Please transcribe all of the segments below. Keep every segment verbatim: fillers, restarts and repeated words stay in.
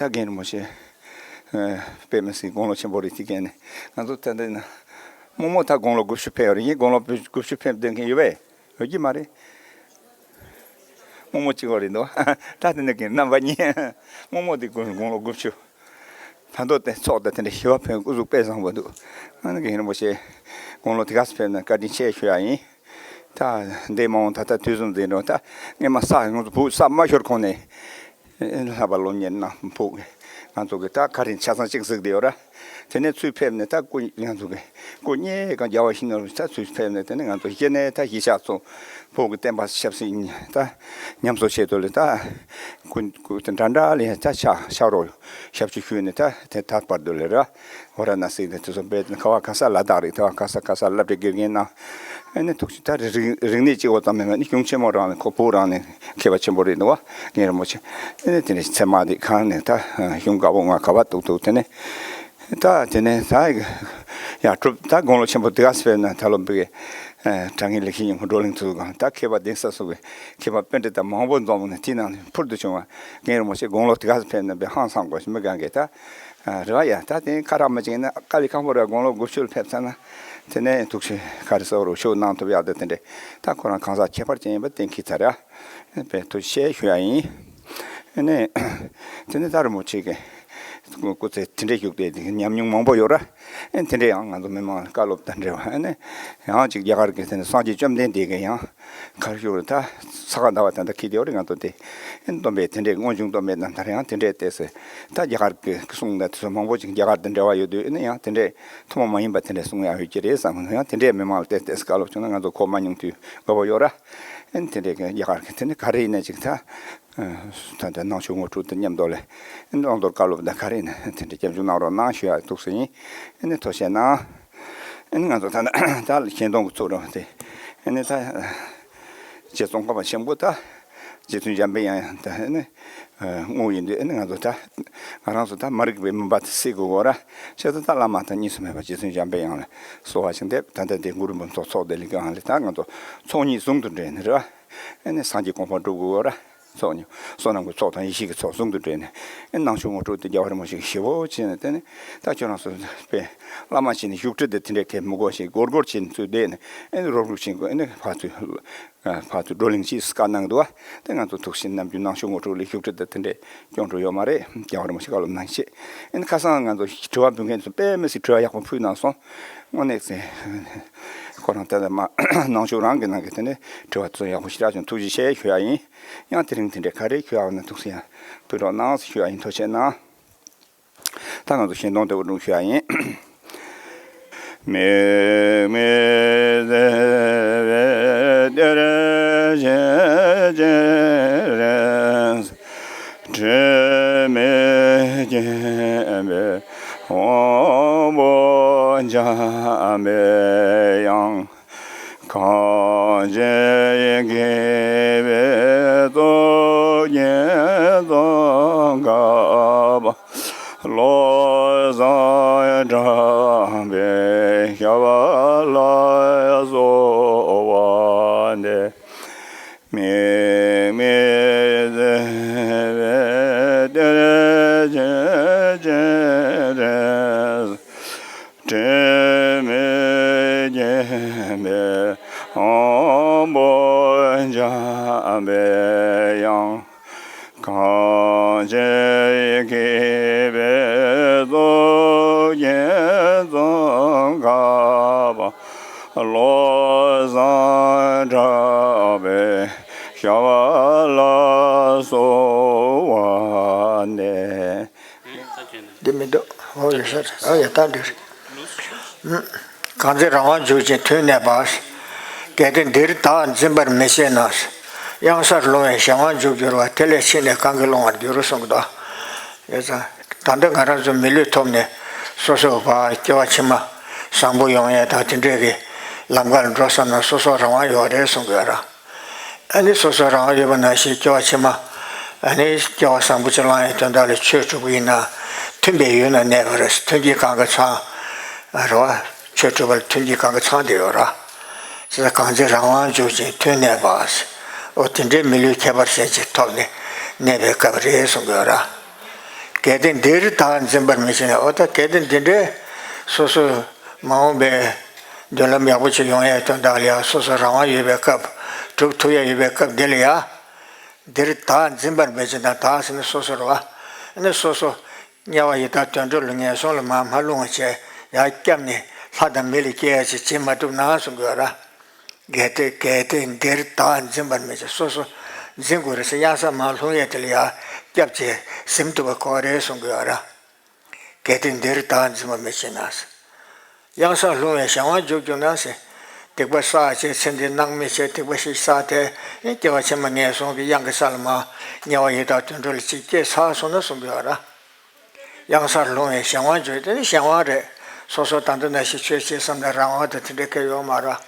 ད་རྒན་རིན་པོ་ཆེ་དཔེ་མི་སྲིད་དགུང་ལོ་ཆེན་པོ་རེད། དེ་གས་ནས་ང་ཚོ་ད་འདི་ན་རྨོ་མོ་ད་དགུང་ལོ་དགུ་བཅུ་ཕེབས་རེད། ཡིན་དགུང་ལོ་དགུ་བཅུ་ཕེབས་སྡོད་མཁན་ཡོད་པས། ཡོད་ཀྱི་མ་རེད། རྨོ་མོ་གཅིག་པོ་རེད་འདུག་ད་དེ་ནས་གི་རྣམ་པ་གཉིས། རྨོ་མོ་དེ་དགུང་དགུང་ལོ་དགུ་བཅུ། ད་མདོ་དེ་ཚོགས་དང་དེ་འདྲ་ཞི་བ་ཕན་སྐུ་གཟུགས་དཔེ་བཟང་པོ་འདུག་ཨ་ནི་རྒན་རིན་པོ་ཆེ་དགུང་ལོ་དེ་ག་ཚོད་ཕེབས་ན་བཀའ་དྲིན་ཆེ་ཞུ་ཡ་ཡིན། ད་འདས་མ་འོངས་ད་ལྟ་དུས་གསུམ་འཛིན་རོགས། ད་སྔས་མ་ས་ང་ཚོ་བུ་ས་མ་ཤོར་གོང་ནས། ལྷག་པ་སློབ་གཉེར་གནང་ཕུག་ང་ཚོ་གི་ད་ཁ་རིན་ཆ་ཚང་གཅིག་གཟིགས་བསྡད་ཡོད་ར། དེ་ནས་ཚུར་ཕེབས་ནས་ད་སྐུ་ང་ཚོ་གི་སྐུ་ཉེ་གང་རྒྱལ་བ་ཤིང་ནོར་ད་ཚུར་ཕེབས་ནས་དེ་ནས་ང་ཚོ་གཞི་ནས་ད་གཞིས་ཆགས་ཚོ་ཕུག་གི་བསྟན་པ་ཆབ་སྲིད་ད་ཉམས་གསོ་ཆེད་དུ་ལས་ད་སྐུ་སྐུ་དེ་འདྲ་འདྲ་ལས་ད་ཕྱག་ཕྱག་རོགས་ཞབས་ཕྱི་ཞུས་ནས་ད་དེ་ད་བར་དུ་ལས་ར་ཝ་ར་ཎ་སི་དེ་དེ་ཚོ་བེད་ཁ་བ་ག་ས་ལ་དྭགས་རིག་ད་བ་ག་ས་ག་ས་སློབ་གྲྭའི་དགེ་རྒན་གནང་། ཨ་ནི་ཐུགས་རྗེ་ད་རིག་རིག་གནས་གཅིག་པོ་ཙམ་མིན་པ་ནི་གཞུང་ཆེན་མོ་རང་ནས་ཁོ་བོད་རང་ནས་མཁས་པ་ཆེན་པོ་རེད་འདུག་བ། རྒན་རིན་པོ་ཆེ། ཨ་ནི་དེ་ནས་ཚད་མ་དེ་གང་ནས་ད་གཞུང་དཀར་པོ་ང་ག་བ་ཏུག་ཏུག་དེ་ནས་ད་དེ་ནས་ད་ཡ་གྲུབ་ད་དགུང་ལོ་ཆེན་པོ་དེ་ག་སེ་ཕེབས་ན་ད་ལོ་འབུ་གི་དྲང་ངེས་ལེགས་བཤད་སྙིང་པོ་བགྲོ་གླེང་ཚོགས་གང་ད་མཁས་པ་གདན་ས་སོགས་ཀྱི་མཁས་པ་པཎྜི་ཏ་མང་པོ་འཛོམས་ནས་དེའི་ནང་ནས་ཕུལ་དུ་བྱུང་བ། རྒན་རིན་པོ་ཆེ་དགུང་ལོ་དེ་ག་སེ་ཕེབས་ན་བས་ཧང་སང་དགོས་ཤིང་མི་གང་གི་ད། རེ་བ་ཡ་ད་དེ་ཁ་རག་མ་བྱིན་ན་དཀའ་ལས་ཁག་པོ་རེད། དགུང་ལོ་དགུ་བཅུ་ལ་ཕེབས་ཚར་ན། དེ་ནས་ཐུགས་རྗེ་ག་རེ་ཟེར་རོ་ཤུགས་གནང་ཐུབ་ཡག་དེ་དེ་འདྲས་ད་ཁོ་རང་གང་ཟག་ཁྱད་པར་ཅན་ཡིན་པ་གཏན་འཁེལ་ཚར་ར། དཔེ་ཐུགས་རྗེ་ཆེ་ཞུ་ཡ་ཡིན། ཨ་ནི། དེ་ནས་ད་རིན་པོ་ཆེ་གི་སྐུ་ཚེ་དེ་འདྲས་བཞུགས་ཏེ་དེ་ཉམས་མྱོང་མང་པོ་ཡོད་ར། ཨ་ནི་དེ་འདྲས་ཡང་ང་ཚོ་མི་མང་ལ་བཀའ་སློབ་དང་འབྲེལ་བ་ཨ་ནི། ཡང་ཅིག་རྒྱ་གར་གི་དེ་ནས་སངས་རྒྱས་བཅོམ་ལྡན་འདས་ཀྱི་ཡང་། གར་ཞུགས་རེད་ད། ས་ག་ཟླ་བ་ད་ལྟ་ཁྱེད་དེ་རེད་ང་ཚོ་དེ། ཨེ་སྟོན་པས་དེ་འདྲའི་དངོས་བྱུང་སྟོན་པའི་རྣམ་ཐར་ཡང་དེ་འདྲའི་ཏོག་ཙམ། ད་རྒྱ་གར་གྱི་གསུང་དང་དེ་ཚོ་མང་པོ་ཅིག་རྒྱ་གར་དང་འབྲེལ་བ་ཡོད་དུས་ཨེ་ནི་ཡང་དེ་འདྲའི་ཐུན་མོང་མ་ཡིན་པ་དེ་འདྲའི་གསུང་ཡང་ཡོད་ཀྱི་རེད་བསམ་གི་འདུག་ཡང་དེ་འདྲའི་མི་མང་ལ་ཏོག་ཙམ་བཀའ་སློབ་བྱུང་ན་ང་ཚོ་གོ་མ་མྱོང་དུས་དགའ་པོ་ཡོད་ར། ཨེ་ནི་དེ་འདྲའི་གི་རྒྱ་གར་གྱི་དེ་ནི་ག་རེ་ཡིན་ན་ཅིག་ད། ད་ལྟ་ནང་ཆོས་ངོ་སྤྲོད་དང་མཉམ་དུ་ལས། ཨེ་ནི་བླང་དོར་བཀའ་སློབ་དང་ག་རེ་ཡིན་ན་དེ་འདྲའི་སྐྱབས་འཇུག་གནང་རོགས་གནང་ཞུ་ཡ་ཐུགས་སུ་ཡིན། ཨེ་ནི་ཐུགས་རྗེ་གནང་། ཨ་ནི་ང་ཚོ་ད་ལྟ་ད་ཞལ་འདོན་གྱི་ཚུགས་རོགས་དེ། ཨ་ནི་ད། རྗེ་ཙོང་ཁ་པ་ཆེན་པོ་ད། རྗེ་བཙུན་འཇམ་པའི་དབྱངས་ད་ཨ་ནི། དངོས་ཡིན་དུས་ཨ་ནི་ང་ཚོ་ད། ང་རང་ཚོ་ད་མ་རིག་པའི་མུན་པ་དེ་སེལ་དགོས་གོ་ར། བྱས་ཙང་ད་བླ་མ་དང་གཉིས་སུ་མེད་པ་རྗེ་བཙུན་འཇམ་པའི་དབྱངས་ལ་གསོལ་བ་ཞིག་འདེབས། ད་ལྟ་དེ་གུ་རུ་འབུམ་ཚོགས་ཚོགས་སྡེ་ལས་ཀྱང་ལས་ད་ང་ཚོ་ཚོགས་གཉིས་ཟུང་དུ་འབྲེལ་ནས་རེད་བ། ཨ་ནི་སངས་རྒྱས་གོ་འཕང་སྒྲུབ་དགོས་གོ་ར། ཚོགས་གཉིས། བསོད་ནམས་ཀྱི་ཚོགས་དང་ཡེ་ཤེས་ཀྱི་ཚོགས་ཟུང་དུ་འབྲེལ་ནས། ཨེ་ནང་ཆོས་ངོ་སྤྲོད་དེ་རྒྱལ་བ་རིན་པོ་ཆེ་གི་ཞེ་པོ་བྱས་ནས་དེ་ནས་ད་ཁྱོད་རང་ཚོ་དཔེ་བླ་མ་བྱས་ནས་བཞུགས་ཁྲི་དེ་དེ་འདྲའི་གས་མི་དགོས་ཤིག་སྒོར་སྒོར་བྱས་ནས་ཚུར་བསྡད་ནས་ཨེ་ནི་རོགས་རོགས་བྱེད་དགོས། ཨེ་ནི་ཕར་ཚུར་ཕར་ཚུར་བགྲོ་གླེང་བྱས་བཀའ་གནང་འདུག་བ། དེ་ང་ཚོ་ཐུགས་ཤིན་ནམ་རྒྱུན་ནང་ཆོས་ངོ་སྤྲོད་ལས་བཞུགས་ཁྲི་དེ་དེ་འདྲའི་སྐྱོན་འགྲོ་ཡོད་མ་རེད། རྒྱལ་བ་རིན་པོ་ཆེ་བཀའ་སློབ་གནང་ཤེས། ཨེ་ནི་ཁ་སང་ང་ཚོ་དྲི་བ་འབུལ་མཁན་ཚོ་དཔེ་མི་སྲིད་དྲི་བ་ཡག་པོ་ཕུལ་གནང་སོང་། དངོས་གནས་ཟེར། ཁོ་རང་དེ་ལ་མ་ནང་ཆོས་རང་གི་ནང་གི་དེ་ནས་དྲི་བ་ཚོ་ཡག་པོ་ཞེ་དྲག་བྱུང་། ཐུགས་རྗེ་ཆེ་ཞུ་ཡ་ཡིན། ཡང་དེ་རིང་དེ་འདྲའི་ག་རེ་ཞུ་ཡག་ཡོད་ན་ཐུགས་སུ་ཡང་ཕུལ་རོགས་གནང་ཞུ་ཡ་ཡིན། ཐུགས་རྗེ་གནང་། ད་ང་ཚོ་ཞལ་འདོན་དེ་འུར་སྒྲུང་ཞུ་ཡ་ཡིན། དམིགས་མེད་བརྩེ་བའི་གཏེར་ཆེན་རེད། དྲི་མེད་བརྒྱན་པའི་དབང་པོ་འཇམ་པའི་དབྱངས། གངས་ཅན་དགེ་བའི་གཙུག་རྒྱན་ཙོང་ཁ་པ། བློ་བཟང་གྲགས་པའི་ཞབས་ལ་གསོལ་བ་འདེབས། དམིགས་མེད་བརྩེ་བའི་གཏེར་ཆེན་སྤྱན་རས། དྲི་མེད་བརྒྱན་པའི་དབང་པོ་འཇམ་པའི་དབྱངས། གངས་ཅན་དགེ་བའི་གཙུག་རྒྱན་ཙོང་ཁ་པ། བློ་བཟང་གྲགས་པའི་ཞབས་ལ་གསོལ་བ་འདེབས། འདི་མི་འདུག་ཨོ་ཡོད་ས་རེད། ཨོ་ཡ་ད་འདི་རེད། གང་ཚེ་རང་དབང་འཇུག་ཅིང་དུས་གནས་པ། གལ་ཏེ་འདིར་བདག་འཛིན་པར་མི་ཤེས་ན། གཡང་སར་ལྷུང་བས་གཞན་དབང་འཇུག་འགྱུར་བ། དེ་ལས་ཕྱིས་ནས་གང་གིས་སློང་བར་འགྱུར་གསུངས་ཀྱི་འདུག་ཡོད་ཙང་ད་ལྟ་ང་རང་ཚོ་མི་ལུས་ཐོབ་ནས་སོ་སོ་བ་སྐྱེ་བ་ཕྱི་མ་བཟང་པོ་ཡོང་ཡས་དང་དེ་འདྲས་ཀྱི་ལམ་ཁར་འགྲོ་བསམ་ན་སོ་སོ་རང་དབང་ཡོད་རེད་གསུངས་ཀྱི་ཡོད་ར། ཨ་ནི་སོ་སོ་རང་ཡོད་པ་ནང་བཞིན་སྐྱེ་བ་ཕྱི་མ། ཨ་ནི་སྐྱེ་བ་བཟང་པོ་ཅིག་བླང་ཡའི་དོན་དག་ལ་ཆོས་སྒྲུབ་ཀྱི་ཡིན་ན། མཐུན་པའི་ཡུལ་ན་གནས་པ་རེད། མཐུན་གྱི་གང་ག་ཚང་། རེད་བ། ཆོས་སྒྲུབ་པར་མཐུན་གྱི་གང་ག་ཚང་དེ་ཡོད་ར། ཅེས་གང་ཚེ་རང་དབང་འཇུག་ཅིང་དུས་གནས་པ། འོ་དེ་འདྲའི་མི་ལུས་ཁྱད་པར་ཅན་ཅིག་ཐོབ་ནས་གནས་པའི་སྐབས་རེད་གསུངས་ཀྱི་ཡོད་ར། གལ་ཏེ་འདིར་བདག་འཛིན་པར་མི་བྱེད་ན། འོ་ད་གལ་ཏེ་འདི་འདྲའི་སོ་སོ་མ་འོངས་པའི་མདུན་ལམ་ཡག་པོ་ཅིག་ཡོང་ཡའི་དོན་དག་ལ་ཡང་སོ་སོ་རང་དབང་ཡོད་པའི་སྐབས། སྒྲུབ་ཐུབ་ཡ་ཡོད་པའི་སྐབས་འདི་ལ་ཡང་། འདིར་བདག་འཛིན་པར་མི་བྱེད་ན། བདག་ཟེར་ན་སོ་སོ་རེད་བ། ཨ་ནི་སོ་སོ་དམྱལ་བ་ཡི་དྭགས་དུད་འགྲོ་ལ་ངན་སོང་ལ་མར་མ་ལྷུང་བ་བྱས། ཡར་བསྐྱབས་ནས་ལྷ་དང་མི་ལ་སྐྱེ་ཡ་ཅིག་བྱེད་མ་ཐུབ་ན་གསུང་གི་ཡོད་ར། གལ་ཏེ་གལ་ཏེ་འདིར་བདག་འཛིན་པར་མི་བྱེད། སོ་སོ་འཛིན་དགོས་རེད་ཟེར། གཡང་ས་མར་ལྷུང་ཡས་དེ་ལ་ཡར་སྐྱབས་བྱས་ཟིན་ཐུབ་པ་དགོས་རེད་གསུང་གི་ཡོད་ར། གལ་ཏེ་འདིར་བདག་འཛིན་པར་མི་བྱེད་ན་ཟེར། གཡང་སར་ལྷུང་བའི་གཞན་དབང་འཇུག་འཇུག་ན་ཟེར། སྡིག་པ་བསགས་བྱས་ཚེ་འདིར་སྣང་མེད་བྱས། སྡིག་པ་ཞིག་བསགས་ཏེ། ཨེ་སྐྱེ་བ་ཕྱི་མ་ངན་སོང་གི་གཡང་གི་ས་ལ་མར་དམྱལ་བ་ཡི་དྭགས་དུད་འགྲོ་ལ་ཅིག་སྐྱེས་ཚར་སོང་ན་གསུང་གི་ཡོད་ར། གཡང་སར་ལྷུང་བའི་གཞན་དབང་འཇུག་དེ་ནི་གཞན་དབང་རེད། སོ་སོ་ད་ལྟ་ནང་བཞིན་ཆོས་བྱེད་བསམ་ན་རང་དབང་དང་དེ་འདྲ་གང་ཡོད་མ་རེད།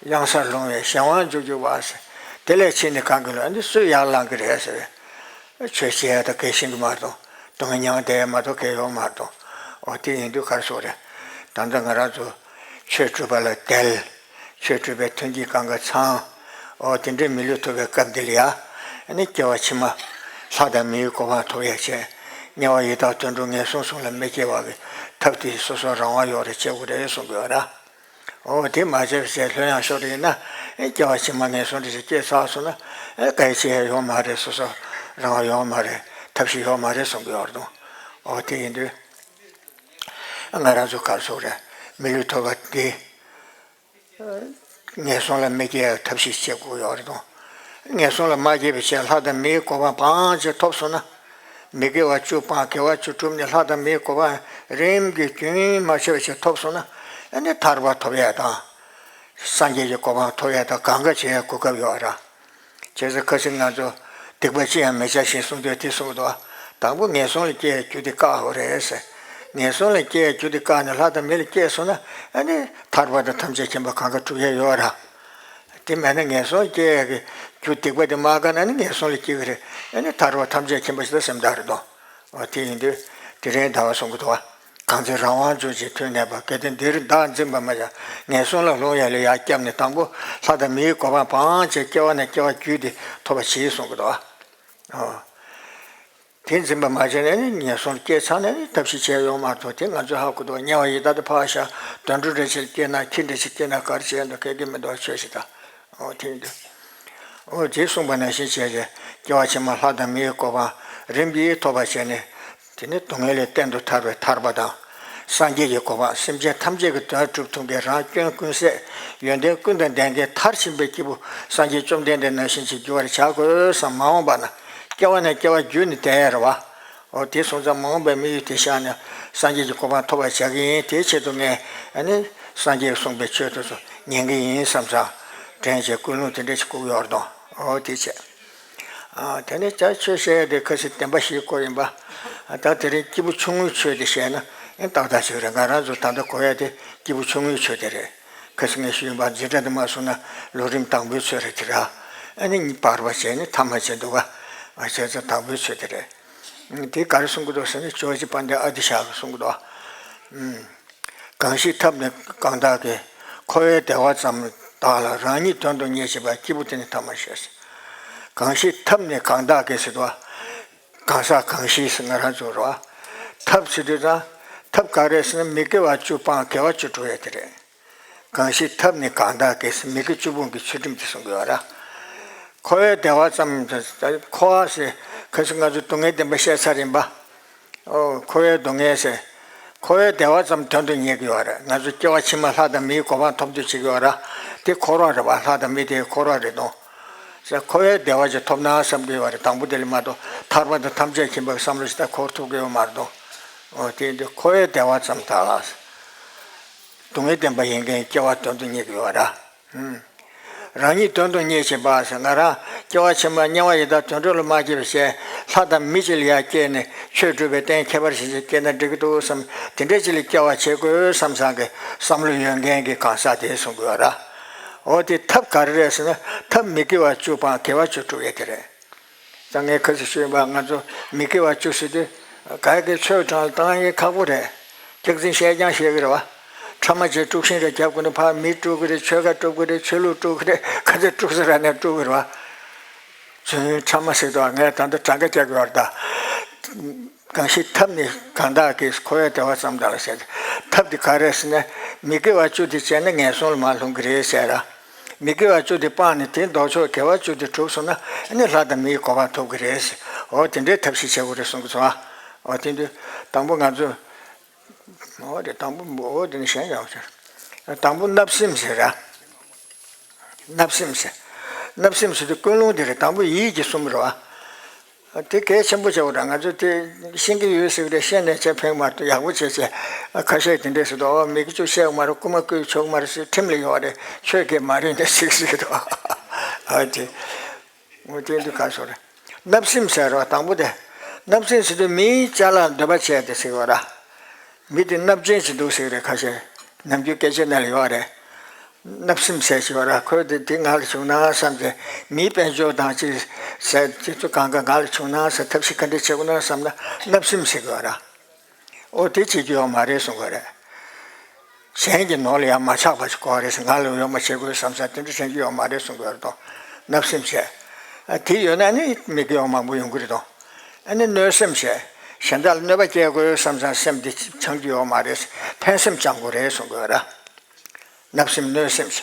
གཡང་སར་ལྷུང་བའི་གཞན་དབང་འཇུག་འཇུག་པ་ཟེར། དེ་ལས་ཕྱིས་ནས་གང་གི་ལོ་འདི་སུས་ཡར་ལངས་ཀྱི་རེད་ཟེར། ཆོས་བྱེད་ཡ་ད་གལ་ཤིང་གི་མ་གཏོགས། སྡུག་བསྔལ་མྱང་བསྡད་ཡ་མ་གཏོགས་གང་ཡོད་མ་གཏོགས། འོ་དེ་ཡིན་དུས་ག་རེ་ཟེར་དགོས་རེད། ད་ལྟ་ང་རང་ཚོ་ཆོས་སྒྲུབ་པ་ལ་དལ། ཆོས་སྒྲུབ་པའི་མཐུན་རྐྱེན་གང་ག་ཚང་། འོ་དེ་འདྲའི་མི་ལུས་ཐོབ་པའི་སྐབས་འདི་ལ་ཡ། ཨ་ནི་སྐྱེ་བ་ཕྱི་མ་ལྷ་དང་མིའི་གོ་འཕང་ཐོབ་ཡ་བྱས། དམྱལ་བ་ཡི་དྭགས་དུད་འགྲོ་ངན་སོང་གསུམ་ལ་མི་སྐྱེ་བ་གི་ཐབས་དེ་སོ་སོ་རང་དབང་ཡོད་རེད། བྱེད་དགོས་རེད་གསུང་གི་ཡོད་ར། འོ་དེ་མ་བྱས་པ་བྱས་ལྷོད་ཡངས་ཤོར་ཡིན་ན། ཨེ་སྐྱེ་བ་ཕྱི་མ་ངན་སོང་འདྲ་ཞིག་སྐྱེས་ཚར་སོང་ན། ཨེ་ག་རེ་བྱེད་ཡ་ཡོད་མ་རེད། སོ་སོ་རང་དབང་ཡོད་མ་རེད། ཐབས་ཤེས་ཡོད་མ་རེད་གསུང་གི་ཡོད་རེད་དོ། འོ་དེ་ཡིན་དུས་ང་རང་ཚོ་ག་རེ་ཟེར་དགོས་རེད། མི་ལུས་ཐོབ་པ་དེ་ངན་སོང་ལ་མི་སྐྱེ་ཡ་ཐབས་ཤེས་བྱེད་དགོས་ཡོད་རེད་དོ། ངན་སོང་ལ་མ་སྐྱེས་པའི་ཕྱིར་ལྷ་དང་མིའི་གོ་འཕང་སྤངས་བྱས་ཐོབ་སོང་ན། མི་དགེ་བ་བཅུ་སྤངས། དགེ་བ་བཅུ་བསྒྲུབས་ནས་ལྷ་དང་མིའི་གོ་འཕང་རིམ་གྱིས་རྒྱུན་མ་ཆད་པ་ཞིག་ཐོབ་སོང་ན། ཨ་ནི་ཐར་པ་ཐོབ་ཡ་དང་། སངས་རྒྱས་ཀྱི་གོ་འཕང་ཐོབ་ཡ་དང་གང་ག་བྱེད་ཡ་གོ་སྐབས་ཡོད་ར། བྱས་ཙང་ཁ་སང་ང་ཚོ་སྡིག་པ་ཅི་ཡང་མི་བྱ་ཞིང་གསུངས་དུས་དེ་གསུངས་འདུག་དང་པོ་ངན་སོང་ལ་སྐྱེ་ཡ་རྒྱུ་དེ་བཀག་དགོས་རེད་ཟེར། ངན་སོང་ལ་སྐྱེ་ཡ་རྒྱུ་དེ་བཀག་ནས་ལྷ་དང་མི་ལ་སྐྱེས་སོང་ན། ཨ་ནི་ཐར་པ་དང་ཐམས་ཅད་མཁྱེན་པ་གང་ག་འགྲུབ་ཡ་ཡོད་ར། དེ་མེད་ན་ངན་སོང་སྐྱེ་ཡ་གི་རྒྱུ་སྡིག་པ་དེ་མ་བཀག་ན་ནི་ངན་སོང་ལ་སྐྱེ་གི་རེད། ཨ་ནི་ཐར་པ་ཐམས་ཅད་མཁྱེན་པ་ཞིག་ལ་སེམས་ཐག་རེད་དོ། འོ་དེ་ཡིན་དུས་དེ་རིང་ཟླ་བ་གསུང་གི་འདུག་བ། གང་ཚེ་རང་དབང་འཇུག་ཅིང་མཐུན་གནས་པ། གལ་ཏེ་འདིར་བདག་འཛིན་པར་མ་བྱ། ངན་སོང་ལ་ལྷུང་ཡ་ལ་ཡར་བསྐྱབས་ནས་དང་པོ་ལྷ་དང་མིའི་གོ་འཕང་སྤངས་བྱས་སྐྱེ་བ་ནས་སྐྱེ་བ་བརྒྱུད་དེ་ཐོབ་པ་བྱེད་གསུང་གི་འདུག་བ། འོ། དེ་འཛིན་པ་མ་བྱས་ནས་ནི་ངན་སོང་སྐྱེས་ཚར་ནས་ནི་ཐབས་ཤེས་བྱས་ཡོང་མ་གཏོགས། དེ་ང་ཚོས་ཧ་གོ་འདུག་དམྱལ་བ་ཡི་དྭགས་དེ་ཕར་བཞག་དུད་འགྲོ་འདྲ་ཞིག་སྐྱེས་ན་ཁྱི་འདྲ་ཞིག་སྐྱེས་ན་ག་རེ་བྱས་འདུག་ག་གེ་མི་འདུག་ཆོས་ཤིག་དང་། འོ་དེ་ཡིན་དུས། འོ་དེ་གསུངས་པ་ནང་བཞིན་བྱས་ཏེ་སྐྱེ་བ་ཕྱི་མ་ལྷ་དང་མིའི་གོ་འཕང་རིམ་གྱིས་ཐོབ་པ་བྱས་ནས། དེ་ནི་སྡུག་བསྔལ་ལས་གཏན་དུ་ཐར་བའི་ཐར་པ་དང་། སངས་རྒྱས་ཀྱི་གོ་འཕང་སེམས་ཅན་ཐམས་ཅད་ཀྱི་དོན་སྒྲུབ་ཐུབ་མཁན་རང་སྐྱོན་ཀུན་ཟད་ཡོན་ཏན་ཀུན་དང་ལྡན་མཁན་མཐར་ཕྱིན་པའི་སྐྱེས་བུ་སངས་རྒྱས་བཅོམ་ལྡན་འདས་ནང་བཞིན་ཅིག་འགྱུར་བར་བྱ་དགོས་བསམ་མ་འོངས་པ་ན་སྐྱེ་བ་ནས་སྐྱེ་བ་བརྒྱུད་ནས་བསྡད་ཡ་རེད་བ། འོ་དེ་སོང་ཙང་མ་འོངས་པའི་དམིགས་ཡུལ་དེ་བཞག་ནས་སངས་རྒྱས་ཀྱི་གོ་འཕང་ཐོབ་པར་བྱ་གི་ཡིན། དེའི་ཆེད་དུ་ངས་ཨ་ནི་སངས་རྒྱས་གསུངས་པའི་ཆོས་དེ་ཚོ་ཉན་གི་ཡིན་བསམ་ཙང་དྲན་བྱས་ཀུན་སློང་དེ་འདྲ་ཞིག་བསྐུར་ཡོད་རེད་དོ། འོ་དེ་བྱས། ཨ་དེ་ནས་ད་ཆོས་བཤད་ཡ་དེ་ཁ་སང་བདེན་པ་བཞིའི་སྐོར་ཡིན་པ། ད་དེ་རིང་སྐྱེས་བུ་ཆུང་ངུའི་ཆོས་དེ་བཤད་ན་ཨེ་ཏག་ཏག་ཅིག་རེད། ང་རང་ཚོ་ད་ལྟ་གོ་ཡ་དེ་སྐྱེས་བུ་ཆུང་ངུའི་ཆོས་དེ་རེད། ཁ་སང་ངས་ཞུས་པ་འཛིན་གྲྭ་དུ་མ་སོང་ན་ལོ་རིམ་དང་པོའི་ཆོས་རེད་དེ་ར། ཨ་ནི་གཉིས་པར་བ་བྱས་ནས་ཐ་མ་བྱས་འདུག་ག་བྱས་ཙང་དང་པོའི་ཆོས་དེ་རེད། དེ་ག་རེ་གསུང་གི་འདུག་ཟེར་ན་ཇོ་བོ་རྗེ་དཔལ་ལྡན་ཨ་ཏི་ཤ་གིས་གསུང་གི་འདུག་གང་ཞིག་ཐབས་ནི་གང་དག་གིས། འཁོར་བའི་བདེ་བ་ཙམ་དག་ལ། རང་ཉིད་དོན་དུ་གཉེར་བྱེད་པ། སྐྱེས་བུ་དེ་ནི་ཐ་མར་ཤེས། གང་ཞིག་ཐབས་ནི་གང་དག་གིས་ཟེར་དུས། གང་ཟག་གང་ཞིག་ཟེར་ང་རང་ཚོ་རེད་བ། ཐབས་ཟེར་དུས་ཙང་ཐབས་ག་རེ་ཟེར་ན་མི་དགེ་བ་བཅུ་སྤངས་དགེ་བ་བཅུ་སྒྲུབ་ཡས་དེ་རེད། གང་ཞིག་ཐབས་ནི་གང་དག་གིས་ཟེར་མི་དགེ་བཅུ་སྤོང་གི་ཚུལ་ཁྲིམས་དེ་གསུང་གི་ཡོད་ར། འཁོར་བའི་བདེ་བ་ཙམ། འཁོར་བ་ཟེར་ཁ་སང་ང་ཚོ་སྡུག་བསྔལ་བདེན་པ་བཤད་ཚར་ཡིན་པ། ཨོ། འཁོར་བའི་སྡུག་བསྔལ་ཟེར། འཁོར་བའི་བདེ་བ་ཙམ་དོན་དུ་གཉེར་གྱི་ཡོད་རེད། ང་ཚོ་སྐྱེ་བ་ཕྱི་མ་ལྷ་དང་མིའི་གོ་འཕང་ཐོབ་འདོད་བྱེད་ཀྱི་ཡོད་ར། དེ་འཁོར་བ་རེད་བ། ལྷ་དང་མི་དེ་འཁོར་བ་རེད་དོ། ཟེར་འཁོར་བའི་བདེ་བ་ཅིག་ཐོབ་ན་བསམ་གྱི་ཡོད་རེད། དང་པོ་དེ་ལས་མ་གཏོགས་ཐར་པ་དང་ཐམས་ཅད་མཁྱེན་པའི་བསམ་བློ་ཞིག་ད་འཁོར་ཐུབ་ཀྱི་ཡོད་མ་རེད་དོ། ཨོ་དེ་ཡིན་དུས་འཁོར་བའི་བདེ་བ་ཙམ་དག་ལ། སྡུག་བསྔལ་བདེན་པ་ཡིན་མཁན་སྐྱེ་བ་དོན་དུ་གཉེར་གྱི་ཡོད་ར། ཨུམ། རང་ཉིད་དོན་དུ་གཉེར་བྱེད་པ་ཟེར་ང་རང་སྐྱེ་བ་ཕྱི་མ་དམྱལ་བ་ཡི་དྭགས་དུད་འགྲོ་ལ་མ་སྐྱེས་པ་བྱས་ལྷ་དང་མི་གཅིག་ལ་ཡར་སྐྱེས་ནས་ཆོས་སྒྲུབ་པའི་རྟེན་ཁྱད་པར་ཅན་ཅིག་སྐྱེས་ན་འགྲིག་གི་འདུག་བསམ་དེ་འདྲ་ཅིག་ལ་སྐྱེ་བ་བྱེད་དགོས་བསམ་བསམ་གི་བསམ་བློ་ཡོད་མཁན་གྱི་གང་ཟག་དེ་གསུང་གི་ཡོད་ར། འོ་དེ་ཐབས་ག་རེ་རེད་ཟེར་ན་ཐབས་མི་དགེ་བ་བཅུ་སྤངས་དགེ་བ་བཅུ་སྒྲུབ་ཡས་དེ་རེད། ད་ངས་ཁ་སང་ཞུས་པ་ང་ཚོ་མི་དགེ་བ་བཅུ་ཟེར་དུས་ག་གི་ཆོས་དྲང་ལ་བཏང་ཡས་ཁག་པོ་རེད། སྐྱག་རྫུན་བཤད་རྐྱང་བཤད་གི་རེད་བ། ཕྲ་མ་ཅིག་དཀྲུག་ཤིང་རེ་རྒྱབ་དགོས་ན་ཕར་མི་དཀྲུག་གི་རེད། ཆོལ་ཁ་དཀྲུག་གི་རེད། ཆོས་ལུགས་དཀྲུག་གི་རེད། ག་ཚོད་དཀྲུག་ས་རག་ན་དཀྲུག་གི་རེད་བ། རྫུན་ཕྲ་མ་ཟེར་དུས་ངས་ད་ལྟ་གྲངས་ཀ་རྒྱག་གི་ཡོད་རེད་ད། གང་ཞིག་ཐབས་ནི་གང་དག་གིས། འཁོར་བའི་བདེ་བ་ཙམ་དག་ལ་ཟེར། ཐབས་དེ་ག་རེ་ཟེར་ན། མི་དགེ་བ་བཅུ་དེ་བྱས་ན་ངན་སོང་ལ་མར་ལྷུང་གི་རེད་ཟེར་ར། མི་དགེ་བ་བཅུ་དེ་སྤངས་ནས་དེའི་ལྡོག་ཕྱོགས་དགེ་བ་བཅུ་དེ་གྲུབ་སོང་ན་ཨ་ནི་ལྷ་དང་མིའི་གོ་འཕང་ཐོབ་ཀྱི་རེད་ཟེར། འོ་དེ་འདྲའི་ཐབས་ཤེས་བྱེད་དགོས་རེད་གསུང་གི་སོང་ཨ། འོ་དེ་དུས་དང་པོ་ང་ཚོ། འོ་དེ་དང་པོ་འོ་དེ་ནི་གཞན་ཡང་ཟེར། དང་པོ་བརྣབ་སེམས་ཟེར་ར། བརྣབ་སེམས་ཟེར། བརྣབ་སེམས་ཟེར་དུས་ཀུན་སློང་དེ་རེད། དང་པོ་ཡིད་ཀྱི་གསུམ་རེད་བ། དེ་གལ་ཆེན་པོ་ཆེ་བ་ར། ང་ཚོ་དེ་ཤེས་ཀྱི་ཡོད་ཟེར་གི་རེད། ཤེས་ནས་ཆ་ཕན་མ་གཏོགས་ཡག་པོ་བྱས་བྱས་ཁ་ཤས་དེ་འདྲས་ཟེར་དུས། ཨོ་མི་དགེ་བཅུ་བཤད་ཡོད་མ་རེད། རྐུ་མ་རྐུ་ཡག་ཆོག་གི་མ་རེད་ཟེར། ཁྲིམས་ལ་ཡོད་རེད། ཆོས་དགེ་མ་རེད་འདྲ་ཟེར་ཟེར་གི་འདུག་ཨ་དེ། འོ་དེ་འདི་ག་སོ་རེད། བརྣབ་སེམས་ཟེར་བ་དང་པོ་དེ། བརྣབ་སེམས་ཟེར་དུས་མིའི་ཅ་ལག་འདོད་པ་བྱས་ཏེ་ཟེར་བ་ར། མི་དེ་བརྣབ་ཅན་ཞིག་འདུག་ཟེར་གི་རེད། ཁ་ཤས་ནམ་རྒྱུན་སྐད་ཆ་ནང་ལ་ཡོད་རེད། བརྣབ་སེམས་ཟེར་ཞིག་ཡོད་ར། ཁོས་དེ་དེ་ང་ལ་བྱུང་ན་བསམ་སྟེ། མིའི་དཔལ་འབྱོར་དང་ཅི་ཟེར་དེ་ཚོ་གང་ག་ང་ལ་བྱུང་ན་ཟེར། ཐབས་ཤེས་ག་འདྲ་བྱེད་དགོས་ན་བསམ་ན་བརྣབ་སེམས་ཟེར་གི་ཡོད་ར། ཨོ་དེ་བྱེད་རྒྱུ་ཡོད་མ་རེད་གསུང་གི་རེད། གཞན་གྱི་ནོར་ལ་ཡང་མ་ཆགས་པ་ཞིག་དགོས་རེད་ཟེར། ང་ལ་ཡོད་མ་བྱེད་དགོས་བསམ་ས་དེ་འདྲ་དྲན་རྒྱུ་ཡོད་མ་རེད་གསུང་གི་རེད་དོ། བརྣབ་སེམས་བྱས། ཨ་དེ་ཡོད་ན་ནི་མི་དགེ་བ་མང་པོ་ཡོང་གི་རེད་དོ། ཨ་ནི་གནོད་སེམས་བྱས། གཞན་དག་ལ་གནོད་པ་སྐྱེལ་དགོས་བསམ་ས་སེམས་དེ་འཆང་རྒྱུ་ཡོད་མ་རེད་ཟེར། ཕན་སེམས་བཅང་དགོས་རེད་གསུང་གི་རེད། བརྣབ་སེམས་གནོད་སེམས་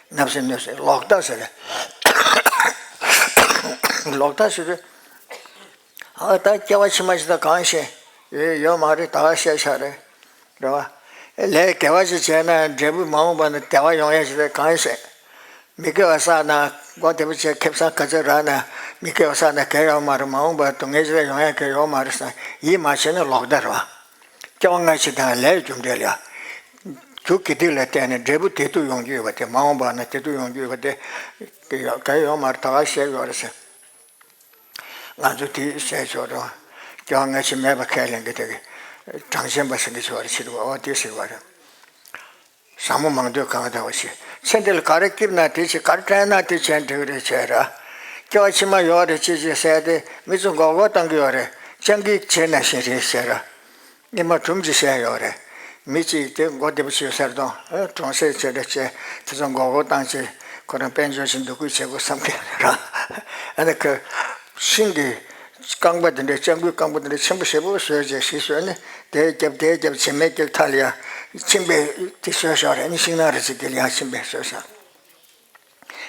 བྱས། བརྣབ་སེམས་གནོད་སེམས་ལོག་ལྟ་ཟེར་རེད། ལོག་ལྟ་ཟེར་དུས། ཨ་ད་སྐྱེ་བ་ཕྱི་མ་ཞིག་ད་གང་ཤེས། ཡོད་ཡོད་མ་རེད། ད་ག་བཤད་བཞག་རེད། རེད་བ། ལས་དགེ་བ་ཞིག་བྱས་ན་འབྲས་བུ་མ་འོངས་པ་ན་བདེ་བ་ཡོང་ཡ་ཞིག་ད་གང་ཤེས། མི་དགེ་བ་བསགས་ན་མགོ་བདེ་པོ་བྱས་ཁེ་བཟང་ག་ཚོད་རག་ན་མི་དགེ་བ་བསགས་ན་གལ་ཡོད་མ་རེད། མ་འོངས་པ་སྡུག་བསྔལ་ཞིག་ད་ཡོང་ཡ་གལ་ཡོད་མ་རེད་བསམ་ཡིད་མ་ཆེས་ན་ལོག་ལྟ་རེད་བ། སྐྱེ་བ་སྔ་ཕྱི་དང་ལས་རྒྱུ་འབྲས་ལ་རྒྱུ་དགེ་སྡིག་ལ་བརྟེན་ནས་འབྲས་བུ་བདེ་སྡུག་ཡོང་རྒྱུ་ཡོད་པ་དེ། མ་འོངས་པ་ན་བདེ་སྡུག་ཡོང་རྒྱུ་ཡོད་པ་དེ་གལ་ཡོད་མ་རེད། ད་ག་བཤད་ཡོད་རེད་ཟེར། ང་ཚོ་དེ་བཤད་ཆོག་རེད། སྐྱེ་བ་སྔ་ཕྱི་མེད་པ་ཁས་ལེན་གྱི་དེ་གི་གྲངས་ཅན་པ་ཟེར་གྱི་ཆོག་རེད། ཕྱི་དྲོ་བ་དེ་ཟེར་བ་རེད། ཟབ་མོ་མང་ཐོས་གང་ལྟ་བ་ཞིག་ཚེ་འདི་ལ་ག་རེ་སྐྱིད་ན་དེ་བྱེད། ག་རེ་བཀྲ་ན་དེ་བྱས་འགྲིག་རེད་བྱས་ར། སྐྱེ་བ་ཕྱི་མ་ཡོད་རེད་ཅེས་ཅེས་ཟེར་ཏེ་མི་ཚོ་མགོ་སྐོར་བཏང་གི་ཡོད་རེད། སྤྱང་ཀི་བྱེད་ན་བཞིན་རེད་ཟེར་ར། སྔོན་མ་སྒྲུང་ཅིག་བཤད་ཡོད་རེད། མི་གཅིག་དེ་མགོ་བདེ་པོ་བྱས་ཟེར་དང་། ཨེ་གྲོང་གསེབ་ཆེ་འདྲ་བྱས་དེ་ཚོ་མགོ་སྐོར་བཏང་བྱས་ཁོ་རང་དཔལ་འབྱོར་ཞིག་འདུ་འགོད་བྱེད་དགོས་བསམ་གི་ར། ཨ་ནི་ཁོ་ཤིང་གི་རྐང་པ་དེ་འདྲ་སྤྱང་ཀིའི་རྐང་པ་དེ་འདྲ་ཆེན་པོ་ཞེ་པོ་བཟོས་བྱས་གཞི་བཟོས་ནས་དེ་རྒྱབ་དེ་རྒྱབ་བྱེ་མའི་རྒྱབ་ཐག་ལ་ཡ་མཆིན་པའི་དེ་བཟོས་བཞག་རེད། ཨ་ནི་ཤིང་ནགས་རེ་ཅིག་དེ་ལ་ཡ་མཆིན་པའི་བཟོས་བཞག་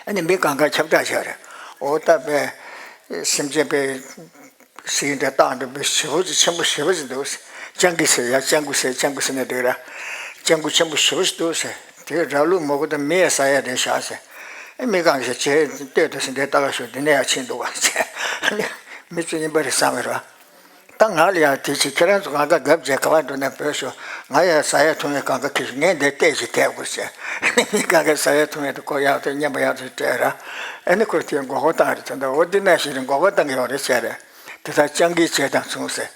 ཨ་ནི་མི་གང་ག་ཁྱབ་བསྒྲགས་བྱས་རེད། འོ་ད་པའི་སེམས་ཅན་པའི་སྲིད་འདྲ་རྟགས་འདྲ་པའི་ཞེ་པོ་ཅིག་ཆེན་པོ་ཞེ་པོ་ཅིག་འདུག་སྤྱང་ཀི་ཟེར་ཡ། སྤྱང་ཀི་ཟེར། སྤྱང་ཀི་ཟེར་ན་འགྲིག་ར། སྤྱང་ཀི་ཆེན་པོ་ཞེ་པོ་ཅིག་འདུག་ཟེར། དེ་ར་ལུག་མོ་གུ་དང་མི་ཡ་ཟ་ཡ་རེད་བཞག་ཟེར། ཨ་མི་གང་ག་ཅེས་ལྟོས་དང་ཟེར། འདྲའི་ལྟ་ག་ཤོག་འདི་ནས་ཡ་ཕྱིན་འདུག་བ་ཟེར། ཨ་ནི་མི་ཚོ་ཡིན་པ་རེད་བསམ་པ་རེད་བ། ད་ང་ལ་ཡང་དེ་བྱེད། ཁྱེད་རང་ཚོ་གང་ག་རྒྱབ་བྱས་ག་པར་འགྲོ་ན་བོས་ཤོག་ང་ཡང་ཟ་ཡ་འཐུང་ཡ་གང་ག་ཁྱེར་ཤོག་ངས་འདིར་བལྟས་ཤིག་བསྡད་དགོས་ཟེར། མི་གང་ག་ཟ་ཡ་འཐུང་ཡ་དེ་ཁོ་ཡག་ཐོག་སྙན་པ་ཡག་ཐོག་སྤྲད་ར། ཨ་ནི་ཁོས་དེ་མགོ་སྐོར་བཏང་རེད། དེ་འདྲ་འོ་འདི་ནང་བཞིན་རེད། མགོ་སྐོར་བཏང་གི་ཡོད་རེད་ཟེར་རེད། དེ་ལྟར་སྤྱང་ཀིའི་བྱེད་དང་མཚུངས་ཟེར།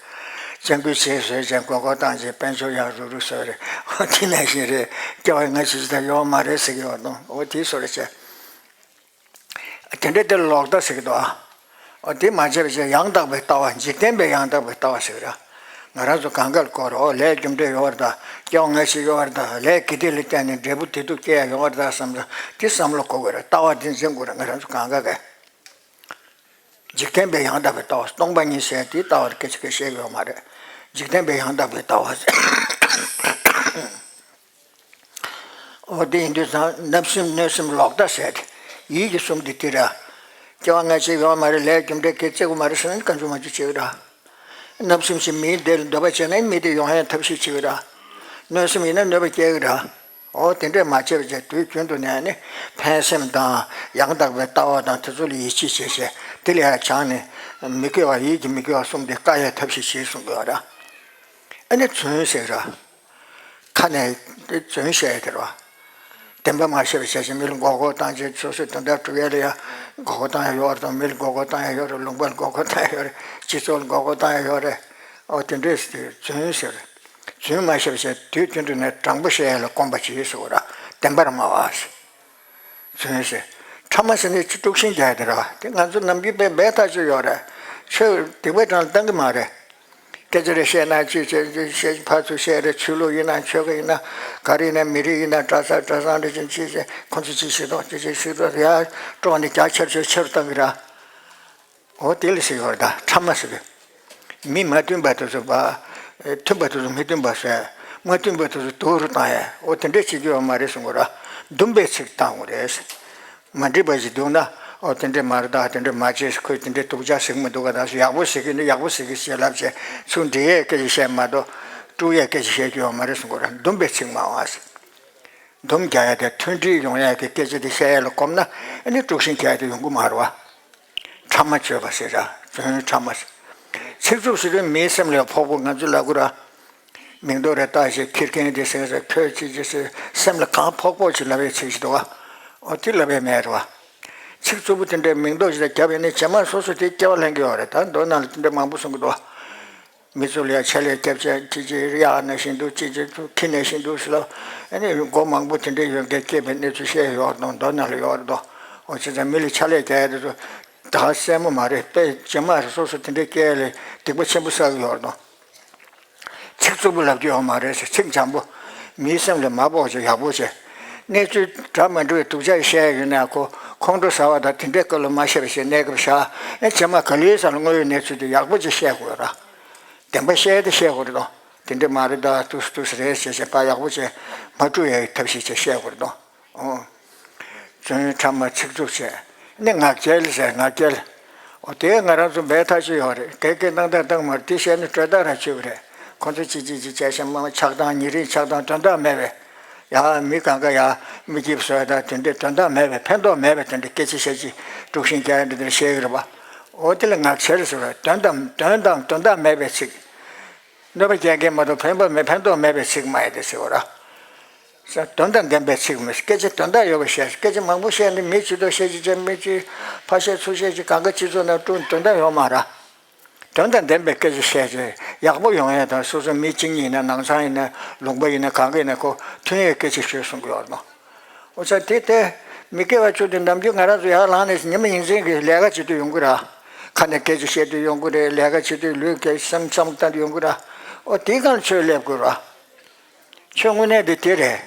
སྤྱང་ཀིའི་བྱེད་བཟོས་ཅན་མགོ་སྐོར་བཏང་ཅན་དཔལ་འབྱོར་ཡག་རུག་རུག་བཟོས་རེད། འོ་འདི་ནང་བཞིན་རེད། སྐྱེ་བ་སྔ་ཕྱི་ཅི་ལྟར་ཡོད་མ་རེད་ཟེར་གི་ཡོད་དོ། འོ་དེའི་བཟོ་འདྲ་བྱས། དེ་འདྲ་དེ་ལོག་ལྟ་ཟེར་གྱི་འདུག་ཨ། འོ་དེ་མ་བྱས་པ་བྱས་ཡང་དག་པའི་ལྟ་བ། འཇིག་རྟེན་པའི་ཡང་དག་པའི་ལྟ་བ་ཟེར་གྱི་ར། ང་རང་ཚོ་གང་ག་ལ་གོ་ར། འོ་ལས་རྒྱུ་འབྲས་ཡོད་རེད་ད། སྐྱེ་བ་སྔ་ཕྱི་ཡོད་རེད་ད། ལས་དགེ་སྡིག་ལ་བརྟེན་ནས་འབྲས་བུ་བདེ་སྡུག་སྐྱེ་ཡ་ཡོད་རེད་ད་བསམ་ས་དེ་བསམ་བློ་འཁོར་དགོས་རེད། ལྟ་བ་དེ་འཛིན་དགོས་རེད་ང་རང་ཚོ་གང་ག་གིས། འཇིག་རྟེན་པའི་ཡང་དག་པའི་ལྟ་བ། སྟོང་པ་ཉིད་ཟེར་དེའི་ལྟ་བ་སྐད་ཆ་སྐད་བཤད་ཀྱི་ཡོད་མ་རེད། འཇིག་རྟེན་པའི་ཡང་དག་པའི་ལྟ་བ་ཟེར། འོ་དེ་ཡིན་དུས་ཙང་བརྣབ་སེམས་གནོད་སེམས་ལོག་ལྟ་ཟེར་ཏེ། ཡིད་ཀྱི་གསུམ་དེ་དེ་ར། སྐྱེ་བ་སྔ་ཕྱི་ཡོད་མ་རེད། ལས་རྒྱུ་འབྲས་སྐད་བརྩི་དགོས་མ་རེད་ཟེར་ན་བཀའ་འགྱུར་མ་འགྱུར་བྱེད་ར། བརྣབ་སེམས་ཤིག་མིའི་བདེ་ལ་འདོད་པ་བྱས་ན་མི་དེ་ཡོང་ཡའི་ཐབས་ཤེས་བྱེད་ར། གནོད་སེམས་ཡིན་ན་གནོད་པ་སྐྱེལ་གི་ར། འོ་དེ་འདྲས་མ་བྱས་པ་བྱས་དུས་རྒྱུན་དུ་ནས་ནི་ཕན་སེམས་དང་ཡང་དག་པའི་ལྟ་བ་དང་དེ་ཚོ་ལ་ཡིད་ཆེས་བྱས་བྱས་དེ་ལ་ཡང་སྦྱངས་ནས་མི་དགེ་བ་ཡིད་ཀྱི་མི་དགེ་བ་གསུམ་དེ་བཀག་ཡའི་ཐབས་ཤེས་བྱེད་གསུང་གི་ཡོད་ར། ཨ་ནི་བརྫུན་ཟེར་ར། ཁ་ནས་རྫུན་བཤད་ཡ་དེ་རེད་བ། བདེན་པ་མ་བཤད་པ་བྱས་ཙང་མི་ལ་མགོ་སྐོར་བཏང་བྱས་སོ་སོའི་དོན་དག་སྒྲུབ་ཡ་ལ་ཡ་མགོ་སྐོར་བཏང་ཡ་ཡོད་རེད་དང་། མི་ལ་མགོ་སྐོར་བཏང་ཡ་ཡོད་རེད། ལུང་པ་ལ་མགོ་སྐོར་བཏང་ཡ་ཡོད་རེད། སྤྱི་ཚོགས་ལ་མགོ་སྐོར་བཏང་ཡ་ཡོད་རེད། ཨོ་དེ་འདྲས་ཟེར་རྫུན་ཟེར། རྫུན་མ་བཤད་པ་བྱས་དུས་རྒྱུན་དུ་ནས་དྲང་པོ་བཤད་ཡ་ལ་གོམས་པ་བྱེད་ཟེར་བ་ར། བདེན་པར་སྨྲ་བ་ཟེར། རྫུན་ཟེར། ཕྲ་མ་ཟེར་ནས་དཀྲུག་ཤིང་རྒྱག་ཡ་དེ་ར། དེ་ང་ཚོ་ནམ་རྒྱུན་དཔེ་འབད་ཐག་ཆོད་ཡོད་རེད། ཆོས་སྡིག་པའི་གྲངས་ལ་བཏང་གི་མ་རེད། སྐད་ཆ་རེ་བཤད་ན་ཅི་བྱེད་ཅི་བཤད་ཕར་ཚུར་བཤད་རེད། ཆོས་ལུགས་ཡིན་ན་ཆོལ་ཁ་ཡིན་ན་ག་རེ་ཡིན་ན་མི་རིགས་ཡིན་ན་གྲྭ་ཚང་གྲྭ་ཚང་རེད་ཅི་ཅི་བྱེད་ཁོང་ཚོ་ཅི་བྱེད་དང་ཅི་བྱེད་ཤི་རོ་ཡ་སྤྲོ་ནས་རྒྱ་ཆེར་ཆེར་ཆེར་བཏང་གི་ར། འོ་དེ་ལ་ཟེར་ཡོད་རེད་ད་ཕྲ་མ་ཟེར་བས། མི་མ་མཐུན་པ་དེ་ཚོ་བ། མཐུན་པ་དེ་ཚོ་མི་མཐུན་པ་བཟོས། མ་མཐུན་པ་དེ་ཚོ་སྡུག་རུ་བཏང་ཡ། འོ་དེ་འདྲས་བྱེད་རྒྱུ་ཡོད་མ་རེད་གསུང་གི་རེད། འདུམ་པའི་ཚིག་བཏང་དགོས་རེད། མ་འགྲིག་པ་ཞིག་འདུག་ན། ཨོ་དེ་འདྲས་མ་རེད་ད། དེ་འདྲས་མ་བྱེད། ཁོས་དེ་འདྲས་སྡུག་ཅག་ཟིག་མི་འདུག་ག་ད་ཡག་པོ་ཟིག་གི་ནི་ཡག་པོ་ཟིག་གི་ཞེས་ལབ་བྱས་ཚུར་འདྲི་ཡས་སྐད་ཆ་བཤད་མ་གཏོགས། དཀྲུག་ཡས་སྐད་ཆ་བཤད་རྒྱུ་ཡོད་མ་རེད་གསུང་གི་རེད། འདུམ་པའི་ཚིག་མ་འོང་ཨ་ཟེར། འདུམ་རྒྱག་ཡ་དེ་མཐུན་སྒྲིལ་ཡོང་ཡ་གི་སྐད་ཆ་དེ་བཤད་ཡ་ལ་གོམས་ན་ཨ་ནི་དཀྲུག་ཤིང་རྒྱག་ཡ་དེ་ཡོང་གི་མ་རེད་བ། ཕྲ་མ་བཅོས་པ་ཟེར་ར། རྫུན་ཕྲ་མ་ཟེར། ཚིག་རྩུབ་ཟེར་དུས་མིའི་སེམས་ལ་ཕོག་པོ། ང་ཚོ་ལབ་དགོས་ར། མིང་འདོགས་རེ་བཏགས་བྱས་ཁྱི་རྒན་དེ་ཟེར་ཟེར། ཁྱོད་ཅི་ཅི་ཟེར། སེམས་ལ་གང་ཕོག་ཕོག་ཅིག་ལབ་ཡའི་ཚིག་ཅིག་འདུག་བ། ཨོ་དེ་ལབ་ཡ་མེད་རེད་བ། ཚིག་རྩུབ་པོ་དེ་འདྲའི་མིང་འདོགས་ཅིག་ལ་བརྒྱབ་ཡོད་ན་རྗེས་མ་སོ་སོ་དེ་སྐྱེ་བ་ལེན་གི་ཡོད་རེད། ད་མདོ་ནང་ལ་དེ་འདྲ་མང་པོ་གསུང་གི་འདུག་བ། མི་ཚོ་ལ་ཡ་ཕྱག་ལས་རྒྱབ་བྱས་ཅི་ཅི་གཡག་ནང་བཞིན་འདུག་ཅི་ཅི་ཁྱི་ནང་བཞིན་འདུག་ཟེར་ལབ། ཨ་ནི་མགོ་མང་པོ་དེ་འདྲའི་ཡོད་མཁན་སྐྱེས་པའི་གནས་ཚུལ་བཤད་ཡོད་རེད་དོ། མདོ་ནང་ལ་ཡོད་རེད་དོ། འོ་བྱས་ཙང་མི་ལ་ཕྱག་ལས་རྒྱག་ཡ་དེ་ཚོ་ད་གསལ་མོ་མ་རེད། དཔེ་རྗེས་མ་སོ་སོ་དེ་འདྲའི་སྐྱེ་ཡ་ལ་སྡིག་པ་ཆེན་པོ་བསགས་ཀྱི་ཡོད་རེད་དོ། ཚིག་རྩུབ་པོ་ལབ་རྒྱུ་ཡོད་མ་རེད་ཟེར། ཚིག་འཇམ་པོ། མིའི་སེམས་ལ་མ་ཕོག་བྱས་ཡག་པོ་བྱས། གནས་ཚུལ་འདྲ་མི་འདྲ་བའི་སྡུག་ཅག་བཤད་ཡོད་ན་ཁོ་ཁོང་ཁྲོ་ཟ་བ་དང་དེ་འདྲའི་སྐབས་ལ་མ་བཤད་པ་བྱས་གནས་སྐབས་བཞག་ཨེ་རྗེས་མ་ག་ལེར་ས་ལ་དངོས་ཡོད་གནས་ཚུལ་དེ་ཡག་པོ་ཅིག་བཤད་དགོས་ར། བདེན་པ་བཤད་དེ་བཤད་དགོས་རེད་དོ། དེ་འདྲ་མ་རེད་ད་ཏུས་ཏུས་རེད་ཟེར་བྱས་ཕར་ཡག་པོ་བྱས་མ་དཀྲུག་ཡ་ཡི་ཐབས་ཤེས་བྱས་བཤད་དགོས་རེད་དོ། ཨོ། རྫུན་ཕྲ་མ་ཚིག་རྩུབ་བྱས། ནི་ངག་འཁྱལ་ཟེར་ངག་འཁྱལ། ཨོ་དེ་ང་རང་ཚོ་འབད་ཐག་ཆོད་ཡོད་རེད། གལ་གལ་སྣང་དག་བཏང་མ་རེད། དེ་བཤད་ན་གྲོས་ཐག་རང་ཆོད་གི་རེད། ཁོང་ཚོ་ཅི་ཅི་ཅི་བྱས་ཤིང་མ་ཆགས་སྡང་ཉེ་རིང་ཆགས་སྡང་དོན་དག་མེད་པས། ཡ་མི་གང་ག་ཡ་མི་སྐྱིད་བཟོས་དང་དེ་འདྲའི་དོན་དག་མེད་པས་ཕན་ཐོགས་མེད་པས་དེ་འདྲའི་སྐད་ཆ་བཤད་ཅི་དཀྲུག་ཤིང་རྒྱག་ཡ་འདི་འདྲ་བཤད་གི་རེད་པ། ཨོ་དེ་ལ་ངག་འཁྱལ་ཟེར་བ་དོན་དང་དོན་དང་དོན་དག་མེད་པའི་ཚིག་གནོད་པ་སྐྱེལ་མཁན་མ་གཏོགས་ཕན་པ་མེད་ཕན་ཐོགས་མེད་པའི་ཚིག་མ་ཡིན་ཏེ་ཟེར་བ་ར། ས་དོན་དང་ལྡན་པའི་ཚིག་མི་སྐད་ཆ་དོན་དག་ཡོད་པ་བཤད། སྐད་ཆ་མང་པོ་བཤད་ནས་མི་ཇུས་གཏོགས་བཤད་ཅི་བྱས་མི་ཅི་ཕར་བཤད་ཚུར་བཤད་ཅི་གང་ག་སྤྱི་ཚོགས་ནང་དཀྲུག་དོན་དག་ཡོད་མ་ར། དོན་དང་ལྡན་པའི་སྐད་ཆ་བཤད་ཅི་ཡག་པོ་ཡོང་ཡ་དང་སོ་སོ་མི་གཅིག་གཉིས་ཡིན་ན་ནང་ཚང་ཡིན་ན་ལུང་པ་ཡིན་ན་གང་ག་ཡིན་ན་ཁོ་མཐུན་ཡའི་སྐད་ཆ་ཤོད་གསུང་གི་ཡོད་ནོ། འོ་ཙང་དེ་ལྟས་མི་སྐྱེ་བ་བཅུ་དེ་ནམ་རྒྱུན་ང་རང་ཚོ་ཡར་ལངས་ནས་ཉི་མ་ཡིན་ཚན་གྱི་ལས་ཀ་བྱེད་དུས་ཡོང་གི་ར། ཁ་ནས་སྐད་ཆ་བཤད་དུས་ཡོང་གི་རེད། ལས་ཀ་བྱེད་དུས་ལུས་སྐད་སེམས་བསམ་བློ་བཏང་དུས་ཡོང་གི་ར། འོ་དེའི་སྒང་ལ་ཆོས་སླེབས་དགོས་ར། ཆོས་དངོས་གནས་དེ་དེ་རེད།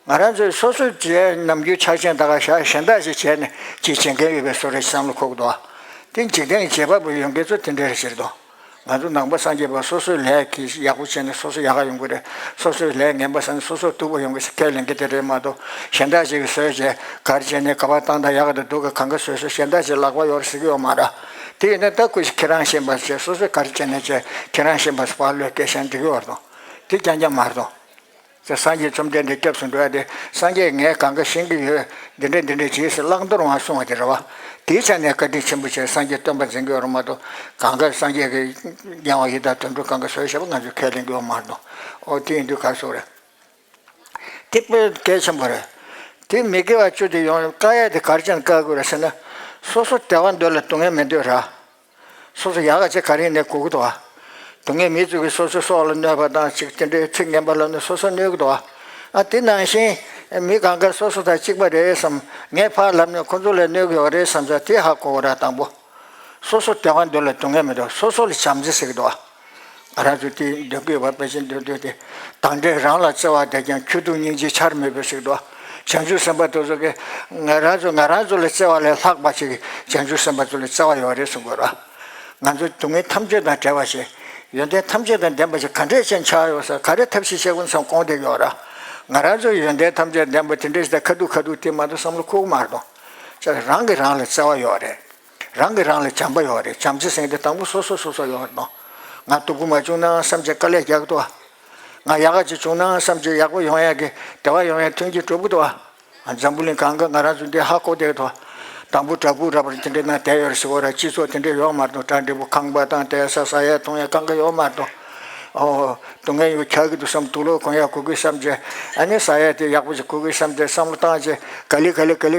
ང་རང་ཚོས་སོ་སོ་བྱས་ནམ་རྒྱུན་ཆགས་ཞེན་ད་ག་བཞག་གཞན་དག་ཅིག་བྱས་ནས་ཅིག་བྱེད་མཁན་ཡོད་པའི་བཟོ་རེད་བསམ་བློ་འཁོར་གི་འདུག་དེ་འཇིག་རྟེན་བྱེད་པ་པོ་ཡོང་མཁན་ཚོ་དེ་འདྲ་རེད་ཟེར་འདུག་ང་ཚོ་ནང་པ་སངས་རྒྱས་པ་སོ་སོའི་ལས་ཀྱིས་ཡག་པོ་བྱས་ནས་སོ་སོ་ཡག་ག་ཡོང་གི་རེད། སོ་སོའི་ལས་ངན་པ་བསགས་ནས་སོ་སོ་སྡུག་པ་ཡོང་གི་ཟེར་ཁས་ལེན་གྱི་དེ་རེད་མ་གཏོགས་གཞན་དག་ཅིག་གིས་བཟོས་བྱས་ག་རེ་བྱས་ནས་ག་པར་བཏང་དང་ཡག་ག་དང་སྡུག་ག་གང་ག་བཟོས་བཟོས་གཞན་དག་ཅིག་ལག་པ་ཡོད་རེད་ཟེར་གི་ཡོད་མ་རེད། དེ་ཡིན་ན་ད་ཁོས་ཁྱེད་རང་ཤེས་པ་བྱས་སོ་སོས་ག་རེ་བྱས་ནས་བྱས་ཁྱེད་རང་ཤེས་པ་བ་བློས་སྐད་ཆ་འགྲིག་གི་ཡོད་རེད་དོ། དེ་རྐྱང་རྐྱང་མ་རེད་དོ། ད་སངས་རྒྱས་བཅོམ་ལྡན་འདས་སྐྱབས་སུ་འགྲོ་ཡ་དེ་སངས་རྒྱས་ངས་གང་ག་ཤེས་ཀྱི་ཡོད། འདི་འདྲ་འདི་འདྲ་བྱེད་ཟེར་བླང་དོར་མ་གསུང་བ་དེ་རེད་བ། དེའི་ཆ་ནས་བཀའ་དྲིན་ཆེན་པོ་བྱས་སངས་རྒྱས་སྟོན་པ་འཛིན་གྱི་ཡོད་རེད་མ་གཏོགས་གང་ག་སངས་རྒྱས་ཀྱི་སྙན་དབང་ཡི་དྭགས་དོན་གྲུབ་གང་ག་བཟོས་བཞག་པ་ང་ཚོས་ཁས་ལེན་གྱི་ཡོད་མ་རེད་དོ། ཨོ་དེ་ཡིན་དུས་ག་རེ་ཟེར་དགོས་རེད། དེ་དཔེ་གལ་ཆེན་པོ་རེད། དེ་མི་དགེ་བ་བཅུ་དེ་ཡོང་བཀག་ཡ་དེ་ག་རེ་བྱས་ནས་བཀག་དགོས་རེད་ཟེར་ན། སོ་སོ་བདེ་བ་འདོད་ལ་སྡུག་བསྔལ་མི་འདོད་ར། སོ་སོ་ཡག་ག་ཅིག་ག་རེ་ཡིན་ནའི་དགོས་ཀྱི་འདུག་ཨ། སྡུག་བསྔལ་མི་ཚོ་གིས་སོ་སོའི་སྲོག་ལ་གནོད་པ་དང་ཅིག་དེ་འདྲའི་ཚིག་ངན་པ་ལབ་ནས་སོ་སོ་གནོད་ཀྱི་འདུག་ཨ། ཨ་དེ་ནང་བཞིན་མི་གང་ག་སོ་སོ་དང་གཅིག་པ་རེད་བསམ་ངས་ཕར་ལབ་ནས་ཁོ་ཚོ་ལ་གནོད་ཀྱི་ཡོད་རེད་བསམ་ས་དེ་ཧ་གོ་དགོས་ར། དང་པོ། སོ་སོ་བདེ་བ་འདོད་ལ་སྡུག་བསྔལ་མི་འདོད། སོ་སོ་ལ་བྱམས་བརྩེ་ཟེར་གྱི་འདུག་ཨ། ང་རང་ཚོ་དེ་འདོད་དགོས་པ་དཔེ་ཆ་འདོད་འདོད་དེ། དང་འདྲེས་རང་ལ་བརྩེ་བ་དེ་ཀྱང་། ཁྱོད་སྡུག་སྙིང་རྗེ་ཆར་མེད་པའི་ཟེར་གྱི་འདུག་ཨ། བྱང་ཆུབ་སེམས་དཔའ་དེ་ཚོ་གིས་ང་རང་ཚོ་ང་རང་ཚོ་ལ་བརྩེ་བ་ལས་ལྷག་པ་ཞིག་བྱང་ཆུབ་སེམས་དཔའ་ཚོ་ལ་བརྩེ་བ་ཡོད་རེད་གསུང་དགོས་ར། ང་ཚོ་སྡུག་བསྔལ་ཐམས་ཅད་དང་བྲལ་བ་ཞིག་ཡོན་ཏན་ཐམས་ཅད་དང་ལྡན་པ་ཞིག་ག་འདྲས་ཅན་ཆགས་ཡོད་ས། ག་རེ་ཐབས་ཤེས་བྱེད་དགོས་བསམ་དགོངས་བསྡད་ཡོད་ར། ང་རང་ཚོའི་ཡོན་ཏན་ཐམས་ཅད་ལྡན་པ་དེ་འདྲས་ཞིག་དང་ཁ་ཐུག་ཁ་ཐུག་དེ་མ་གཏོགས་བསམ་བློ་འཁོར་གི་མ་རེད་དོ། ཅག་རང་གིས་རང་ལ་བརྩེ་བ་ཡོད་རེད། རང་གིས་རང་ལ་བྱམས་པ་ཡོད་རེད། བྱམས་བརྩེ་ཟེར་མཁན་དེ་དང་པོ་སོ་སོ་སོ་སོ་ཡོད་རེད་དོ། ང་སྡུག་པོ་མ་བྱུང་ན་བསམ་བྱས་དཀའ་ལས་རྒྱག་གི་འདུག་ཨ། ང་ཡག་ག་ཅིག་བྱུང་ན་བསམ་བྱས་ཡག་པོ་ཡོང་ཡག་གི་བདེ་བ་ཡོང་ཡག་མཐུན་རྐྱེན་སྒྲུབ་ཀྱི་འདུག་ཨ། འཛམ་བུ་གླིང་གང་ག་ང་རང་ཚོ་འདི་ཧ་གོ་བསྡད་ཀྱི་འདུག་དང་པོ་བྲག་ཕུག་ར་བར་དེ་འདྲའི་ནང་བསྡད་ཡོད་རེད་ཟེར་གོ་ར། སྤྱི་ཚོགས་དེ་འདྲ་ཡོད་མ་རེད་དོ། གྲ་འགྲིག་པོ་ཁང་པ་དང་བསྡད་ས་ཟ་ཡ་འཐུང་ཡ་གང་ག་ཡོད་མ་རེད་དོ། ཨོ། སྡུག་བསྔལ་ཡོད་ཁྱག་གི་འདུག་བསམ། དུག་ལོག་གོན་ཡ་དགོས་ཀྱི་བསམ་བྱས། ཨ་ནི་ཟ་ཡ་དེ་ཡག་པོ་ཞིག་དགོས་ཀྱི་བསམ་བྱས་བསམ་བློ་བཏང་བྱས་ག་ལེ་ག་ལེ་ག་ལེ་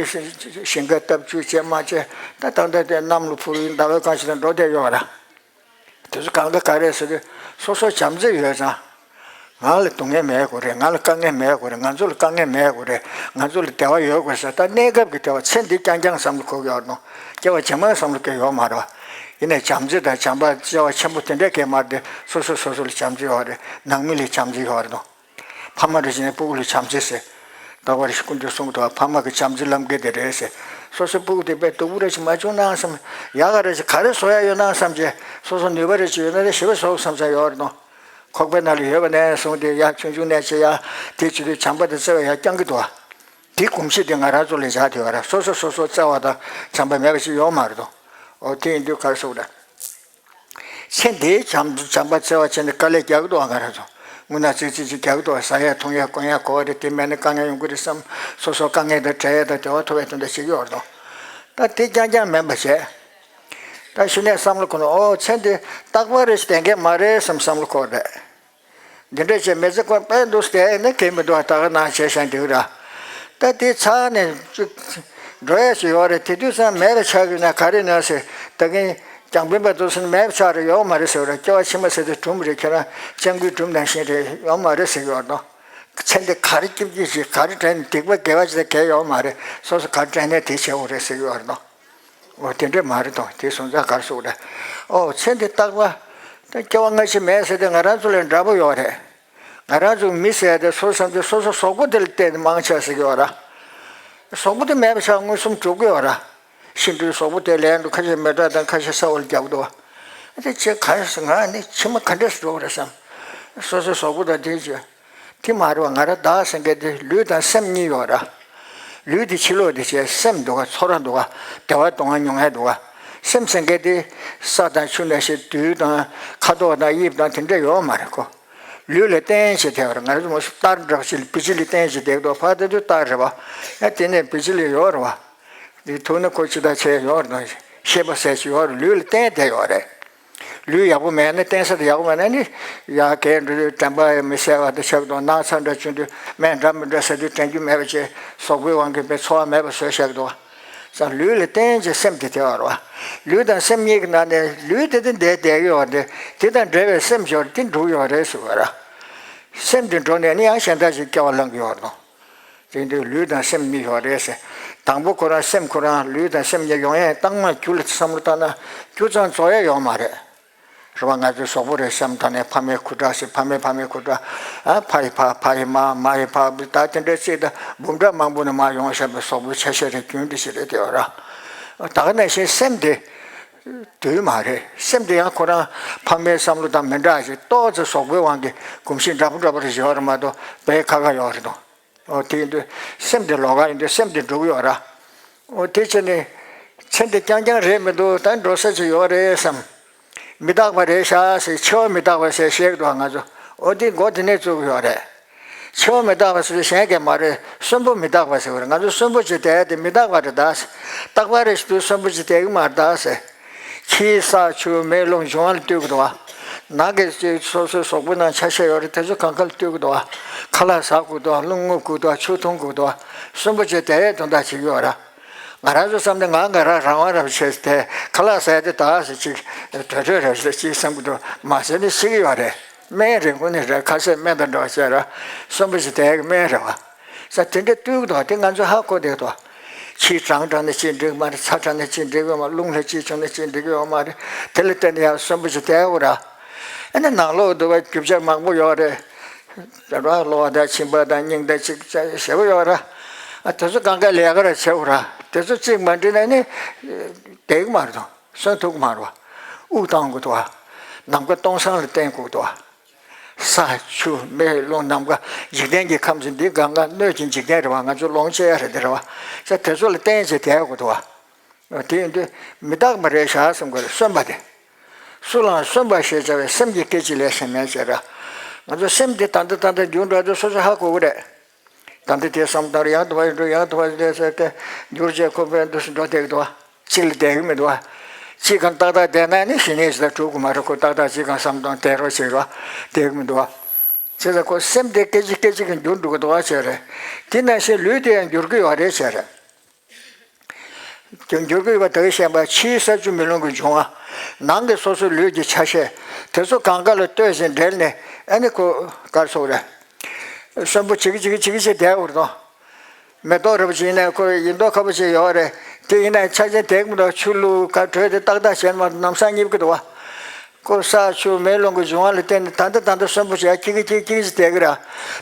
ཞིང་ཁ་བཏབ་བཅུག་བྱས་མ་བྱས། ད་ད་ལྟ་དེ་གནམ་ལོ་འཕུར་ཡིན་ཟླ་བའི་གང་ཞིག་ལ་འགྲོ་བསྡད་ཡོད་ར། དེ་ཚོ་གང་ག་ག་རེ་ཟེར་དུས་སོ་སོ་བྱམས་བརྩེ་ཡོད་ཙང་། ང་ལ་སྡུག་བསྔལ་མེད་དགོས་རེད། ང་ལ་དཀའ་ངལ་མེད་དགོས་རེད། ང་ཚོ་ལ་དཀའ་ངལ་མེད་དགོས་རེད། ང་ཚོ་ལ་བདེ་བ་ཡོད་དགོས་ཟེར། ད་གནས་སྐབས་ཀྱི་བདེ་བ་ཚེ་འདི་རྐྱང་རྐྱང་བསམ་བློ་འཁོར་གྱི་ཡོད་རེད་དོ། སྐྱེ་བ་རྗེས་མ་བསམ་བློ་འཁོར་གྱི་ཡོད་མ་རེད་བ། ཡིན་ནའི་བྱམས་བརྩེ་དང་བྱམས་པ་བརྩེ་བ་ཆེན་པོ་དེ་འདྲ་གས་མ་རེད་དེ། སོ་སོ་སོ་སོ་ལ་བྱམས་བརྩེ་ཡོད་རེད། ནང་མི་ལ་བྱམས་བརྩེ་ཡོད་རེད་དོ། ཕ་མ་རེ་བྱས་ནས་སྤུ་གུ་ལ་བྱམས་བརྩེ་ཟེར། རྟག་པར་ཞིག་སྐུ་མདུན་གསུང་གི་འདུག་ཕ་མ་གི་བྱམས་བརྩེ་ལམ་ཁྱེར་དེ་རེད་ཟེར། སོ་སོའི་སྤུ་གུ་དེ་དཔེ་སྡུག་པོ་རེ་ཞིག་མ་བྱུང་ན་བསམ། ཡག་ག་རེ་ཞིག་ག་རེ་བཟོ་ཡ་ཡོད་ན་བསམ་བྱས། སོ་སོ་ནུས་པ་རེ་ཞིག་ཡོད་ན་དེ་ཞེ་པོ་བཟོ་བསམ་ས་ཡོད་རེད་དོ། ཁོག་པའི་ནང་ལ་ཡོད་པ་ནས་བཟུང་སྟེ་ཡ་ཆུང་ཆུང་ནས་བྱས་ཡ་དེ་བྱེད་དུས་བྱམས་པ་དང་བརྩེ་བ་ཡར་བསྐྱང་གི་འདུག་དེ་གོམས་གཤིས་དེ་ང་རང་ཚོ་ལ་བཞག་བསྡད་ཡོད་རེད། སོ་སོ་སོ་སོ་བརྩེ་བ་དང་བྱམས་པ་མེད་པ་ཞིག་ཡོད་མ་རེད་དོ། འོ་དེ་ཡིན་དུས་ག་རེ་ཟེར་དགོས་རེད། ཚེ་འདིའི་བྱམས་བྱམས་པ་བརྩེ་བ་བྱས་ནས་དཀའ་ལས་རྒྱག་གི་འདུག་ང་རང་ཚོ། དངོས་གནས་ཚིག་ཚིག་ཅིག་རྒྱག་གི་འདུག་ཟ་ཡ་འཐུང་ཡ་གོན་ཡ་གོ་བ་རེད། དེ་མེད་ན་དཀའ་ངལ་ཡོང་གི་རེད་བསམ། སོ་སོ་དཀའ་ངལ་དང་བྲལ་ཡ་དང་བདེ་བ་ཐོབ་ཡ་དེ་འདྲ་བྱེད་ཀྱི་ཡོད་རེད་དོ། ད་དེ་རྐྱང་རྐྱང་མིན་པ་བྱས། ད་གཞི་ནས་བསམ་བློ་འཁོར་ན། ཨོ་ཚེ་འདི་རྟག་པར་རེ་ཞིག་བསྡད་མཁན་མ་རེད་བསམ་བསམ་བློ་འཁོར་རེད། འདི་འདྲ་བྱས་མི་ཚེ་ཁོ་དཔེ་འདུག་བསྡད་ནས་གལ་མི་འདུག་ད་ག་ནང་བྱས་བཞག་འདུག་ར། ད་དེ་ཚར་ནས་ཅིག་འགྲོ་ཡ་ཞིག་ཡོད་རེད། དེ་དུས་ཙང་མེད་པ་ཆགས་ཀྱི་ན་ག་རེ་ན་ཟེར། ད་གིན་རྒྱང་འཕེན་པ་འདུག་ཟེར་ན་མེད་པ་ཆགས་རེད། ཡོད་མ་རེད་ཟེར་བ་རེད། སྐྱེ་བ་ཕྱི་མ་ཟེར་དུས་གྲུམ་རེད། ཁྱེད་རང་སྤྱང་ཀིའི་གྲུམ་ནང་བཞིན་རེད། ཡོད་མ་རེད་ཟེར་གྱི་ཡོད་རེད་དོ། ཚེ་འདི་ག་རེ་སྐྱིད་སྐྱིད་ཞིག་ག་རེ་དྲན་ནས་སྡིག་པ་དགེ་བ་ཅིག་དང་གལ་ཡོད་མ་རེད། སོ་སོ་ག་རེ་དྲན་ནས་དེ་བྱེད་དགོས་རེད་ཟེར་གྱི་ཡོད་རེད་དོ། འོ་དེ་འདྲས་མ་རེད་དོ། དེ་སོང་ཙང་ག་རེ་ཟེར་དགོས་རེད། ཨོ་ཚེ་འདི་རྟག་པ། ད་སྐྱེ་བ་སྔ་ཕྱི་མེད་ཟེར་དེ་ང་རང་ཚོ་ལ་འདྲ་པོ་ཡོད་རེད། ང་རང་ཚོ་མི་ཟེར་དེ་སོ་སོ་བསམ་དུས་སོ་སོ་གཟུགས་པོ་དེ་ལ་བརྟེན་ནས་མང་ཆེ་ཟེར་གྱི་ཡོད་ར། གཟུགས་པོ་དེ་མེད་པ་ཆགས་མངོན་སུམ་གྲུབ་ཀྱི་ཡོད་ར། ཤི་དུས་གཟུགས་པོ་དེ་ལེན་དུས་ཁ་ཤས་མེ་སྲེག་དང་ཁ་ཤས་ས་འོག་ལ་རྒྱག་འདུག་བ། དེ་ཆེ་ག་རེ་ཟེར། ང་ནི་ཕྱི་མ་ག་འདྲས་སུ་འགྲོ་གི་རེད་བསམ། སོ་སོའི་གཟུགས་པོ་དང་དེ་ཆེ། དེ་མ་རེད་བ། ང་རང་བདག་ཟེར་མཁན་དེ་ལུས་དང་སེམས་གཉིས་ཡོད་ར། ལུས་དེ་ཕྱི་ལོགས་དེ་བྱས། སེམས་འདུག་ག་ཚོར་བ་འདུག་ག་བདེ་བ་སྡུག་བསྔལ་མྱོང་ཡ་འདུག་ག་སེམས་ཟེར་མཁན་དེ་ས་དང་ཆུ་ནང་བཞིན་རྡུལ་དང་ཁ་དོག་དང་དབྱིབས་དང་དེ་འདྲ་ཡོད་མ་རེད་ཁོ། ལུས་ལ་བརྟེན་བྱས་བསྡད་པ་རེད། ང་རང་ཚོ་མ་སུ་སྟར་འདྲ་བ་ཞིག་ལ་བི་ཇི་ལི་བརྟེན་བྱས་བསྡད་འདུག་ཕར་ལྟ་དུས་སྟར་རེད་བ། ཡ་དེ་ནས་བི་ཇི་ལི་ཡོད་རེད་བ། དེ་ཐུག་ན་ཁོ་ཅི་ལྟར་བྱས་ཡོད་རེད། ཤེས་པ་ཟེར་ཞིག་ཡོད་རེད། ལུས་ལ་བརྟེན་བསྡད་ཡོད་རེད། ལུས་ཡག་པོ་མེད་ན། བརྟེན་ས་དེ་ཡག་པོ་མེད་ན་ནི། ཡ་གས་འགྲོ་དུས་དྲན་པ་ཡང་མི་གསལ་བ་དང་ཆགས་དང་། ན་ཚ་འདྲ་བྱུང་དུས་སྨན་འདྲ་མི་འདྲ་ཟ་དུས་དྲན་རྒྱུ་མེད་པ་བྱས། གཟུགས་པོའི་དབང་གིས་མི་འཚོ་བ་མེད་པ་བཟོས་བཞག་འདུག་བ། ཙང་ལུས་ལ་བརྟེན་བྱས་སེམས་དེ་དེ་བ་རེད་བ། ལུས་དང་སེམས་གཉིས་ཀྱི་ནང་ནས་ལུས་དེ་དེ་འདས་བསྡད་ཀྱི་ཡོད་རེད། དེ་དང་འབྲེལ་བའི་སེམས་ཤོར་དེ་འགྲུག་ཡོད་རེད་ཟེར་བ་ར། སེམས་དེ་འགྲོ་ནས་ནི་ཡང་གཞན་དག་ཅིག་སྐྱེ་བ་བླང་གི་ཡོད་རེད་དོ། དེ་དུས་ལུས་དང་སེམས་གཉིས་ཡོད་རེད་ཟེར། དང་པོ་ཁོ་རང་སེམས་ཁོ་རང་ལུས་དང་སེམས་གཉིས་ཡོང་ཡས་རྟགས་མ་རྒྱུ་ལ་བསམ་བློ་བཏང་ན་རྒྱུ་ཙམ་རྫོགས་ཡས་ཡོད་མ་རེད། རེད་བ། ང་ཚོའི་གཟུགས་པོ་རེད་བསམ་ཐོག་ནས་ཕ་མའི་ཁུ་ཁྲག་ཟེར། ཕ་མའི་ཕ་མའི་ཁུ་ཁྲག་ཨ་ཕ་ཡི་ཕ། ཕ་ཡི་མ། མ་ཡི་ཕ། ད་དེ་འདྲའི་ཚིག་དང་འབུམ་ཕྲག་མང་པོ་ནས་མར་ཡོང་བཞག་པའི་གཟུགས་པོའི་ཆ་ཤས་རེད། རྒྱུན་དེ་ཞིག་རེད་དེ་བ་ར། ད་ག་ནང་བཞིན་སེམས་དེ་དུས་མ་རེད། སེམས་དེ་ཡང་ཁོ་རང་ཕ་མའི་བསམ་བློ་དང་མི་འདྲ་ཞིག་ཏོག་ཙམ་གཟུགས་པོའི་དབང་གིས་གོམས་གཤིས་འདྲ་པོ་འདྲ་པོ་རེ་ཡོད་རེད་མ་གཏོགས་དཔེ་ཁ་ཁ་ཡོད་རེད་དོ། ཨོ་དེ་ཡིན་དུས་སེམས་དེ་ལོགས་ཀ་ཡིན་དུས་སེམས་དེ་འགྲུབ་ཡོད་ར། ཨོ་དེ་བྱས་ནས་ཚེ་འདི་རྐྱང་རྐྱང་རེད་མི་འདུག་ད་འགྲོ་ས་ཅིག་ཡོད་རེད་བསམ། མི་རྟག་པ་རེད་ཤག་ཟེར། འཆི་བ་མི་རྟག་པ་ཟེར་བཤད་ཀྱི་འདུག་ང་ཚོ། ཨོ་དེ་མགོ་དེ་ནས་བཙུགས་ཡོད་རེད། འཆི་བ་མི་རྟག་པ་ཟེར་གཞན་གྱིས་མ་རེད། གསོན་པོ་མི་རྟག་པ་ཟེར་བ་རེད། ང་ཚོ་གསོན་པོ་ཅིག་བསྡད་དེ་མི་རྟག་པ་རེད་ད་ཟེར། རྟག་པ་རེད་ཟེར་དུས་གསོན་པོ་ཅིག་བསྡད་ཀྱི་མ་རེད་ད་ཟེར། ཕྱིའི་ས་ཆུ་མེ་རླུང་འབྱུང་བ་ལ་ལྟོས་ཀྱི་འདུག་བ། ནང་གི་ཅིག་སོ་སོའི་གཟུགས་པོ་ནང་ཆ་ཤས་ཡོད་རེད། དེ་ཚོ་གང་ག་ལ་ལྟོས་ཀྱི་འདུག་བ། ཁ་ལག་ཟ་དགོས་འདུག་བ། རླུང་རྔུབ་དགོས་འདུག་བ། ཆུ་འཐུང་དགོས་འདུག་བ། གསོན་པོ་བྱས་བསྡད་ཡས་དོན་དག་བྱེད་ཀྱི་ཡོད་ར། ང་རང་ཚོ་བསམ་ནས་ང་ང་རང་རང་དབང་རང་བྱས་ཏེ་ཁ་ལག་ཟས་ཏེ་ད་ཟེར་ཅིག་དྲོད་དྲོད་རེ་ཟེར་ཅིག་བསམ་གྱི་འདུག་མ་ཟེར་ནས་ཤི་གི་ཡོད་རེད། སྨན་རེད། དངོས་གནས་རེད། ཁ་ཟས་སྨན་དང་འདྲ་བ་བྱས་ར། གསོན་པོ་ཞིག་དེ་གི་སྨན་རེད་བ། ས་དེ་འདྲ་བཏུལ་གི་འདུག་དེ་ང་ཚོས་ཧ་གོ་བསྡད་འདུག་ཕྱིའི་གྲང་དྲགས་ནས་ཅི་འགྲིག་མ་རེད། ཚ་དྲགས་ནས་ཅི་འགྲིག་ཡོད་མ་རེད། རླུང་ལ་ཅི་བྱུང་ནས་ཅི་འགྲིག་ཡོད་མ་རེད། དེ་ལ་བརྟེན་ནས་ཡང་གསོན་པོ་ཞིག་དེ་གི་ར། ཨ་ནི་ནང་ལོགས་འདུག་བ། རྒྱུ་ཆ་མང་པོ་ཡོད་རེད། ར་གློ་བ་དང་མཆིན་པ་དང་སྙིང་དང་ཅིག་ཞེ་པོ་ཡོད་ར། ཨ་དེ་ཚོ་གང་ག་ལས་ཀ་ར་བྱེད་དགོས་ར། དེ་ཚོ་གཅིག་མ་འགྲིག་ན་ནི་བསྡད་གི་མ་རེད་དོ། གསོན་ཐུབ་ཀྱི་མ་རེད་བ། དབུགས་གཏོང་དགོས་འདུག་བ། ནམ་མཁའ་སྟོང་སང་ལ་བརྟེན་དགོས་འདུག་བ། ས་ཆུ་མེ་རླུང་ནམ་མཁའ་འཇིག་རྟེན་གྱི་ཁམས་ཚན་འདི་གང་ག་སྣོད་ཀྱི་འཇིག་རྟེན་རེད་བ། ང་ཚོ་ལོངས་སྤྱོད་ཡ་རེད་འདི་རེད་བ། ས་དེ་ཚོ་ལ་བརྟེན་བྱས་བསྡད་དགོས་འདུག་བ། དེ་ཡིན་དུས་མི་རྟག་པ་རེད་ཤག་བསམ་དགོས་རེད། གསོན་པ་དེ། སུ་ལའང་གསོན་པ་ཞེས་བྱ་བའི་སེམས་ཀྱི་སྐད་ཅིག་ལས་ཟིན་མེད་ཅེས་ར། ང་ཚོ་སེམས་དེ་ད་ལྟ་ད་ལྟ་འགྱུར་འགྲོ་དུས་སོ་སོ་ཧ་གོ་གི་རེད། ད་ལྟ་དེ་བསམ་བློ་ཡང་དུ་བ་འགྲོ་ཡང་དུ་བ་འགྲོ་ཟེར་ཏེ་འགྱུར་བྱས་ཁོ་བས་འདུག་སེ་འགྲོ་བསྡད་ཀྱི་འདུག་བ། གཅིག་ལ་བསྡད་ཀྱི་མི་འདུག་བ། གཅིག་གང་ཏག་ཏག་བསྡད་ན་ནི་ཞི་གནས་ཞིག་ལ་གྲུབ་ཀྱི་མ་རེད། ཁོ་ཏག་ཏག་གཅིག་གང་བསམ་བློ་བསྡད་རོགས་བྱེད་རོགས་བསྡད་ཀྱི་མི་འདུག་བ། བྱས་ཙང་ཁོ་སེམས་དེ་སྐད་ཅིག་སྐད་ཅིག་གིས་འགྱུར་འགྲོ་གི་འདུག་བ་བྱས་རེད། དེ་ནང་བཞིན་ལུས་དེ་ཡང་འགྱུར་གྱི་ཡོད་རེད་བྱས་རེད། འགྱུར་གྱི་ཡོད་པ་དེ་བཤད་པ། ཕྱིའི་ས་ཆུ་མེ་རླུང་གི་འབྱུང་བ། ནང་གི་སོ་སོའི་ལུས་ཀྱི་ཆ་ཤས། དེ་ཚོ་གང་ག་ལ་ལྟོས་ཤིང་འབྲེལ་ནས་ཨ་ནི་ཁོ་ག་རེ་ཟེར་དགོས་རེད། གསོན་པོ་བྱེད་ཀྱི་བྱེད་ཀྱི་བྱེད་ཀྱི་བྱེད་བསྡད་ཡོད་རེད་དོ། མེ་ཏོག་རེད་པ་ཅིག་ཡིན་ན་ཁོ་ཡིན་མདོག་ཁ་པོ་ཅིག་ཡོད་རེད། དེ་ཡིན་ན་ཆ་ཆེན་དེ་མི་འདུག་ཆུ་བླུགས་ག་དྲོད་དེ་ཏག་ཏག་བྱས་ནས་མ་གཏོགས་ནམ་སང་རྙིད་ཀྱི་འདུག་བ། ཁོ་ས་ཆུ་མེ་རླུང་གི་འབྱུང་བ་ལ་བརྟེན་ནས་ད་ལྟ་ད་ལྟ་གསོན་པོ་བྱས་ཁྱི་གི་ཁྱི་ཁྱི་ཟེར་བསྡད་གི་ར།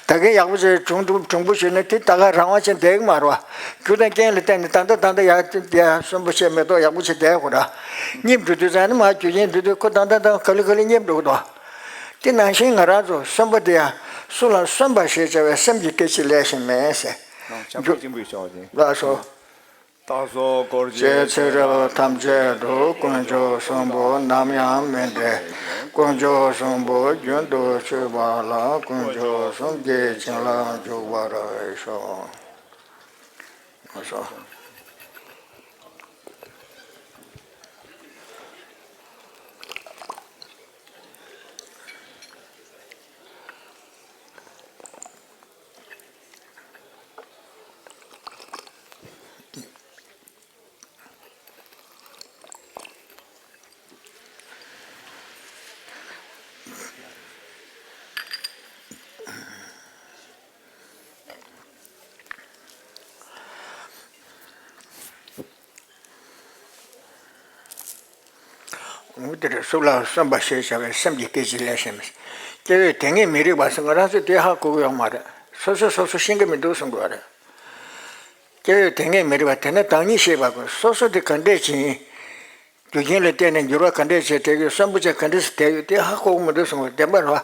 ད་གིན་ཡག་པོ་བྱས་གྲུང་གྲུང་གྲུང་པོ་བྱས་ན་དེ་ད་ག་རང་དབང་ཅན་བསྡད་གི་མ་རེད་བ། རྒྱུ་དང་རྐྱེན་ལ་བརྟེན་ནས་ད་ལྟ་ད་ལྟ་ཡག་དེ་ཡ་གསོན་པོ་བྱས་མེ་ཏོག་ཡག་པོ་བྱས་བསྡད་གོ་ར། སྙེམས་འགྲོ་དུས་ཙང་ནི་མ་རྒྱུ་རྐྱེན་འགྲོ་དུས་ཁོ་ད་ལྟ་ད་ག་ལེ་ག་ལེ་སྙེམས་འགྲོ་གི་འདུག་དེ་ནང་བཞིན་ང་རང་ཚོ་གསོན་པོ་དེ་ཡ་སུ་ལ་གསོན་པ་ཞེས་བྱ་བའི་སེམས་ཀྱི་སྐད་ཅིག་ལས་ཤིང་མེད་ཟེར། ལགས་སོ། བདག་སོགས་འཁོར་བཅས་ཚེ་རབས་ཐམས་ཅད་དུ། དཀོན་མཆོག་གསུམ་པོ་ནམ་ཡང་མི་འབྲལ། དཀོན་མཆོག་གསུམ་པོ་རྒྱུན་དུ་མཆོད་པ་ལ། དཀོན་མཆོག་གསུམ་གྱི་བྱིན་རླབས་འཇུག་པར་ཤོག་འོ་དེ་རེད། སུ་ལ་གསོན་པ་ཞེས་བྱ་བའི་སེམས་ཀྱི་སྐད་ཅིག་ལས་ཤིང་མེད། སྐྱེ་བོས་དེ་སྔའི་མི་རིགས་པ་ཟེར་ང་རང་ཚོས་དེ་ཧ་གོ་གི་ཡོད་མ་རེད། སོ་སོས་སོ་སོ་ཤེས་ཀྱི་མི་འདུག་གསུང་གི་ཡོད་རེད། སྐྱེ་བོས་དེ་སྔའི་མི་རིགས་པ་དེ་ནི་བདག་ཉིད་ཤེས་པ་དགོས། སོ་སོ་དེ་ག་འདྲས་ཅིག་ཡིན། རྒྱུ་རྐྱེན་ལ་བརྟེན་ནས་འགྱུར་བ་ག་འདྲས་བྱས་བསྡད་ཀྱི་ཡོད། གསོན་པོ་བྱས་ག་འདྲས་སེ་བསྡད་ཡོད་དེ་ཧ་གོ་གི་མི་འདུག་གསུང་གི་ཡོད། བདེན་པ་རེད་བ།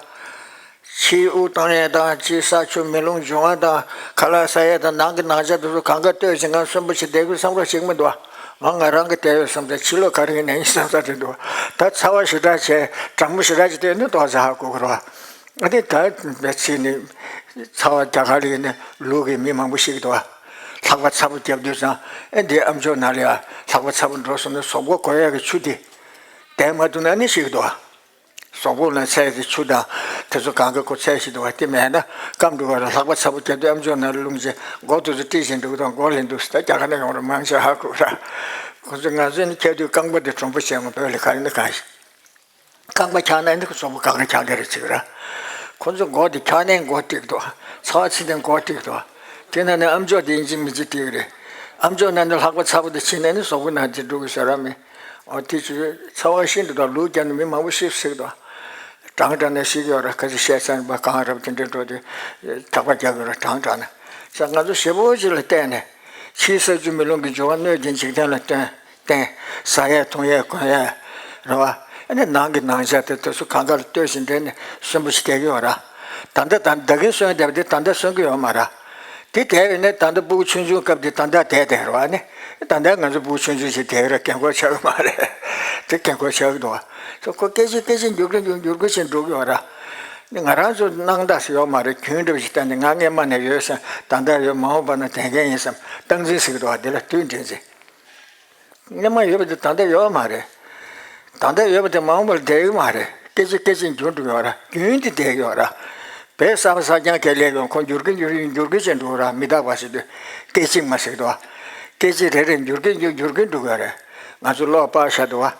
ཕྱིའི་དབུགས་གཏོང་ཡས་དང་ཕྱིའི་ས་ཆུ་མེ་རླུང་འབྱུང་བ་དང་ཁ་ལག་ཟ་ཡས་དང་ནང་གི་ནང་ཆ་དེ་ཚོ་གང་ག་ལྟོས་བྱས་ང་གསོན་པོ་བྱས་བསྡད་ཀྱི་ཡོད་བསམ་རོགས་བྱེད་ཀྱི་མི་འདུག་བ། ང་ང་རང་གི་བསྡད་ཡོད་བསམ་ཚེ་ཕྱི་ལོགས་ག་རེ་ཡིན་ན་ཡིན་བསམ་ས་རེད་འདུག་བ། ད་ཚ་བ་ཞེ་དྲག་བྱས་གྲང་མོ་ཞེ་དྲག་བྱས་བསྡད་ནི་ཏོག་ཙམ་ཧ་གོ་གི་རེད་བ། ཨ་ནི་ད་ཕྱི་ནི་ཚ་བ་རྒྱ་གར་ལ་ཡིན་ན་ལུག་གི་མི་མང་པོ་ཤི་གི་འདུག་བ། ལྷགས་པ་ཚ་པོ་བརྒྱབ་དུས་ཙང་ཨེ་འདི་ཨ་མཆོག་ནང་ལ་ཡ་ལྷགས་པ་ཚ་པོ་འགྲོ་སོང་ན་གཟུགས་པོ་གོ་ཡག་གི་ཆུ་དེ་བསྡད་མ་ཐུབ་ན་ཨ་ནི་ཤི་གི་འདུག་བ། གཟུགས་པོ་ལ་ཚད་དེ་ཆུ་དང་དེ་ཚོ་གང་ག་ཁོ་ཚད་ཤི་འདུག་བ། དེ་མེད་ན་སྐམ་འགྲོ་བ་རེད། ལྷགས་པ་ཚ་པོ་བརྒྱབ་དུས་ཨ་མཆོག་ནང་ལ་ལྷུང་རྗེས་མགོ་དེ་ཚོ་བཀྲུས་བཞིན་འདུག་དང་མགོ་ལེན་འདུག་ཟེར། ད་རྒྱ་གར་ནས་ཡོང་རེད། མང་ཆེ་ཧ་གོ་ར། ཁོ་ཚོ་ང་ཚོ་ནི་ཁྱེད་དུས་རྐང་པ་དེ་གྲུང་པོ་བྱས་མ་བོད་ལ་ག་རེ་ནི་གང་ཞིག་རྐང་པ་འཁྱག་ན་ནི་ཁོ་གཟུགས་པོ་གང་ག་འཁྱག་གི་རེད་ཅིག་ར། ཁོ་ཚོ་མགོ་དེ་འཁྱག་ནས་མགོ་བཀྲུས་འདུག་ཚ་བ་ཆེ་ནས་མགོ་བཀྲུས་འདུག་དེ་ན་ནི་ཨ་མཆོག་དེ་ཡིན་གཅིག་མིན་གཅིག་བཀྲུས་ཀྱི་རེད། ཨ་མཆོག་ན་ནི་ལྷགས་པ་ཚ་པོ་དེ་ཕྱིན་ནས་ནི་གཟུགས་པོ་ནང་དེ་འགྲོ་གི་ཟེར་ར་མི། འོ་དེ་ཚོས་ཚ་བ་ཤིན་ཏུ་དང་ལུག་བརྒྱབ་ནས་མི་མང་པོ་ཤི་ཟེར་གི་འདུག་གྲང་དྲགས་ནས་ཤི་གི་ཡོད་ར། ཁ་ཅིག་བཤད་ཚར་ནས་པ་གངས་རབ་དེ་འདྲ་འགྲོ་དུས་ཐག་པ་རྒྱག་གི་ར། གྲང་དྲགས་ནས་ས་ང་ཚོ་ཞེ་པོ་ཅིག་ལ་བལྟས་ནས་ཕྱིའི་ས་ཆུ་མེ་རླུང་གི་འབྱུང་བ་སྣོད་ཀྱི་འཇིག་རྟེན་ལ་བརྟེན། བརྟེན། ཟ་ཡས་འཐུང་ཡས་གོན་ཡས། རེད་བ། ཨ་ནི་ནང་གི་ནང་ཆ་དེ་དེ་ཚོ་གང་ག་ལ་ལྟོས་ཤིང་འདྲེས་ནས་གསོན་པོ་ཞིག་བསྡད་ཀྱི་ཡོད་ར། ད་ལྟ་ད་ད་གིན་གསོན་བསྡད་པ་དེ་ད་ལྟ་གསོན་གྱི་ཡོད་མ་ར། དེ་བསྡད་ཡོད་ནས་ད་ལྟ་སྤུ་གུ་ཆུང་ཆུང་སྐབས་དེ་ད་ལྟ་བསྡད་བསྡད་རེད་བ། ཨ་ནི་ད་ལྟ་ང་ཚོ་སྤུ་གུ་ཆུང་ཆུང་ཞིག་བསྡད་ཡོད་ར། རྒན་འཁོགས་ཆགས་ཀྱི་མ་རེད། དེ་རྒན་འཁོགས་ཆགས་ཀྱི་འདུག་བ། ཚོ་ཁོ་སྐད་ཅིག་སྐད་ཅིག་འགྱུར་གྱི་འགྱུར་འགྱུར་གྱི་ཕྱིན་འགྲོ་གི་ཡོད་ར། ང་རང་ཚོ་སྣང་དག་ཞིག་ཡོད་མ་རེད། རྒྱུན་འདྲ་བ་ཞིག་བལྟས་ནས་ང་སྔས་མ་ནས་ཡོད་བསམ། ད་ལྟ་ཡོད། མ་འོངས་པ་ན་དེང་གི་ཡིན་བསམ། སྟངས་འཛིན་ཟེར་གི་འདུག་བ། དེ་ལ་དུས་འདྲེན་ཟེར། སྔོན་མ་ཡོད་པ་དེ་ད་ལྟ་ཡོད་མ་རེད། ད་ལྟ་ཡོད་པ་དེ་མ་འོངས་པར་བསྡད་ཡོད་མ་རེད། སྐད་ཅིག་སྐད་ཅིག་འགྱུར་འགྲོ་ཡོད་ར། རྒྱུན་དེ་བསྡད་ཡོད་ར། བོད་གསར་པ་གསར་རྐྱང་ག་ལེར་ཡོང་ཁོ་འགྱུར་གི་འགྱུར་གི་འགྱུར་གི་བྱས་འགྲོ་ར། མི་རྟག་པ་ཞིག་ཏུ་སྐད་ཅིག་མ་ཟེར་འདུག་བ། སྐད་ཅིག་རེ་རེ་འགྱུར་གི་འགྱུར་འགྱུར་གི་འགྲོ་ཡོད་རེད། ང་ཚོ་གློག་སྤར་བཞག་འདུག་བ།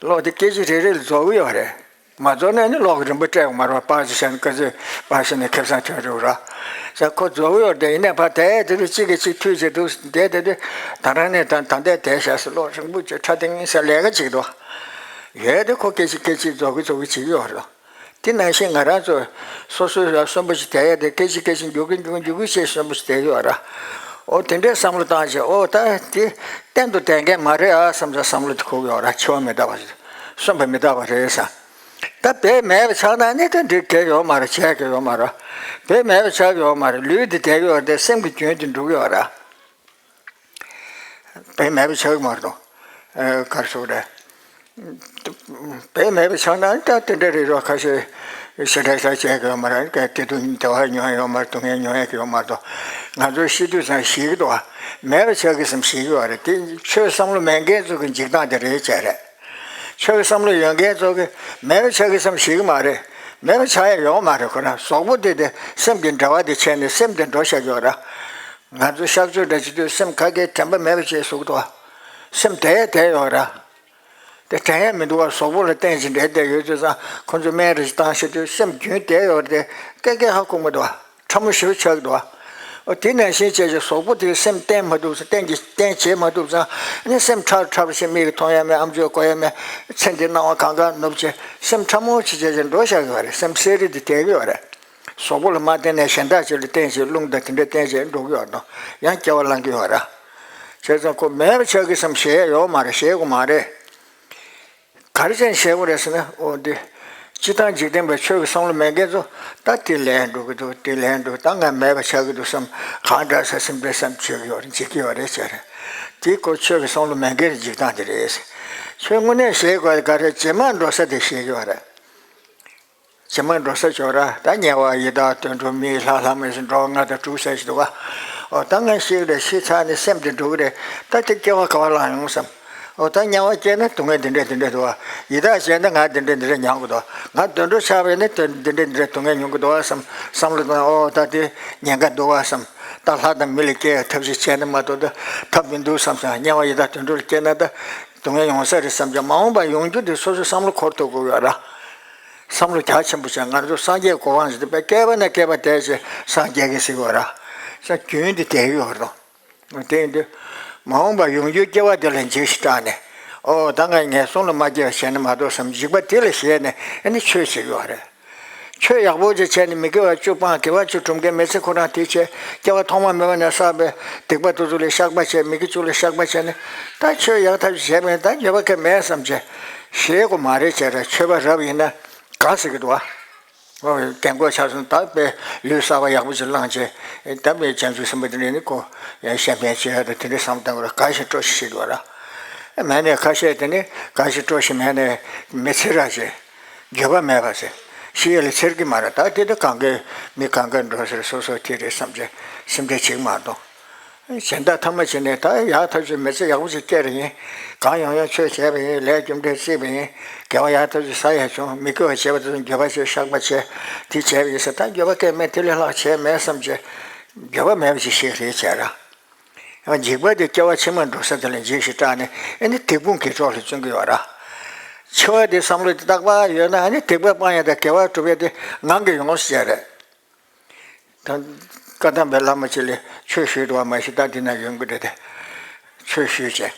གློག་དེ་སྐད་ཅིག་རེ་རེ་ལ་རྫོགས་ཀྱི་ཡོད་རེད། མ་རྫོགས་ན་ནི་གློག་གི་རིན་པ་སྤྲད་ཡོང་མ་རེད་བ། སྤར་ཅིག་བཞག་ན་སྐར་ཆ་སྤར་བཞག་ན་ཁེ་བཟང་ཐོན་རེད་བ། ས་ཁོ་རྫོགས་ཀྱི་ཡོད་རེད། ཡིན་ནའི་ཕར་དེ་དེ་དུས་གཅིག་གིས་གཅིག་མཐུད་བྱས་འདུག་བསྡད་དེ་དུས་ད་རང་ནས་ད་ད་ལྟའི་དེ་བཞག་སེ་གློག་རིན་པོ་ཆེ་ཁྲ་ཐིང་ངེ་ས་ལས་ཀ་བྱེད་ཀྱི་འདུག་ཡོད་དེ་ཁོ་སྐད་ཅིག་སྐད་ཅིག་རྫོགས་ཀྱི་རྫོགས་ཀྱི་བྱེད་ཀྱི་ཡོད་རེད། དེ་ནང་བཞིན་ང་རང་ཚོ་སོ་སོའི་ཡ་གསོན་པོ་ཞིག་བསྡད་ཡ་དེ་སྐད་ཅིག་སྐད་ཅིག་མགྱོགས་ཀྱིན་མགྱོགས་ཀྱིན་མགྱོགས་ཀྱིན་བྱས་གསོན་པོ་ཞིག་བསྡད་ཡོད་ར། ཨོ་དེ་འདྲའི་བསམ་བློ་བཏང་བྱས་ཨོ་ད་དེ་གཏན་དུ་བསྡད་མཁན་མ་རེད་ཨ་བསམ་ས་བསམ་བློ་དེ་འཁོར་གྱི་ཡོད་ར། འཆི་བ་མི་རྟག་པ་རེད། གསོན་པ་མི་རྟག་པ་རེད་བསམ། ད་བོད་མེད་པ་ཆགས་ན་ནི་ད་འགྲིག་གི་ཡོད་མ་རེད། བྱས་གི་ཡོད་མ་རེད། བོད་མེད་པ་ཆགས་ཀྱི་ཡོད་མ་རེད། ལུས་འདི་བསྡད་ཀྱི་ཡོད་རེད་དེ་སེམས་ཀྱི་རྒྱུན་དེ་འགྲོ་གི་ཡོད་ར། བོད་མེད་པ་ཆགས་ཀྱི་མ་རེད་དོ། ཨ་ག་རེ་ཟེར་དགོས་རེད། བོད་མེད་པ་ཆགས་ན་ད་དེ་འདྲ་རེད་རོ། ཁ་ཤས་ཞེ་དྲག་ཞེ་དྲག་བྱས་ཀྱི་ཡོད་མ་རེད། སྐད་དེ་དུས་བདེ་བ་མྱོང་ཡ་ཡོད་མ་རེད། སྡུག་བསྔལ་མྱོང་ཡ་གི་ཡོད་མ་རེད་དོ། ང་ཚོ་ཤི་དུས་ཙང་ཤི་གི་འདུག་བ། མེད་པ་ཆགས་ཀྱི་བསམ་ཤི་གི་ཡོད་རེད། དེ་ཆོས་བསམ་བློ་མེད་མཁན་ཚོ་གི་འཇིགས་སྟངས་དེ་རེད་བྱས་རེད། ཆོས་བསམ་བློ་ཡོད་མཁན་ཚོ་གི་མེད་པ་ཆགས་ཀྱི་བསམ་ཤི་གི་མ་རེད། མེད་པ་ཆགས་ཡ་ཡོད་མ་རེད། ཁོ་རང་གཟུགས་པོ་དེ་དེ་སེམས་ཀྱི་འབྲེལ་བ་དེ་ཆད་ནས་སེམས་དེ་འགྲོ་བཞག་གི་ཡོད་རེད། ང་ཚོ་གཤག་བཅོས་འདྲ་བྱེད་དུས་སེམས་ཁ་སྐད་དྲན་པ་མེད་པ་བྱས་བཟོ་གི་འདུག་བ། སེམས་དེ་དེ་ཡོད་ར། དེ་དྲན་ཡ་མི་འདུག་བ། གཟུགས་པོ་ལ་བརྟེན་ཅིང་འབྲེལ་བསྡད་ཡོད་དུས་ཙང་ཁོ་ཚོ་སྨན་རེ་ཞིག་བཏང་ཤེས་དུས་སེམས་རྒྱུན་དེ་ཡོད་རེད་དེ་སྐད་སྐད་ཧ་གོ་མི་འདུག་བ། ཕྲ་མོ་ཞེ་པོ་ཆགས་ཀྱི་འདུག་བ། ཨོ་དེ་ནང་བཞིན་བྱས་ཀྱི་གཟུགས་པོ་དེ་སེམས་བརྟན་མ་ཐུབ་ཙང་། བརྟན་གྱི་བརྟན་བྱེད་མ་ཐུབ་ཙང་། ཨ་ནི་སེམས་ཁྲ་ཁྲ་བ་ཞིག་མིག་གིས་མཐོང་ཡ་མེད། ཨམ་ཅོག་གོ་ཡ་མེད། ཚེ་འདིའི་སྣང་བ་གང་ག་ནུབ་བྱས། སེམས་ཁྲ་མོ་ཆེ་བྱས་ཀྱི་འགྲོ་བཞག་གི་ཡོད་རེད། སེམས་གསལ་རི་དེ་བསྡད་ཀྱི་ཡོད་རེད། གཟུགས་པོ་ལ་མ་བརྟེན་ནས་གཞན་དག་ཅིག་ལ་བརྟེན་བྱས། རླུང་དང་དེ་འདྲ་བརྟེན་བྱས་འགྲོ་གི་ཡོད་དོ། ཡང་སྐྱེ་བ་བླང་གི་ཡོད་རེད། བྱས་ཙང་ཁོ་མེད་པ་ཆགས་ཀྱི་བསམ་བྱས་ཡོད་མ་རེད། བྱེད་དགོས་མ་རེད། ག་རེ་བྱས་ནས་བྱེད་དགོས་རེད་ཟེར་ན། འོ་འདི། སྤྱིར་བཏང་འཇིག་རྟེན་པའི་ཆོས་ཀྱི་བསམ་བློ་མེད་མཁན་ཚོ། ད་དེ་ལས་འགྲོ་གི་འདུག་དེ་ལས་འགྲོ། ད་ང་མེད་པ་ཆགས་ཀྱི་འདུག་བསམ། གང་འདྲ་ས་སེམས་ཁྲལ་བསམ་བྱེད་ཀྱི་ཡོད་རེད། འཇིགས་ཀྱི་ཡོད་རེད་ཟེར། དེ་ཁོ་ཆོས་ཀྱི་བསམ་བློ་མེད་མཁན་གྱི་འཇིགས་སྟངས་དེ་རེད། ཆོས་དངོས་གནས་བྱེད་དགོས་ག་རེ། རྗེས་མ་འགྲོ་ས་དེ་བྱེད་ཀྱི་ཡོད་རེད། རྗེས་མ་འགྲོ་ས་ཅིག་ཡོད་རེད། ད་དམྱལ་བ་ཡི་དྭགས་དུད་འགྲོ་མི་ལྷ་ལྷ་མོ་ཟེར་འགྲོ་བ་ལྔ་དང་དྲུག་ཟེར་ཞིག་འདུག་ག་ཨོ་ད་ང་ཤི་རེད། ཤི་ཚར་ནས་སེམས་དེ་འགྲོ་གི་རེད། ད་དེ་སྐྱེ་བ་ག་པར་བླངས་ཡོང་བསམ། ཨོ་ད་དམྱལ་བ་སྐྱེས་ན་སྡུག་བསྔལ་འདི་འདྲ་འདི་འདྲ་འདུག་ག་ཡི་དྭགས་སྐྱེས་ན་ང་འདི་འདྲ་འདི་འདྲ་མྱོང་གི་འདུག་ང་དུད་འགྲོ་ཆགས་པ་ཡིན་ན་དུད་འདི་འདྲ་འདི་འདྲ་སྡུག་བསྔལ་མྱོང་གི་འདུག་བསམ། བསམ་བློ་བཏང་། ཨོ་ད་དེ་ཉེན་ཁ་འདུག་བསམ། ད་ལྷ་དང་མི་ལ་སྐྱེ་ཡ་ཐབས་ཤེས་བྱས་ན་མ་གཏོགས་ད་ཐབས་མི་འདུག་བསམ་སོང་། དམྱལ་བ་ཡི་དྭགས་དུད་འགྲོ་ལ་སྐྱེས་ན་ད་སྡུག་བསྔལ་ཡོང་ས་རེད་བསམ་ཀྱང་། མ་འོངས་པ་ཡོང་རྒྱུ་དེ་སོ་སོའི་བསམ་བློ་འཁོར་ཐུབ་དགོས་ཡོད་ར། བསམ་བློ་རྒྱ་ཆེན་པོ་བྱས། ང་ཚོ་སངས་རྒྱས་གོ་འཕང་ཞིག་དེ་བསྐལ་པ་ནས་བསྐལ་པ་དེ་ཞིག་སངས་རྒྱས་ཀྱི་ཟེར་གྱི་ཡོད་ར། ས་རྒྱུན་དེ་དེ་ཡོད་རེད་དོ། དེ་ཡིན་དུས་མ་འོངས་པ་ཡོང་རྒྱུའི་སྐྱེ་བ་དེ་ལ་འཇིགས་ཤིག་སྐྲག་ནས། ཨོ་ད་ང་ངན་སོང་ལ་མ་སྐྱེ་བ་བྱས་ན་མ་གཏོགས་བསམ། འཇིགས་པ་དེ་ལ་ཞེད་ནས་ཨ་ནི་ཆོས་བྱེད་ཀྱི་ཡོད་རེད། ཆོས་ཡག་པོ་ཅིག་བྱས་ནས་མི་དགེ་བ་བཅུ་སྤངས། དགེ་བ་བཅུ་སྒྲུབ་མཁན་མི་ཚེ་ཁོ་རང་དེ་བྱས། སྐྱེ་བ་ཐོག་མ་མེད་པ་ནས་བསགས་པའི་སྡིག་པ་དེ་ཚོ་ལ་བཤགས་པ་བྱས། མི་དགེ་བཅུ་ལ་བཤགས་པ་བྱས་ནས། ད་ཆོས་ཡག་ཐབས་ཤིག་བྱས་པ་ཡིན། ད་འགྱོད་པ་གང་ཡང་མེད་བསམ་བྱས། ཞེད་དགོས་མ་རེད་བྱས་ར། ཆོས་པ་རབ་ཡིན་ན་དགའ་ཟེར་གྱི་འདུག་བ། ཨོ་རྒན་གོག་ཆགས་སོང་། ད་དཔེ་ལུས་གསར་པ་ཡག་པོ་ཅིག་བླངས་བྱས། ད་དཔེ་བྱང་ཆུབ་སེམས་དཔའ་དེ་འདྲ་ནི་ཁོ་ཡང་གཤན་ཕན་བྱེད་ཡ་དང་དེ་འདྲའི་བསམ་བཏང་དགོས་ར། དགའ་ཞིང་སྤྲོ་ཞིང་བྱེད་དགོས་ར། མེད་ནས་ཁ་ཤས་དེ་ནི་དགའ་ཞིང་སྤྲོ་ཞིང་མེད་ནས་མི་ཚེ་ར་བྱེད། འགྱོད་པ་མེད་པ་ཟེར། ཤི་ཡ་ལ་འཚེར་གྱི་མ་རེད། ད་དེ་ད་གང་གའི་མི་གང་ག་འགྲོ་ཟེར། སོ་སོ་དེ་རེད་བསམ་བྱས་སེམས་ཁྲལ་བྱེད་ཀྱི་མ་གཏོགས། གཞན་དག་ཐ་མ་བྱས་ནས་ད་ཡག་ཐབས་ཤིག་མི་ཚེ་ཡག་པོ་ཞིག་སྐྱེལ་རེ་ཡིན། གང་ཡོང་ཡོང་ཆོས་བྱས་པ་ཡིན། ལས་རྒྱུ་འབྲས་བརྩིས་པ་ཡིན། དགེ་བ་ཡག་ཐབས་ཤིག་བསགས་ཡ་བྱུང་། མི་དགེ་བ་བྱས་པ་དེ་ཚོ་འགྱོད་པ་བྱས། བཤགས་པ་བྱས། དེ་བྱས་པ་ཡིན་ཟེར། ད་འགྱོད་པ་གང་མེད། དེ་ལས་ལྷག་བྱས་མེད་བསམ་བྱས། འགྱོད་པ་མེད་པ་ཞིག་ཞིག་རེད་བྱས་ར། ཡང་འཇིགས་པ་དེ་སྐྱེ་བ་ཕྱི་མར་འགྲོ་ས་དེ་ལ་འཇིགས་ཤིང་སྐྲག་ནས། ཨ་ནི་སྡིག་སྤོང་དགེ་སྦྱོར་ལ་བརྩོན་གྱི་ཡོད་ར། འཆི་བ་དེ་བསམ་བློ་དེ་རྟག་པར་ཡོད་ན། ཨ་ནི་སྡིག་པ་སྤང་ཡ་དང་དགེ་བ་སྒྲུབ་ཡ་དེ་ངང་གིས་ཡོང་ཟེར་རེད། ད་བཀའ་གདམས་པའི་བླ་མ་ཅིག་ལ་ཆོས་ཞུས་འདུག་བ། མ་གཞི་ད་འདི་ན་ཡོང་གི་རེད་དེ། ཆོས་ཞུས་བྱས།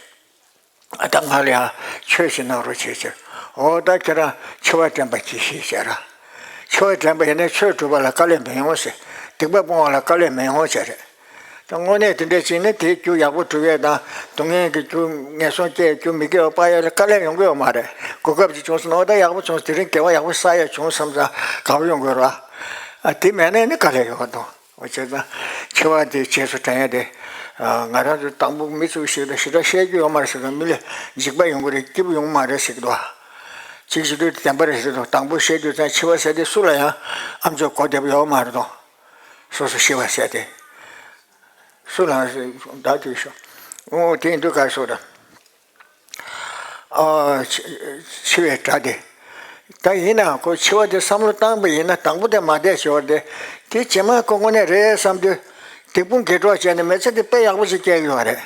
ཨ་ད་ང་ལ་ཡང་ཆོས་ཤིག་གནང་རོགས་བྱེད་ཟེར། འོ་ད་ཁྱེད་རང་འཆི་བ་དྲན་པ་གྱིས་ཤིག་ཟེར་ར། འཆི་བ་དྲན་པ་ཡིན་ན་ཆོས་སྒྲུབ་པ་ལ་དཀའ་ལས་མི་ཡོང་ཟེར། སྡིག་པ་སྤོང་བ་ལ་དཀའ་ལས་མི་ཡོང་ཟེར་རེད། ད་དངོས་གནས་དེ་འདྲ་བྱས་ན་དེའི་རྒྱུ་ཡག་པོ་སྒྲུབ་ཡས་དང་། སྡུག་བསྔལ་གྱི་རྒྱུ་ངན་སོང་སྐྱེ་ཡས་རྒྱུ། མི་དགེ་བ་སྤང་ཡས་ལ་དཀའ་ལས་ཡོང་གི་ཡོད་མ་རེད། གོ་སྐབས་ཅིག་བྱུང་སོང་ན། འོ་ད་ཡག་པོ་བྱུང་སོང་། དེ་རིང་དགེ་བ་ཡག་པོ་བསགས་ཡས་བྱུང་བསམ་ཙང་དགའ་པོ་ཡོང་དགོས་རེད་བ། ཨ་དེ་མེད་ན་ནི་དཀའ་ལས་ཡོང་གི་འདུག་འོ་བྱས་ཙང་འཆི་བ་དེ་རྗེས་སུ་དྲན་ཡ་དེ། ང་རང་ཚོ་དང་པོ་མི་ཚོས་ཞིག་དང་ཞེ་དྲག་བཤད་རྒྱུ་ཡོད་མ་རེད་ཟེར་དང་། མི་ལ་འཇིགས་པ་ཡོང་གི་རེད། སྐྱིད་པོ་ཡོང་གི་མ་རེད་ཟེར་གྱི་འདུག་གཅིག་བྱེད་དུས་བདེན་པ་རེད་ཟེར་དང་། དང་པོ་བཤད་དུས་ཙང་འཆི་བ་ཟེར་དེ་སུ་ལ་ཡང་ཨ་མཆོག་གོ་བདེ་པོ་ཡོད་མ་རེད་དོ། སོ་སོ་ཤི་བ་ཟེར་དེ། སུ་ལ་བདག་དུས་ཤོག་འོ་དེ་ཡིན་དུས་ག་རེ་ཟེར་དང་། ཨ་འཆི་འཆི་བའི་སྒྲ་དེ། ད་ཡིན་ནའང་ཁོ་འཆི་བ་དེ་བསམ་བློ་བཏང་པ་ཡིན་ན། དང་པོ་དེ་མ་བསྡད་ཞོར་དེ། དེ་རྗེས་མ་ཁོ་དངོས་གནས་རེད་བསམ་དུས། སྡིག་སྤོང་དགེ་སྦྱོར་བྱས་ནས་མི་ཚེ་དེ་དཔེ་ཡག་པོ་ཞིག་སྐྱེལ་གྱི་ཡོད་རེད།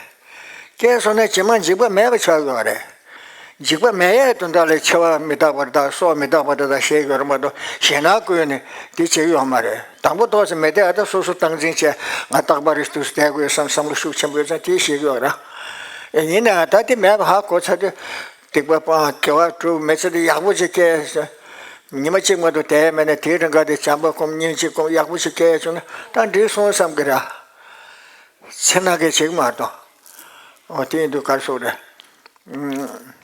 སྐྱེལ་སོང་ན་རྗེས་མ་འཇིགས་པ་མེད་པ་ཆགས་ཀྱི་ཡོད་རེད། འཇིགས་པ་མེད་ཡས་དོན་དག་ལ་འཆི་བ་མི་རྟག་པ་རེད་དང་། སྲོག་མི་རྟག་པ་རེད་དང་ཞེས་ཡོད་རེད་མ་གཏོགས། ཞེད་སྣང་སྐུལ་ནས་དེ་བྱེད་ཀྱི་ཡོད་མ་རེད། དང་པོ་ཐོག་ཙམ་མི་བསྡད། ཨ་ད་སོ་སོ་སྟངས་འཛིན་བྱས། ང་རྟག་པར་རེ་དུས་སུ་བསྡད་དགོས་བསམ། བསམ་བློ་ཤུགས་ཆེན་པོ་ཡོད་ཙང་དེ་ཤེས་ཀྱི་ཡོད་ར། ཡིན་ནའང་ད་དེ་མེད་པ་ཧ་གོ་ཚར་དུས། སྡིག་པ་སྤང་། དགེ་བ་སྒྲུབ། མི་ཚེ་འདི་ཡག་པོ་ཅིག་སྐྱེལ། ཉི་མ་གཅིག་མ་གཏོགས་བསྡད་མེད་ན། དེའི་རིང་ག་དེ་བྱམས་པ་སྒོམ། ཉིན་གཅིག་སྒོམ། ཡག་པོ་ཅིག་སྐྱེལ་བྱུང་ན་ད་འགྲིག་སོང་བསམ་གི་ར། ཚེ་ན་གས་བྱེད་ཀྱི་མ་གཏོགས། འོ་དེ་ཡིན་དུས་ག་རེ་ཟེར་དགོས་རེད།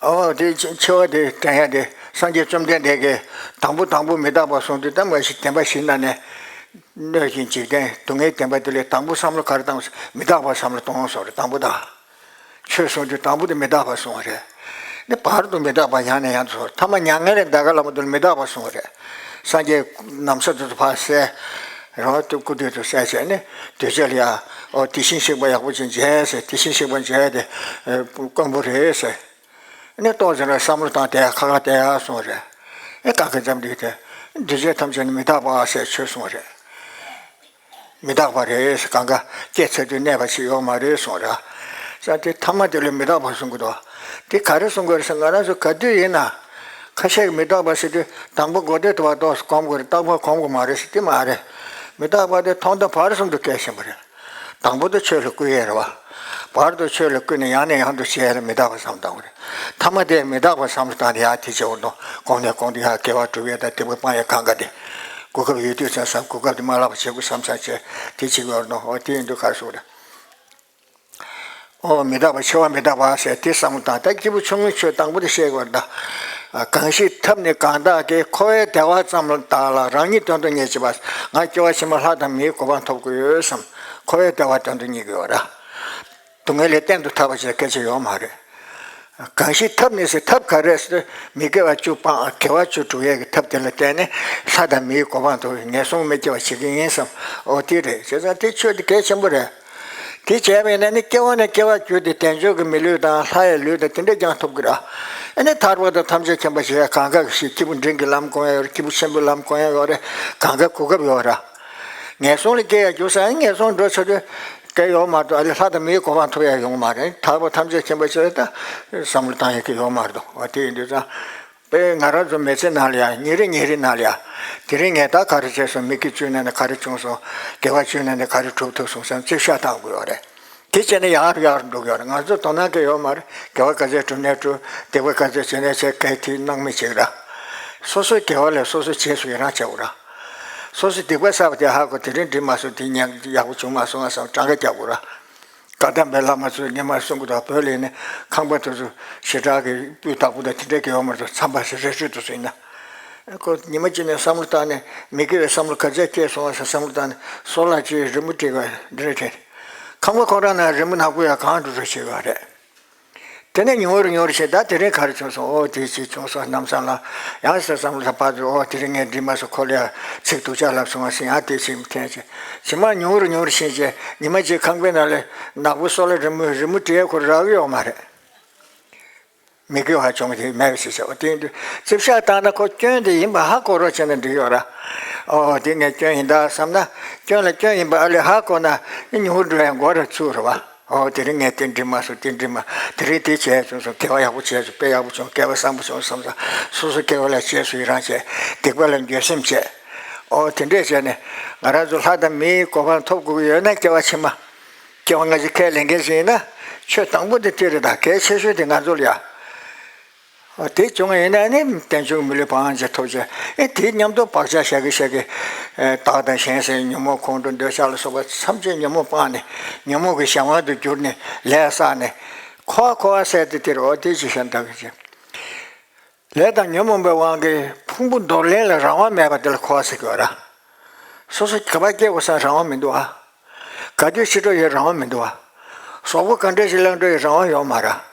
ཨོ་དེ་འཆི་འཆི་བ་དེ་དྲན་ཡ་དེ། སངས་རྒྱས་བཅོམ་ལྡན་འདས་ཀྱིས་དང་པོ་དང་པོ་མི་རྟག་པ་གསུངས་དུས། ད་མ་གཞི་བདེན་པ་བཞི་ན་ནས། གནོད་ཅིང་འཇིག་རྟེན་སྡུག་བསྔལ་བདེན་པ་དེ་ལས་དང་པོ་བསམ་བློ་ག་རེ་བཏང་། མི་རྟག་པ་བསམ་བློ་གཏོང་གསུངས་རེད། དང་པོ་དང་། ཆོས་གསུངས་དུས་དང་པོ་དེ་མི་རྟག་པ་གསུངས་རེད། ནི་བར་དུ་མི་རྟག་པ་ཡང་ནས་ཡང་དུ་གསུངས། ཐ་མ་མྱ་ངན་ལས་འདའ་ག་ལ་མ་ཐུག་མི་རྟག་པ་གསུངས་རེད། སངས་རྒྱས་ན་བཟའ་དེ་ཚོ་ཕར་བསལ། རོ་དུ་སྐུ་དུས་དུ་བསལ་བྱས་ནས། གདུལ་བྱ་ལ་ཡ། ཨོ་དེ་བཞིན་གཤེགས་པ་ཡག་པོ་ཅིག་མཇལ་ཟེར། དེ་བཞིན་གཤེགས་པ་མཇལ་དེ་དཀོན་པོ་རེད་ཟེར། ནི་ཏོག་ཙམ་ར་བསམ་བློ་བཏང་། དེ་ཁ་ཁ་དེ་ཡ་གསུངས་རེད། ཨེ་ཀ་ཁ་འཇམ་འདུག་དེ། གདུལ་བྱ་ཐམས་ཅད་ནི་མི་རྟག་པ་ཟེར་ཆོས་གསུངས་རེད། མི་རྟག་པ་རེད། གང་ག་སྐྱེ་ཚར་དུས་གནས་པ་ཞིག་ཡོད་མ་རེད་གསུངས་ར། ས་དེ་ཐ་མ་དེ་ལ་མི་རྟག་པ་གསུང་གི་འདུག་དེ་ག་རེ་གསུང་དགོས་རེད་ཟེར། ང་རང་ཚོ་ག་དུས་ཡིན་ན། ཁ་ཤས་ཀྱིས་མི་རྟག་པ་ཟེར་དུས་དང་པོ་གོ་ཐོས་ཐོས་པ་ཏོག་ཙམ་གོམས་དགོས་རེད། རྟག་པར་གོམས་དགོས་མ་རེད་ཟེར། དེ་མ་རེད། མི་རྟག་པ་དེ་མཐོང་ལྟ་བར་གསུམ་དུ་སྐད་ཆེན་པོ་རེད། དང་པོ་དེ་ཆོས་ལ་བསྐུལ་ཡས་རེད་བ། བར་དུ་ཆོས་ལ་བསྐུལ་ནས་ཡང་ནས་ཡང་དུ་བཤད་ཡས་ལ་མི་རྟག་པ་བསམ་བཏང་བ་རེད། ཐ་མ་དེ་མི་རྟག་པ་བསམ་བློ་བཏང་ནས་ཡང་དེ་བྱེད་འོ་ནོ། གོང་ནས་གོང་དུ་ཡང་དགེ་བ་སྒྲུབ་ཡས་དང་སྡིག་པ་སྤང་ཡས་གང་ག་དེ། གོ་སྐབས་ཡོད་དུས་ཙང་བསམ་གོ་སྐབས་དེ་མ་བརླག་པ་བྱེད་དགོས་བསམ་བསམ་བྱས་དེ་བྱེད་དགོས་འོ་ནོ། འོ་དེ་ཡིན་དུས་ག་རེ་ཟེར་དགོས་རེད། ཨོ་མི་རྟག་པ་འཆི་བ་མི་རྟག་པ་ཟེར་དེ་བསམ་བློ་བཏང་། ད་སྐྱེས་བུ་ཆུང་ངུའི་ཆོས་དང་པོ་དེ་བཤད་དགོས་རེད་ད། གང་ཞིག་ཐབས་ནི་གང་དག་གིས། འཁོར་བའི་བདེ་བ་ཙམ་ལ་བདག་ལ། རང་ཉིད་དོན་དུ་གཉེར་བྱེད་པ། ང་སྐྱེ་བ་ཕྱི་མ་ལྷ་དང་མིའི་གོ་འཕང་ཐོབ་དགོས་ཡོད་བསམ། འཁོར་བའི་བདེ་བ་དོན་དུ་གཉེར་དགོས་པ་རེད། སྡུག་བསྔལ་ལས་གཏན་དུ་ཐར་བ་ཞིག་སྐད་ཆ་ཡོད་མ་རེད། གང་ཞིག་ཐབས་ནི་ཟེར་ཐབས་ག་རེ་ཟེར། མི་དགེ་བ་བཅུ་སྤང་དགེ་བ་བཅུ་སྒྲུབ་ཡས་ཀྱི་ཐབས་དེ་ལ་བརྟེན་ནས་ལྷ་དང་མིའི་གོ་འཕང་ཐོབ་ངན་སོང་མི་སྐྱེ་བ་བྱེད་ཀྱི་ཡིན་བསམ། ཨོ་དེ་རེད། བྱས་ཙང་དེ་ཆོས་དེ་གལ་ཆེན་པོ་རེད། དེ་བྱས་པ་ཡིན་ན་ནི་སྐྱེ་བ་ནས་སྐྱེ་བར་གྱུར་ཏེ་དལ་འབྱོར་གྱི་མི་ལུས་དང་ལྷ་ཡི་ལུས་དང་དེ་འདྲས་ཀྱང་ཐོབ་ཀྱི་རེད། ཨ་ནི་ཐར་པ་དང་ཐམས་ཅད་མཁྱེན་པ་ཞེས་གང་ག་གི་ཞིག་སྐྱེས་བུ་འབྲིང་གི་ལམ་གོ་ཡ་ཡོད་རེད། སྐྱེས་བུ་ཆེན་པོའི་ལམ་གོ་ཡ་ཡོད་རེད། གང་ག་གོ་སྐབས་ཡོད་རེད། ངན་སོང་ལ་སྐྱེ་ཡ་རྒྱུ་ས་ཨ་ནི་ངན་སོང་འགྲོ་ཆོག་རྒྱུ་གལ་ཡོད་མ་གཏོགས་ཨ་ལེ་ལྷ་དང་མིའི་གོ་འཕང་ཐོབ་ཡ་ཡོང་མ་རེད། ཐར་པ་ཐམས་ཅད་མཁྱེན་པ་ཞེས་ད་བསམ་བློ་བཏང་ཡ་གི་ཡོད་མ་རེད་དོ། ཨ་དེ་ཡིན་དུས་ཙང་། དཔེ་ང་རང་ཚོ་མི་ཚེ་ནང་ལ་ཡང་ཉིན་རེ་ཉིན་རེ་ནང་ལ་ཡང་། དེ་རིང་ངས་ད་ག་རེ་བྱས་སོང་། མི་དགེ་བཅུ་ནང་ནས་ག་རེ་བྱུང་སོང་། དགེ་བ་བཅུ་ནང་ནས་ག་རེ་གྲུབ་ཐུབ་སོང་བསམ་རྩིས་ཞིབ་བཏང་དགོས་པ་རེད། དེ་བྱས་ནས་ཡར་རུ་ཡར་རུ་འགྲོ་གི་ཡོད་རེད། ང་ཚོ་དོ་སྣང་གི་ཡོད་མ་རེད། དགེ་བ་ག་ཚད་བསྒྲུབས་ནས་བསྒྲུབས། སྡིག་པ་ག་ཚད་བྱས་ནས་བྱས། གལ་ཏེ་སྣང་མེད་བྱེད་ཀྱི་རེད། སོ་སོའི་དགེ་བ་ལས་སོ་སོ་རྗེས་སུ་ཡི་རང་བྱེད་དགོས་རེད། སོ་སོས་སྡིག་པ་བསགས་པ་དེ་ཧ་གོ། དེ་རིང་འགྲིག་མ་སོང་། དེ་ཉན་ཡག་པོ་བྱུང་མ་སོང་ང་བསམ་གྲངས་ཀ་རྒྱག་དགོས་རེད། བཀའ་གདམས་པའི་བླ་མ་ཚོས་སྔོན་མ་གསུང་གི་འདུག་བོད་ལ་ནི་ཁང་པ་དེ་ཚོ་ཞེ་དྲག་གི་སྤུས་དག་པོ་དང་དེ་འདྲ་གི་ཡོད་མ་རེད། མཚམས་པ་ཞིག་རི་ཁྲོད་དུ་ཚུད་ན། ཁོ་ཉི་མ་གཅིག་ནས་བསམ་བློ་བཏང་ནས་མི་དགེ་བའི་བསམ་བློ་ག་ཚད་སྐྱེས་སོང་བ་ཟེར་བསམ་བློ་བཏང་ནས་སོ་ལ་ཅིག་རི་མོ་བྲིས་པ་འདི་འདྲ་བྲིས། ཁང་པ་ཁོ་རང་ན་རི་མོ་ནག་པོ་ཡང་གང་འགྲོ་འགྲོ་བྱེད་པ་རེད། དེ་ནས་ཉུང་རུ་ཉུང་རུ་བྱས། ད་དེ་རིང་ག་རེ་བྱུང་སོང་། ཨོ་དེ་ཅིག་བྱུང་སོང་ལམ་སང་ལ་ཡང་ཟེར་བསམ་བློ་ཕར་ཚུར། ཨོ་དེ་རིང་ངས་འགྲིག་མ་སོང་། ཁོ་ལ་ཡང་ཚིག་སྡུག་ཅག་ལབ་སོང་བ་ཟེར་ཡང་དེ་ཅིག་འཐེན་བྱས། ཇི་མ་ཉུང་རུ་ཉུང་རུ་ཕྱིན་བྱས་ཉི་མ་གཅིག་ཁང་པའི་ནང་ལ་ནག་པོ་སོ་ལ་རི་མོ་རི་མོ་བྲིས་ཁོ་རག་གི་ཡོད་མ་རེད། མི་དགེ་བ་བྱུང་དེ་མེད་པ་ཞིག་བྱས། ཨོ་དེ་ཡིན་དུས་རྩིས་ཞིབ་བཏང་ན་ཁོ་སྐྱོན་དེ་ཡིན་པ་ཧ་གོ་རོགས་བྱས་ན་འགྲིག་ཡོད་ར། ཨོ་དེ་ངས་སྐྱོན་ཡིན་ད་བསམ་ན་སྐྱོན་ལ་སྐྱོན་ཡིན་པ་ཨ་ལས་ཧ་གོ་ན་ཉུང་རུ་འགྲོ་ཡང་མགོ་ར་ཚུགས་ར་བ། ཨོ་དེ་རིང་ངས་དེ་འགྲིག་མ་སོང་། དེ་འགྲིག་མ། དེ་རིང་དེ་བྱས་བྱུང་སོང་། དགེ་བ་ཡག་པོ་བྱས་བྱུང་། དཔེ་ཡག་པོ་བྱུང་། སྐལ་བ་བཟང་པོ་བྱུང་བསམ་ས། སོ་སོ་དགེ་བ་ལ་རྗེས་སུ་ཡི་རང་བྱས། སྡིག་པ་ལ་འགྱོད་སེམས་བྱས། ཨོ་དེ་འདྲས་བྱས་ནས་ང་རང་ཚོ་ལྷ་དང་མིའི་གོ་འཕང་ཐོབ་དགོས་ཀྱི་ཡོད་ན་སྐྱེ་བ་ཕྱི་མ། སྐྱེ་བ་སྔ་ཕྱི་ཁས་ལེན་མཁན་ཞིག་ཡིན་ན་ཆོས་དང་པོ་དེ་དེ་རེད། ད་གལ་ཆེ་ཤོས་དེ་ང་ཚོ་ལ་ཡ། ཨོ་དེ་བྱུང་བ་ཡིན་ན་ནི་དལ་འབྱོར་མི་ལུས་བག་ཅིག་ཐོབ་བྱས། ཨེ་དེའི་མཉམ་དུ་བག་ཆགས་བཞག་གི་བཞག་གི། ཨེ་བདག་དང་གཞན་ཟེར་ཉོན་མོངས་ཁོང་ཁྲོ་འདོད་ཆགས་ལ་སོགས་པ་ཐམས་ཅད་ཉོན་མོངས་སྤངས་ནས་ཉོན་མོངས་ཀྱི་གཞན་དབང་དུ་གྱུར་ནས་ལས་བསགས་ནས་འཁོར་བ་འཁོར་བ་ཟེར་དེ་དེ་རེད། ཨོ་དེ་ཅིག་བཤད་འདུག་གི་ཅིག་ལས་དང་ཉོན་མོངས་པའི་དབང་གིས་ཕུང་པོ་འདོར་ལེན་ལ་རང་དབང་མེད་པ་དེ་ལ་འཁོར་བ་ཟེར་གྱི་ཡོད་ར། སོ་སོ་ག་པར་སྐྱེ་དགོས་སའི་རང་དབང་མི་འདུག་ཨ། ག་དུས་ཤི་འགྲོ་ཡི་རང་དབང་མི་འདུག་ཨ། གཟུགས་པོ་ག་འདྲ་ཞིག་བླངས་འགྲོ་ཡི་རང་དབང་ཡོད་མ་རེད།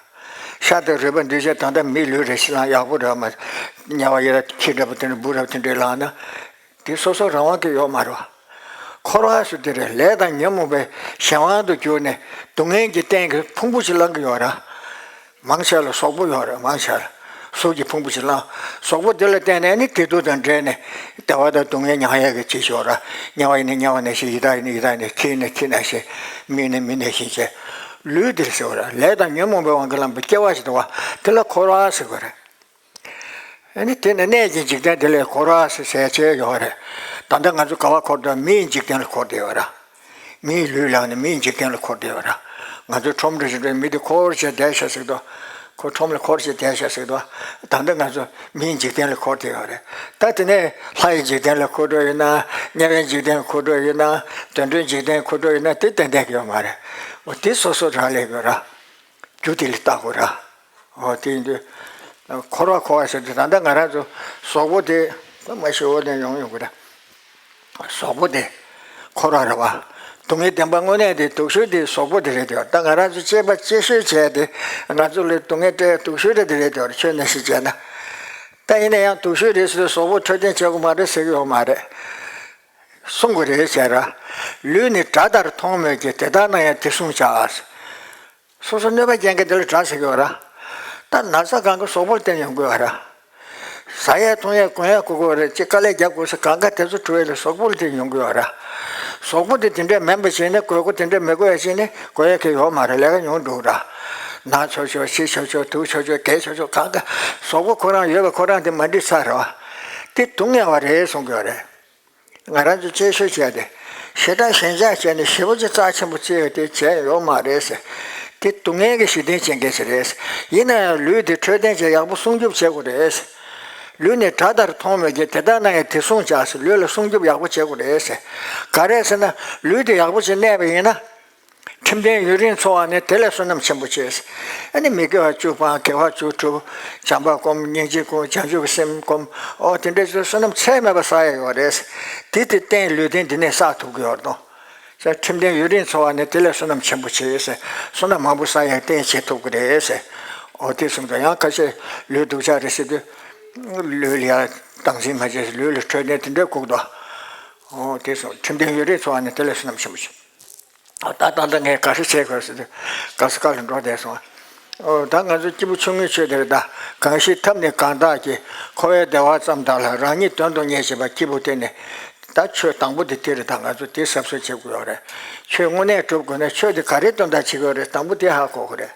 ཤ་དང་རུས་པ་འདུས་བྱས་ད་ལྟ་མིའི་ལུས་རེད། ཕྱི་ལ་ཡག་པོ་རེད་མ། དམྱལ་བ་ཡི་ར་ཁྱི་འདྲ་པོ་དེ་འདྲ་འབུ་ར་པོ་དེ་འདྲས་ལངས་ན། དེ་སོ་སོ་རང་དབང་གི་ཡོད་མ་རེད་བ། འཁོར་བ་སུ་དེ་རེད། ལས་དང་ཉོན་མོངས་པའི་གཞན་དབང་དུ་གྱུར་ནས་སྡུག་བསྔལ་གྱི་རྟེན་གྱི་ཕུང་པོ་ཞིག་བླང་གི་ཡོད་ར། མང་ཆེ་ལ་གཟུགས་པོ་ཡོད་རེད། མང་ཆེ་ལ་གཟུགས་ཀྱི་ཕུང་པོ་ཞིག་བླངས། གཟུགས་པོ་དེ་ལ་བརྟེན་ནས་ནི་བདེ་སྡུག་དང་འབྲེལ་ནས་བདེ་བ་དང་སྡུག་བསྔལ་མྱང་ཡས་ཀྱི་ཅིག་ཤོག་ར། དམྱལ་བ་ཡིན་ན་དམྱལ་བ་ནང་བཞིན། ཡི་དྭགས་ཡིན་ན་ཡི་དྭགས་ནང་བཞིན། ཁྱི་ཡིན་ན་ཁྱི་ནང་བཞིན། མི་ཡིན་ན་མི་ནང་བཞིན་བྱས། ལུས་འདིར་ཟེར་བ་ར། ལས་དང་ཉོན་མོངས་པའི་དབང་གིས་བསླངས་པའི་སྐྱེ་བ་ཞིག་འདུག་བ། དེ་ལ་འཁོར་བ་ཟེར་དགོས་རེད། ཨ་ནི་དེ་ནི་གནས་ཀྱི་འཇིག་རྟེན་དེ་ལ་འཁོར་བ་ཟེར་ཟེར་བྱས་ཡོད་རེད། ད་ལྟ་ང་ཚོ་ག་བ་འཁོར་འདུག་མིའི་འཇིག་རྟེན་ལ་འཁོར་བསྡད་ཡོད་ར། མིའི་ལུས་ལ་ནི་མིའི་འཇིག་རྟེན་ལ་འཁོར་བསྡད་ཡོད་ར། ང་ཚོ་ཁྲོམ་ར་ཞིག་འགྲོ། མི་དེ་འཁོར་བྱས་བསྡད་ཤག་ཟེར་འདུག་ཁོ་ཁྲོམ་ལ་འཁོར་བྱས་བསྡད་ཤག་ཟེར་འདུག་ད་ལྟ་ང་ཚོ་མིའི་འཇིག་རྟེན་ལ་འཁོར་བསྡད་ཡོད་རེད། ད་དེ་ནས་ལྷ་ཡི་འཇིག་རྟེན་ལ་འཁོར་འགྲོ་ཡོད་ན། དམྱལ་བའི་འཇིག་རྟེན་ལ་འཁོར་འགྲོ་ཡོད་ན། དུད་འགྲོའི་འཇིག་རྟེན་ལ་འཁོར་འགྲོ་ཡོད་ན། དེ་ཏན་ཏན་གྱི་ཡོད་མ་རེད། འོ་དེ་སོ་སོ་རང་ལས་དགོས་ར། རྒྱུ་དེ་ལ་བལྟ་དགོས་ར། འོ་དེ་ཡིན་དུས། འཁོར་བ་འཁོར་བ་ཟེར་དུས་ད་ལྟ་ང་རང་ཚོ་གཟུགས་པོ་དེ་མ་ཤི་འོ་དེ་ཡོང་ཡོང་གི་ར། གཟུགས་པོ་དེ་འཁོར་བ་རེད་བ། སྡུག་བསྔལ་བདེན་པ་དངོས་གནས་དེ་སྡུག་ཤོས་དེ་གཟུགས་པོ་དེ་རེད་དེ། ད་ང་རང་ཚོ་གཅེས་པ་གཅེས་ཤོས་བྱས་ཏེ་ང་ཚོ་ལ་སྡུག་བསྔལ་སྤྲད་སྡུག་ཤོས་རེད་དེ་རེད་དེ། ཆོས་ནང་བཞིན་བྱས་ན། ད་ཡིན་ན་ཡང་སྡུག་ཤོས་རེད་ཟེར་དུས་གཟུགས་པོ་འཕྲོད་བསྟེན་བྱེད་དགོས་མ་རེད་ཟེར་གི་ཡོད་མ་རེད། གསུང་དགོས་རེད་ཟེར་ར། ལུས་ནི་དགྲ་ལྟར་མཐོང་མོད་ཀྱི། དེ་ལྟར་ན་ཡང་དེ་བསྲུང་བྱ། སོ་སོ་གནོད་པ་སྐྱེལ་མཁན་དེ་ལ་དགྲ་ཟེར་གྱི་ཡོད་ར། ད་ན་ཚ་གང་གི་གཟུགས་པོ་ལ་བརྟེན་ཡོང་གི་ཡོད་ར། ཟ་ཡས་འཐུང་ཡས་གོན་ཡས་དགོས་ཀྱི་ཡོད་རེད། ཅིག་དཀའ་ལས་རྒྱག་དགོས་ས་གང་ག་དེ་ཚོ་འགྲོ་ཡས་ལ་གཟུགས་པོ་ལ་བརྟེན་ཡོང་གི་ཡོད་ར། གཟུགས་པོ་དེ་དེ་འདྲས་མིན་པ་བྱས་ནས་དགོས་མཁོ་དེ་འདྲས་མི་དགོས་ཡས་བྱས་ནས་དགོས་ཡས་གང་ཡོད་མ་རེད། ལས་ཀ་ཉུང་འགྲོ་གི་ར། ན་ཆོག་ཆོག་ཤི་ཆོག་ཆོག་སྡུག་ཆོག་ཆོག་རྒས་ཆོག་ཆོག་གང་ག་གཟུགས་པོ་ཁོ་རང་ཡོད་པ་ཁོ་རང་དེ་མ་འགྲིག་ཚར་ར་བ། དེ་སྡུག་བསྔལ་བ་རེད་གསུང་གི་ཡོད་རེད། ང་རང་ཚོ་གཅེས་ཤོས་བྱས་ཏེ། ཞེ་དྲག་ཞེན་ཆགས་བྱས་ནས་ཞེ་པོ་ཅིག་རྩ་ཆེན་པོ་བརྩི་ཡོད་དེ་བྱས་ཡོད་མ་རེད་ཟེར། དེ་སྡུག་བསྔལ་གྱི་གཞི་རྟེན་བྱེད་མཁན་ཞིག་རེད། ཡིན་ན་ཡང་ལུས་དེ་འཕྲོད་བསྟེན་བྱས་ཡག་པོ་སྲུང་སྐྱོབ་བྱེད་དགོས་རེད། ལུས་ནི་དགྲ་ལྟར་མཐོང་མོད་ཀྱི། དེ་ལྟར་ན་ཡང་དེ་སྲུང་བྱ་ཟེར། ལུས་ལ་སྲུང་སྐྱོབ་ཡག་པོ་བྱེད་དགོས་རེད་ཟེར། ག་རེ་ཟེར་ན་ལུས་དེ་ཡག་པོ་ཅིག་གནས་པ་ཡིན་ན། ཁྲིམས་ལྡན་ཡུན་རིང་འཚོ་བ་ནི་དེ་ལས་བསོད་ནམས་ཆེན་པོ་ཆེ། ཨ་ནི་མི་དགེ་བ་བཅུ་སྤང་། དགེ་བ་བཅུ་སྒྲུབ། བྱམས་པ་སྒོམ། སྙིང་རྗེ་སྒོམ། བྱང་ཆུབ་ཀྱི་སེམས་སྒོམ། ཨོ་དེ་འདྲ་བྱས་བསོད་ནམས་ཚད་མེད་པ་བསགས་ཡ་ཡོད་རེད། དེ་དེ་བརྟེན་ལུས་རྟེན་འདི་ནས་བསགས་ཐུབ་ཀྱི་ཡོད་རེད་དོ། ཁྲིམས་ལྡན་ཡུན་རིང་འཚོ་བ་ནི་དེ་ལས་བསོད་ནམས་ཆེན་པོ་ཆེ་ཟེར། བསོད་ནམས་མང་པོ་བསགས་ཡ་རྟེན་བྱེད་ཐུབ་ཀྱི་རེད་ཟེར། ཨོ་དེ་གསུངས་འདུག། ཡང་ཁ་ཤས་ལུས་སྡུག་ཅག་རེད་ཟེར་དུས། ལུས་ལ་ཡ་སྟངས་འཛིན་མ་བྱས། ལུས་ལ་འཕྲོད་བསྟེན་དེ་འདྲ་དགོས་འདུག། ཨོ་དེ་གསུངས། ཁྲིམས་ལྡན་ཡུན་རིང་འཚོ་བ་ནི་དེ་ལས་བསོད་ནམས་ཆེན་པོ་ཆེ། ད་ད་ལྟ་ངས་ག་རེ་བྱེད་དགོས་ཟེར་དུས། ག་ས་ག་ལ་འགྲོ་བསྡད་སོང་། ཨོ་ད་ང་ཚོ་སྐྱིད་པོ་ཆུང་ངུའི་ཆོས་དེ་རེད་ད། གང་ཞིག་ཐབས་ནི་གང་དག་གིས། འཁོར་བའི་བདེ་བ་ཙམ་དག་ལ། རང་ཉིད་དོན་དུ་གཉེར་བྱེད་པ། སྐྱེས་བུ་དེ་ནི། ད་ཆོས་དང་པོ་དེ་དེ་རེད་ད། ང་ཚོ་དེ་གཟབ་གཟབ་བྱེད་དགོས་ཡོད་རེད། ཆོས་དངོས་གནས་སྒྲུབ་དགོས་ན་ཆོས་དེ་ག་རེ་དོན་དག་བྱེད་དགོས་རེད། དང་པོ་དེ་ཧ་གོ་དགོས་རེད།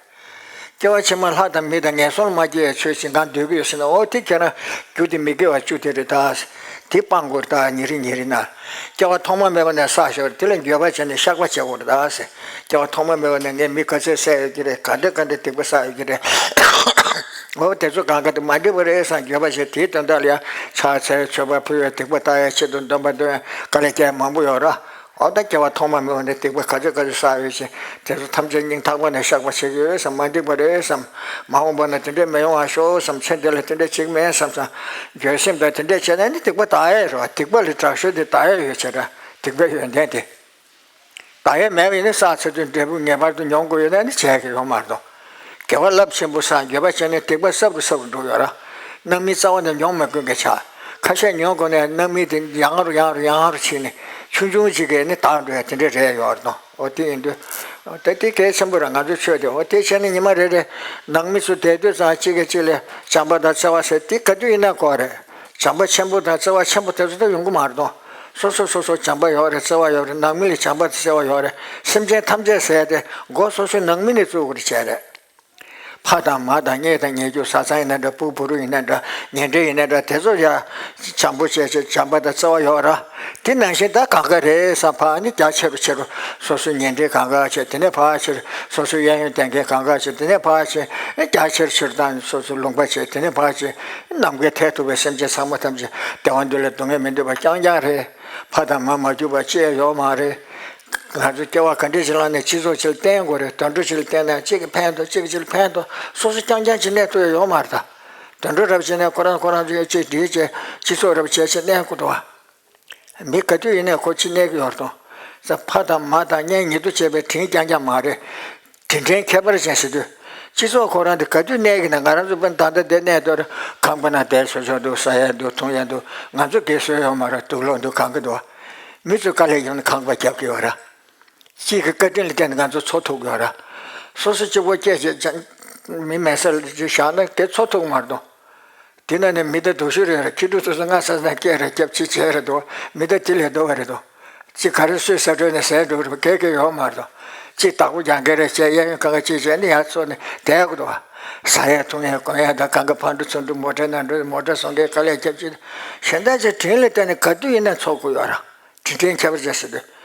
སྐྱེ་བ་ཕྱི་མ་ལྷ་དང་མི་དང་ངན་སོང་ལ་མ་སྐྱེ་བའི་ཆོས་ཤིག་གང་འདོད་ཀྱི་ཡོད་ཟེར་ན། ཨོ་དེ་ཁྱེད་རང་རྒྱུ་དེ་མི་དགེ་བ་བཅུ་དེ་རེད་ད། དེ་སྤང་དགོས་རེད་ད། ཉིན་རེ་ཉིན་རེ་ན། སྐྱེ་བ་ཐོག་མ་མེད་པ་ནས་བསགས་ཞོར་དེ་ལ་འགྱོད་པ་བྱས་ནས་བཤགས་པ་བྱེད་དགོས་རེད་ད་ཟེར། སྐྱེ་བ་ཐོག་མ་མེད་པ་ནས་ངས་མི་ག་ཚད་བསད་ཡོད་ཀྱི་རེད། ག་འདྲ་ག་འདྲ་སྡིག་པ་བསགས་ཡོད་ཀྱི་རེད། འོ་དེ་ཚོ་གང་ག་དེ་མ་འགྲིག་པ་རེད་བསམ་འགྱོད་པ་བྱས། དེའི་དོན་དག་ལ་ཡང་ཕྱག་འཚལ་མཆོད་པ་ཕུལ་བའི་སྡིག་པ་དག་ཡང་ཆེད་དུ་འདོན་པ་འདོན་ཡང་དཀའ་ལས་བརྒྱབ་མང་པོ་ཡོད་ར། ཨོ་ད་སྐྱེ་བ་ཐོག་མ་མེད་པ་ནས་སྡིག་པ་ག་ཚོད་ག་ཚོད་བསགས་ཡོད་ཅེས་དེ་ཚོ་ཐམས་ཅད་སྙིང་ཐག་པ་ནས་བཤགས་པ་བྱེད་ཀྱི་ཡོད་བསམ། མ་འགྲིག་པ་རེད་བསམ། མ་འོངས་པ་ན་དེ་འདྲས་མི་ཡོང་བ་ཤོག་བསམ། ཚེ་འདི་ལ་དེ་འདྲས་བྱེད་ཀྱི་མེད་བསམ་བསམ། འགྱོད་སེམས་དང་དེ་འདྲས་བྱས་ན་ནི་སྡིག་པ་དག་ཡས་རེད་བ། སྡིག་པ་ལ་དྲག་ཤོས་དེ་དག་ཡས་ཡོད་བྱས་ར། སྡིག་པའི་ཡོན་ཏན་དེ་དག་ཡས་མེད་པ་ཡིན་ན་བསགས་ཚར་དུས་འབྲས་བུ་ངེས་པར་དུ་མྱོང་དགོས་ཡོད་ན་ནི་བྱས་ཀྱི་ཡོད་མ་རེད་དོ། དགེ་བ་རླབས་ཆེན་པོ་བསགས། འགྱོད་པ་བྱས་ནས་སྡིག་པ་ཟབ་རུ་ཟབ་རུ་འགྲོ་ཡོད་ར། སྣང་མིན་རྩ་བ་ནས་མྱོང་མ་དགོས་མཁན་ཆགས། ཁ་ཤས་མྱོང་དགོས་ནས་སྣང་མིན་དེ་ཡང་རུ་ཡང་རུ་ཡང་རུ་ཕྱིན་ནས་ཆུང་ཆུང་ཅིག་གིས་ནི་དག་འགྲོ་ཡ་དེ་འདྲ་རེད་ཡོད་རེད་དོ། འོ་དེ་ཡིན་དུས། ད་དེ་གལ་ཆེན་པོ་རེད། ང་ཚོའི་ཆོས་དེ། འོ་དེ་བྱས་ནས་ཉི་མ་རེ་རེ་ནང་མི་ཚོ་བསྡད་དུས་ཙང་གཅིག་གིས་གཅིག་ལ་བྱམས་པ་དང་བརྩེ་བ་ཟེར་དེ་ག་དུས་ཡིན་ན་དགོས་རེད། བྱམས་པ་ཆེན་པོ་དང་བརྩེ་བ་ཆེན་པོ་དེ་ཚོ་ད་ཡོང་གི་མ་རེད་དོ། སོ་སོ་སོ་སོ་བྱམས་པ་ཡོད་རེད། བརྩེ་བ་ཡོད་རེད། ནང་མི་ལ་བྱམས་པ་དང་བརྩེ་བ་ཡོད་རེད། སེམས་ཅན་ཐམས་ཅད་ཟེར་ཏེ་མགོ་སོ་སོའི་ནང་མི་ནས་བཙུགས་དགོས་རེད་བྱས་རེད། ཕ་དང་མ་དང་གཉེན་དང་ཉེ་རྒྱུ། བཟའ་ཚང་ཡིན་ན་འདྲ། སྤུ་བུ་རུ་ཡིན་ན་འདྲ། ཉེ་འབྲེལ་ཡིན་ན་འདྲ། དེ་ཚོ་ཡ་བྱམས་པོ་བྱས་བྱས་བྱམས་པ་དང་བརྩེ་བ་ཡོད་ར། དེ་ནང་བཞིན་ད་གང་ག་རེད་བསམ། ཕར་ནི་རྒྱ་ཆེ་རུ་ཆེ་རུ་སོ་སོའི་ཉེ་འབྲེལ་གང་ག་བྱས། དེ་ནས་ཕར་ཕྱིར་སོ་སོའི་གཡས་གཡོན་སྡོད་མཁན་གང་ག་བྱས། དེ་ནས་ཕར་ཕྱིར་རྒྱ་ཆེ་རུ་ཆེ་རུ་བཏང་ནས་སོ་སོའི་ལུང་པ་བྱས། དེ་ནས་ཕར་ཕྱིར་ནམ་མཁའི་མཐས་གཏུགས་པའི་སེམས་ཅན་ཚང་མ་ཐམས་ཅད་བདེ་བ་འདོད་ལ་སྡུག་བསྔལ་མི་འདོད་པ་རྐྱང་རྐྱང་རེད། ཕ་དང་མ་མ་གྱུར་པ་ཅི་ཡང་ཡོད་མ་རེད། ང་ཚོ་སྐྱེ་བ་ག་འདྲ་ཞིག་བླངས་ནས་སྤྱི་ཚོགས་ཅིག་ལ་བརྟེན་དགོས་རེད། དུད་འགྲོ་ཅིག་ལ་བརྟེན་ན་གཅིག་གིས་ཕན་ཐོགས། གཅིག་གིས་གཅིག་ལ་ཕན་ཐོགས། སོ་སོ་རྐྱང་རྐྱང་ཅིག་གནས་ཐུབ་ཡ་ཡོད་མ་རེད་ད། དུད་འགྲོ་རབ་བྱས་ནས་ཁོ་རང་ཁོ་རང་ཚོ་གཅིག་སྒྲིལ་བྱས་སྤྱི་ཚོགས་རབ་བྱས་བྱས་གནས་དགོས་འདུག་བ། མི་ག་དུས་ཡིན་ནའི་ཁོ་གཅིག་གནས་ཀྱི་ཡོད་རེད་དོ། ས་ཕ་དང་མ་དང་གཉེན་ཉེ་དུ་བྱས་པའི་དྲིན་རྐྱང་རྐྱང་མ་རེད། དྲིན་དྲན་ཁྱད་པར་ཅན་ཟེར་དུས། སྤྱི་ཚོགས་ཁོ་རང་དེ་ག་དུས་གནས་ཀྱི་ན། ང་རང་ཚོ་དཔེར་ན་ད་ལྟ་འདིར་གནས་དུས་ཁང་པ་ནང་བསྡད་ཆོག་ཆོག་འདུག། ཟ་ཡ་འདུག། འཐུང་ཡ་འདུག། ང་ཚོ་སྒེར་སོ་ཡོད་མ་རེད། དུག་ལོག་འདུག། གང་གི་འདུག། མི་ཚོས་དཀའ་ལས་ཡོང་ནས་ཁང་པ་རྒྱབ་ཀྱི་ཡོད་ར། གཅིག་གི་བཀའ་དྲིན་ལ་བརྟེན་ནས་ང་ཚོ་འཚོ་ཐུབ་ཀྱི་ཡོད་ར། སོ་སོ་གཅིག་པོ་སྐྱེས་བྱས་ཅང་མི་མེད་ས་ལ་བཞག་ན་དེ་འཚོ་ཐུབ་ཀྱི་མ་རེད་དོ། དེ་ན་ནི་མི་ད་སྡུག་ཤོས་རེད་ར། ཁྱི་ཕྲུག་ཚོ་ཚོ་སྔ་ས་ས་སྐྱེས་ར། རྒྱབ་ཕྱི་བྱས་ར་འདུག། མི་ད་དེ་ལས་སྡུག་བ་རེད་འདུག། གཅིག་ག་རེ་གསོས་ཟ་འགྲོ་ནས་ཟས་འགྲོ་རེད་པ། གས་གས་ཡོད་མ་རེད་དོ། གཅིག་བདག་པོ་རྒྱག་མཁན་རེ་བྱས། གཡས་གཡོན་གང་ག་གཅིག་བྱས་ནི་ཡར་འཚོ་ནས་བསྡད་དགོས་འདུག་བ། ཟ་ཡས་འཐུང་ཡས་གོན་ཡས་དང་། གང་ག་ཕར་འགྲོ་ཚུར་འགྲོ། མོ་ཊའི་ནང་འགྲོ། མོ་ཊ་བཟོ་མཁན་དཀའ་ལས་རྒྱབ་ཅིག། གཞན་དག་ཅིག་དྲིན་ལ་བརྟེན་ནས་ག་དུས་ཡིན་ན་འཚོ་དགོས་ཡོད་ར། དྲིན་དྲན་ཁྱད་པར་ཅན་ཟེར་དུས།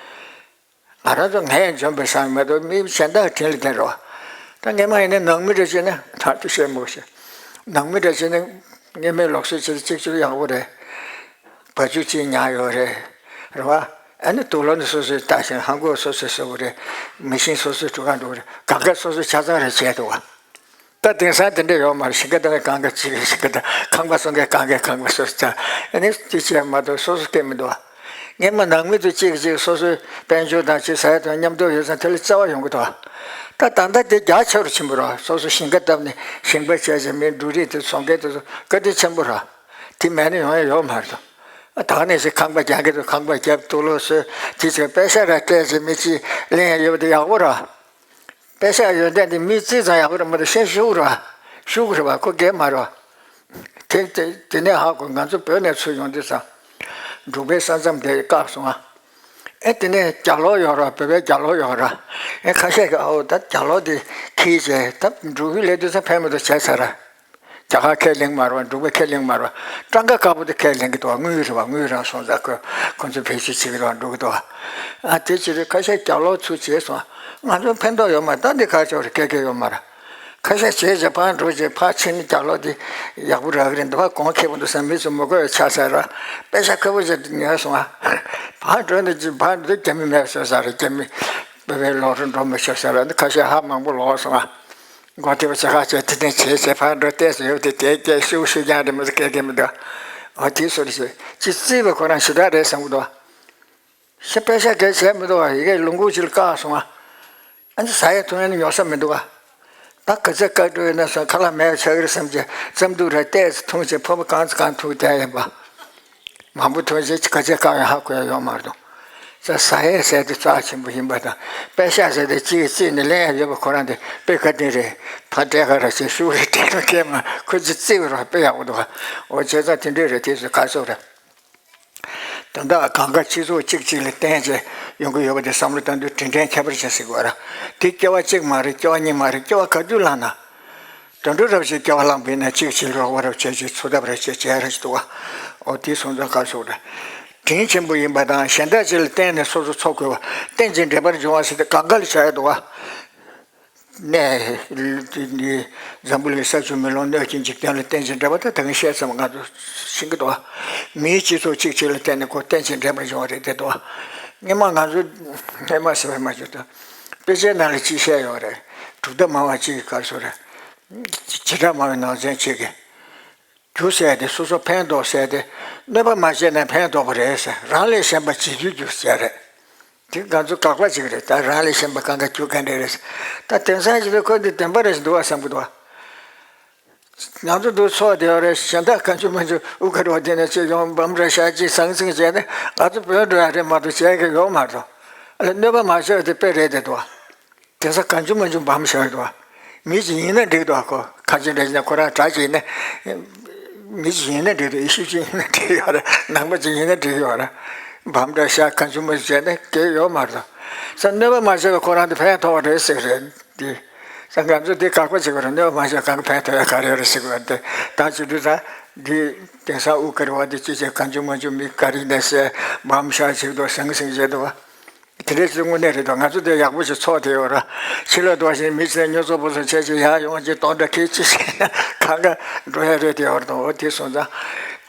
ང་རང་ཚོ་ངས་འཇོན་པའི་བསམ་མེད་དོ། མི་གཞན་དག་དྲིན་ལ་བརྟེན་རོགས། ད་སྔས་མ་ཡིན་ན་ནང་མི་འདྲ་བྱས་ན་ཐག་ཏུ་བཤད་མོ་ཞེས། ནང་མི་འདྲ་བྱས་ན་སྔས་མའི་ལུགས་སྲོལ་བྱས་ཏེ་གཅིག་གཅིག་ཡག་པོ་རེད། བ་ཕྱུགས་གཅིག་ཉར་ཡོད་རེད། རེད་བ། ཨ་ནི་དུག་ལོག་ནི་སོ་སོས་བཏགས་ཤིང་། ཧང་གོ་སོ་སོས་བཟོ་གི་རེད། མེ་ཤིང་སོ་སོས་འཁྲུ་ཁང་འགྲོ་གི་རེད། གང་ག་སོ་སོས་ཆ་ཚང་རེ་བྱས་འདུག་བ། ད་དེང་སང་དེ་འདྲ་ཡོད་མ་རེད། ཞིང་ཁ་བཏབ་མཁན་གང་ག་གཅིག་གི་ཞིང་ཁ་བཏབ། ཁང་པ་བཟོ་མཁན་གང་གས་ཁང་པ་སོ་སོ་བཏབ། ཨ་ནི་དེ་བྱས་མ་གཏོགས་སོ་སོ་སྐད་མི་འདུག་བ། སྔས་མ་ནང་མི་ཚོ་གཅིག་གིས་གཅིག་སོ་སོའི་དཔལ་འབྱོར་དང་ཅིག་ཟ་ཡ་དང་མཉམ་དུ་ཡོད་ཙང་དེ་ལ་བརྩེ་བ་ཡོང་གི་འདུག་བ། ད་ད་ལྟ་དེ་རྒྱ་ཆེ་རུ་ཕྱིན་པ་རེད་བ། སོ་སོ་ཞིང་ཁ་བཏབ་ནས་ཞིང་པ་བྱས་བྱས་མི་འབྲུ་རིགས་དེ་བཟོ་མཁན་དེ་ཚོ་བཀའ་དྲིན་ཆེན་པོ་རེད་བ། དེ་མེད་ན་ཡོང་ཡ་ཡོད་མ་རེད་དོ། ད་ག་ནས་ཞིག་ཁང་པ་རྒྱག་གི་འདུག། ཁང་པ་བརྒྱབ། དུག་ལོག་བཟོས། དེ་ཚོ་པེ་ས་ར་སྤྲད་བྱས་མི་གཅིག་ལེན་ཡ་ཡོད་པ་དེ་ཡག་པོ་རེད་བ། པེ་ས་ཡོན་ཏན་དེ་མི་རྩིས་ཙམ་ཡག་པོ་རེད་མ་གཏོགས་ཤན་ཤུགས་རེད་བ། ཤུགས་རེད་བ། ཁོ་རྒས་མ་རེད་བ། དེ་དེ་དེ་ནས་ཧ་གོ། ང་ཚོ་བོད་ནས་ཚུར་ཡོང་དུས་ཙང་འབྲུག་པའི་ས་མཚམས་དེ་བཀག་སོང་ཨ། ཨེ་དེ་ནས་རྒྱ་ལོག་ཡོད་རེད་བ། བོད་པའི་རྒྱ་ལོག་ཡོད་རེད་བ། ཨེ་ཁ་ཤས་ཀྱིས་ཨོ་ད་རྒྱ་ལོག་དེ་ཁྱེར་བྱས་ད་འབྲུག་གི་སླེབས་དུས་ཙང་ཕན་མི་ཐོགས་བྱས་ཚར་ར། རྒྱ་གར་ཁས་ལེན་མ་རེད་པ། འབྲུག་པས་ཁས་ལེན་མ་རེད་པ། སྤྲང་ཀ་དཀར་པོ་དེ་ཁས་ལེན་གྱི་འདུག་པ། དངུལ་རེད་པ། དངུལ་རང་སོང་ཙང་ཁོ་ཁོ་ཚོ་བེད་སྤྱོད་བྱེད་ཀྱི་རེད་པ། འགྲོ་གི་འདུག་པ། ཨ་དེ་ཕྱིར་ཁ་ཤས་རྒྱབ་ལོག་ཚུར་བྱས་སོང་། ང་ཚོ་ཕན་ཐོགས་ཡོད་མ་རེད། ད་འདི་ག་ཅོག་རེད། སྐད་སྐད་ཡོད་མ་རེད། ཁ་ཤས་བྱས་བྱས་ཕར་འགྲོ་བྱས་ཕར་ཕྱིན་ནས་རྒྱབ་ལོག་དེ་ཡག་པོ་རག་གི་རེད། འདི་ཕར་གོང་ཁེ་པོ་འདུག་བསམ། མི་ཚོ་མི་དགོས་པའི་ཆ་ཚང་ར་དཔེ་ཆ་ཁ་པོ་ཅིག་ཉོས་སོང་ང་། ཕར་འགྲོ་ནས་ཅིག་ཕར་འགྲོ། རྒྱ་མི་མེད་ཟེར་ས་རེད། རྒྱ་མི་དཔེ་བའི་ལོག་རུ་འགྲོ་མི་ཆོག་ཟེར་ར། འདི་ཁ་ཤས་ཧ་མང་པོ་ལོག་སོང་ང་། མགོ་ཐེ་བ་ཆེ་ཁ་ཆེ་དེ་དེ་བྱས་བྱས་ཕར་འགྲོ་བལྟས་སོང་། ཡོད་དེ་དེ་སྐད་ཤུགས་ཤུགས་རྐྱང་རེད། མི་ཚོ་སྐད་སྐད་མི་འདུག་ཨ་དེ་སོ་རེ་ཞིག་ཅི་རྩིས་པ་ཁོ་རང་ཞེ་དྲག་རེད་བསམ་གི་འདུག་ཤ་པེ་ཤ་གལ་བྱས་མི་འདུག་ཨ་ཡི་གེ་ལུང་ཁུག་ཅིག་ལ་བཀག་སོང་ཨ། ཨ་ནི་ཟ་ཡས་འཐུང་ཡས་ནི་ཉོ་ས་མི་འདུག་ཨ། ད་ག་ཚོད་བཀག་འགྲོ་ཡོད་ན་སོང་། ཁ་ལག་མེད་ཆགས་ཀྱི་རེད་བསམ་གྱི་རྩམ་ཐུག་རེ་ཏོག་ཙམ་འཐུང་བྱས་ཕོར་པ་གང་ཙམ་གང་འཐུང་བསྡད་ཡིན་པ། མང་པོ་ཐོན་རྗེས་ག་ཚད་བཀག་ཡང་ཧ་གོ་ཡ་ཡོད་མ་རེད་དོ། ས་ས་ཡས་ཟེར་དེ་རྩ་ཆེན་པོ་ཡིན་པ་དང་། པེ་ཤ་ཟེར་དེ་གཅིག་གིས་རྩིས་ནས་ལེན་ཡ་ཡོད་པ་ཁོ་རང་དེ་དཔེ་བཀའ་དྲིན་རེད། ཕར་སྤྲད་ག་ར་བྱས་ཤུགས་རེ་སྤྲད་ན་ཁྱེད་མ་ཁོ་ཚོས་རྩིས་པ་ར་དཔེ་ཡག་པོ་འདུག་ཨོ་བྱས་ཙང་དེ་འདྲས་རེད། དེ་ཚོ་ག་ཚོད་རེད། དོན་དག་གང་ག་སྤྱི་ཚོགས་གཅིག་གཅིག་ལ་བརྟེན་བྱས་ཡོང་གི་ཡོད་པ་དེ་བསམ་བློ་བཏང་དུས་དྲིན་དྲན་ཁྱད་པར་ཅན་ཟེར་དགོས་ར། དེ་སྐྱེ་བ་གཅིག་མ་རེད། སྐྱེ་བ་གཉིས་མ་རེད། སྐྱེ་བ་ག་དུས་ལངས་ན། དུད་འགྲོ་རབ་ཅིག་སྐྱེ་བ་བླངས་པས་ན། གཅིག་བྱས་རོགས་པ་རབ་བྱས་ཀྱི་ཚུར་ཐབས་རབ་བྱས་བྱས་ར་ཅིག་འདུག་ག་ཨོ་དེ་སོང་ཙང་ག་སོགས་རེད། དྲིན་ཆེན་པོ་ཡིན་པ་དང་གཞན་དག་ཅིག་ལ་བརྟེན་ནས་སོ་སོ་འཚོ་དགོས་པ། རྟེན་ཅིང་འབྲེལ་པར་འབྱུང་བ་ཟེར་དེ་གང་ག་ལ་བྱ་ཡ་འདུག་ག་ནས། འཛམ་བུ་གླིང་ས་བཅུ་མེ་ལོང་གནོད་སྦྱིན་འཇིག་རྟེན་ལ་རྟེན་ཅིང་འབྲེལ་པ་དང་། ད་གིན་བཤད་ཙམ་ང་ཚོ་ཤེས་ཀྱི་འདུག་མིའི་སྤྱི་ཚོགས་གཅིག་གཅིག་ལ་བརྟེན་ནས་ཁོ་རྟེན་ཅིང་འབྲེལ་པར་འབྱུང་བ་རེད་དེ་འདུག་སྔོན་མ་ང་ཚོ་སྔོན་མ་ཟེར་བ་མ་བྱུང་དང་། དཔེ་ཆའི་ནང་ལ་ཅིག་བཤད་ཡོད་རེད། གྲུབ་མཐའ་སྨྲ་བ་གཅིག་གིས་ག་རེ་ཟེར་རེད། བྱེ་བྲག་སྨྲ་བའི་ནང་ཚན་གཅིག་གིས། རྒྱུ་ཟེར་དེ་སོ་སོ་ཕན་ཐོགས་ཟེར་དེ། གནོད་པ་མ་བྱས་ན་ཕན་ཐོགས་པ་རེད་ཟེར། རང་ལས་གཞན་པ་བྱེད་རྒྱུའི་རྒྱུ་ཟེར་རེད། དེ་ང་ཚོ་དགག་པ་ཅིག་རེད། ད་རང་ལས་གཞན་པ་གང་ག་རྒྱུ་ག་འདྲ་རེད། ད་དེང་སང་ཞིག་ཏུ་ཁོ་འདི་བདེན་པ་རེད་ཞིག་འདུག་བ་བསམ་གི་འདུག་བ། ང་ཚོ་འདུག་ཚོགས་དེ་ཡོད་རེད། གཞན་དག་གང་བྱུང་མང་བྱུང་དབུ་དཀར་བ་དེ་ནས་ཅིག་ཡོང་། འབམ་ར་ཤ་ཅིག་ཟང་ཟིང་བྱས་ནས་ང་ཚོ་བོད་འགྲོ་ཡ་རེད་མ་གཏོགས་བྱས་གི་ཡོད་མ་རེད། ཨ་ལ་གནོད་པ་མ་བྱས་པ་དེ་དཔེ་རེད་དེ་འདུག་བ། དེང་སང་གང་བྱུང་མང་བྱུང་འབམ་བཞག་འདུག་བ། མི་ཅིག་ཡིན་ན་འགྲིག་འདུག་བ། ཁོ་ཁ་ཆེ་འདྲ་ཅིག་ན་ཁོ་རང་དྲག་ཅིག་ཡིན་ན། མི་ཅིག་ཡིན་ན་འགྲིག་འདུག་ཡེ་ཤུ་ཅིག་ཡིན་ན་འགྲིག་ཡོད་རེད། ནང་པ་ཅིག་ཡིན་ན་འགྲིག་ཡོད་རེད། འབམ་འདྲ་ཤ་གང་བྱུང་མང་བྱུང་བྱས་ན་འགྲིག་ཡོད་མ་རེད། ས་གནོད་པ་མ་བྱས་པའི་ཁོ་རང་དེ་ཕན་ཐོགས་པ་རེད་ཟེར་རེད་དེ། ས་ང་ཚོ་དེ་དགག་པ་བྱེད་དགོས་རེད། གནོད་པ་མ་བྱས་གང་གི་ཕན་ཐོགས་ཡ་ག་རེ་ཡོད་རེད་ཟེར་དགོས་རེད་དེ། ད་བྱེད་དུས་ད་འདི་དེང་སང་དབུ་དཀར་བ་དེ་ཅི་བྱས་གང་བྱུང་མང་བྱུང་མི་ག་རེ་ཡིན་ན་ཟེར། འབམ་ཤ་བྱེད་དུས་ཟང་ཟིང་བྱེད་དུས། དེ་འདྲའི་ཚོ་དངོས་གནས་རེད་དོ། ང་ཚོ་དེ་ཡག་པོ་ཞིག་ཚོགས་དེ་ཡོད་ར། ཕྱི་ལོགས་དུ་བ་ཞིག་མི་ཚེ་སྨྱོ་ཚོ་པོ་ཚོ་བྱས་ཅིག་ཡར་ཡོང་ཅིག་གཏོང་འདྲ་ཁེལ་ཅིག་བྱས་ན་གང་ག་འགྲོ་ཡ་རེད་དེ་ཡོད་ར་དོ། འོ་དེ་སོང་ཙང་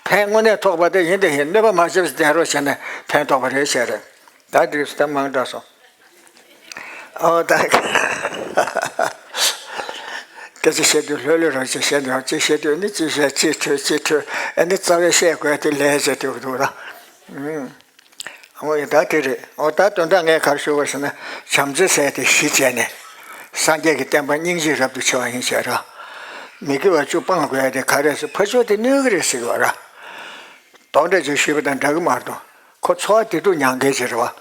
ཕན་དངོས་གནས་ཐོགས་པ་དེ་ཡིན་དེ་ཡིན། གནོད་པ་མ་བྱས་པ་ཞིག་བསྡད་རོགས་བྱས་ན་ཕན་ཐོགས་པ་རེད་བཤད་རེད། ད་འགྲིག་སོང་། ད་མང་དྲགས་སོང་། ཨོ་ད་སྐད་ཆ་བཤད་དུས་ལྷོད་ལྷོད་རང་ཅིག་བཤད་དུས་ཅིག་བཤད་དུས་ནི་ཅིག་བཤད་ཅིག་ཁྲོད་ཅིག་ཁྲོད། ཨ་ནི་རྩ་བའི་བཤད་དགོས་དེ་ལས་བྱེད་དུས་འདུག་ར། ཨུམ། འོ་ཡ་ད་དེ་རེད། འོ་ད་དོན་དག་ངས་ག་རེ་ཞུ་དགོས་ཟེར་ན། བྱམས་བརྩེ་ཟེར་དེ་གཞི་བྱས་ནས། སངས་རྒྱས་ཀྱི་བསྟན་པ་སྙིང་རྗེ་རབ་ཏུ་ཕྱེ་བ་ཡིན་ཟེར་ར། མི་དགེ་བ་བཅུ་སྤང་དགོས་ཡ་དེ་ག་རེ་ཟེར། ཕར་ཕྱོགས་དེ་གནོད་གི་རེད་ཟེར་གི་བ་ར། དོགས་འདྲ་ཅིག་ཞུས་པ་དང་འདྲ་གི་མ་གཏོགས། ཁོ་འཚོ་བ་བདེ་སྡུག་མྱང་མཁན་ཅིག་རེད་བ།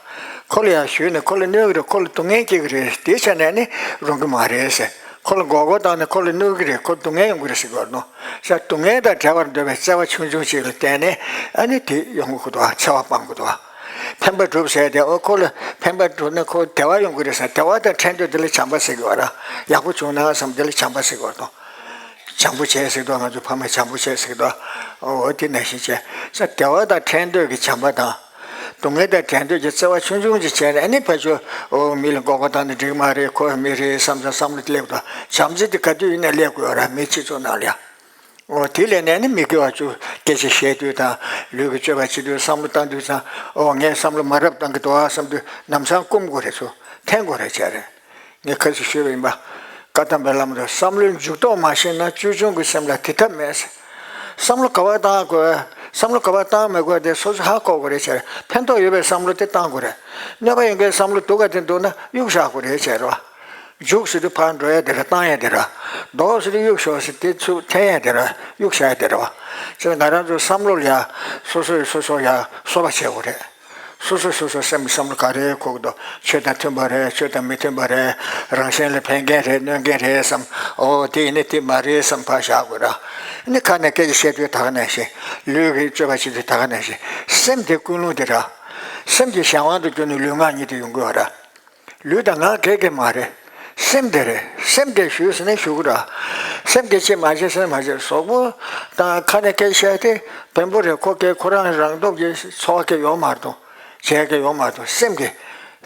ཁོ་ལ་ཡང་ཞུས་ནས་ཁོ་ལ་གནོད་གི་རེད། ཁོ་ལ་སྡུག་བསྔལ་སྐྱེ་གི་རེད། དེ་ཆ་ནས་ནི་རུང་གི་མ་རེད་ཟེར། ཁོ་ལ་མགོ་སྐོར་བཏང་ནས་ཁོ་ལ་གནོད་གི་རེད། ཁོ་ལ་སྡུག་བསྔལ་ཡོང་གི་རེད་ཟེར་གི་བ་རེད་དོ། ས་སྡུག་བསྔལ་དང་བྲལ་བར་འདོད་པའི་བརྩེ་བ་ཆུང་ཆུང་ཅིག་ལ་བརྟེན་ནས་ཨ་ནི་དེ་ཡོང་གི་འདུག་བ། འཚེ་བ་སྤང་གི་འདུག་བ། ཕན་པ་སྒྲུབ་ཟེར་དེ། ཨོ་ཁོ་ལ་ཕན་པ་སྒྲུབ་ན་ཁོ་བདེ་བ་ཡོང་གི་རེད་ཟེར། བདེ་བ་དང་ཕྲད་འདོད་དེ་ལ་བྱམས་པ་ཟེར་གི་བ་ར། ཡག་པོ་བྱུང་ན་བསམ་དེ་ལ་བྱམས་པ་ཟེར་གི་བ་རེད་དོ། བྱམས་པོ་བྱས་ཟེར་དོ། ང་ཚོ་ཕ་མས་བྱམས་པོ་བྱས་ཟེར་དོ། འོ་དེ་ནང་བཞིན་བྱས་ས། བདེ་བ་དང་ཕྲད་འདོད་ཀྱི་བྱམས་པ་དང་། སྡུག་བསྔལ་དང་བྲལ་འདོད་ཀྱི་བརྩེ་བ་ཆུང་ཆུང་ཅིག་བྱས་ནས་ཨ་ནི་ཕར་ཕྱོགས་འོ་མི་ལ་མགོ་སྐོར་བཏང་ནས་འགྲིག་མ་རེད། ཁོ་མི་རེད་བསམ་བསམ་བསམ་བློ་སླེབས་དང་། བྱམས་བརྩེ་དེ་ག་དུས་ཡིན་ན་སླེབས་དགོས་ར། མི་སྤྱི་ཚོགས་ནང་ལ་ཡ། འོ་དེ་ལས་ནས་ནི་མི་དགེ་བ་བཅུ་སྐད་ཆ་བཤད་དུས་དང་། ལུས་ཀྱི་སྤྱོད་པ་བྱེད་དུས། བསམ་བློ་བཏང་དུས་ཙང་། འོ་ངས་བསམ་བློ་མ་རབས་བཏང་གི་འདུག་ཨ་བསམ་དུས་ནམ་སང་སྐུམ་དགོས་རེད། ཚུར་འཐེན་དགོས་རེད་བྱས་རེད། ངས་ཁ་ཤས་ཞུས་པ་ཡིན་པ། བཀའ་གདམས་པའི་བླ་མ་དང་། བསམ་བློའི་འཇུག་ལྡོག་མ་ཤེས་ན། ཅོལ་ཆུང་གི་སེམས་ལ་དེ་ཐབས་མེད་ཟེར། བསམ་བློ་ག་པར་བཏང་དགོས། བསམ་བློ་ག་པར་བཏང་མི་དགོས་དེ་སོ་སོ་ཧ་གོ་དགོས་རེད་བྱས་རེད། ཕན་ཐོགས་ཡོད་པའི་བསམ་བློ་དེ་བཏང་དགོས་རེད། གནོད་པ་ཡོང་མཁན་བསམ་བློ་སྡུག་ག་དེ་འདུག་ན་གཡུག་བཞག་དགོས་རེད་བྱས་རེད་བ། འཇུག་ཟེར་དུས་ཕར་འགྲོ་ཡ་དེ་ར། བཏང་ཡ་དེ་ར། ལྡོག་ཟེར་དུས་གཡུག་ཞོག་ཟེར་དེ་ཚུར་འཐེན་ཡ་དེ་ར། གཡུག་བཞག་ཡ་དེ་ར་བ། བྱས་ཙང་ང་རང་ཚོ་བསམ་བློ་ལ་ཡ་སོ་སོས་སོ་སོ་ཡ་བཟོ་བ་བྱེད་དགོས་རེད། སོ་སོས་སོ་སོའི་སེམས་ཀྱི་བསམ་བློ་ག་རེ་འཁོར་གྱི་འདུག་ཆོས་དང་མཐུན་པ་རེད། ཆོས་དང་མི་མཐུན་པ་རེད། རང་གཞན་ལ་ཕན་མཁན་རེད། གནོད་མཁན་རེད་བསམ། ཨོ་དེ་ཡིན་ན་དེ་མ་རེད་བསམ་ཕར་བཞག་དགོས་ར། ནི་ཁ་ནས་སྐད་ཆ་བཤད་དུས་ད་ག་ནང་བཞིན། ལུས་ཀྱི་སྤྱོད་པ་བྱེད་དུས་ད་ག་ནང་བཞིན། སེམས་དེ་ཀུན་སློང་དེ་ར། སེམས་ཀྱི་གཞན་དབང་དུ་གྱུར་ནས་ལུས་ངག་གཉིས་དེ་ཡོང་གི་ཡོད་ར། ལུས་དང་ངག་གེ་གེ་མ་རེད། སེམས་དེ་རེད། སེམས་དེ་ཞུས་ཟིན་ན་ཞུ་གི་ར། སེམས་དེ་ཅི་མ་བྱེད་སེམས་མ་བྱེད་གཟུགས་པོ་དང་ཁ་ནས་སྐད་བཤད་དེ་བེམ་པོ་རེད། ཁོ་སྐད་ཁོ་རང་རང་སྟོབས་ཀྱིས་འཚོ་བ་སྐད་ཡོང་མ་གཏོང་། བྱེད་སྐད་ཡོང་མ་གཏོང་། སེམས་ཀྱི་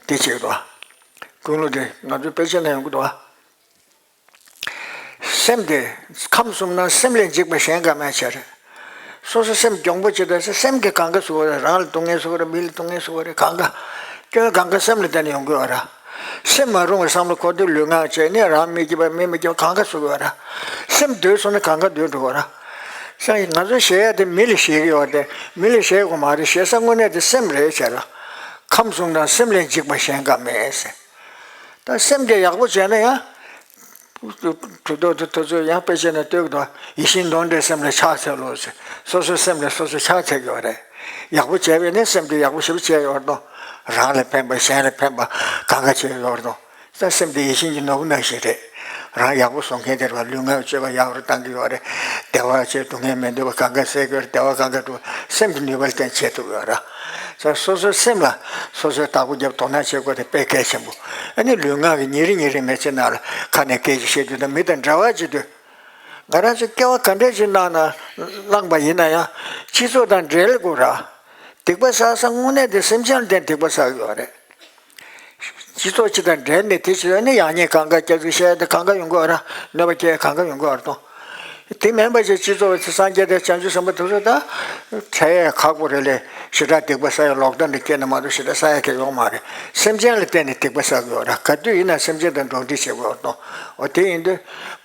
དེ་བྱེད་དོ། ཀུན་སློང་དེ་ང་ཚོའི་དཔེ་ཆ་ན་ཡོང་གི་འདུག་ཨ། སེམས་དེ་ཁམས་གསུམ་ན་སེམས་ལས་འཇིགས་པ་གཞན་འགའ་མེད་ཟེར། སོ་སོ་སེམས་གྱོང་པོ་ཅི་འདྲ་ཟེར། སེམས་ཀྱིས་གང་ག་བཟོ་བ་རེད། རང་ལ་སྡུག་བསྔལ་བཟོ་བ་རེད། མི་ལ་སྡུག་བསྔལ་བཟོ་བ་རེད། གང་ག་སྐྱོན་གང་ག་སེམས་ལ་བརྟེན་ནས་ཡོང་གི་ཡོད་ར། སེམས་མ་རུང་བའི་བསམ་བློ་འཁོར་དུས་ལུས་ངག་བཅས་ནི་རང་མི་སྐྱིད་པ་མི་མི་སྐྱིད་པ་གང་ག་བཟོ་གི་ཡོད་ར། སེམས་སྡུག་སོང་ན་གང་ག་སྡུག་འགྲོ་གི་ཡོད་ར། ས་ཡི་ང་ཚོ་ཞེད་ཡ་དེ་མི་ལ་ཞེད་ཀྱི་ཡོད་དེ། མི་ལ་ཞེད་དགོས་མ་རེད། ཞེད་ས་དངོས་གནས་དེ་སེམས་རེད་ཟེར་ར། ཁམས་གསུམ་ན་སེམས་ལས་འཇིགས་པ་གཞན་འགའ་མེད་ཟེར། ད་སེམས་ཀྱིས་ཡག་པོ་བྱས་ན་ཡང་། གྲུབ་ཐོབ་དེ་དེ་ཚོས་ཡང་དཔེ་བྱས་ན་ལྟོས་དང་། ཡིད་བཞིན་ནོར་འདྲའི་སེམས་ལ་ཕྱག་འཚལ་ལོ་ཟེར། སོ་སོའི་སེམས་ལ་སོ་སོ་ཕྱག་འཚལ་གྱི་ཡོད་རེད། ཡག་པོ་བྱས་པས་ནི་སེམས་དེ་ཡག་པོ་ཞེ་པོ་བྱས་ཡོད་དོ། རང་ལ་ཕན་པ་གཞན་ལ་ཕན་པ་གང་ག་བྱས་ཡོད་དོ། ད་སེམས་དེ་ཡིད་བཞིན་གྱི་ནོར་བུ་ནང་བཞིན་རེད། རང་ཡག་པོ་བཟོ་མཁན་དེར་བ་ལུས་ངག་སྤྱོད་པ་ཡག་རུ་གཏང་གི་ཡོད་རེད། བདེ་བ་བཅས་སྡུག་བསྔལ་མི་འདོད་པ་གང་ག་སེལ་གྱི་ཡོད་རེད། བདེ་བ་གང་ག་སྒྲུབ་སེམས་ཀྱི་ནུས་པ་ལ་བརྟེན་བྱེད་ཐུབ་ཡོད་ར། ས་སོ་སོའི་སེམས་ལ་སོ་སོའི་བདག་པོ་རྒྱབ་དོ་སྣང་བྱེད་དགོས་དེ་དཔེ་གལ་ཆེན་པོ། ཨ་ནི་ལུས་ངག་གི་ཉིན་རེ་ཉིན་རེ་མི་ཚེ་ནང་ལ་ཁ་ནས་སྐད་ཅིག་བཤད་དུས་དང་མི་དང་འབྲེལ་བ་བྱེད་དུས། ང་རང་ཚོ་སྐྱེ་བ་ག་འདྲས་ཅིག་གནང་ན་བླངས་པ་ཡིན་ན་ཡང་སྤྱི་ཚོགས་དང་འབྲེལ་དགོས་ར། སྡིག་པ་བསགས་ས་དངོས་གནས་དེ་སེམས་ཅན་ལ་བརྟེན་སྡིག་པ་བསགས་ཡོད་རེད། སྤྱི་ཚོགས་སྤྱི་དང་འབྲེལ་ནས་དེ་བྱེད་ཡོད་ནི་ཡག་ཉེས་གང་ག་སྐྱག་རྫུན་བཤད་དེ་གང་ག་ཡོང་གི་ཡོད་ར། གནོད་པ་སྐྱེལ་གང་ག་ཡོང་གི་ཡོད་ར་དང་། དེ་མིན་པ་ཅིག་སྤྱི་ཚོགས་སངས་རྒྱས་དང་བྱང་ཆུབ་སེམས་དཔའ་དེ་ཚོ་ད་འཕྲད་ཡས་ཁག་པོ་རེད་ལས། ཞེ་དྲག་སྡིག་པ་བསགས་ཡས་ལོག་ལྟ་འདི་སྐྱེས་ན་མ་གཏོགས་ཞེ་དྲག་བསགས་ཡས་ཀྱི་ཡོང་མ་རེད། སེམས་ཅན་ལ་བརྟེན་ནས་སྡིག་པ་བསགས་ཀྱི་ཡོད་ར། ག་དུས་ཡིན་ན་སེམས་ཅན་དང་འགྲོགས་འདྲིས་བྱེད་དགོས་དང་། འོ་དེ་ཡིན་དུས་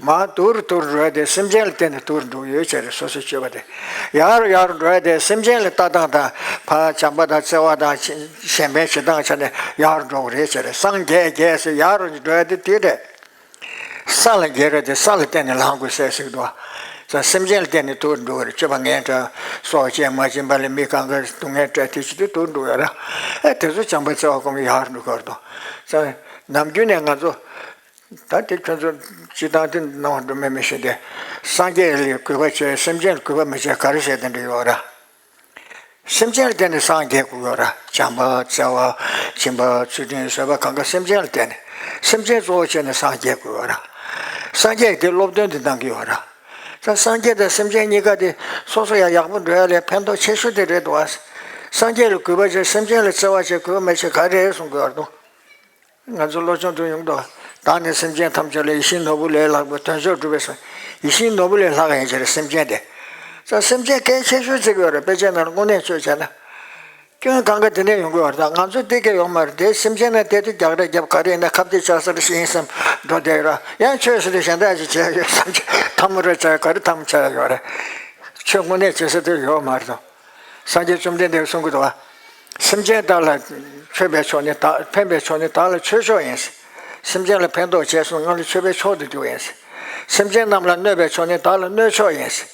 མར་དུར་དུར་འགྲོ་ཡ་དེ་སེམས་ཅན་ལ་བརྟེན་ནས་དུར་འགྲོ་ཡོད་ཅེས་རེད། སོ་སོའི་སྤྱོད་པ་དེ་ཡག་རུ་ཡག་རུ་འགྲོ་ཡ་དེ་སེམས་ཅན་ལ་ལྟ་སྟངས་དང་ཕར་བྱམས་པ་དང་བརྩེ་བ་དང་གཞན་ཕན་བྱེད་སྟངས་ཆ་ནས་ཡག་རུ་འགྲོ་གི་རེད་ཅེས་རེད། སངས་རྒྱས་རྒྱས་སེ་ཡག་རུ་འགྲོ་ཡ་དེ་དེ་རེད། ས་ལ་འགྱེལ་རེད་དེ་ས་ལ་བརྟེན་ནས་ལངས་དགོས་ཟེར་ཟེར་གི་འདུག་ས་སེམས་ཅན་ལ་བརྟེན་ནས་དུར་འགྲོ་བར་སྤྱོད་པ་ངན་འདྲ། སྲོག་གཅོད་མ་བྱིན་པ་ལས་མི་གང་ག་སྡུག་བསྔལ་སྤྲད་དེ་བྱེད་དུས་དུར་འགྲོ་བ་ར། ཨེ་དེ་ཚོ་བྱམས་པ་བརྩེ་བ་སྒོམ་ཡག་རུ་འགྲོ་གི་འདུག་ས་ནམ་རྒྱུན་ནས་ང་ཚོ་ད་དེ་ཁྱོད་ཚོ་སྤྱི་བཏང་དེ་སྣང་བ་འགྲོ་མེད་མི་ཤེས་ཏེ། སངས་རྒྱས་ལ་གུས་པ་བྱས་སེམས་ཅན་ལ་གུས་པ་མི་བྱས་ག་རེ་བྱས་དེ་འདྲ་ཡོད་ར། སེམས་ཅན་ལ་བརྟེན་ནས་སངས་རྒྱས་དགོས་ཡོད་ར། བྱམས་པ་བརྩེ་བ་སྦྱིན་པ་ཚུལ་ཁྲིམས་བཟོད་པ་གང་ག་སེམས་ཅན་ལ་བརྟེན་ནས་སེམས་ཅན་གཙོ་བོ་བྱས་ནས་སངས་རྒྱས་དགོས་ཡོད་ར། སངས་རྒྱས་ཀྱིས་དེ་སློབ་སྟོན་དེ་གནང་གི་ཡོད་ར། ས་སངས་རྒྱས་དང་སེམས་ཅན་གཉིས་ཀ་དེ་སོ་སོ་ཡང་ཡག་པོ་འགྲོ་ཡ་ལས་ཕན་ཐོགས་ཆེ་ཤོས་དེ་རེད་འདུག་ཨ། སངས་རྒྱས་ལ་གུས་པ་བྱས་སེམས་ཅན་ལ་བརྩེ་བ་བྱས་གུས་པ་མ་བྱས་ག་རེ་གསུང་གི་ཡོད་ར་འདུག་ང་ཚོ་བློ་སྦྱོང་དུ་ཡོང་དོ། བདག་ནི་སེམས་ཅན་ཐམས་ཅད་ལ། ཡིད་བཞིན་ནོར་བུ་ལས་ལྷག་པའི་དོན་མཆོག་སྒྲུབ་པའི་སེམས། ཡིད་བཞིན་ནོར་བུ་ལས་ལྷག་ཡང་ཅི་རེད་སེམས་ཅན་དེ། ས་སེམས་ཅན་གལ་ཆེ་ཤོས་བརྩི་གི་ཡོད་རེད། དཔེ་ཆའི་ནང་ལ་དངོས་གནས་ཆོས་བྱས་ན། སྐྱོན་གང་ག་དེ་ནས་ཡོང་གི་ཡོད་རེད། ད་ང་ཚོ་དེ་གས་ཡོང་མ་རེད་དེ། སེམས་ཅན་ན་དེ་དུས་རྒྱག་རེས་རྒྱབ་ག་རེ་ཡིན་ན་ཁ་གཏད་གཅོག་ས་རེད་ཤི་ཡིན་བསམ་འགྲོ་བསྡད་ཡོད་ར། ཡང་ཆོས་ཟེར་དུས་གཞན་དག་ཅིག་བྱས་ཡོད་བསམ་གྱི་ཐ་མ་རེ་བྱས་ག་རེ་ཐ་མ་བྱས་ཡོད་རེད། ཆོས་དངོས་གནས་བྱེད་ས་དེ་ཡོད་མ་རེད་དོ། སངས་རྒྱས་བཅོམ་ལྡན་འདས་གསུང་གི་འདུག་བ། སེམས་ཅན་དག་ལ་མཆོད་པའི་མཆོག་ནི་བདག་ཕན་པའི་མཆོག་ནི་བདག་ལ་མཆོད་མཆོག་ཡིན། སེམས་ཅན་ལ་ཕན་ཐོགས་བྱས་སོང་ང་ལ་མཆོད་པའི་མཆོག་ཏུ་གྱུར་ཡིན། སེམས་ཅན་རྣམས་ལ་གནོད་པའི་མཆོག་ནི་བདག་ལ་གནོད་མཆོག་ཡིན།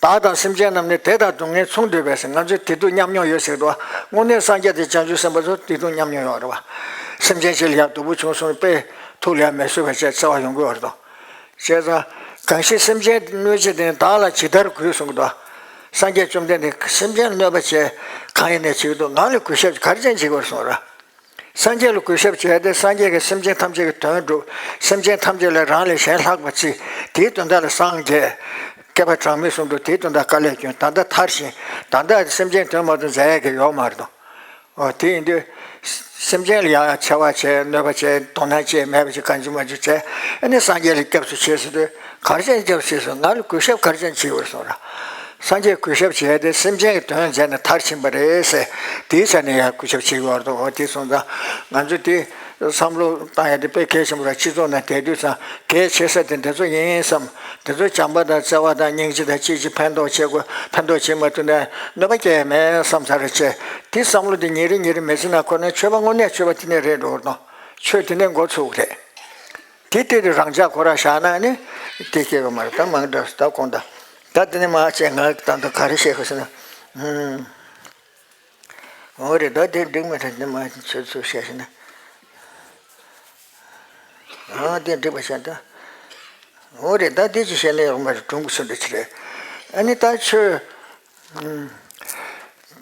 བདག་དང་སེམས་ཅན་རྣམས་ནི་བདེ་དང་སྡུག་བསྔལ་མཚུངས་འདོད་པས་ཟེར། ང་ཚོས་བདེ་སྡུག་མཉམ་མྱོང་ཡོད་ཟེར་འདུག་ང་གནས་སངས་རྒྱས་དང་བྱང་ཆུབ་སེམས་དཔའ་ཚོ་བདེ་སྡུག་མཉམ་མྱོང་ཡོད་རེད་བ། སེམས་ཅན་ཅིག་ལ་ཡ་སྡུག་པོ་བྱུང་སོང་དཔེ་ཐུགས་ལ་ཡ་མི་བཟོད་པ་བྱས་འཚེ་བ་ཡོང་གི་ཡོད་རེད་དོ། བྱས་ཙང་གང་ཞིག་སེམས་ཅན་གནོད་བྱེད་དེ་བདག་ལ་ཇི་ལྟར་གུས་གསུངས་འདུག་སངས་རྒྱས་བཅོམ་ལྡན་འདས་སེམས་ཅན་གནོད་པ་བྱས་གང་ཡིན་ནས་བྱེད་ཀྱི་འདུག་ང་ལ་གུས་ཞབས་ག་རེ་བྱས་བྱེད་དགོས་གསུངས་ར། སངས་རྒྱས་ལ་གུས་ཞབས་བྱས་ཏེ་སངས་རྒྱས་ཀྱིས་སེམས་ཅན་ཐམས་ཅད་ཀྱི་དོན་བསྒྲུབས། སེམས་ཅན་ཐམས་ཅད་ལས་རང་ལས་གཞན་ལྷག་པ་བརྩི། དེའི་དོན་དག་ལ་སངས་རྒྱས། བསྐལ་པ་གྲངས་མེད་གསུམ་དུ་དེའི་དོན་དག་དཀའ་ལས་བསྐྱོན། ད་ལྟ་མཐར་ཕྱིན། ད་ལྟ་སེམས་ཅན་དོན་མ་གཏོགས་མཛད་ཡས་ཀྱི་ཡོད་མ་རེད་དོ། འོ་དེ་ཡིན་དུས། སེམས་ཅན་ལ་ཡང་འཚེ་བ་བྱས་གནོད་པ་བྱས་དོ་སྣང་བྱས་མེད་པ་ཅིག་གང་ཅི་མ་ཅིག་བྱས། ཨ་ནི་སངས་རྒྱས་ལ་སྐྱབས་སུ་མཆི་ཟེར་དུས་ག་རེ་བྱས་སྐྱབས་སུ་མཆི་ཟེར། ང་ལ་གུས་ཞབས་ག་རེ་བྱས་བྱེད་དགོས་གསུངས་ར། སངས་རྒྱས་གུས་ཞབས་བྱས་ཏེ་སེམས་ཅན་གྱི་དོན་མཛད་ནས་མཐར་ཕྱིན་པ་རེད་ཟེར། དེའི་ཆ་ནས་ཡང་གུས་ཞབས་བྱེད་དགོས་རེད་དོ། འོ་དེ་སོང་ཙང་ང་ཚོ་དེ་བསམ་བློ་བཏང་ཡ་དེ་དཔེ་གལ་ཆེན་པོ་རེད། སྤྱི་ཚོགས་ནང་བསྡད་དུས་ཙང་གལ་ཆེ་ས་དེ་འདི་ཚོ་ཡིན་བསམ། དེ་ཚོ་བྱམས་པ་དང་བརྩེ་བ་དང་སྙིང་རྗེ་དང་གཅིག་གཅིག་ཕན་ཐོགས་བྱེད་དགོས། ཕན་ཐོགས་བྱེད་མ་ཐུབ་ན་གནོད་པ་སྐྱེལ་ཡ་མེད་བསམ་ས་རེ་བྱས། དེ་བསམ་བློ་དེ་ཉིན་རེ་ཉིན་རེ་མི་ཚེ་ནང་འཁོར་ན་ཆོས་པ་དངོས་གནས་ཆོས་པ་དེ་ནས་རེད་འགྲོ་གི་རེད་དོ། ཆོས་དེ་ནས་འགོ་ཚུགས་རེད། དེ་ལྟར་དུ་རང་ཅག་ཁོ་རང་བཞག་ན་ནི་དེ་སྐྱེ་གི་མ་རེད། ད་མང་དྲགས་སུ་ད་དགོངས་དག་ད་དེ་ནས་མ་བྱས་ང་ད་ད་ག་རེ་བཤད་དགོས་ཟེར་ན། ཧུམ། འོ་རེད། ད་དེ་འགྲིག་མ་རེད། འདི་མ་ཚོད་ཚོད་བཤད་ཤེ་ན། ཨ་དེ་འགྲིག་པ་བཤད་ད། འོ་རེད། ད་དེ་ཅི་བཤད་ན་ཡག་མ་རེད། གྲུང་པོ་སུ་འདྲ་ཅི་རེད། ཨ་ནི་ད་ཆོས། ཨུམ།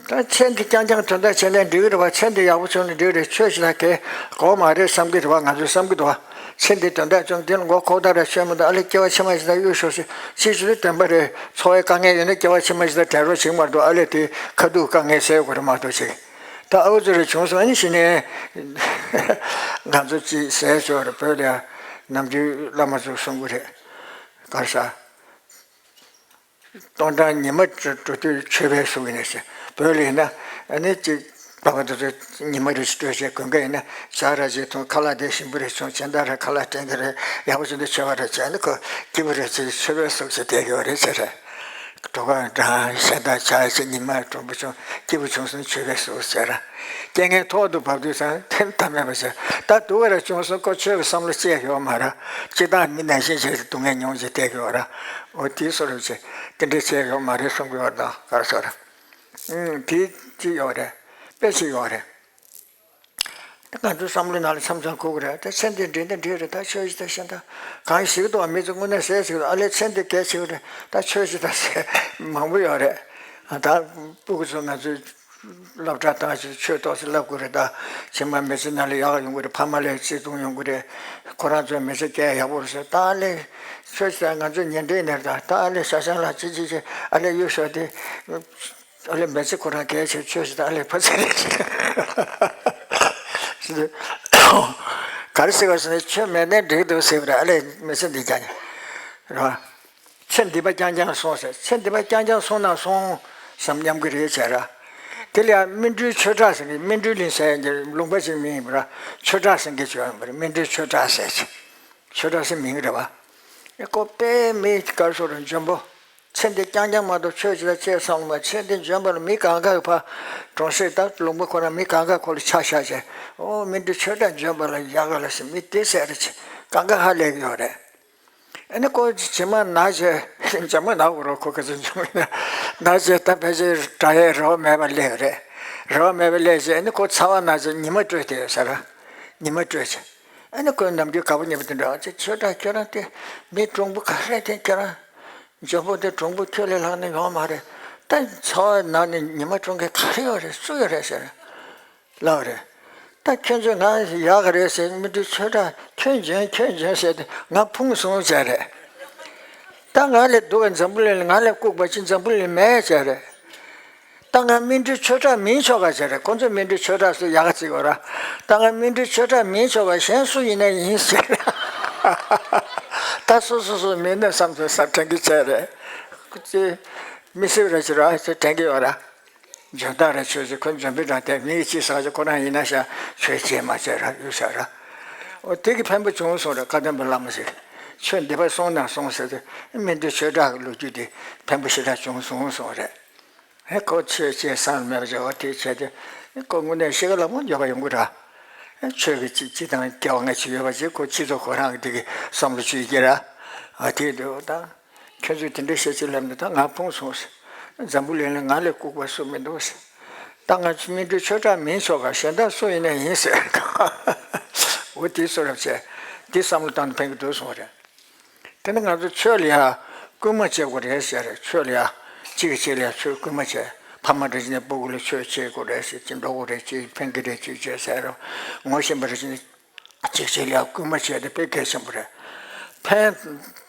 ད་ཚེ་འདི་རྐྱང་རྐྱང་དོན་དག་བྱས་ན་འགྲིག་གི་རེད་བ། ཚེ་འདི་ཡག་པོ་བྱུང་ན་འགྲིག་གི་རེད། ཆོས་ཞིག་ལ་གལ་དགོས་མ་རེད་བསམ་གི་རེད་བ། ང་ཚོས་བསམ་གི་འདུག་བ། ཚེ་འདི་དོན་དག་བྱུང་འདི་ལ་མགོ་ཁོག་ཐག་ར་ཆོད་མི་འདུག་ཨ་ལས་སྐྱེ་བ་ཕྱི་མ་ཞིག་ད་གཡུག་ཤོག་ཟེར། ཅི་ཞིག་ལ་དོན་པ་རེད། འཚོ་བའི་དཀའ་ངལ་ཡོད་ན་སྐྱེ་བ་ཕྱི་མ་ཞིག་ད་དྲན་རོགས་བྱེད་མ་གཏོགས་ཨ་ལས་དེ་ཁ་ཐུག་དཀའ་ངལ་སེལ་དགོས་རེད་མ་གཏོགས་ཅིག་ད་ཨ་བུ་ཚོ་རེ་བྱུང་སོང་ཨ་ནི་ཞིག་ནས་ང་ཚོ་ཅིག་ཟས་ཆོག་རེད། བོད་ལ་ནམ་རྒྱུན་བླ་མ་ཚོ་གསུང་གི་རེད། ག་རེ་ཟ། སྟོང་ཕྲག་ཉི་མ་འགྲོ་འགྲོ་དུས་མཆོད་པའི་གཟུགས་ཡིན་ནས་ཟེར། བོད་ལ་ཡིན་ན་ཨ་ནི་ཅིག་པ་ཕ་དེ་ཚོ་ཉི་མ་རེ་ཞིག་སྤྲོད་བྱས། དགུན་ཁ་ཡིན་ན་ཇ་ར་ཅིག་འཐུང་། ཁ་ལག་དེ་ཞིམ་པོ་རེ་བྱུང་། སྦྱིན་བདག་རེ་ཁ་ལག་སྤྲད་མཁན་རེ་ཡག་པོ་བྱུང་དུས་མཆོད་པ་རེ་བྱས། ཨ་ནི་ཁོ་སྐྱིད་པོ་རེ་བྱས། མཆོད་པའི་གཟུགས་བྱས་བསྡད་ཡོད་རེད་ཟེར། གྲོད་ཁོག་འགྲངས། ཞེ་དྲག་ཇ་ཅིག་ཉི་མ་དྲོན་པོ་བྱུང་། སྐྱིད་པོ་བྱུང་སོང་། མཆོད་པའི་གཟུགས་ཟེར། རྐྱེན་ངན་ཐོག་ཏུ་བབས་དུས་ཙང་དེ་ཐབས་མེད་པ་བྱས། ད་སྡུག་ག་རེ་བྱུང་སོང་། ཁོ་ཆོས་ཀྱི་བསམ་བློ་ཅི་ཡང་ཡོད་མ་རེད། སྤྱིར་བཏང་མི་ནང་བཞིན་བྱས་སྡུག་བསྔལ་མྱོང་བྱས་བསྡད་ཀྱི་ཡོད་རེད། འོ་དེའི་བཟོ་འདྲ་བྱས། དེ་འདྲ་བྱས་ཡོད་མ་རེད་གསུང་གི་ཡོད་རེད། ད་ག་རེ་ཟེར། ཨུམ། དེ་ཅི་ཡོད་རེད། དཔེ་ཅི་ཡོད་རེད། ད་ང་ཚོའི་བསམ་བློའི་ནང་ལ་མཚམས་མཚམས་ཁུག་གི་རེད། ད་ཚེ་འདི་འགྲིག་ན་འགྲིག་རེད། ད་ཆོས་ཞིག་ད་གཞན་དག་གང་ཞིག་ཏུ་མི་ཚོ་དངོས་གནས་ཟས་ཞིག་ཏུ་ཨ་ལས་ཚེ་འདི་གལ་ཆེ་གི་རེད། ད་ཆོས་ཞིག་ད་ཟས་མང་པོ་ཡོད་རེད། ད་སྤུ་གུ་ཚོ་ང་ཚོའི་སློབ་གྲྭ་བཏང་ཞིག་ཆོས་ཏོག་ཙམ་བསླབ་དགོས་རེད། ད་ཕྱི་མ་མི་ཚེ་ནང་ལ་ཡག་ཡོང་གི་རེད། ཕ་མ་ལ་བརྩེ་དུང་ཡོང་གི་རེད། ཁོ་རང་ཚོའི་མི་ཚེ་སྐྱེལ་ཡག་པོ་རེད་ཟེར། ད་ཨ་ལས་ཆོས་ཞིག་ད་ང་ཚོ་ཉེ་འབྲེལ་ནས་ད་ད་ཨ་ལས་ཤ་ཤང་ལ་ཅི་ཅི་ཅི་ཨ་ལས་གཡུག་ཞོག་དེ། ཨ་ལས་མི་ཚེ་ཁོ་རང་གལ་ཆེ། ཆོས་ཞིག་ད་ཨ་ལས་ཕ་ཚེ་རེད། ག་རེ་ཟེར་བ་ཟེར་ན་ཆོས་མེད་ན་འགྲིག་འདུག་ཟེར་བ་རེད། ཨ་ལས་མི་ཚེ་འདི་རྒྱག་ནས་རེད་བ། ཚེ་འདི་པ་རྐྱང་རྐྱང་སོང་ཟེར། ཚེ་འདི་པ་རྐྱང་རྐྱང་སོང་ན་སོང་བསམ་སྙམ་གི་རེད་བྱས་ར། དེ་ལ་ཡང་སྨིན་གྲོལ་ཆོས་གྲགས་ཟེར་གི། སྨིན་གྲོལ་གླིང་ཟེར་ཡང་ལུང་པ་ཞིག་མིང་ཡིན་པ་ར། ཆོས་གྲགས་ཟེར་གི་ཆོས་ཡིན་པ་ར། སྨིན་གྲོལ་ཆོས་གྲགས་ཟེར་ཅིག་ཆོས་གྲགས་ཟེར་མིང་རེད་བ། ཨེ་ཁོ་དཔེ་མི་ག་རེ་ཟེར་ར་འཇོན་པོ། ཚེ་འདི་རྐྱང་རྐྱང་མ་གཏོགས་ཆོས་ཅི་ལ་ཆེ་བསམ་བློ་མ། ཚེ་འདི་འཇོན་པ་ལ་མི་གང་ག་གི་ཕ་གྲོང་གསེབ་ད་ལུང་པ་ཁོ་ན་མི་གང་ག་ཁོ་ལ་ཆ་བཞག་བྱས། ཨོ་སྨིན་གྲོལ་ཆོས་གྲགས་འཇོན་པ་ལ་ཡག་ག་ལ་ཟེར་མི་དེ་ཟེར་རེ་ཆེ་གང་ག་ཧ་ལས་ཀྱི་ཡོད་རེད། ཨ་ནི་ཁོ་ཇི་མ་ན་བྱས་ཇ་མ་ན་འོ་རོ་ཁོ་ག་ཚོད་འཇོན་པ་ན་ན་བྱས་ད་ཕལ་ཆེར་དྲ་ཡའི་རེ་བ་མེད་པ་སླེབས་རེད། རེ་བ་མེད་པ་སླེབས་བྱས་ཨ་ནི་ཁོ་ཚ་བ་ན་བྱས་ཉི་མ་བཀྲོལ་དེ་ཡོད་ས་ར། ཉི་མ་བཀྲོལ་བྱས། ཨ་ནི་ཁོས་ནམ་རྒྱུན་ག་པ་ཉི་མ་དེ་འདྲ་ཨ་ཅེ་ཆོས་གྲགས་ཁྱོད་རང་དེ་མི་གྲུང་པོ་ག་རེ་དེ་ཁྱོད་རང་། འཇོན་པོ་དེ་གྲུང་པོ་ཁྱོད་ལས་ལྷག་ནི་ཡོང་མ་རེད། ད་ཚ་བ་ན་ནི་ཉི་མ་གྲོང་ཁྱེར་ག་རེ་ཡོད་རེད། སུ་ཡོད་རེད་ཟེར། ལབ་རེད། ད་ཁྱོད་ཚོས་ང་ཡག་ག་རེད་ཟེར། སྨིན་གྲོལ་ཆོས་གྲགས་ཁྱོད་འཇོན་ཁྱོད་འཇོན་ཟེར་ཏེ་ང་ཕུང་སོང་ཟེར་རེད། ད་ང་ལས་སྡུག་པ་འཛམ་བུ་གླིང་ལ་ང་ལས་ལྐུགས་པ་ཅི་འཛམ་བུ་གླིང་མེད་ཟེར་རེད། ད་ང་སྨིན་གྲོལ་ཆོས་གྲགས་མིན་ཆོག་ག་ཟེར་རེད། ཁོང་ཚོས་སྨིན་གྲོལ་ཆོས་གྲགས་སུ་ཡག་ག་བརྩི་གི་ཡོད་ར། ད་ང་སྨིན་གྲོལ་ཆོས་གྲགས་མིན་ཆོག་ག་གཞན་སུ་ཡིན་ན་ཡིན་ཟེར། ད་སོ་སོ་སོ་མིན་ན་བསམ་ཚུལ་བསམ་དྲན་གྱི་བྱས་རེད། ཁོ་ཚོས་མི་སེར་ར་ཅི་ར་ཅི་དྲན་གྱི་ཡོད་ར། འཇོན་ཐང་ར་ཆོས་ཟེར། ཁོ་འཇོན་པའི་རང་དེ་མི་ཡི་ཅི་ཟེར་ཅི་ཁོ་རང་ཡིན་ན་ཤ་ཆོས་བྱེད་མ་བྱེད་ར་ཡོད་ས་ར། འོ་དེ་གི་ཕན་པོ་བྱུང་སོང་ར། བཀའ་གདམས་པའི་བླ་མ་ཞིག་ཆོས་འདི་པར་སོང་ན་སོང་ཟེར་ཏེ་སྨིན་གྲོལ་ཆོས་གྲགས་ཀྱི་ལོ་རྒྱུས་དེ་ཕན་པོ་ཞེ་དྲག་བྱུང་སོང་སོང་རེད། ཧེ་ཁོ་ཆོས་བྱེད་བསམ་མེད་པ་བྱས་འོ་དེ་བྱས་ཏེ་ཁོ་དངོས་གནས་ཤི་ཁ་ལ་མོ་འགྱོད་པ་ཡོང་གི་ར། ཆོས་ཀྱི་ཅི་ཅི་དང་སྐལ་བ་ང་ཅི་ཡོད་པ་ཅིག་ཁོ་སྤྱི་ཚོགས་ཁོ་རང་གི་དེ་གི་བསམ་བློ་བཅོས་ཀྱི་ར། ཨ་དེ་འདུག་ད། ཁྱོད་ཚོས་དེ་འདྲ་བཤད་ཅིག་ལབ་ནས་ད་ང་ཕུང་སོང་ཟེར། འཛམ་བུ་གླིང་ལ་ང་ལས་ལྐུགས་པ་སུ་མི་འདུག་ཟེར། ད་ང་ཚོ་སྨིན་གྲོལ་ཆོས་གྲགས་མིན་ཆོག་ག་གཞན་དག་སུ་ཡིན་ན་ཡིན་ཟེར། འོ་དེ་བཟོ་འདྲ་བྱས། དེ་བསམ་བློ་བཏང་ནས་ཕན་གྱི་འདུག་གསུངས་པ་རེད། དེ་ནི་ང་ཚོ་ཆོས་ལ་ཡ་སྐུལ་མ་བྱེད་དགོས་རེད་ཟེར། ཆོས་ལ་ཡ་གཅིག་གིས་གཅིག་ལ་ཡ་ཆོས་སྐུལ་མ་བྱས། ཕ་མ་འདྲ་བྱས་ནས་སྤུ་གུ་ལ་ཆོས་བྱེད་དགོས་རེད་ཟེར། ཅི་འགྲོ་དགོས་རེད། ཅི་ཕན་གྱི་རེད། ཅི་བྱས་ཟེར་རོ། ངོ་ཤེས་པ་འདྲ་བྱས་ནས། གཅིག་གཅིག་ལ་སྐུལ་མ་བྱས་ཏེ་དཔེ་གལ་ཆེན་པོ་རེད། ཕན་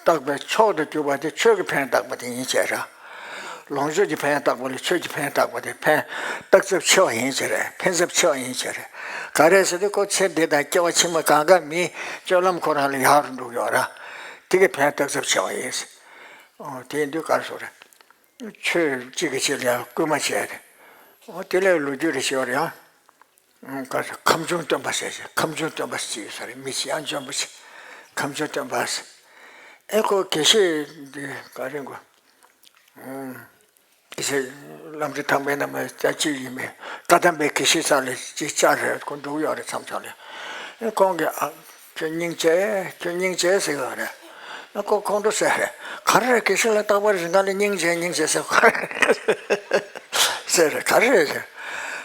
བཏགས་པའི་མཆོག་ཏུ་གྱུར་པ་དེ་ཆོས་ཀྱི་ཕན་བཏགས་པ་དེ་ཡིན་བྱས་ར། ལོངས་སྤྱོད་ཀྱི་ཕན་བཏགས་པ་ལས་ཆོས་ཀྱི་ཕན་བཏགས་པ་དེ་ཕན་བཏགས་ཚབས་ཆེ་བ་ཡིན་བྱས་རེད། ཕན་ཚབས་ཆེ་བ་ཡིན་བྱས་རེད། ག་རེ་ཟེར་དུས་ཁོ་ཚེ་འདི་དང་སྐྱེ་བ་ཕྱི་མ་གང་ག་མིའི་སྤྱོད་ལམ་ཁོ་རང་ལ་ཡག་རུ་འགྲོ་གི་ཡོད་ར། དེ་གི་ཕན་བཏགས་ཚབས་ཆེ་བ་ཡིན། ཨོ་དེ་ཡིན་དུས་ག་རེ་ཟེར་རེད། ཆོས་གཅིག་གིས་གཅིག་ལ་སྐུལ་མ་བྱས་ཏེ། ཨོ་དེ་ལས་ལོ་རྒྱུས་རེ་ཞིག་ཡོད་རེད་ཡ། ཁམས་ཆུང་སྟོན་པ་ཟེར་ཞིང་། ཁམས་ཆུང་སྟོན་པ་ཟེར་ཡོད་ས་རེད། མི་ཞིག་ཡང་འཇོན་པོ་ཞིག། ཁམས་ཆུང་སྟོན་པ་ཟེར། ཨེ་ཁོ་དགེ་བཤེས་འདི་ག་རེ་གོ། དགེ་བཤེས་ལམ་རིམ་དང་པོའི་ནང་མ་ཅག་ཅིག་ཡིན་པས། བཀའ་གདམས་པའི་དགེ་བཤེས་ཚང་ལ་ཅིག་བཅར་རེད། ཁོ་འགྲོ་གི་ཡོད་རེད། མཚམས་མཚམས་ལ། ཨེ་ཁོང་གིས་ཨ་ཁྱོད་སྙིང་རྗེ་ཁྱོད་སྙིང་རྗེ་ཟེར་གི་ཡོད་རེད། ཨ་ཁོ་ཁོང་ཁྲོ་ཟ་རེད། ག་རེ་རེད། དགེ་བཤེས་ལ་རྟག་པར་རིང་ག་ལ་སྙིང་རྗེ་སྙིང་རྗེ་ཟེར་གི་ཡོད་རེད། ཟེར་རེད། ག་རེ་རེད་ཟེར།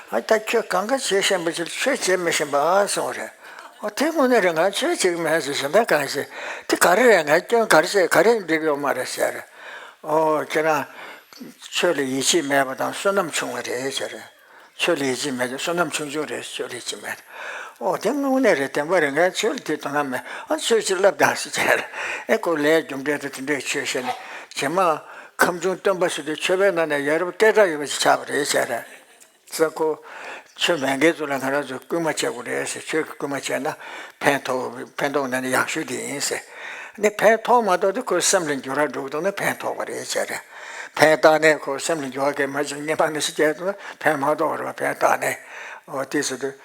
ཨ་ད་ཁྱོད་གང་ག་བྱེད་ཤེས་པ་ཅིག་ཆོས་བྱེད་མི་ཤེས་པ་གསུངས་རེད། ཨོ་དེ་དངོས་གནས་རེད། ང་ཆོས་བྱེད་ཀྱི་མེད་ཟེར་ཞིང་ད་གང་ཞིག་དེ་ག་རེ་རེད། ང་སྐྱོན་ག་རེ་བྱས་ག་རེ་འགྲིག་ཡོད་མ་རེད་ཟེར། ཨོ་ཁྱེད་རང་ ཆོས་ལ་ཡིད་ཆེས་མེད་པ་དང་བསོད་ནམས་ཆུང་བ་རེད་ཟེར། ཆོས་ལ་ཡིད་ཆེས་མེད་ཀྱང་བསོད་ནམས་ཆུང་ཆུང་རེད། ཆོས་ལ་ཡིད་ཆེས་མེད། ཨོ་དེ་དངོས་གནས་རེད། བདེན་པ་རེད། ངས་ཆོས་ལ་དེ་དོ་སྣང་མེད། ཨ་ཆོས་ཅིག་བསླབ་དང་ཟེར་བྱས། ཨེ་ཁོ་ལས་རྒྱུ་འབྲས་དང་དེ་འདྲའི་ཆོས་བཤད་ནས་རྗེས་མ་ཁམས་ཆུང་སྟོན་པ་ཟེར་དུས་ཆོས་པའི་ནང་ནས་ཡ་རབས་སྐད་གྲགས་ཡོད་པ་ཞིག་ཆགས་པ་རེད་ཟེར། ས་ཁོ་ཆོས་མེད་མཁན་ཚོ་ལ་ང་རང་ཚོས་སྐུལ་མ་བྱེད་དགོས་རེད་ཟེར། ཆོས་ཀྱི་སྐུལ་མ་བྱས་ན་ཕན་ཐོགས། ཕན་ཐོགས་ན་ནི་ཡག་ཤོས་དེ་ཡིན་ཟེར། ནི་ཕན་ཐོགས་མ་ཐོགས་དེ་ཁོའི་སེམས་ལ་འགྱུར་བ་འགྲོ་གི་འདུག་ན་ཕན་ཐོགས་པ་རེད་ཟེར། ཕན་བཏགས་ནས་ཁོའི་སེམས་ལ་འགྱུར་བ་གས་མ་བྱུང་སྔོན་མ་ནས་ཤི་བྱས་འདུག་ན་ཕན་མ་ཐོགས་པ་རེད་པ། ཕན་བཏགས་ནས། འོ་དེ་ཟེར་དུས།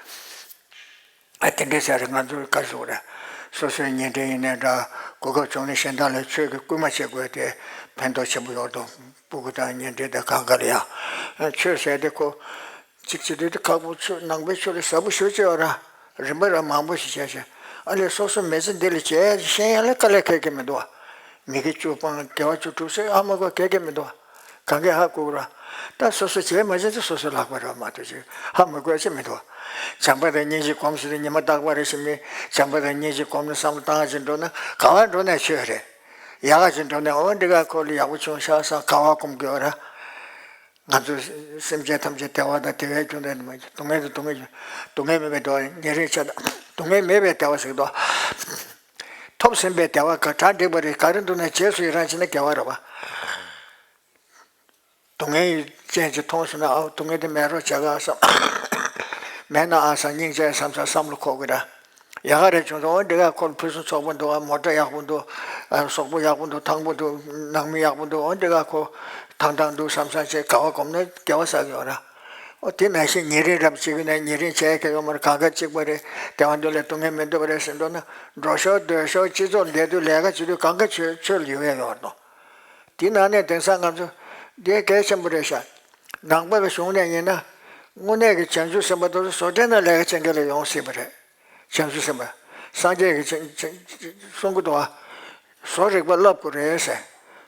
ཨ་དེ་འདྲའི་ཟེར་ང་ཚོས་བཀའ་ཞུ་རེད། སོ་སོའི་ཉེ་འབྲེལ་ཡིན་ནའི་འདྲ། གོ་སྐབས་བྱུང་ནས་གཞན་དག་ལ་ཆོས་ཀྱི་སྐུལ་མ་བྱེད་དགོས་དེ་ཕན་ཐོགས་ཆེན་པོ་ཡོད་དོ། སྤུ་གུ་དང་ཉེ་འབྲེལ་དང་གང་ག་ལ་ཡང་། ཆོས་ཟེར་དེ་ཁོ། གཅིག་བྱེད་དུས་དེ་ཁག་པོ། ཆོས་ནང་པའི་ཆོས་ལ་ཟབ་པོ་ཞེ་པོ་ཅིག་ཡོད་ར། རིམ་པ་ར་མང་པོ་ཞིག་བྱས་ཤིང་། ཨ་ལས་སོ་སོ་མི་ཚེ་འདི་ལ་བྱས་ཤེས་ཡ་ལ་དཀའ་ལས་ཁག་གི་མི་འདུག་བ། མི་དགེ་བཅུ་སྤང་དགེ་བ་བཅུ་སྒྲུབ་ཟེར་ཨ་མ་གོ་གལ་གི་མི་འདུག་བ། གང་གིས་ཧ་གོ་གི་ར། ད་སོ་སོ་བྱས་མ་བྱས་དེ་སོ་སོའི་ལག་པ་རེད་མ་གཏོགས་ཅིག་ཧ་མི་གོ་ཡ་ཅིག་མི་འདུག་བ། བྱམས་པ་དང་སྙིང་རྗེ་སྒོམ་ཟེར་དུས་ཉི་མ་རྟག་པར་རེ་ཞིག་མི་བྱམས་པ་དང་སྙིང་རྗེ་སྒོམ་ནས་བསམ་བློ་བཏང་ཅིག་འགྲོ་ན་ག་བ་འགྲོ་ནས་ཆོས་རེད། ཡག་ག་ཅིག་འགྲོ་ནས་འོ་འདི་ག་ཁོ་ལ་ཡག་པོ་བྱུང་ཤག་བསམ་ག་བ་སྒོམ་དགོས་ར། ང་ཚོ་སེམས་ཅན་ཐམས་ཅད་བདེ་བ་དང་བདེ་བའི་རྒྱུ་འདྲ་ནི་མ་གྱུར། སྡུག་བསྔལ་དང་སྡུག་བསྔལ་གྱུར། སྡུག་བསྔལ་མེད་པའི་བདེ་བ་ཉེ་རིང་ཆ་དང་སྡུག་བསྔལ་མེད་པའི་བདེ་བ་ཟེར་གི་འདུག་ཐོབ་ཟིན་པའི་བདེ་བ་ག་གྲ་འགྲིག་པ་རེད། ག་རེ་འདུག་ན་རྗེས་སུ་ཡི་རང་བྱས་ན་དགེ་བ་རེད་བ། སྡུག་བསྔལ་ཅན་ཅིག་མཐོང་སོང་ན་ཨ་སྡུག་བསྔལ་དེ་མེད་རོགས་བྱ་ག་བསམ། མེད་ན་ཨ་བསམ་སྙིང་རྗེ་བསམ་བསམ་བསམ་བློ་འཁོར་གི་ར། ཡག་ག་རེ་བྱུང་སོང་། འོ་འདི་ག་ཁོ་ལ་ཕུན་སུམ་ཚོགས་པོ་འདུག་ཨ་མོ་ཊ་ཡག་པོ་འདུག་ཨ་གཟུགས་པོ་ཡག་པོ་འདུག་ཐང་པོ་འདུག་ནང་མི་ཡག་པོ་འདུག་འོ་འདི་ག་ཁོ་ཐང་ཐང་འདུག་བསམ་བསམ་བྱས་ག་བ་སྒོམ་ན་དགེ་བ་བསགས་ཡོད་ར། འོ་དེ་ནང་བཞིན་ཉེ་རིང་རབ་བྱེད་ཀྱི་ན་ཉེ་རིང་བྱས་ཀྱི་ཡོད་མ་རེད། གང་ག་གཅིག་པ་རེད། བདེ་བ་འདོད་ལས་སྡུག་བསྔལ་མི་འདོད་པ་རེད་ཟེར་འདུག་ན་འགྲོ་ཤོག་སྡོད་ཤོག་སྤྱི་ཚོགས་འདས་དུས་ལས་ཀ་བྱེད་དུས་གང་ག་ཆོས་ཆོས་ལ་ཡོད་ཡ་ཡོད་ར་འདུག་དེ་ནང་ནས་དེང་སང་ང་ཚོ་འདི་གལ་ཆེན་པོ་རེད་ཤག་ནང་པ་གི་གཞུང་ནས་ཡིན་ན། དངོས་གནས་ཀྱི་བྱང་ཆུབ་སེམས་དཔའ་དེ་ཚོ་བཟོ་གྲྭའི་ནང་ལས་ཀ་བྱེད་མཁན་ལ་ཡོང་སྲིད་པ་རེད། བྱང་ཆུབ་སེམས་དཔའ། སངས་རྒྱས་ཀྱིས་བྱང་བྱང་གསུང་གི་འདུག་བ། བཟོ་རིག་པ་བསླབ་དགོས་རེད་ཟེར།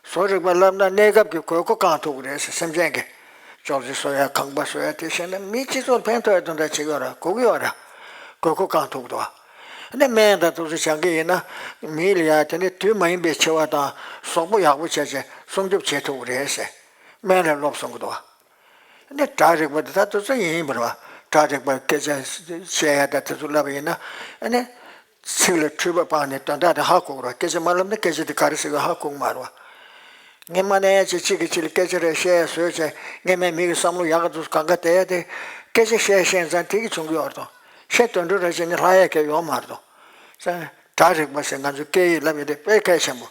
བཟོ་རིག་པ་བསླབ་ན་གནས་སྐབས་ཀྱི་དགོས་མཁོ་བསྐང་ཐུབ་ཀྱི་རེད་ཟེར། སེམས་ཅན་གྱི་ཅོག་ཙེ་བཟོ་ཡ་ཁང་པ་བཟོ་ཡ་དེ་བྱས་ན་མི་སྤྱི་ཚོགས་ལ་ཕན་ཐོགས་ཡ་དོན་དག་བྱེད་ཀྱི་ཡོད་ར། དགོས་ཀྱི་ཡོད་ར། དགོས་མཁོ་བསྐང་ཐུབ་ཀྱི་འདུག་བ། ཨ་ནི་སྨན་དང་དེ་ཚོ་སྦྱང་གི་ཡིན་ན། མི་ལ་ཡ་དེ་ནི་དུས་མ་ཡིན་པའི་འཆི་བ་དང་གཟུགས་པོ་ཡག་པོ་བྱས་བྱས་སྲུང་སྐྱོབ་བྱེད་ཐུབ་ཀྱི་རེད་ཟེར། སྨན་ལ་སློབ་གསུང་གི་འདུག་བ། ཨ་ནི་སྒྲ་རིག་པ་དེ་ད་དེ་ཚོ་ཡིན་པ་རེད་བ། སྒྲ་རིག་པ་སྐད་ཆ་བཤད་ཡ་དང་དེ་ཚོ་བསླབ་པ་ཡིན་ན། ཨ་ནི་ཚིག་ལ་འཁྲུལ་པ་སྤངས་ནས་དོན་དག་དེ་ཧ་གོ་གི་རེད་བ། སྐད་ཆ་མ་བསླབ་ན་སྐད་ཆ་དེ་ག་རེ་ཟེར་གི་ཧ་གོ་གི་མ་རེད་བ། སྔོན་མ་ནས་ཡང་ཅིག་གཅིག་གིས་གཅིག་ལ་སྐད་ཆ་རེ་བཤད་ཡ་བཟོས་བྱས་སྔོན་མའི་མི་གི་བསམ་བློ་ཡག་ག་ཚོ་གང་ག་དེ་ཡ་དེ། སྐད་ཆ་བཤད་བཤད་ཙང་དེ་གི་བྱུང་གི་ཡོད་རེད་དོ། བཤད་དོན་འགྲུབ་ར་བྱས་ནས་ལྷག་ཡ་གང་ཡོད་མ་རེད་དོ། ས་སྒྲ་རིག་པ་ཟེར་ང་ཚོ་སྐད་ཡིག་བསླབ་ཡ་དེ་དཔེ་གལ་ཆེན་པོ།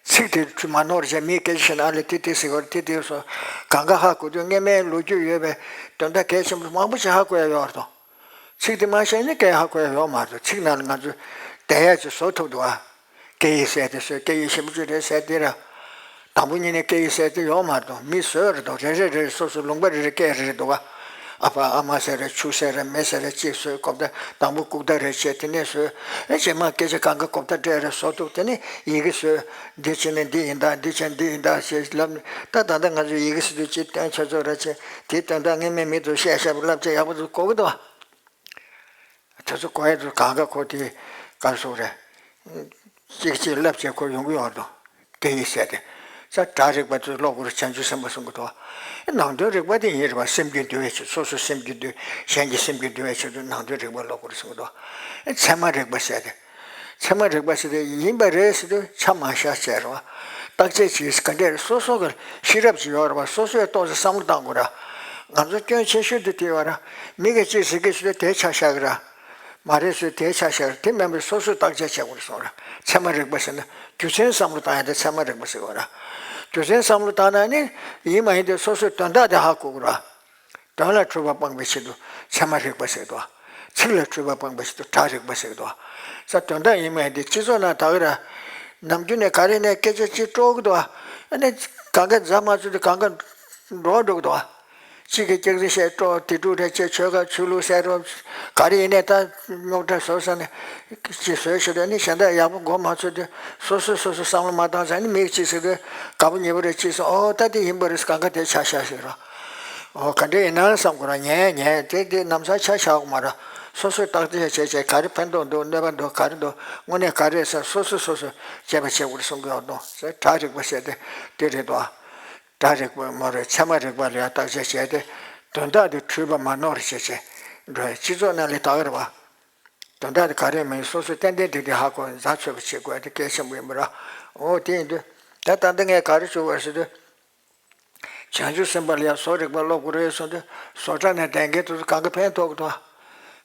ཚིག་དེ་འཁྲུལ་མ་ནོར་བྱས་མིའི་སྐད་ཆ་བཤད་ན་ཨ་ལས་དེ་དེ་ཟེར་བར་དེ་དེ་སོ་གང་ག་ཧ་གོ་དུས་སྔོན་མའི་ལོ་རྒྱུས་ཡོད་པའི་དོན་དག་གལ་ཆེན་པོ་མང་པོ་ཞིག་ཧ་གོ་ཡ་ཡོད་རེད་དོ། ཚིག་དེ་མ་ཤེས་ན་སྐད་ཧ་གོ་ཡ་ཡོད་མ་རེད། ཚིག་ནང་ལ་ང་ཚོས་བསྡད་ཡ་ཅིག་བཟོ་ཐུབ་འདུག་ཨ། སྐད་ཡིག་ཟེར་དེ་བཟོས་སྐད་ཡིག་ཞིམ་པོ་ཅིག་རེད་ཟེར་དེ་ར། དང་པོ་ཉིད་ནས་སྐད་ཡིག་ཟེར་དེ་ཡོད་མ་རེད་དོ། མི་བཟོས་རེད་དོ། རེ་རེ་རེ་རེ་སོ་སོ་ལུང་པ་རེ་རེ་སྐད་རེ་རེ་འདུག་ཨ། ཨ་ཕ་ཨ་མ་ཟེར་རེད། ཆུ་ཟེར་རེད། མེ་ཟེར་རེད། ཅིག་བཟོས། གོ་བརྡ་དང་པོ་ལྐུགས་བརྡ་རེ་བྱས། དེ་ནས་བཟོས། ཨེ་རྗེས་མ་སྐད་ཆ་གང་ག་གོ་བརྡ་སྤྲད་རེ་བཟོ་ཐུབ། དེ་ནས་ཡི་གེ་བཟོས། འདི་བྱས་ན་འདི་ཡིན་ད། འདི་བྱས་ན་འདི་ཡིན་ད་ཞེས་ལབ་ནས་ད་ད་ལྟ་ང་ཚོས་ཡི་གེ་ཟེར་དུས་ཅིག་སྟོན་ཆ་ཚོད་རེ་བྱས། དེའི་དོན་དག་སྔོན་མའི་མི་ཚོས་བཤད་བཤད་པ་བསླབ་བྱས་ཡག་པོ་ཚོ་གོ་གི་འདུག་བ། དེ་ཚོ་གོ་ཡ་ཚོ་གང་ག་གོ་དེ་ག་སོགས་རེད། གཅིག་གཅིག་བསླབ་བྱས་གོ་ཡོང་གི་ཡོད་དོ། སྐད་ཡིག་ཟེར་ཏེ། ས་སྒྲ་རིག་པ་ཚོས་ཀློག་དགོས་རེད། བྱང་ཆུབ་སེམས་དཔའ་གསུང་གི་འདུག་ནང་དོན་རིག་པ་དེ་ཡིན་རེད་བ། སེམས་རྒྱུད་འདུལ་བའི་ཆེད། སོ་སོའི་སེམས་རྒྱུད་འདུལ། གཞན་གྱི་སེམས་རྒྱུད་འདུལ་བའི་ཆེད་དུ་ནང་དོན་རིག་པ་ཀློག་དགོས་རེད་གསུང་གི་འདུག་ཚད་མ་རིག་པ་ཟེར་ཏེ། ཚད་མ་རིག་པ་ཟེར་ཏེ་ཡིན་པ་རེད་ཟེར་དུས་ཆ་མ་བཞག་བྱས་རེད་བ། བརྟག་དཔྱད་བྱེད། ག་འདྲས་རེད། སོ་སོ་གི་ཤེས་རབ་ཅིག་ཡོད་རེད་བ། སོ་སོས་ཏོག་ཙམ་བསམ་བློ་བཏང་དགོས་ར། ང་ཚོ་སྐྱོན་ཆེ་ཤོས་དེ་དེ་ཡོད་ར། མི་གིས་ཅིག་ཟེར་གི་ཟེར་དུས་དེ་ཆ་བཞག་གི་ར། མ་རེད་ཟེར་དེའི་ཆ་བཞག་དེ་མིན་པར་སོ་སོས་བརྟག་དཔྱད་བྱེད་དགོས་སོང་ར། ཚད་མ་རིག་པ་ཟེར་ན་རྒྱུ་མཚན་བསམ་བློ་བཏང་ཡ་དེ་ཚད་མ་རིག་པ་ཟེར་བ་ར། རྒྱུ་མཚན་བསམ་བློ་བཏང་ན་ནི་ཡིན་མ་ཡིན་དེ་སོ་སོའི་དོན་དག་དེ་ཧ་གོ་དགོས་ར། དོན་ལ་འཁྲུལ་པ་སྤངས་པའི་ཆེད་དུ་ཚད་མ་རིག་པ་ཟེར་གི་འདུག་ཚིག་ལ་འཁྲུལ་པ་སྤངས་པའི་ཆེད་དུ་སྒྲ་རིག་པ་ཟེར་གི་འདུག་ས་དོན་དག་ཡིན་མ་ཡིན་དེ་སྤྱི་ཚོགས་ནང་ད་ག་ར་ནམ་རྒྱུན་ནས་ག་རེ་ནས་སྐད་ཆ་གཅིག་དཀྲོག་གི་འདུག་ཨ་ནི་གང་ག་མཛའ་མ་ཚོ་དེ་གང་ག་འགྲོ་འགྲོ་གི་འདུག་གཅིག་གིས་སྐྱག་རྫུན་བཤད་དཀྲོག་དེ་འདྲ་རེ་བྱས། ཆོལ་ཁ་ཆོས་ལུགས་ཟེར་རོ། ག་རེ་ཡིན་ནའི་ད་རྙོག་དྲ་བཟོ་ས་ནས་ཅིག་བཟོས་ཤོད་དེ་ནི་གཞན་དག་ཡག་པོ་མགོ་མ་ཚོས་དུས་སོ་སོས་སོ་སོ་བསམ་བློ་མ་བཏང་ཙང་ནི་མི་གཅིག་ཟེར་དུས་དགའ་པོ་ཉེ་པོ་རེ་གཅིག་སོང་། ཨོ་ད་དེ་ཡིན་པ་རེད། གང་ག་དེ་ཆ་བཞག་ཟེར་རོ། ཨོ་ག་འདྲ་ཡིན་ན་བསམ་དགོས་ར། ཉན་ཉན་དེ་དེ་ནམ་ཚ་ཆ་བཞག་དགོས་མ་ར། སོ་སོས་བརྟག་དཔྱད་བྱས་བྱས་ག་རེ་ཕན་ཐོགས་འདུག་གནོད་པ་འདུག་ག་རེ་འདུག་དངོས་གནས་ག་རེ་ཟེར་སོ་སོས་སོ་སོས་དཔྱད་པ་བྱེད་དགོས་རེད་གསུང་གི་ཡོད་དོ། ཟེར་གྲ་རིག་པ་བཤད་དེ་དེ་རེད་དོ། སྒྲ་རིག་པ་མ་རེད། ཚད་མ་རིག་པ་ལ་ཡང་བརྟག་དཔྱད་བྱས་ཏེ། དོན་དག་དེ་འཁྲུལ་པ་མ་ནོར་བྱས་བྱས་འགྲོ་ཡ། སྤྱི་ཚོགས་ནང་ལ་དག་རེད་བ། དོན་དག་དེ་ག་རེ་མིན་སོ་སོས་ཏན་ཏན་ཏིག་ཏིག་ཧ་གོ། འཛའ་ཆོས་པ་བྱེད་དགོས་དེ་གལ་ཆེན་པོ་ཡིན་པ་ར། འོ་དེ་ཡིན་དུས་ད་ད་ལྟ་ངས་ག་རེ་བྱུང་བ་ཟེར་དུས། བྱང་ཆུབ་སེམས་དཔའ་ལ་ཡང་བཟོ་རིག་པ་སློབ་དགོས་རེད་གསུངས་དུས། བཟོ་གྲྭ་ནས་བསྡད་མཁན་དེ་ཚོ་གང་ག་ཕན་ཐོགས་ཀྱི་འདུག།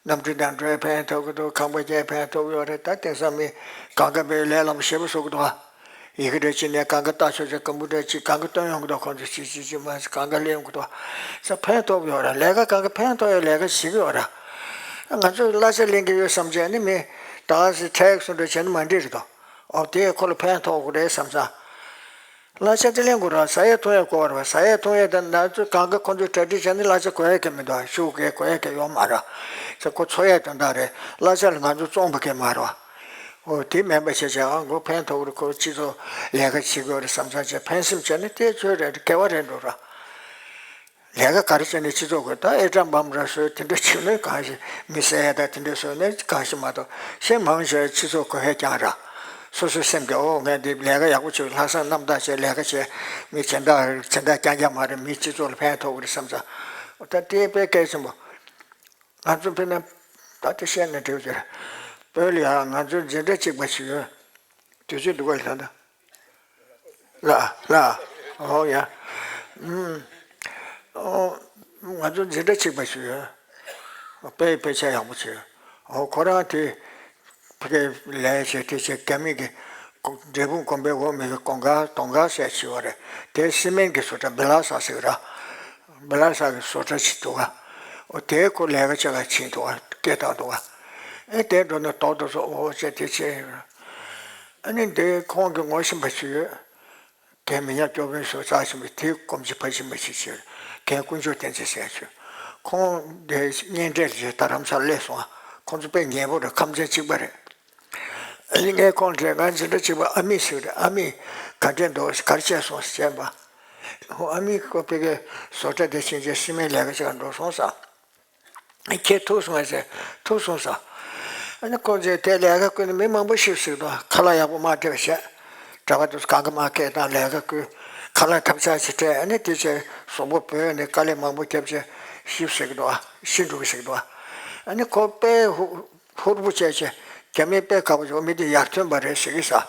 གནམ་གྲུ་དང་འགྲོ་ཡ་ཕན་ཐོགས་ཀྱི་འདུག། ཁང་པ་རྒྱག་ཕན་ཐོགས་ཀྱི་ཡོད་རེད། ད་དེང་སང་མི་གང་ག་པའི་ལས་སླ་པོ་ཞེ་པོ་བཟོ་གི་འདུག་ཨ། ཡི་གེ་འདྲ་གཅིག་ནས་གང་ག་ལྟ་ཆོག་ཆོག། ཀམ་པུ་ཊར་གཅིག་གང་ག་སྟོན་ཡོང་གི་འདུག། ཁོང་ཚོ་གཅིག་གཅིག་གཅིག་མ་གང་ག་ལས་ཡོང་གི་འདུག། ས་ཕན་ཐོགས་ཀྱི་ཡོད་རེད། ལས་ཀ་གང་ག་ཕན་ཐོགས་ཡ་ལས་ཀ་བྱེད་ཀྱི་ཡོད་རེད། ང་ཚོས་གླ་ཆ་ལེན་གྱི་ཡོད་བསམ་བྱས་ནི་མི་ད་ག་སེ་ཁྲལ་གསུམ་འདྲ་བྱས་ནི་མ་འགྲིག་རེད་དོ། ཨོ་དེ་ཁོ་ལ་ཕན་ཐོགས་ཀྱི་རེད་བསམ་ཙང་། གླ་ཆ་དེ་ལེན་དགོས་ར། ཟ་ཡས་འཐུང་ཡས་དགོས་ར། ཟ་ཡས་འཐུང་ཡས་དང་ན་ཚོད་གང་ག་ཁོ་ཚོས་གྲ་སྒྲིག་བྱས་ནས་གླ་ཆ་དགོས་ཡས་ཀྱི་མི་འདུག། ཤུགས་ཀྱིས་དགོས་ཡས་ཀྱི་ཡོད་མ་ར། ཟེར་ཁོ་འཚོ་ཡས་དོན་དག་རེད། གླ་ཆ་ལ་ང་ཚོ་བཙོང་པ་གས་མ་ར། འོ་དེ་མེད་པ་བྱས་བྱས་ཨ་མགོ་ཕན་ཐོགས་རེད། ཁོ་སྤྱི་ཚོགས་ལས་ཀ་བྱེད་དགོས་རེད་བསམ་ཚར་བྱས་ཕན་སེམས་བྱས་ནས་དེ་ཚོད་རེད། དགེ་བ་རེད་འགྲོ་ར། ལས་ཀ་ག་རེ་བྱས་ནས་སྤྱི་ཚོགས་དགོས། ད་ཨེ་ཀྲ་འབམ་ར་སོས་དེ་འདྲ་བྱས་ནས་གང་ཞིག་མི་བསད་ཡ་ད་དེ་འདྲ་སོས་ནས་གང་ཞིག་མ་གཏོགས་གཞན་མང་ཆེ་བ་སྤྱི་ཚོགས་དགོས་ཡ་རྐྱང་ར། སོ་སོའི་སེམས་ཀྱི་འོ་ངས་འདི་ལས་ཀ་ཡག་པོ་བྱེད། ལྷག་བསམ་རྣམ་དག་བྱས་ལས་ཀ་བྱས། མི་གཞན་དག་གཞན་དག་རྐྱང་རྐྱང་མ་རེད། མི་སྤྱི་ཚོགས་ལ་ཕན་ཐོགས་ཀྱི་རེད་བསམ་ཙང་། ད་དེ་དཔེ་གལ་ཆེན་པོ། ང་ཚོ་དཔེར་ན་ད་དེ་བཤད་ན་འགྲིག་ཟེར། བོད་ལ་ཡང་ང་ཚོ་འཛིན་གྲྭ་གཅིག་པ་ཞིག་ཡོད། དུས་ཚོད་འདུག་ག་ལ་ད། ལ་ལ། ཨོ་ཡ། ཨུམ། ཨོ། ང་ཚོ་འཛིན་གྲྭ་གཅིག་པ་ཞིག་ཡོད། དཔེ་དཔེ་ཆ་ཡག་པོ་བྱས། ཨོ་ཁོ་རང་དེ་ཕ་གིར་ལས་བྱས་དེ་བྱས་རྒྱ་མི་གི་འབྲས་སྤུངས་དགོན་པའི་འོག་མི་གི་གོང་དཀར་དོང་དཀར་ཟེར་ཞིག་ཡོད་རེད། དེ་སི་མེན་གི་བཟོ་གྲྭ་བི་ལ་ས་ཟེར་གི་ར། བི་ལ་ས་གི་བཟོ་གྲྭ་ཞིག་འདུག་ག། ཨོ་དེ་ཁོ་ལས་ཀ་བྱེད་ག་ཕྱིན་འདུག་ག། སྐད་བཏང་འདུག་ག། ཨེ་དེ་འགྲོ་ནས་རྡོག་རྡོག་སོ་ཨོ་ཟེར་དེ་བྱས་ཡོད་ར། ཨ་ནི་འདི་ཁོང་གི་ངོ་ཤེས་པ་ཞིག་ཡོད། དེ་མི་ཉག་སྐྱོ་བོའི་ཞོ་རྩ་ཆེན་པོའི་དེའི་སྐོམ་ཆུ་ཕ་ཆེན་པོ་ཞིག་བྱས། རྒན་དཀོན་མཆོག་བསྟན་འཛིན་ཟེར་ཡ་ཞིག། ཁོང་དེ་གཉེན་འབྲེལ་བྱས་རྡ་རམ་ས་ལ་སླེབས་སོང་ང་། ཁོང་ཚོ་དཔེ་ཉེ་པོ་རེད། ཁམས་ཚན་གཅིག་པ་རེད། ཨ་ནི་ངས་ཁོང་དྲིས། ང་འཛིན་གྲྭ་གཅིག་པ་ཨ་མི་ཞིག་རེད། ཨ་མི་ག་འདྲས་འདུག། ག་རེ་བྱས་སོང་ཟེར་བྱས་པ། ཨོ་ཨ་མི་ཁོ་ཕ་གིར་བཟོ་གྲྭ་དེ་ཕྱིན་རྗེས་སི་མེན་ལས་ཀ་བྱེད་ག་འགྲོ་སོང་ཟེར། ཁྱེད་ཐུག་སོང་ངས་ཟེར། ཐུག་སོང་ཟེར། ཨ་ནི་ཁོང་ཚོས་དེ་ལས་ཀ་བསྐུལ་ནས་མི་མང་པོ་ཤི་སོང་འདུག། ཁ་ལག་ཡག་པོ་མ་སྤྲད་པ་བྱས། གྲྭ་པ་དེ་ཚོ་གང་ག་མ་སྐད་བཏང་ལས་ཀ་བསྐུལ། ཁ་ལག་ཐབས་ཆག་ཅིག་སྤྲད། ཨ་ནི་དེ་ཚོས་གཟུགས་པོ་བོས་ནས་དཀའ་ལས་མང་པོ་བརྒྱབ་བྱས་ཤི་སོང་འདུག། ཤི་འགྲོ་གི་སོང་འདུག། ཨ་ནི་ཁོ་དཔེ་ཧུ་ཧུར་པོ་བྱས་བྱས་རྒྱ་མི་དཔེ་དགའ་པོ་བྱུང་། མི་དེ་ཡར་ཐོན་པ་རེད་ཟེར་གི་ཟེར།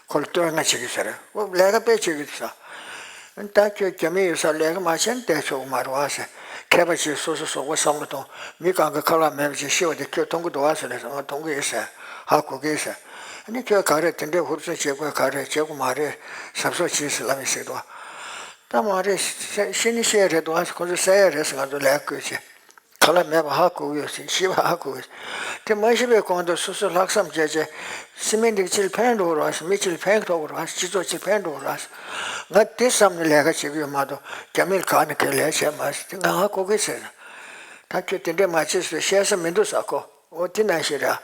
ཁོ་ལ་བསྟོད་བསྔགས་བྱེད་ཀྱི་ཟེར། ཁོ་ལས་ཀ་དཔེ་བྱེད་ཀྱི་འདུག་ཟེར། ད་ཁྱོད་རྒྱ་མི་ཡོད་སར་ལས་ཀ་མ་བྱས་ན་བསྡད་ཆོག་གི་མ་རེད་བ་ཟེར། མཁས་པ་ཞིག་སོ་སོ་གཟུགས་པོ་བསམ་བློ་གཏོང་། མི་གང་གི་ཁ་ལག་མེད་པ་ཞིག་ཤི་བ་དེ་ཁྱོད་མཐོང་གི་འདུག་བ་ཟེར་ལབ་སོང་། ང་མཐོང་གི་ཡོད་ཟེར། ཧ་གོ་གི་ཡོད་ཟེར། ཨ་ནི་ཁྱོད་ག་རེ་དེ་འདྲའི་ཧུར་བརྩོན་བྱེད་དགོས། ག་རེ་བྱེད་དགོས་མ་རེད། གཟབ་གཟབ་བྱེད་ཟེར་ལབ་ཡིན་ཟེར་འདུག། ད་མ་རེད། ཤི་ནི་ཤི་ཡ་རེད་འདུག་བ་ཟེར། ཁོ་ཚོ་བསད་ཡ་རེད་ཟེར། ང་ཚོ་ལས་ཀ་བསྐུལ་བྱས། ཁ་ལག་མེད་པ་ཧ་གོ་གི་ཡོད་ཟེར། ཤི་བ་ཧ་གོ་གི་ཡོད་ཟེར། དེ་མ་ཤི་བའི་གོང་དུ་སོ་སོས་ལྷག་བསམ་བྱས་བྱས། སི་མེན་འདི་གཅིག་ལ་ཕན་འགྲོ་གི་རེད་བ་ཟེར། མི་གཅིག་ལ་ཕན་ཐོགས་ཀྱི་རེད་བ་ཟེར། སྤྱི་ཚོགས་གཅིག་ལ་ཕན་འགྲོ་གི་རེད་བ་ཟེར། ང་དེ་བསམ་ནས་ལས་ཀ་བྱེད་ཀྱི་ཡོད་མ་གཏོགས་རྒྱ་མི་ལ་གང་ནས་གང་ལས་བྱས་མ་ཟེར། དེ་ང་ཧ་གོ་གི་ཟེར། ད་ཁྱོད་དེ་འདྲས་མ་བྱེད་ཟེར། བཤད་ས་མི་འདུག་ཟེར་ཁོ། འོ་དེ་ནང་བཞིན་རེད།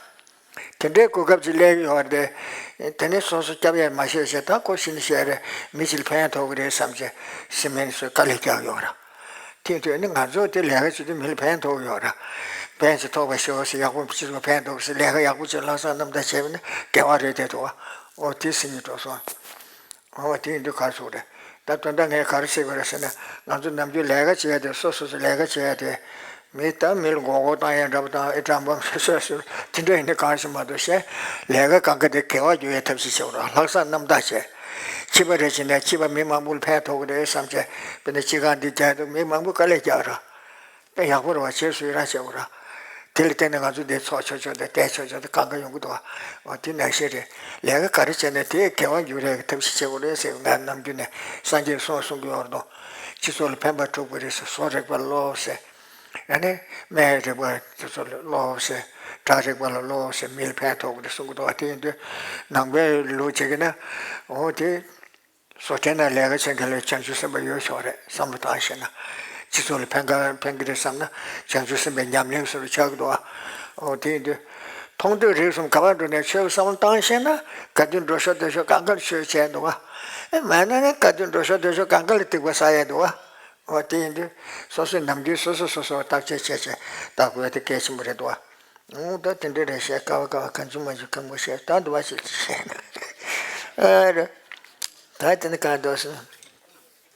དེ་འདྲའི་གོ་སྐབས་ཅིག་སླེབས་ཡོད་རེད། དེ་ནས་སོ་སོ་སྐྱབས་ཡས་མ་བྱས་བྱས། ད་ཁོ་ཤི་ནི་ཤི་ཡ་རེད། མི་གཅིག་ལ་ཕན་ཐོགས་ཀྱི་རེད་བསམ་བྱས་སི་མེན་ཚོས་དཀའ་ལས་རྒྱག་ཡོད་རེད། དེ་དུས་ནི་ང་ཚོ་དེ་ལས་ཀ་བྱེད་དུས་མི་ལ་ཕན་ཐོགས་ཡོད་རེད། ཕན་ཅིག་ཐོགས་པ་ཤོག་ཟེར། ཡག་པོ་ཅིག་ཕན་ཐོགས་ཟེར། ལས་ཀ་ཡག་པོ་ཅིག་ལྷག་བསམ་རྣམ་དག་བྱས་པ་ནི་དགེ་བ་རེད་དེ་འདུག་བ། འོ་དེ་ཟེར་ནས་འགྲོ་སོང་། འོ་དེ་ཡིན་དུས་ག་རེ་ཟེར་དགོས་རེད། ད་དོན་དག་ངས་ག་རེ་བཤད་དགོས་རེད་ཟེར་ན། ང་ཚོ་ནམ་རྒྱུན་ལས་ཀ་བྱེད་ཡ་དེ། སོ་སོ་སོ་ལས་ཀ་བྱེད་ཡ་དེ། མི་ད་མི་ལ་མགོ་སྐོར་བཏང་ཡ་འདྲ་པོ་དང་། ཨེ་ཀྲ་འབམ་ཟེར་ཟེར་ཟེར་དེ་འདྲ་ཡིན་ན་གང་ཞིག་མ་གཏོགས། གཞན་ལས་ཀ་གང་ག་དེ་དགེ་བ་འགྱུར་ཡའི་ཐབས་ཤེས་བྱེད་དགོས་རེད། ལྷག་བསམ་རྣམ་དག་བྱས། ཕྱི་པ་རེ་བྱས་ན་ཕྱི་པ་མི་མང་པོ་ལ་ཕན་ཐོགས་ཀྱི་རེད་བསམ་བྱས། དཔེར་ན་སྤྱི་ཁང་འདི་རྒྱག་དུས་མི་མང་པོ་དཀའ་ལས་རྒྱག་ར། དཔེ་ཡག་པོ་རེད་བ། བྱས་སུ་ཡི་རང་བྱས་པ་ར། དེ་ལ་བརྟེན་ནས་ང་ཚོ་འདི་འཚོ་ཆོག་ཆོག་དང་བསྡད་ཆོག་ཆོག་དང་གང་ག་ཡོང་གི་འདུག་བ། འོ་དེ་ནང་བཞིན་རེད། ལས་ཀ་ག་རེ་བྱས་ན་དེ་དགེ་བ་འགྱུར་ཡ་གི་ཐབས་ཤེས་བྱེད་དགོས་རེད་ཟེར། ང་ནམ་རྒྱུན་ནས་སངས་རྒྱས་གསུངས་གསུང་གི་ཡོད་རེད་དོ། སྤྱི་ཚོགས་ལ་ཕན་པ་སྒྲུབ་དགོས་རེད་ཟེར། བཟོ་རིག་པ་སློབ་ཟེར། ཨ་ནི་སྨན་རིག་པ་དེ་ཚོ་ལ་སློབ་ཟེར། སྒྲ་རིག་པ་ལ་སློབ་ཟེར། མི་ལ་ཕན་ཐོགས་ཀྱི་རེད་གསུང་གི་འདུག་བ། དེ་ཡིན་དུས་ནང་པའི་ལུགས་བྱེད་ཀྱི་ན། འོ་དེ་བཟོ་གྲྭའི་ནང་ལས་ཀ་བྱེད་མཁན་ལ་བྱང་ཆུབ་སེམས་དཔའ་ཡོད་ཆོག་རེད། བསམ་བློ་བཏང་ཤེས་ན། སྤྱི་ཚོགས་ལ་ཕན་ཁ་ཕན་གྱི་རེད་བསམ་ན། བྱང་ཆུབ་སེམས་དཔའི་ཉམས་ལེན་སོགས་ཆགས་ཀྱི་འདུག་བ། འོ་དེ་ཡིན་དུས་མཐོང་ཐོས་རིག་གསུམ་ག་པར་འགྲོ་ནས་ཆོས་ཀྱི་བསམ་བློ་བཏང་ཤེས་ན། ག་དུས་འགྲོ་ཤོག་སྡོད་ཤོག་གང་ག་ལ་ཆོས་བྱས་འདུག་བ། ཨེ་མ་ན་ནི་ག་དུས་འགྲོ་ཤོག་སྡོད་ཤོག་གང་ག་ལ་སྡིག་པ་བསགས་ཡས་འདུག་བ། འོ་དེ་ཡིན་དུས་སོ་སོས་ནམ་རྒྱུན་སོ་སོ་སོ་སོར་བརྟག་དཔྱད་བྱས་བྱས་བལྟ་དགོས་དེ་གལ་ཆེན་པོ་རེད་འདུག་བ། འོ་ད་དེ་འདྲ་རེད་ཤག། ཀ་བ་ཀ་བ་གང་བྱུང་མ་བྱུང་སྐད་མོ་བཤད་ད་འདུག་བ་ཞིག་ཅིག་བཤད་ན། ཨ་རེད། ད་དེ་ནི་གང་འདུག་ཟེར།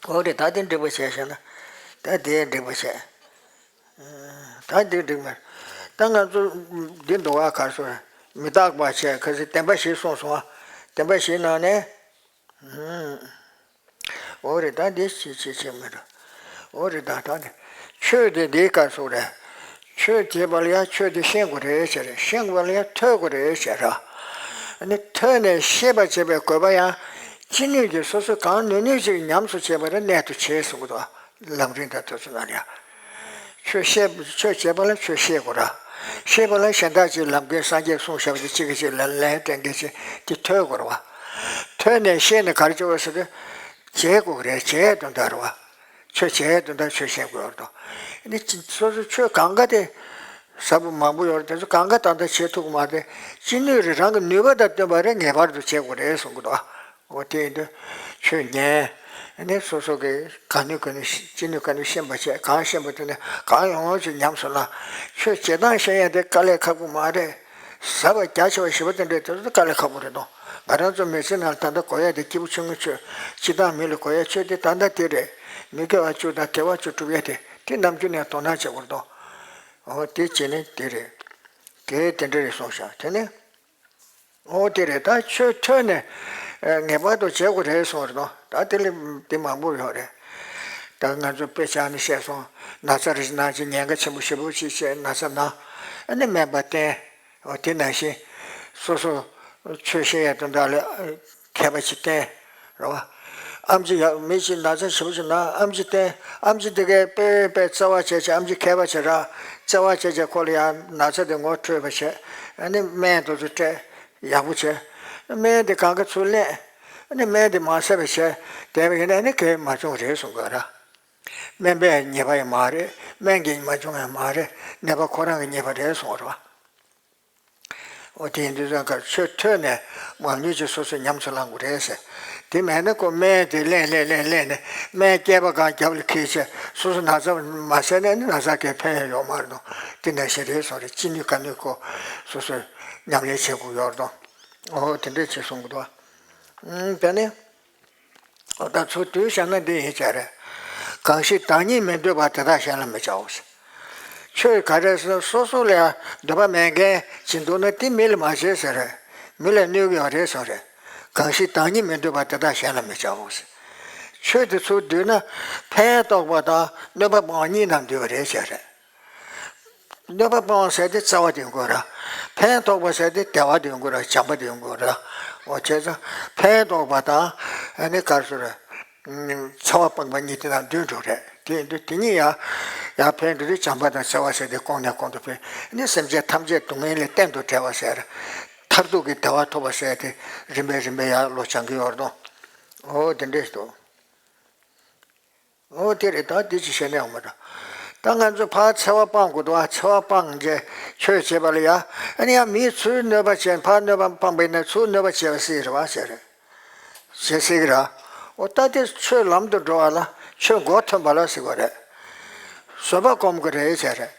འོ་རེད། ད་དེ་འགྲིག་པ་བྱས་བཞག་ན། ད་དེ་འགྲིག་པ་བྱས། ད་འགྲིག་འགྲིག་མེད། ད་ང་ཚོ་འདི་འདུག་བ། ག་སོ་མི་རྟག་པ་བྱས། ག་ཚོད་བདེན་པ་བཞི་གསུངས་སོང་བ། བདེན་པ་བཞིའི་ནང་ནས། འོ་རེད། ད་འདི་ཤེས་ཤེས་ཤེས་མི་འགྲོ། འོ་རེད། ད་ད་འདི་ཆོས་དེ་འདིའི་སྐབས་སུ་རེད། ཆོས་བྱེད་པ་ལ་ཡང་ཆོས་དེ་ཤེས་དགོས་རེད་ཟེར། ཤེས་དགོས་པ་ལ་ཡང་ཐོས་དགོས་རེད་ཟེར་ར། ཨ་ནི་ཐོས་ནས་ཤེས་པར་བྱེད་པའི་དགོས་པ་ཡང་ཅི་ནུས་ཀྱིས་སོ་སོ་གང་ནུས་ནུས་ཅིག་ཉམས་སུ་བྱས་པ་ལ་གནད་དུ་བྱེད་གསུངས་འདུག། ལམ་རིམ་དང་ཐོས་བསམ་ལ་ཡང་། ཆོས་བཤད། ཆོས་བྱེད་པ་ལ་ཆོས་ཤེས་དགོས་ར། ཤེས་པ་ལ་གཞན་དག་ཅིག་ལམ་ཀུན་སངས་རྒྱས་གསུངས་བཞག་པ་དེ་གཅིག་གིས་གཅིག་ལ་ལན་སྤྲད་མཁན་ཅིག་དེ་ཐོས་དགོས་ར་བ། ཐོས་ནས་ཤེས་ནས་ག་རེ་བྱེད་དགོས་ཟེར་དུས། བྱེད་དགོས་རེད། བྱེད་དོན་དག་རེད་བ། ཆོས་བྱེད་དོན་དག་ཆོས་ཤེས་དགོས་རེད་དོ། ཨ་ནི་སོ་སོ་ཆོས་གང་ག་དེ་ཟབ་པོ་མང་པོ་ཡོད་རེད། དེ་ཚོ་གང་ག་ཏག་ཏག་བྱེད་ཐུབ་ཀྱི་མ་རེད། ཅི་ནུས་རེད། རང་གི་ནུས་པ་དང་བསྟུན་པ་རེད། ངེས་པར་དུ་བྱེད་དགོས་རེད་གསུང་གི་འདུག། འོ་དེ་ཡིན་དུས་ཆོས་ཉན། ཨ་ནི་སོ་སོ་གི་གང་ནུས་གང་ནུས་ཤེས། ཅི་ནུས་གང་ནུས་ཤེས་པ་བྱས། གང་ཤེས་པ་དེ་ནས་གང་ཡོང་ཡོང་ཅིག་ཉམས་སུ་བླང་། ཆོས་བྱེད་སྟངས་ཤེས་ཡ་དེ་དཀའ་ལས་ཁག་པོ་མ་རེད། ཟབ་པ་རྒྱ་ཆེ་བ་ཞེ་པོ་དེ་འདྲ་དེ་ཚོ་དཀའ་ལས་ཁག་པོ་རེད་དོ། ང་རང་ཚོ་མི་ཚེ་ནང་ལ་ད་ལྟ་གོ་ཡ་དེ་སྐྱེས་བུ་ཆུང་ངུའི་ཆོས། སྤྱིར་བཏང་མི་ལ་གོ་ཡ་ཆོས་དེ་ད་ལྟ་དེ་རེད། མི་དགེ་བ་བཅུ་དང་དགེ་བ་བཅུ་སྒྲུབ་ཡ་དེ། དེ་ནམ་རྒྱུན་ནས་དོ་སྣང་བྱེད་དགོས་རེད་དོ། འོ་དེ་བྱས་ནས་དེ་རེད། དེ་དེ་འདྲ་རེད་གསུངས་ཤག། དེ་ནས། འོ་དེ་རེད། ད་ཆོས་ཐོས་ནས་ངེས་པར་དུ་བྱེད་དགོས་རེད་གསུངས་རེད་དོ། ད་དེ་ལས་དེ་མང་པོ་ཡོད་རེད། ད་ང་ཚོ་དཔེ་ཆ་ནས་བཤད་སོང་། ན་ཚ་རེ་ཞིག་ན་ཅིག་ཉེན་ཁ་ཆེན་པོ་ཞེ་པོ་ཅིག་བྱས། ན་ཚ་ན། ཨ་ནི་སྨན་པ་བསྟེན། འོ་དེ་ནང་བཞིན་སོ་སོ་ཆོས་བཤད་ཡ་དོན་དག་ལ་མཁས་པ་ཅིག་བསྟེན། རེད་བ། ཨམ་ཆི་ཡ། མི་ཞིག་ན་ཚ་ཞེ་པོ་ཞིག་ན་ཨམ་ཆི་བསྟེན། ཨམ་ཆི་དེ་གས་དཔེ་དཔེ་བརྩེ་བ་བྱས་བྱས། ཨམ་ཆི་མཁས་པ་བྱས་ར། བརྩེ་བ་བྱས་བྱས་ཁོ་ལ་ཡང་ན་ཚ་དེ་ངོ་འཕྲོད་པ་བྱས། ཨ་ནི་སྨན་དེ་ཚོ་སྤྲད། ཡག་པོ་བྱས། སྨན་དེ་གང་ག་ཚུར་ལེན། ཨ་ནི་སྨན་དེ་མ་ཟ་བ་བྱས་བསྡད་པ་ཡིན་ན་ཨ་ནི་གལ་མ་བྱུང་རེད་གསུང་གི་ར། སྨན་པས་ཉེས་པ་ཡང་མ་རེད། སྨན་གྱིས་མ་བྱུང་ཡང་མ་རེད། ནད་པ་ཁོ་རང་གི་ཉེས་པ་རེད་གསུང་བ་རེད་བ། འོ་དེ་ཡིན་དུས་ཙང་ཁ་ཆོས་ཐོས་ནས་མང་ཉུང་ཅིག་སོ་སོས་ཉམས་སུ་བླང་དགོས་རེད་ཟེར། དེ་མེད་ན་ཁོ་སྨན་དེ་ལེན་ལེན་ལེན་ལེན་ནས་སྨན་སྐྱེས་པ་གང་རྒྱབ་ལ་འཁྱེར་བྱས། སོ་སོ་ན་ཚ་མ་ཟས་ན་ནི་ན་ཚ་གའི་ཕན་ཡོན་ཡོད་མ་རེད་དོ། དེ་ནང་བཞིན་རེད་གསུངས་རེད། ཅི་ནུས་ག་ནུས་ཁོ་སོ་སོས་ཉམས་ལེན་བྱེད་དགོས་ཡོད་རེད་དོ། འོ་དེ་འདྲས་བྱེད་གསུང་གི་འདུག། ཨང་། དེ་ནས། ད་ཚུར་བསྡུས་བཞག་ན་འདི་ཡིན་ཟེར། གང་ཞིག་བདག་ཉིད་མི་འདོད་པ་དེ་དག་གཞན་ལ་མི་བྱའོ་ཟེར། ཆོས་ག་རེ་ཟེར་ན་སོ་སོ་ལ་འདོད་པ་མེད་མཁན་ཅིག་འདུག་ན་དེ་མི་ལ་མ་བྱེད་ཟེར། མི་ལ་གནོད་ཀྱི་ཡོད་རེད་གསུངས་རེད། གང་ཞིག་བདག་ཉིད་མི་འདོད་པ་དེ་དག་གཞན་ལ་མི་བྱའོ་ཟེར། ཆོས་དེ་ཚུར་བསྡུས་ན་ཕན་འདོགས་པ་དང་གནོད་པ་སྤོང་གཉིས་ནང་འདུས་པ་རེད་ཟེར་རེད། གནོད་པ་སྤོང་ཟེར་དེ་བརྩེ་བ་དེ་ཡོང་དགོས་ར། ཕན་འདོགས་པ་ཟེར་དེ་བདེ་བ་དེ་ཡོང་དགོས་ར། བྱམས་པ་དེ་ཡོང་དགོས་ར། འོ་བྱས་ཙང་ཕན་འདོགས་པ་དང་ཨ་ནི་ག་རེ་ཟེར། ཚེ་བ་སྤངས་པ་གཉིས་དེ་དང་འདུས་འགྲོ་རེད། དེ་ཡིན་དུས་དེ་གཉིས་ཡང་ཡང་ཕན་འགྲོ་དུས་བྱམས་པ་དང་བརྩེ་བ་ཟེར་དེ་གོང་ནས་གོང་དུ་འཕེལ། ཨ་ནི་སེམས་ཅན་ཐམས་ཅད་སྡུག་བསྔལ་ལས་གཏན་དུ་བྲལ་བ་ཟེར། མཐར་ཐུག་གི་བདེ་བ་ཐོབ་པ་ཟེར་དེ་རིམ་པས་རིམ་པས་ཡར་ལོག་སྦྱང་གི་ཡོད་རེད་དོ། འོ་དེ་འདྲས་འདུག། འོ་དེ་རེད། ད་དེ་ཅི་བྱས་ནས་ཡོང་མ་འགྲོ། ད་ང་ཚོ་ཕར་འཚེ་བ་སྤང་དགོས་འདུག་ཨ། འཚེ་བ་སྤངས་རྗེས་ཆོས་བྱེད་པ་ལ་ཡ། ཨ་ནི་ཡ་མིས་ཚུར་གནོད་པ་བྱས། ཕར་གནོད་པ་སྤངས་པ་ཡིན་ན་ཚུར་གནོད་པ་བྱས་པ་སྲིད་རེད་བ་ཟེར། བྱེད་སྲིད་ཀྱི་རེད། འོ་ད་དེ་ཆོས་ལམ་དུ་འགྲོ་བ་ལ་ཆོས་མགོ་ཐོན་པ་ལ་ཟེར་བ་རེད། བཟོད་པ་སྒོམ་དགོས་རེད་ཟེར་རེད།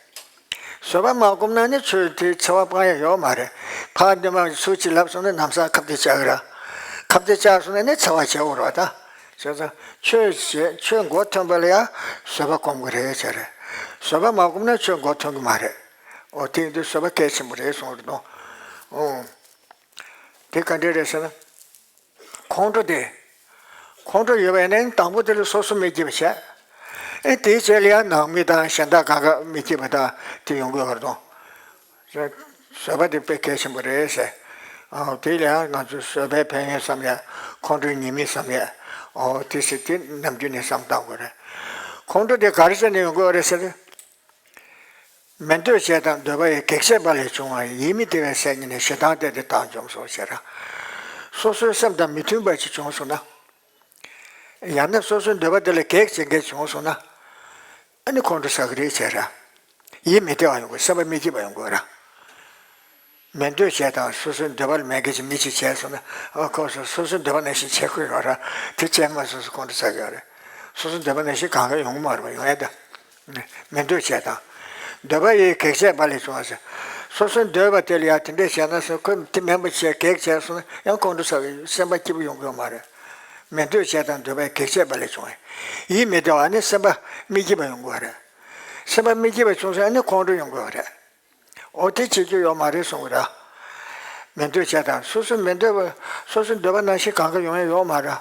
བཟོད་པ་མ་བསྒོམས་ན་ནི་ཆོས་དེ་འཚེ་བ་སྤང་ཡ་ཡོད་མ་རེད། ཕར་གནོད་པ་ཚུར་ཅིག་ལབ་སོང་ན་ན་བཟའ་ཁ་གཏད་བཅག་གི་རེད། ཁ་གཏད་བཅག་སོང་ན་ནི་འཚེ་བ་བྱེད་འོར་བ་ད། བྱས་ཙང་ཆོས་བྱེད། ཆོས་མགོ་ཐོན་པ་ལ་ཡང་བཟོད་པ་སྒོམ་དགོས་རེད་ཟེར་རེད། བཟོད་པ་མ་བསྒོམས་ན་ཆོས་མགོ་ཐོན་གི་མ་རེད། འོ་དེ་ཡིན་དུས་བཟོད་པ་གལ་ཆེན་པོ་རེད་གསུངས་རེད་དོ། འོ། དེ་ག་འདྲས་རེད་ཟེར་ན། ཁོང་ཁྲོ་དེ། ཁོང་ཁྲོ་ཡོད་པ་ཡིན་ན་དང་པོ་དེ་ལ་སོ་སོ་མི་སྐྱིད་པ་བྱས། ཨེ་དེའི་རྗེས་ལ་ཡང་ནང་མི་དང་གཞན་དག་གང་ག་མི་སྐྱིད་པ་དང་དེ་ཡོང་གི་ཡོད་རེད་དོ། བཟོད་པ་དེ་དཔེ་གལ་ཆེན་པོ་རེད་ཟེར། ཨ་དེ་ལ་ཡང་ང་ཚོས་བཟོད་པའི་ཕན་ཡོན་བསམ་ཡས། ཁོང་ཁྲོའི་ཉེས་དམིགས་བསམ་ཡས། ཨོ་དེ་ཟེར་དེ་ནམ་རྒྱུན་ནས་བསམ་བཏང་དགོས་རེད། ཁོང་ཁྲོ་དེ་ག་རེ་བྱས་ནས་ཡོང་གི་ཡོད་རེད་ཟེར། མི་འདོད་བྱས་དང་འདོད་པ་ཡི་གེགས་བྱས་པ་ལས་བྱུང་བ་ཡིད་མི་བདེ་བའི་སེམས་ཉིད་ནི་ཞེ་སྡང་སྟེ་དེ་དག་འཇོམས་སོ་ཞེས་ར། སོ་སོའི་སེམས་དང་མི་མཐུན་པ་ཅིག་བྱུང་སོང་ན། ཡང་ན་སོ་སོའི་འདོད་པ་དེ་ལ་གེགས་བྱེད་མཁན་བྱུང་སོང་ན། ཨ་ནི་ཁོང་ཁྲོ་ཟ་གི་རེད་བྱས་ར། ཡིད་མི་བདེ་བ་ཡོང་གི། སེམས་པ་མི་སྐྱིད་པ་ཡོང་གི་ར། མི་འདོད་བྱས་དང་སོ་སོའི་འདོད་པ་ལ་མེད་མཁན་གྱི་མི་ཅིག་བྱས་སོང་ན། ཨ་ཁོ་སོ་སོ་སོའི་འདོད་པ་ནང་བཞིན་བྱེད་དགོས་ཡོད་ར། དེ་བྱས་མ་སོང་སོ་ཁོང་ཁྲོ་ཟ་གི་ཡོད་རེད། སོ་སོའི་འདོད་པ་ནང་བཞིན་གང་ག་ཡོང་གི་མ་རེད་པ། ཡོང་ཡ་ད། མི་འདོད་བྱས་དང་། འདོད་པ་ཡི་གེགས་བྱས་པ་ལས་བྱུང་བ་ཟེར། སོ་སོའི་འདོད་པ་དེ་ལ་ཡང་དེ་འདྲས་བྱས་ན་ཟེར། ཁོས་དེ་མེད་པ་བྱས་གེགས་བྱས་སོང་ན་ཡང་ཁོང་ཁྲོ་ཟ་གི། སེམས་པ་སྐྱིད་པོ་ཡོང་གི་ཡོད་མ་རེད། མི་འདོད་བྱས་དང་འདོད་པ་གེགས་བྱས་པ་ལས་བྱུང་བའི་ཡིད་མི་བདེ་བ་ནི་སེམས་པ་མི་སྐྱིད་པ་ཡོང་དགོས་རེད། སེམས་པ་མི་སྐྱིད་པ་བྱུང་ཚེ་ནི་ཁོང་ཁྲོ་ཡོང་དགོས་རེད། འོ་དེ་བྱེད་རྒྱུ་ཡོད་མ་རེད་གསུང་གི་ར། མི་འདོད་བྱས་དང་སོ་སོ་མི་འདོད་པ་སོ་སོའི་འདོད་པ་ནང་བཞིན་གང་ག་ཡོང་ཡ་ཡོད་མ་རེད།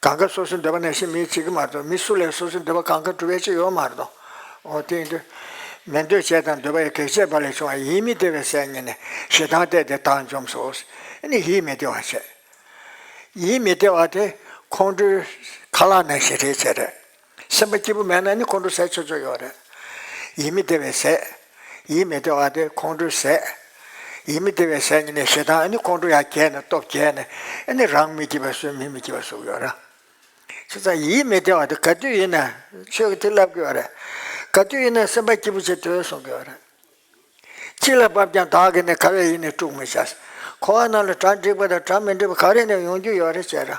གང་ག་སོ་སོའི་འདོད་པ་ནང་བཞིན་མིས་བྱེད་ཀྱི་མ་གཏོགས་མི་སུ་ལས་སོ་སོའི་འདོད་པ་གང་ག་འགྲུབ་ཡ་ཅིག་ཡོད་མ་རེད་དོ། འོ་དེ་ཡིན་དུས། མི་འདོད་བྱས་དང་འདོད་པ་ཡི་གེགས་བྱས་པ་ལས་བྱུང་བ་ཡིད་མི་བདེ་བའི་ཟས་ཉིད་ནི་ཞེ་སྡང་བརྟས་ཏེ་བདག་འཇོམས་སོ། ཨ་ནི་ཡིད་མི་བདེ་བ་བྱས། ཡིད་མི་བདེ་བ་དེ་ཁོང་ཁྲོའི་ཁ་ལག་ནང་བཞིན་རེད་བྱས་རེད། སེམས་པ་སྐྱིད་པོ་མེད་ན་ནི་ཁོང་ཁྲོ་ཟས་ཆོག་ཆོག་ཡོད་རེད། ཡིད་མི་བདེ་བའི་ཟས། ཡིད་མི་བདེ་བ་དེ་ཁོང་ཁྲོའི་ཟས། ཡིད་མི་བདེ་བའི་ཟས་ཉིད་ནི་ཞེ་སྡང་ཨ་ནི་ཁོང་ཁྲོ་ཡར་རྒྱས་ནས་སྟོབས་རྒྱས་ནས་ཨ་ནི་རང་མི་སྐྱིད་པ་བཟོས་མི་མི་སྐྱིད་པ་བཟོ་གི་ཡོད་རེད། བྱས་ཙང་ཡིད་མི་བདེ་བ་དེ་ག་དུས་ཡིན་ན་ཆོས་ཀྱི་དེ་ལབ་ཀྱི་ཡོད་རེད། ག་དུས་ཡིན་ན་སེམས་པ་སྐྱིད་པོ་བྱེད་འདོད་གསུང་གི་ཡོད་རེད། ཅི་ལ་བབ་ཀྱང་བདག་གིས་ནི་ག་བས་ཡིད་ནི་དཀྲུག་མི་བྱ། འཁོར་བ་ནང་ལ་གྲ་འགྲིག་པ་དང་གྲ་མི་འགྲིག་པ་ག་རེ་ནས་ཡོང་རྒྱུ་ཡོད་རེད་ཅེ་ར།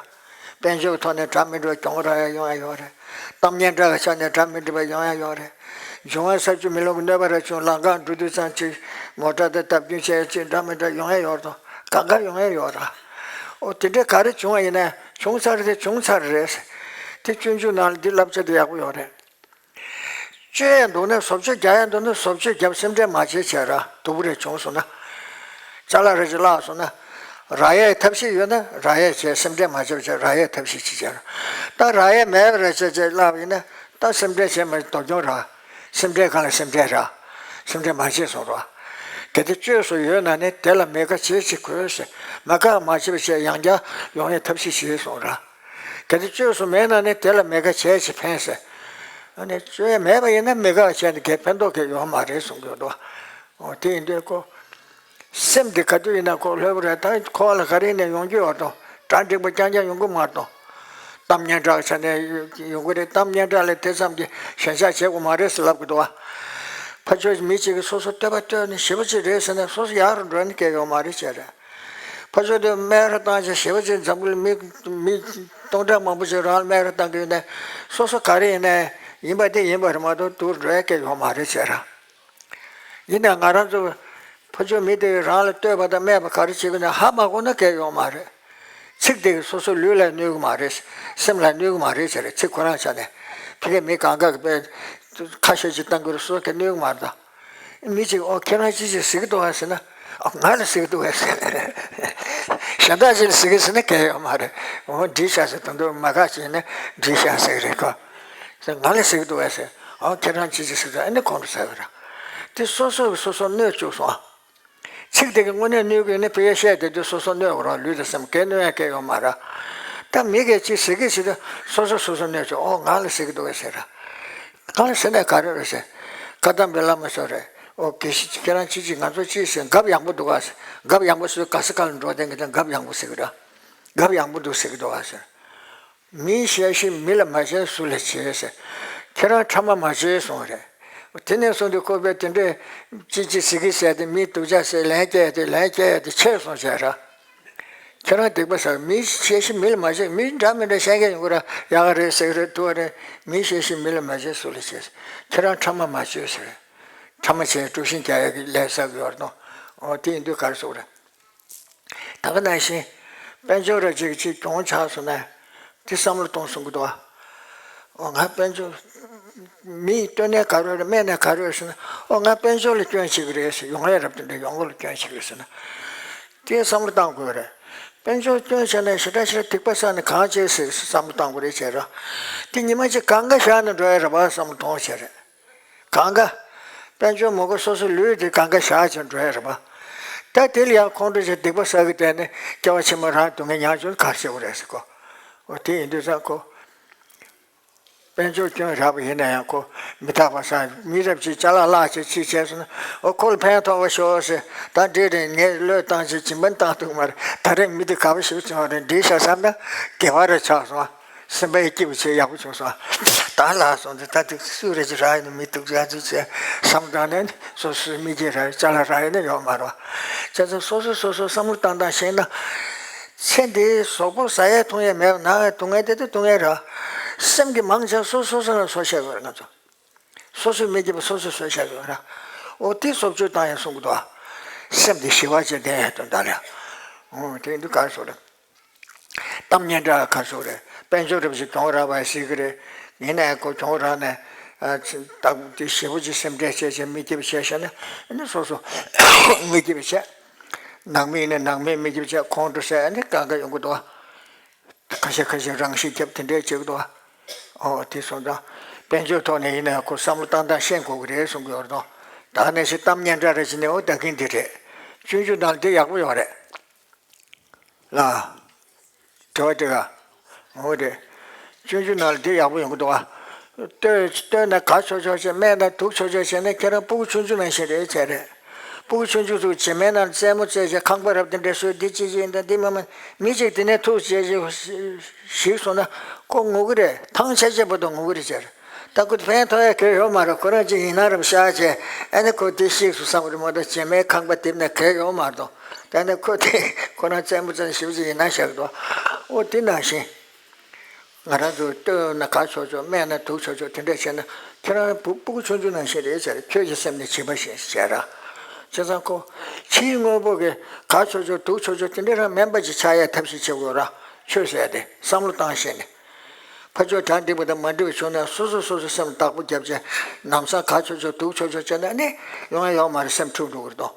དཔལ་འབྱོར་ཐོག་ནས་གྲ་མི་འགྲིག་པ་གྱོང་རག་ཡ་ཡོང་ཡ་ཡོད་རེད། གཏམ་སྙན་གྲགས་ཀྱི་ཆ་ནས་གྲ་མི་འགྲིག་པ་ཡོང་ཡ་ཡོད་རེད། འབྱུང་བ་ས་བཅུ་མི་ལོང་གི་གནོད་པ་ར་བྱུང་ལམ་ཁ་འགྲོ་དུས་ཙམ་ཅིག་མོ་ཊ་དང་སྟབས་བསྟུན་བྱས་ཅིག་འདྲ་མི་འདྲ་ཡོང་ཡ་ཡོད་རེད་དོ། གང་ག་ཡོང་ཡ་ཡོད་ར། ཨོ་དེ་འདྲའི་ག་རེ་བྱུང་བ་ཡིན་ན་བྱུང་ཚར་དེ་བྱུང་ཚར་རེད། དེ་སྤྱོད་འཇུག་ནང་ལ་འདི་བསླབ་བྱ་དེ་ཡག་པོ་ཡོད་རེད། སྤྱོད་ཡ་འདུག་ན་བཟོ་བཅོས་རྒྱག་ཡ་འདུག་ན་བཟོ་བཅོས་རྒྱབ་སེམས་ཁྲལ་མ་བྱེད་བྱས་ར་སྡུག་པོ་རེ་བྱུང་སོང་ན། ཅ་ལག་རེ་ཅིག་བརླག་སོང་ན། རག་ཡའི་ཐབས་ཤེས་ཡོད་ན་རག་ཡ་བྱས་སེམས་ཁྲལ་མ་བྱེད་བྱས་རག་ཡའི་ཐབས་ཤེས་ཅིག་བྱས་ར། ད་རག་ཡ་མེད་པ་རེ་བྱས་བྱས་བརླག་པ་ཡིན་ན་ད་སེམས་ཁྲལ་བྱས་མ་བྱས་སྡུག་གྱོང་ར། སེམས་ཁྲལ་གང་ལ་སེམས་ཁྲལ་ར། སེམས་ཁྲལ་མ་བྱས་སོང་ར། གལ་ཏེ་བཅོས་སུ་ཡོད་ན་ནི་དེ་ལ་མི་དགའ་བྱེད་ཅིག་དགོས་ཟེར། མ་དགའ་མ་བྱེད་པ་བྱས་ཡང་བསྐྱར་ཡོང་ཡའི་ཐབས་ཤེས་བྱས་སོང་ར། གལ་ཏེ་བཅོས་སུ་མེད་ན་ནི་དེ་ལ་མི་དགའ་བྱས་ཅིག་ཕན་ཟེར། ཨ་ནི་བཅོས་མེད་པ་ཡིན་ན་མི་དགའ་བྱས་ནས་གལ་ཕན་ཐོགས་གལ་ཡོད་མ་རེད་གསུང་གི་འདུག་འོ་དེ་ཡིན་དུས་ཁོ། སེམས་འདི་ག་དུས་ཡིན་ན་ཁོ་ལྷོད་པོ་རེད་ད་ཁོ་ལ་ག་རེ་ནས་ཡོང་རྒྱུ་ཡོད་དོ། གྲ་འགྲིག་པ་རྐྱང་རྐྱང་ཡོང་གི་མ་རེད་དོ། གཏམ་སྙན་གྲགས་ཆ་ནས་ཡོང་གི་རེད་གཏམ་སྙན་གྲགས་ལས་དེ་ཙམ་གྱི་ཞེན་ཆགས་བྱེད་དགོས་མ་རེད་ཟེར་ལབ་གི་འདུག་བ། ཕར་ཕྱོགས་མི་གཅིག་གིས་སོ་སོ་བསྟོད་པ་བསྟོད་ནས་ཞེ་པོ་ཅིག་རེད་ཟེར་ནས་སོ་སོ་ཡག་རུ་འགྲོ་ནས་སྐད་ཡོང་མ་རེད་བྱས་རེད། ཕར་ཕྱོགས་དེ་སྨད་ར་བཏང་བྱས་ཞེ་པོ་ཅིག་འཛམ་བུ་གླིང་མི་མི་སྟོང་ཕྲག་མང་པོ་ཞིག་རང་ལ་སྨད་ར་བཏང་གི་ཡོད་ནས་སོ་སོ་ག་རེ་ཡིན་ནའི་ཡིན་པ་དེ་ཡིན་པ་རེད་མ་གཏོགས་སྡུག་རུ་འགྲོ་ཡ་སྐད་ཡོང་མ་རེད་བྱས་ར། ཡིན་ནའང་ང་རང་ཚོ་ཕ་ཆོས་མི་དེ་རང་ལ་བསྟོད་པ་དང་སྨད་པ་ག་རེ་བྱེད་དགོས་ན་ཧ་མ་གོ་ན་གལ་ཡོང་མ་རེད། ཚིག་དེ་གིས་སོ་སོའི་ལུས་ལ་གནོད་གི་མ་རེད། སེམས་ལ་གནོད་གི་མ་རེད་ཟེར་ཚིག་ཁོ་རང་ཆ་ནས་ཕ་གིའི་མི་གང་ག་གི་དཔེ་ཁ་ཤས་ཅིག་བཏང་གི་རེད་སོ་སོ་གི་གནོད་གི་མ་རེད་ད། མི་གཅིག་ཨོ་ཁྱེད་རང་ཅི་ཞིག་ཟེར་གི་འདུག་ཨ་ཟེར་ན་ཨོ་ང་ལ་ཟེར་གི་འདུག་ཨ་ཟེར། གཞན་དག་ཅིག་ལ་ཟེར་གི་ཟེར་ན་གལ་ཡོད་མ་རེད། ཨོ་འགྲིག་ཤག་ཟེར་དང་དུ་མ་ཁ་ཅིག་ཡིན་ན་འགྲིག་ཤག་ཟེར་གི་རེད་ཁོ། ང་ལ་ཟེར་གི་འདུག་ཨ་ཟེར། ཨོ་ཁྱེད་རང་ཅི་ཞིག་ཟེར་གི་འདུག་ཨ་ནི་ཁོང་ཁྲོ་ཟ་གི་རེད། དེ་སོ་སོ་གིས་སོ་སོ་གནོད་བཅུག་སོང་ཨ། ཚིག་དེ་གིས་དངོས་གནས་གནོད་ཀྱི་ཡོད་ན་ཕ་གིར་བཤད་དེ་དུས་སོ་སོ་གནོད་དགོས་རེད་ལུས་དང་སེམས་གས་གནོད་ཡ་གས་ཡོད་མ་རེད། ད་མི་གིས་ཅིག་ཟེར་གི་ཟེར་དུས་སོ་སོ་སོ་སོ་གནོད་ཆོག་ཨོ་ང་ལ་ཟེར་གི་འདུག་གས་ཟེར་ར། གང་ལ་ཟེར་ན་ག་རེ་རེད་ཟེར། བཀའ་གདམས་པའི་བླ་མ་ཚོ་རེད། ཨོ་དགེ་བཤེས་ཁྱེད་རང་ཅི་ཅིག་ང་ཚོ་ཅིག་ཟེར་རྒབ་ཡངས་པོ་འདུག་ག་ཟེར། རྒབ་ཡངས་པོ་ཟེར་དུས་ག་ས་ག་ལ་འགྲོ་བསྡད་མཁན་དེ་རྒབ་ཡངས་པོ་ཟེར་གི་རེད། རྒབ་ཡངས་པོ་འདུག་ཟེར་གི་འདུག་ག་ཟེར། མིའི་ཤེས་བཞིན་མི་ལ་མ་བྱས་སུ་ལ་བྱས་ཟེར། ཁྱེད་རང་ཕྲ་མ་མ་བྱས་གསུངས་རེད། དེ་ནས་བཟུང་སྟེ་ཁོ་པས་དེ་འདྲས་ཅི་ཅི་ཟེར་གི་ཟེར་ཏེ་མི་སྡུག་ཅག་ཟེར་ལན་སྐྱེལ་ཏེ་ལན་སྐྱེལ་ཏེ་ཆད་སོང་བྱས་ར། ཁྱེད་རང་སྡིག་པ་བསགས་མིའི་ཤེས་བཞིན་མི་ལ་མ་བྱས་མི་འདྲ་མི་འདྲ་བཤད་མཁན་ཡོང་གི་ར་ཡག་ག་རེད་ཟེར་གི་རེད་འདུག་བ་རེད། མིའི་ཤེས་བཞིན་མི་ལ་མ་བྱས་སུ་ལ་བྱས་ཟེར། ཁྱེད་རང་ཕྲ་མ་མ་བྱས་ཟེར། ཕྲ་མ་བྱས་དཀྲུག་ཤིང་རྒྱག་ཡག་གི་ལས་བསགས་ཡོད་རེད་དོ། འོ་དེ་ཡིན་དུས་ག་རེ་ཟེར་དགོས་རེད། ད་ག་ནང་བཞིན། དཔལ་འབྱོར་ར་ཅིག་ཅིག་གྱོང་ཆགས་སོང་ན། དེ་བསམ་བློ་གཏོང་གསུང་གི་འདུག་ཨ། འོ་ང་དཔལ་འབྱོར། མིས་བསྟོད་ནས་ག་རེ་རེད་སྨད་ནས་ག་རེ་རེད་ཟེར་ན། འོ་ང་དཔལ་འབྱོར་ལ་སྐྱོན་བྱེད་ཀྱི་རེད་ཟེར་ཡོང་ཡ་རབ་ཏུ་འདྲ་ཡོང་སྒོ་ལ་སྐྱོན་བྱེད་ཀྱི་རེད་ཟེར་ན། དེ་བསམ་བློ་གཏང་དགོས་རེད། དཔལ་འབྱོར་སྐྱོན་བྱས་ནས་ཞེ་དྲག་ཞེ་དྲག་སྡིག་པ་བསགས་ནས་གང་བྱེད་ཟེར་བསམ་བློ་གཏང་དགོས་རེད་བྱས་ར། དེ་ཉི་མ་གཅིག་གང་ག་བཞག་ནས་འགྲོ་ཡ་རེད་པ་བསམ་བློ་གཏོང་བྱས་རེད། གང་ག། དཔལ་འབྱོར་མང་པོ་སོ་སོའི་ལུས་དེ་གང་ག་བཞག་ཅིང་འགྲོ་ཡ་རེད་པ། ད་དེ་ལ་ཡང་ཁོང་ཁྲོ་བྱས་སྡིག་པ་བསགས་ཀྱི་བསྡད་ནས་སྐྱེ་བ་ཕྱི་མ་རང་སྡུག་བསྔལ་མྱངས་བྱུང་ག་རེ་བྱེད་དགོས་རེད་ཟེར་གོ། འོ་དེ་ཡིན་དུས་ཙང་ཁོ། དཔལ་འབྱོར་སྐྱོན་རག་པ་ཡིན་ན་ཡང་ཁོ་མི་རྟག་པ་བསགས་མི་རབས་ཅིག་ཅ་ལག་བརླག་བྱས་ཅིག་བྱས་སོང་ན་འོ་ཁོ་ལ་ཕན་ཐོགས་པ་ཤོག་ཟེར་ད་འདྲེ་རེད་ངས་བློས་བཏང་བྱས་སྦྱིན་པ་བཏང་ཐུབ་མ་རེད་ད་རེས་མི་དེ་ག་པ་ཞིག་བྱུང་བ་རེད་འགྲིག་ཤག་བསམ་ན་དགེ་བ་རེ་ཆགས་སོང་། སེམས་པ་སྐྱིད་པོ་བྱས་ཡག་པོ་བྱུང་སོང་། ད་ལ་སོང་དུས་ད་ཐུག་སུ་རེ་ཅིག་རག་ཡིན་ན་མི་ཐུག་ཅག་ཚུལ་བྱས་བསམ་བཏང་ནས་སོ་སོའི་མི་སྐྱིད་རག་ཡོད་ཅ་ལག་རག་ཡོད་ན་ཡོད་མ་རེད། བྱས་ཙང་སོ་སོ་སོ་སོ་བསམ་བློ་བཏང་སྟངས་ཤེས་ན། ཚེ་འདིའི་གཟུགས་པོ་ཟ་ཡས་འཐུང་ཡས་མེད་པ་ན་ཡས་སྡུག་བསྔལ་དེ་དུས་སྡུག་བསྔལ་རེད། སེམས་ཀྱི་མང་ཆེ་སོ་སོ་སོ་ལ་སོ་བཤད་དགོས་རེད་ང་ཚོ། སོ་སོའི་མི་སྐྱིད་པ་སོ་སོ་སོ་བཤད་དགོས་རེད། འོ་དེ་སོ་བཅོས་བཏང་ཡས་གསུང་གི་འདུག་ཨ། སེམས་འདི་ཞི་བ་ཅན་ལྡན་ཡས་དོན་དག་རེད། འོ་དེ་འདི་ག་རེ་ཟེར་རེད། གཏམ་སྙན་གྲགས་ཁ་ཤོ་རེད། དཔལ་འབྱོར་རབ་ཅིག་གྱོང་རག་པ་ཟེར་གི་རེད། ཡིན་ནའི་ཁོ་གྱོང་རག་ནས་ཨ་ཚ་བདག་པོ་དེ་ཞེ་པོ་ཅིག་སེམས་ཁྲལ་བྱས་བྱས་མི་སྐྱིད་པ་བྱས་བྱས་ན་ཨ་ནི་སོ་སོ་མི་སྐྱིད་པ་བྱས། ནང་མི་ཡིན་ན་ནང་མི་མི་སྐྱིད་པ་བྱས། ཁོང་ཁྲོ་ཟ་ཨ་ནི་གང་ག་ཡོང་གི་འདུག་ཁ་ཤས་ཁ་ཤས་རང་ཤི་རྒྱབ་དེ་འདྲས་བྱེད་ཀྱི་འདུག་ཨོ་དེ་སོང་ཙང་དཔལ་འབྱོར་ཐོག་ནས་ཡིན་ན་ཁོ་བསམ་བློ་བཏང་སྟངས་ཤེས་དགོས་ཀྱི་རེད་གསུང་གི་ཡོད་རེད་དོ། ད་ག་ནང་བཞིན་གཏམ་སྙན་གྲགས་རེ་བྱས་ནས་ཨོ་ད་གིན་འདི་རེད། སྤྱོད་འཇུག་ནང་ལ་འདི་ཡག་པོ་ཡོད་རེད། ལ། དྲི་བ་དྲི་ག་འོ་རེད། སྤྱོད་འཇུག་ནང་ལ་འདི་ཡག་པོ་ཡོང་གི་འདུག་ཨ། ལྟོས་ལྟོས་ན་དགའ་ཆོག་ཆོག་བྱས། སྨད་ན་སྡུག་ཆོག་ཆོག་བྱས་ན་ཁྱེད་རང་སྤུ་གུ་ཆུང་ཆུང་ནང་བཞིན་རེད་བྱས་རེད། སྤུ་གུ་ཆུང་ཆུང་ཚོ་བྱེ་མའི་ནང་རྩེད་མོ་རྩེས་བྱས་ཁང་པ་རབ་དེ་འདྲ་བཟོས། འདི་ཅི་ཅི་ཡིན་ད་འདི་མ་མ་མི་གཅིག་དེ་ནས་ཐུག་བྱས་བྱས་ཞིག་སོང་ན་ཁོ་ངུ་གི་རེད། ཐང་ཆད་ཆད་བར་དུ་ངུ་གི་རེད་བྱས་རེད། ད་ཁོ་ཕན་ཐོགས་ཡ་གལ་ཡོད་མ་རེད། ཁོ་རང་ཅིག་ཡིན་ན་རམ་ཤག་བྱས་ཨ་ནི་ཁོ་དེ་ཤེས་སུ་བསམ་གི་རེད་མ་གཏོགས་བྱེ་མའི་ཁང་པ་དེབ་ནས་གལ་ཡོད་མ་རེད་དོ། ད་ནི་ཁོ་དེ་ཁོ་རང་རྩེད་མོ་རྩེ་ན་ཞིབ་ཅིག་ཡིན་ན་ཤག་དོ། ཨོ་དེ་ནང་བཞིན་ང་རང་ཚོ་ལྟོས་ན་དགའ་ཆོག་ཆོག་སྨད་ན་སྡུག་ཆོག་ཆོག་དེ་འདྲ་བྱས་ན་ཁྱེད་རང་སྤུ་སྤུ་གུ་ཆུང་ཆུང་ནང་བཞིན་རེད་བྱས་རེད། ཁྱོད་ཀྱི་སེམས་ནི་བྱིས་པ་བཞིན་བྱས་ར། བྱས་ཙང་ཁོ་ཕྱིའི་དངོས་པོ་གི་དགའ་ཆོག་ཆོག་སྡུག་ཆོག་ཆོག་དེ་འདྲ་རང་མིན་པ་ཅིག་ཆགས་ཡ་ཐབས་ཤེས་བྱེད་དགོས་ར། ཆོས་ཟེར་ཡ་དེ་བསམ་བློ་བཏང་ཤེས་ནས། ཕར་ཕྱོགས་གྲ་འགྲིག་པ་དང་མ་འགྲིག་པ་བྱུང་ན་སོ་སོ་སོ་སོ་སེམས་བདག་པོ་བརྒྱབ་བྱས་ལམ་སང་དགའ་ཆོག་ཆོག་སྡུག་ཆོག་ཆོག་བྱས་ན་ནི་ཡོང་ཡ་ཡོད་མ་རེད། སེམས་འཁྲུག་འགྲོ་གི་རེད་དོ།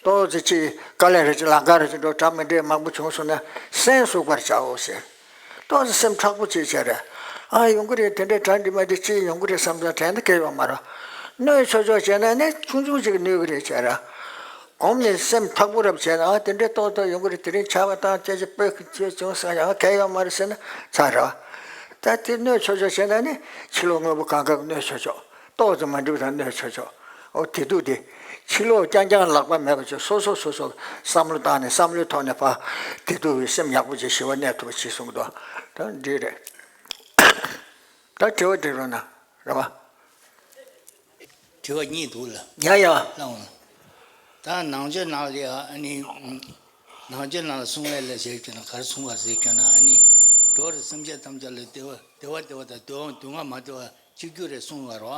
ཏོག་ཙམ་ཅིག་དཀའ་ལས་རེ་ཅིག་ལམ་ཁ་རེ་ཅིག་འགྲོ་གྲ་མི་འགྲིག་མང་པོ་བྱུང་སོང་ན་སེམས་ཟུག་པར་བྱའོ་ཟེར། ཏོག་ཙམ་སེམས་མཁྲེགས་པོ་ཅིག་བྱས་རེད། ཨ་ཡོང་གི་རེད། དེ་འདྲའི་གྲ་འགྲིག་མ་འགྲིག་ཅིག་ཡོང་གི་རེད་བསམ་ཙང་དྲན་ན་སྐྱེ་ཡོང་མ་རེད། གནོད་ཆོག་ཆོག་བྱས་ན་ནི་ཆུང་ཆུང་ཅིག་གནོད་གི་རེད་བྱས་རེད། གོམས་ནས་སེམས་མཁྲེགས་པོ་རབ་བྱས་ན་ཨ་དེ་འདྲའི་ཏོག་ཏོག་ཡོང་གི་རེད། དེ་རིང་ཆར་པ་བཏང་སྐད་ཆ་སྤོས་ཀྱི་ཅེས་བྱུང་ས་ཡང་གལ་ཡོད་མ་རེད་ཟེར་ན་ཚར་རེད། ད་དེ་གནོད་ཆོག་ཆོག་བྱས་ན་ནི་ཕྱི་ལོགས་དངོས་པོ་གང་ག་གནོད་ཆོག་ཆོག་ཏོག་ཙམ་མ་འགྲིག་པ་དང་གནོད་ཆོག་ཆོག་ཨོ་དེ་དུས་དེ་ཕྱི་ལོགས་རྐྱང་རྐྱང་ལག་པ་མེད་པ་ཅིག་སོ་སོ་སོ་སོ་བསམ་བློ་བཏང་ནས་བསམ་བློའི་ཐོག་ནས་ཕར་དེ་དུས་སེམས་ཡག་པོ་ཅིག་ཞི་བ་གནས་ཐུབ་པ་ཅིག་གསུང་གི་འདུག་ད་འགྲིག་རེད། ད་དྲི་བ་འདྲི་རོགས་གནང་རེད་བ། དྲི་བ་གཉིས་འདུག་ལ། ཡ་ཡ། ལགས་འོང་། ད་ནང་ཆོས་ནང་ལ་ཡ་ཨ་ནི། ནང་ཆོས་ནང་ལ་གསུང་བའི་ལས་ཞེས་བརྗོད་ན་ག་རེ་གསུང་བ་ཟེར་བརྗོད་ན་ཨ་ནི། འགྲོ་བའི་སེམས་ཅན་ཐམས་ཅད་ལ་བདེ་བ་བདེ་བ་བདེ་བ་དང་སྡུག་སྡུག་བསྔལ་མ་བདེ་བ་གཅིག་གྱུར་རེད་གསུང་བ་རེད་བ།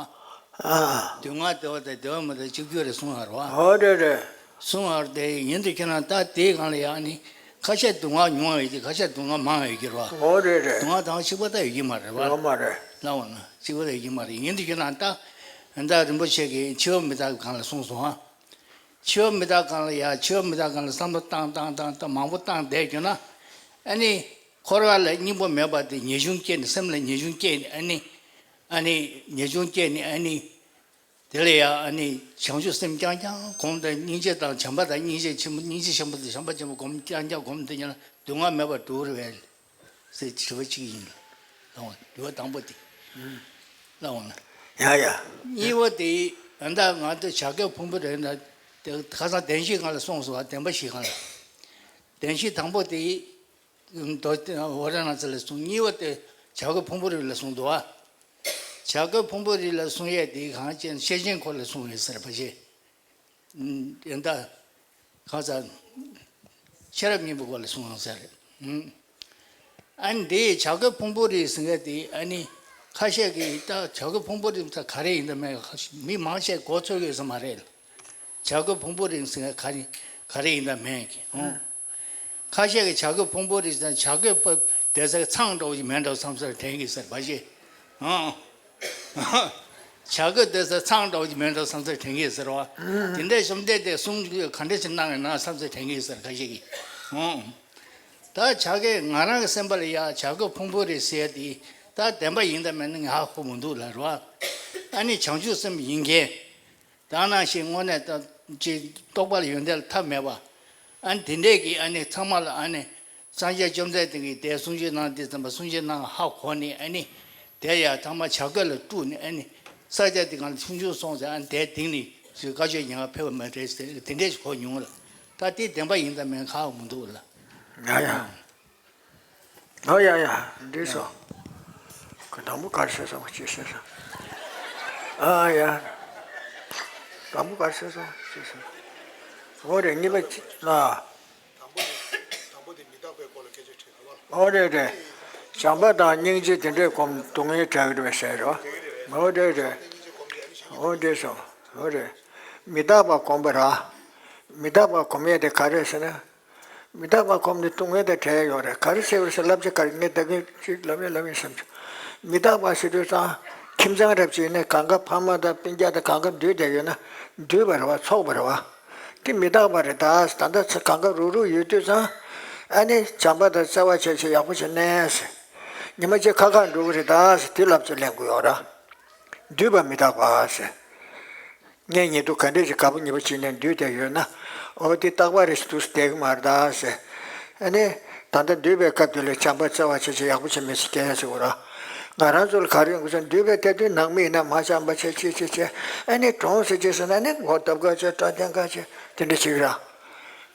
ཨ། སྡུག་བསྔལ་བདེ་བ་དང་བདེ་བ་མི་བདེ་གཅིག་གྱུར་རེད་གསུང་བ་རེད་བ། ཨོ་རེད་རེད། གསུང་བ་རེད་དེ་ཡིན་དུས་ཁྱེད་རང་ད་དེའི་སྒང་ལ་ཡ་ཨ་ནི། ཁ་ཤས་སྡུག་བསྔལ་མྱོང་བ་ཡོད་ཀྱི་ཁ་ཤས་སྡུག་བསྔལ་མང་བ་ཡོད་ཀྱི་རེད་བ། ཨོ་རེད་རེད། སྡུག་བསྔལ་དང་གཅིག་པ་ད་ཡོད་ཀྱི་མ་རེད་བ། ཡོད་མ་རེད། ལགས་འོང་ན་གཅིག་པ་ད་ཡོད་ཀྱི་མ་རེད། ཡིན་དུས་ཁྱེད་རང་ད། ད་རིན་པོ་ཆེ་གིས་འཆི་བ་མི་རྟག་པའི་སྒང་ལ་གསུངས་སོང་ཨ། འཆི་བ་མི་རྟག་སྒང་ལ་ཡ་འཆི་བ་མི་རྟག་སྒང་ལ་བསམ་བློ་བཏང་བཏང་བཏང་བཏང་མང་པོ་བཏང་བསྡད་རྒྱུ་ན། ཨ་ནི། འཁོར་བ་ལ་སྙིང་པོ་མེད་པ་དེ་ངེས་འབྱུང་སྐྱེས་ནས་སེམས་ལ་ངེས་འབྱུང་སྐྱེས་ནས་ཨ་ནི། ཨ་ནི་ངེས་འབྱུང་སྐྱེས་ནས་ཨ་ནི། དེ་ལ་ཡ་ཨ་ནི་བྱང་ཆུབ་སེམས་རྐྱང་རྐྱང་སྒོམ་དང་སྙིང་རྗེ་དང་བྱམས་པ་དང་སྙིང་རྗེ་ཆེན་པོ་སྙིང་རྗེ་ཆེན་པོ་དང་བྱམས་པ་ཆེན་པོ་སྒོམ་རྐྱང་རྐྱང་སྒོམ་དེ་ཉིད་ལ་སྡུག་བསྔལ་མེད་པར་འགྲུབ་རེད་པས། ཟེར་དྲི་བ་གཅིག་ཡིན། ལགས་འོང་། དྲི་བ་དང་པོ་དེ། ལགས་འོང་ན། ཡ་ཡ། གཉིས་པ་དེ་ཨ་ད་ང་ཚོ་བྱ་རྒོད་ཕུང་པོ་རེད་ན་དེ་ཁ་སང་བདེན་བཞིའི་སྒང་ལ་གསུངས་སོང་བ། བདེན་པ་བཞིའི་སྒང་ལ། བདེན་བཞི་དང་པོ་དེ་མདོ་ཝཱ་ར་ཎ་སི་ལ་གསུངས། གཉིས་པ་དེ་བྱ་རྒོད་ཕུང་པོ་རི་ལ་གསུངས་འདུག་བ། བྱ་རྒོད་ཕུང་པོ་རི་ལ་གསུངས་ཡས་དེ་གང་ཅན་ཤེར་ཕྱིན་སྐོར་ལ་གསུངས་ཡོད་ཟེར་བ་ཞེས། ཨ་ད། གང་ཟག་ཤེས་རབ་སྙིང་པོའི་སྐོར་ལ་གསུངས་ཡོང་ཟེར། ཨ་ནི་འདི་བྱ་རྒོད་ཕུང་པོ་རི་ཟེར་མཁན་དེ་ཨ་ནི་ཁ་ཤས་ཀྱིས་ད་བྱ་རྒོད་ཕུང་པོ་རི་ད་ག་རེ་ཡིན་ད་མེད་མི་མང་ཆེ་གོ་ཚོད་ཡོད་ས་མ་རེད། བྱ་རྒོད་ཕུང་པོ་རི་ཟེར་མཁན་ག་རེ་ག་རེ་ཡིན་ད་མེད་ཀི་ཨང་། ཁ་ཤས་ཀྱིས་བྱ་རྒོད་ཕུང་པོ་རི་ཟེར་བྱ་རྒོད་བསྡད་ས་ཚང་འདྲ་བོ་ཞིག་མེད་འགྲོ་བསམ་སར་དྲན་གི་ཟེར་བ་ཞིག་ཨང་། བྱ་རྒོད་སྡོད་ས་ཚང་འདྲ་བོ་ཅིག་མེད་འགྲོ་བསམ་ཚུལ་དྲན་གྱི་ཟེར་བ། དེ་འདྲའི་བཅོམ་ལྡན་འདས་གསུང་གི་ག་འདྲ་ཞིག་གནང་ཡོད་ན་བསམ་ཚུལ་དྲན་གྱི་ཟེར་ཁ་ཤས་ཀྱིས། ཨོ། ད་བྱ་རྒོད་ང་རང་གི་སེམས་པ་ལ་ཡ་བྱ་རྒོད་ཕུང་པོ་རི་ཟེར་དེ་ད་བདེན་པ་ཡིན་དང་མིན་ན་ང་ཧ་གོ་མི་འདུག་ལ་རེད་བ། ཨ་ནི་བྱང་ཆུབ་སེམས་ཡིན་མཁན། ད་ནང་བཞིན་དངོས་གནས་ད་ཅིག་རྟོགས་པ་ལ་ཡོན་ཏན་ལ་ཐབས་མེད་པ། ཨ་ནི་དེ་འདྲས་ཀྱི་ཨ་ནི་ཚང་མ་ལ་ཨ་ནི། སངས་རྒྱས་བཅོམ་ལྡན་འདས་ཀྱིས་དེ་གསུང་ཆོས་གནང་དུས་ཙམ་པ་གསུང་ཆོས་གནང་ཧ་གོ་ནས་ཨ་ནི། དེ་ཡང་ཚང་མ་བྱ་རྒོད་ལ་སྤྲུགས་ནས་ཨ་ནི། ས་ཆ་དེ་གང་ལ་ཆུང་ཆུང་སོང་ཟེར་ཨ་ནི་དེ་དེང་ནས་ཚུར་བཀའ་ཆོས་ཉན་ག་ཕེབས་པ་མ་རེད་ཟེར་དེ་འདྲས་ཞིག་གོ་མྱོང་ལ། ད་དེ་བདེན་པ་ཡིན་དང་མིན་ཧ་གོ་མི་འདུག་ལ། ཡ་ཡ། ཨོ་ཡ་ཡ། འགྲིག་སོང་། ཁོས་དང་པོ་ག་རེ་ཟེར་སོང་ཅི་ཟེར་སོང་། ཨ་ཡ། དང་པོ་ག་རེ་ཟེར་སོང་ཅི་ཟེར་སོང་། འོ་རེད་གཉིས་པ་ཅི་ལ། དང་པོ་དེ་དང་པོ་དེ་མི་རྟག་པའི་སྐོར་ལ་སྐད་ཆ་དྲིས་པ་ལ། འོ་རེད་རེད། བྱམས་པ་དང་སྙིང་རྗེ་དེ་འདྲའི་སྒོམ་སྡུག་བསྔལ་བྲལ་གི་རེད་པས་ཟེར་རོ། འོ་རེད་རེད། འོ་འདྲས་སོང་། འོ་རེད། མི་རྟག་པ་སྒོམ་པ་ར། མི་རྟག་པ་སྒོམ་ཡས་དེ་ག་རེ་ཟེར་ན། མི་རྟག་པ་ཁོམ་ནི་སྡུག་བསྔལ་དང་བྲལ་ཡོད་རེད། ག་རེ་ཟེར་བ་ཞིག་བསླབ་བྱ་ག་རེ་ངས་ད་གིན་ཅིག་ལབ་ཡ་ལབ་ཡིན་བསམ་བྱུང་། མི་རྟག་པ་ཟེར་དུས་ཙང་ཁྱིམ་ཚང་རབ་ཅིག་ནས་གང་ག་ཕ་མ་དང་སྤུན་ཀྱག་དང་གང་ག་འདུས་བསྡད་ཡོད་ན་འདུས་པ་རེད་བ། ཚོགས་པ་རེད་བ། དེ་མི་རྟག་པ་རེད་ད། ད་ལྟ་ཚེ་གང་ག་རུག་རུག་ཡོད་དུས་ཙང་ཨ་ནི་བྱམས་པ་དང་བརྩེ་བ་བྱས་བྱས་ཡག་པོ་བྱས་གནས་ཟེར། ཉི་མ་གཅིག་ཁ་ཁ་འགྲོ་གི་རེད་ད་ཟེར། དེ་བསླབ་བྱ་ལེན་དགོས་ཡོད་ར། འདུས་པ་མི་རྟག་པ་ཟེར། ངས་ཉེ་དུ་ག་འདྲས་ཞིག་དགའ་པོ་ཉེ་པོ་བྱས་ནས་འདུས་བསྡད་ཡོད་ན། འོ་དེ་རྟག་པ་རེད་ཞིག་འདུག་བསྡད་ཀྱི་མ་རེད་ད་ཟེར། ཨ་ནི། ད་ལྟ་འདུས་པའི་སྐབས་དེ་ལ་བྱམས་པ་བརྩེ་བ་བྱེད་བྱེད་ཡག་པོ་བྱེད་མི་ཟེར་སྐད་ཟེར་གོ་ར། ང་རང་ཚོ་ལ་ག་རེ་ཡོང་གི་ཟེར་འདུས་པའི་གཏེར་སྟོན་ནང་མི་ཡིན་ན་མ་བྱམས་པ་བྱེད་བྱེད་བྱེད་བྱེད། ཨ་ནི་གྲོངས་ཟེར་བྱེད་ཟེར་ན་ནི་མགོ་བཏབ་ག་བྱེད་སྐྲ་བརྡུང་ག་བྱེད་དེ་འདྲ་བྱེད་ཀྱི་ར།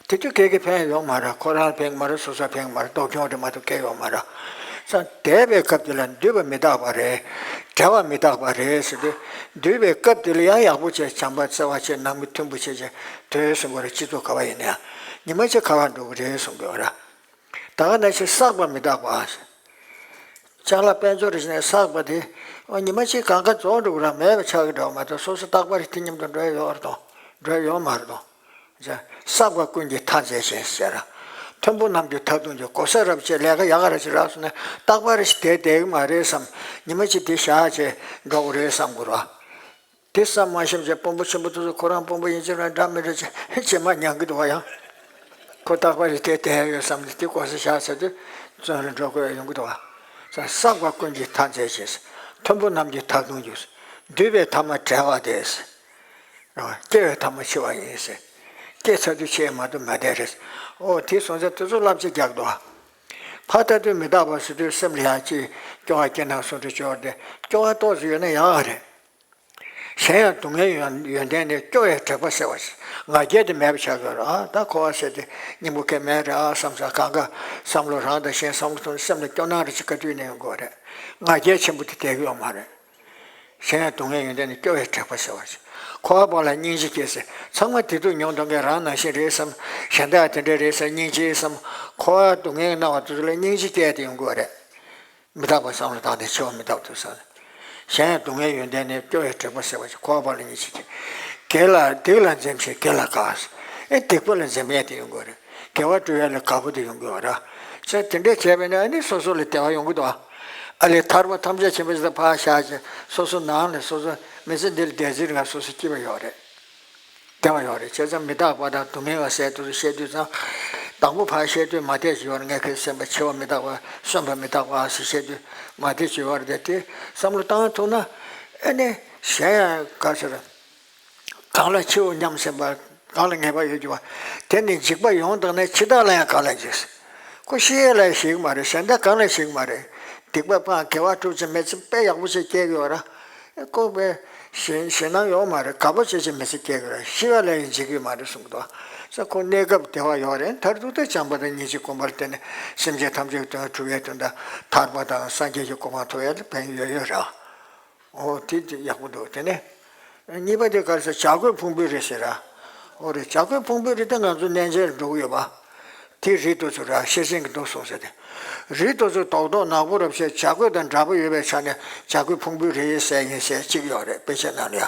དེ་དུས་སྐད་ཀྱི་ཕན་ཡོང་མ་རེད། ཁོ་རང་ལ་ཕན་གྱི་མ་རེད། སོ་སོར་ཕན་གྱི་མ་རེད། སྡུག་གྱོང་རེད་མ་གཏོགས་སྐད་ཡོང་མ་རེད། ས་འདས་པའི་སྐབས་དེ་ལ་འདུས་པ་མི་རྟག་པ་རེད། བྲལ་བ་མི་རྟག་པ་རེད་ཟེར་དུས། འདུས་པའི་སྐབས་དེ་ལ་ཡང་ཡག་པོ་བྱས་བྱམས་པ་བརྩེ་བ་བྱས་ནང་མི་མཐུན་པོ་བྱས་བྱས་དུས་གསུམ་པར་སྤྱི་ཚོགས་ག་བ་ཡིན་ན་ཡང་ཉི་མ་གཅིག་ཁ་བ་འགྲོ་གི་རེད་གསུང་གི་ཡོད་ར། ད་ག་ནང་བཞིན་བསགས་པ་མི་རྟག་པ། ཅ་ལག་དཔལ་འབྱོར་རེ་བྱས་ནས་བསགས་པ་དེ། ཨོ་ཉི་མ་གཅིག་གང་ག་རྫོགས་འགྲོ་གི་ར། མེད་པ་ཆགས་ཀྱི་འདྲ་བ་མ་གཏོགས་སོ་སོ་རྟག་པར་དེ་མཉམ་དུ་འགྲོ་ཡ་ཡོད་རེད་དོ། འགྲོ་ཡ་ཡོད་མ་རེད་དོ། བསགས་པ་ཀུན་གྱི་མཐའ་མཛད་ཅིང་ཟེར་ར། མཐོན་པོ་རྣམས་ཀྱི་མཐར་ལྟུང་གྱུར། གོ་ས་རབ་ཅིག་ལས་ཀ་ཡག་ག་ར་ཅིག་རག་སོང་ན་རྟག་པར་ཞིག་བསྡད་བསྡད་ཀྱི་མ་རེད་བསམ། ཉི་མ་གཅིག་དེ་བཞག་བྱས་འགྲོ་གི་རེད་བསམ་དགོས་ར། དེ་བསམ་མ་ཤེས་བྱས་དཔོན་པོ་ཆེན་པོ་དེ་ཚོ་ཁོ་རང་དཔོན་པོ་ཡིན་གཅིག་རང་འདྲ་མི་འདྲ་བྱས་བྱེ་མ་མྱང་གི་འདུག་བ་ཡང་། ཁོ་རྟག་པར་ཞིག་བསྡད་བསྡད་ཡོད་བསམ་ནས་དེ་གོ་ས་བཞག་ཚར་དུས་བཙོན་ལ་འགྲོ་དགོས་ཡོང་གི་འདུག་བ། བསགས་པ་ཀུན་གྱི་མཐའ་མཛད་ཅིང་། མཐོན་པོ་རྣམས་ཀྱི་མཐར་ལྟུང་གྱུར། འདུས་པའི་ཐ་མ་བྲལ་བ་སྟེ། སྐྱེ་བའི་ཐ་མ་འཆི་བ་ཡིན་ཟེར། སྐྱེས་ཚར་དུས་འཆི་ཡས་མ་གཏོགས་མ་བསྡད་རེད། ཨོ་དེ་སོང་ཙང་དེ་ཚོ་བསླབ་བྱ་རྒྱག་འདུག་ཕར་ལྟ་དུས་མི་རྟག་པ་ཟེར་དུས་སེམས་ལ་ཡང་ཅིག་སྐྱོ་བ་སྐྱེ་ན་སུ་འདྲ་སྐྱོ་བ་དེ་སྐྱོ་བ་ཏོག་ཙམ་ཡོད་ན་ཡག་རེད། གཞན་ཡང་སྡུག་བསྔལ་ཡོན་ཡོན་ཏན་ནི་སྐྱོ་བའི་དྲེགས་པ་སེལ་བ་ཞིག་ང་རྒྱལ་དེ་མེད་པ་ཆགས་ཡོད་རེད། ཨ་ད་འཁོར་བ་ཟེར་དེ་སྙིང་པོ་གལ་མེད་རེད་ཨ་བསམ་ས་གང་ག་བསམ་བློ་རང་དང་གཞན་བསམ་བློ་ཐོན་སེམས་ལ་སྐྱོ་སྣང་རེ་ཅིག་ག་དུས་ནས་ཡོང་དགོས་རེད། ང་རྒྱལ་ཆེན་པོ་དེ་བསྡད་ཀྱི་ཡོད་མ་རེད། གཞན་ཡང་སྡུག་བསྔལ་ཡོན་ཏན་ནི་སྐྱོ་བའི་དྲེགས་པ་སེལ་བར་བྱེད། འཁོར་བ་པོ་ལ་སྙིང་རྗེ་སྐྱེ་ཟེར། ཚང་མ་བདེ་སྡུག་མྱོང་སྟངས་ཀྱི་རང་ནང་བཞིན་རེད་བསམ། གཞན་དག་དེ་འདྲ་རེད་བསམ་སྙིང་རྗེ་བསམ། འཁོར་བ་སྡུག་བསྔལ་སྣང་བ་དེ་ཚོ་ལ་སྙིང་རྗེ་སྐྱེས་ཏེ་ཡོང་དགོས་རེད། མི་རྟག་པ་བསམ་བློ་བཏང་སྟེ་འཆི་བ་མི་རྟག་པ་དེ་བསམ། གཞན་ཡང་སྡུག་བསྔལ་ཡོན་ཏན་ནི་སྐྱོ་བའི་དྲེགས་པ་སེལ་བར་བྱེད། འཁོར་བ་པོ་ལ་སྙིང་རྗེ་སྐྱེ། དགེ་ལ་སྡིག་ལ་འཛེམ་ཞིང་དགེ་ལ་དགའ། ཨེ་སྡིག་པ་ལ་འཛེམ་ཡས་དེ་ཡོང་དགོས་རེད། དགེ་བ་སྒྲུབ་ཡ་ལ་དགའ་པོ་དེ་ཡོང་གི་ཡོད་ར། ཅེས་དེ་འདྲས་བྱས་པས་ན་ཨ་ནི་སོ་སོ་ལ་བདེ་བ་ཡོང་གི་འདུག་ཨ་ལས་ཐར་པ་ཐམས་ཅད་མཁྱེན་པ་ཞིག་ད་ཕར་བཞག་ཅིང་སོ་སོ་ནང་ལ་སོ་སོ་མི་ཚེ་འདི་ལ་བདེ་ཚིག་རང་སོ་སོ་སྐྱིད་པ་ཡོད་རེད། བདེ་བ་ཡོད་རེད། བྱས་ཙང་མི་རྟག་པ་དང་སྡུག་བསྔལ་བ་ཟེར་དུས་བཤད་དུས་ཙང་། དང་པོ་ཕར་བཤད་དུས་མ་བདེ་ཞིག་ཡོད་རེད། ངས་ཁྱེད་སེམས་པ་འཆི་བ་མི་རྟག་པ་གསོན་པ་མི་རྟག་པ་ཟེར་བཤད་དུས་མ་བདེ་ཞིག་ཡོད་རེད། དེ་བསམ་བློ་བཏང་ཐུབ་ན་ཨ་ནི་གཞན་ཡང་ག་ཟེར། གང་ལ་འཆིའོ་སྙམ་སེམས་པ། གང་ལ་ངེས་པ་ཡོད་ཀྱི་བ། དེ་ནི་འཇིགས་པ་ཡོང་དང་ནི་འཆི་བདག་ལ་ཡང་གང་ལ་འཇིགས། ཁོ་ཤི་ཡས་ལ་ཡང་ཞེད་ཀྱི་མ་རེད། གཞན་དག་གང་ལ་ཞེད་ཀྱི་མ་རེད། སྡིག་པ་སྤང་དགེ་བ་སྒྲུབ་ཅེས་མི་ཚེ་དཔེ་ཡག་པོ་ཞིག་སྐྱེལ་གྱི་ཡོད་ར། ཁོ་དཔེ་ཞེད་ཞེད་སྣང་ཡོད་མ་རེད། དགའ་པོ་བྱེད་ཅེས་མི་ཚེ་སྐྱེལ་གྱི་ར། ཤི་བ་ལ་ཡང་འཇིགས་ཀྱི་མ་རེད་གསུངས་འདུག་ས་ཁོ་གནས་སྐབས་བདེ་བ་ཡོད་རེད། མཐར་ཐུག་ད་བྱམས་པ་དང་སྙིང་རྗེ་སྒོམ་པར་བརྟེན་ནས་སེམས་ཅན་ཐམས་ཅད་དོན་སྒྲུབ་ཡས་དོན་དང་ཐར་པ་དང་སངས་རྒྱས་ཀྱི་གོ་འཕང་ཐོབ་ཡས་ལ་ཕན་ཡོད་ཡོད་ར། ཨོ་དེ་དེ་ཡག་པོ་འདུག་དེ་ནས་གཉིས་པ་དེ་ག་རེ་ཟེར། བྱ་རྒོད་ཕུང་པོའི་རི་ཟེར་ར། ཨོ་རེད། བྱ་རྒོད་ཕུང་པོའི་རི་དེ་ང་ཚོ་གནས་མཇལ་འགྲོ་གི་ཡོད་པ། དེ་རི་དེ་ཚོ་ར་ཤེར་ཕྱིན་གྱི་མདོ་གསུངས་ཟེར་ཏེ། རི་དེ་ཚོ་རྡོག་རྡོག་ནག་པོ་རབ་བྱས་བྱ་རྒོད་དང་འདྲ་པོ་ཡོད་པའི་ཆ་ནས་བྱ་རྒོད་ཕུང་པོའི་རི་ཟེར་ཡིན་ཟེར་གཅིག་ཡོད་རེད། དཔེ་ཆ་ནང་ལ་ཡ།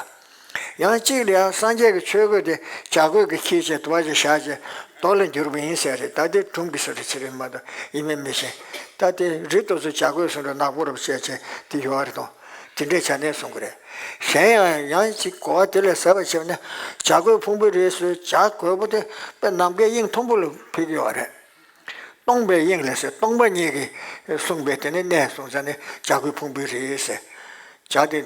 ཡང་གཅིག་ལ་ཡང་སངས་རྒྱས་ཀྱི་ཆོས་གོས་དེ་བྱ་རྒོད་ཀྱིས་འཁྱེར་བྱས་དུ་བ་ཞིག་བཞག་བྱས་རྡོ་ལ་འགྱུར་བ་ཡིན་ཟེར་རེད། ད་དེ་སྒྲུང་གི་ཟེར་རེད། ཕྱི་རོལ་མ་གཏོགས་ཡིན་མིན་མི་ཤེས། ད་དེ་རི་དེ་ཚོ་བྱ་རྒོད་བཟོ་འདྲ་ནག་པོ་རབ་བྱས་བྱས་དེ་ཡོད་རེད་དོ། དེ་འདྲའི་ཆ་ནས་གསུང་གི་རེད། གཞན་ཡང་ཡང་ཅིག་གོ་བ་དེ་ལས་ཟབ་པ་བྱས་ན་བྱ་རྒོད་ཕུང་པོའི་རིས་སུ་བྱ་རྒོད་པོ་དེ་དཔེ་ནམ་མཁའི་དབྱིངས་མཐོན་པོ་ལ་ཕེབས་ཀྱི་ཡོད་རེད། སྟོང་པའི་དབྱིངས་ལས་ཟེར། སྟོང་པ་ཉིད་ཀྱིས་གསུངས་པའི་དེ་ནི་གནས་གསུངས་ས་ནི་བྱ་རྒོད་ཕུང་པོའི་རིས་ཟེར། བྱ་དེ་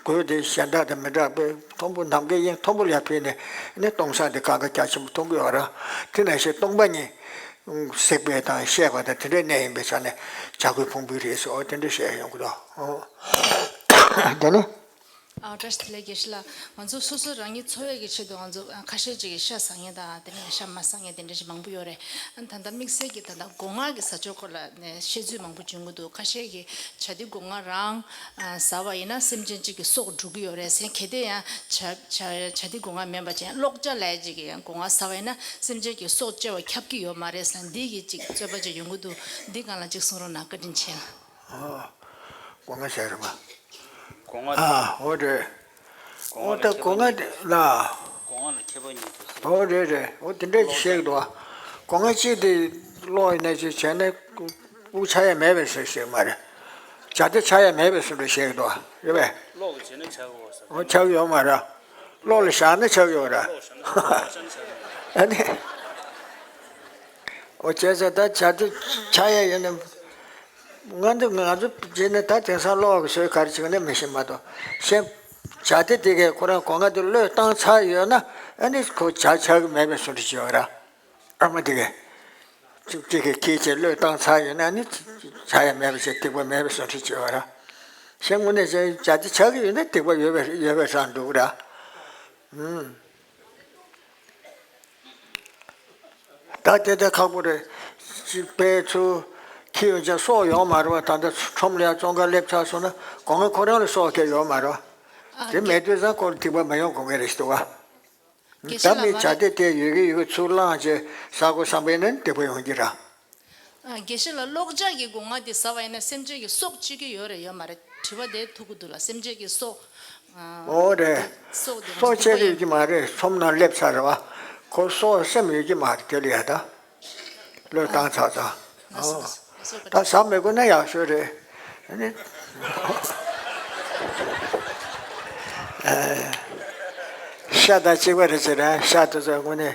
རྒོད་དེ་གཞན་དག་དང་མི་འདྲ་བའི་མཐོན་པོ་ནམ་མཁའི་དབྱིངས་མཐོན་པོ་ལ་ཕེབས་ནས་ནི་སྟོང་སང་དེ་གང་ག་རྒྱ་ཆེན་པོ་མཐོང་གི་ཡོད་ར། དེ་ནང་བཞིན་སྟོང་པ་ཉིད་གཟིགས་པའི་དང་ཤེས་པ་དང་དེ་འདྲའི་གནས་ཡིན་པའི་ཆ་ནས་བྱ་རྒོད་ཕུང་པོའི་རིས་སོ་དེ་འདྲ་བཤད་ཡོང་གི་འདུག་དེ་ནི། ཨ་བཀྲ་ཤིས་བདེ་ལེགས། དགེ་བཤེས་ལགས། ང་ཚོ་སོ་སོ་རང་ཉིད་འཚོ་བའི་གི་ཆེད་དུ་ང་ཚོ་ཁ་ཤས་ཅིག་གིས་ཤ་ཟ་མཁན་དང་དེ་ནས་ཤ་མ་ཟ་མཁན་དེ་འདྲ་ཞིག་མང་པོ་ཡོད་རེད། ད་ལྟ་དམིགས་བསལ་གྱི་ད་ལྟ་སྒོ་ང་གི་ཟ་ཆོག་སྐོར་ལ་ནས་བཤད་ཚུལ་མང་པོ་བྱུང་གི་འདུག་ཁ་ཤས་ཀྱིས་བྱ་དེ་སྒོ་ང་རང་ཟ་བ་ཡིན་ན་སེམས་ཅན་གཅིག་གི་སྲོག་འགྲོ་གི་ཡོད་རེད་ཟེར། གལ་ཏེ་ཡང་བྱ་བྱ་བྱ་དེ་སྒོ་ང་མིན་པ་ཅན་གློག་ལྕགས་ལས་ཅིག་གིས་ཡང་སྒོ་ང་ཟ་བ་ཡིན་ན་སེམས་ཅན་གྱི་སྲོག་གཅོད་པ་ཁྱབ་ཀྱི་ཡོད་མ་རེད་ཟེར་འདི་གི་ཅིག་རྩོད་པ་ཅིག་ཡོང་གི་འདུག་འདི་སྒང་ལ་ཅིག་གསུང་རོགས་གནང་། བཀའ་དྲིན་ཆེ། ཨོ། སྒོ་ང་ཟེར་བ། སྒོ་ང་། ཨ་ཨོ་རེད། སྒོ་ང་ཨོ་ད་སྒོ་ང་དེ་ལ། སྒོ་ང་ལ་ཁྱད་པར་གཉིས་འདུག་ཟེར། ཨོ་རེད་རེད། ཨོ་དེ་འདྲས་ཅིག་བཤད་ཀྱི་འདུག་བ། སྒོ་ང་གཅིག་དེ་ཀློག་ཡིན་ན་ཅིག་བྱས་ན་སྤུ་ཆགས་ཡ་མེད་པའི་ཟེར་ཞིག་མ་རེད། བྱ་དེ་ཆགས་ཡ་མེད་པའི་བཟོ་འདྲ་བཤད་ཀྱི་འདུག་རེད་པས། ཀློག་གི་བྱས་ན་ཆགས་ཀྱི་ཡོད་ཟེར། འོ་ཆགས་ཀྱི་ཡོད་མ་རེད། ཀློག་ལ་བཞག་ན་ཆགས་ཀྱི་ཡོད་རེད། ཨ་ནི། འོ་བྱས་ཙང་ད་བྱ་དེ་ཆགས་ཡ་ཡིན་ན། ང་ཚོ་ང་ཚོ་བྱས་ན་ད་དེང་སང་ཀློག་གི་བཟོས་ག་རེ་བྱེད་ཀྱི་ན་མི་ཤེས་མ་གཏོགས་གཞན། བྱ་དེ་དེ་གས་ཁོ་རང་སྒོ་ང་དེ་བློས་བཏང་ཚར་ཡོད་ན་ཨ་ནི་ཁོ་བྱ་ཆགས་ཀྱི་མེད་པའི་བཟོ་འདྲ་ཅིག་ཡོད་རེད། ཨ་མ་དེ་གས། གཅིག་གཅིག་གིས་ཁྱེད་ཀྱིས་བློས་བཏང་ཚར་ཡོད་ན་ནི་བྱ་ཡ་མེད་པ་ཞིག་སྡིག་པ་མེད་པའི་བཟོ་འདྲ་ཅིག་ཡོད་ར། གཞན་དངོས་གནས་བྱ་བྱ་དེ་ཆགས་ཀྱི་ཡོད་ན་སྡིག་པ་ཡོད་པའི་ཡོད་པའི་རང་འདུག་ར། ཨུམ། ད་དེ་ལྟར་ཁག་པོ་རེད། གཅིག་པའི་ཚུལ་ཁྱི་ཡོང་ཅག་སྲོག་ཡོང་མ་རེད་བ། ད་ལྟ་ཁྲོམ་ལ་ཡང་བཙོང་གར་སླེབས་ཚར་སོང་ན་སྒོ་ང་ཁོ་རང་ལ་སྲོག་སྐྱེལ་ཡོང་མ་རེད་བ། དེ་མེད་དུས་ཙང་ཁོར་སྡིག་པ་མ་ཡོང་དགོས་ངེས་རེད་ཞེས་འདུག་བ། དགེ་ད་བཤེས་ལགས་མི་མ་བྱ་རེད། དེ་དེ་ཡོད་ཀྱི་ཡོད་ཀྱི་ཚུར་བླངས་བྱས་ཟ་དགོས་བསམ་པས་ན་སྡིག་པ་ཡོང་གི་ར། ཨ། དགེ་བཤེས་ལགས་ཀློག་བྱ་གི་སྒོ་ང་དེ་ཟ་བ་ཡིན་ན་སེམས་ཅན་གྱི་སྲོག་གཅོད་ཀྱི་ཡོད་རེད་ཡོད་མ་རེད་དྲི་བ་དེ་ཐུག་གི་འདུག་ལ། སེམས་ཅན་གྱི་སྲོག་ཨ། འོ་རེད། སྲོག་དེ་སྲོག་གཅོད་ཀྱི་ཡོད་ཀྱི་མ་རེད། ཁྲོམ་ནང་སླེབས་ཚར་རེད་བ། ཁོ་སྲོག་སེམས་ཡོད་ཀྱི་མ་རེད་དེ་ལ་ཡ་ད། བློས་བཏང་ཚར་ཚར། ལགས་སོ་ལགས་སོ་ལགས་སོ། ད་ཟ་མི་དགོས་ན་ཡག་ཤོས་རེད། ཨ་ནི། ཤ་དང་གཅིག་པ་རེད་ཟེར་ན་ཤ་དེ་ཚོ་དངོས་གནས།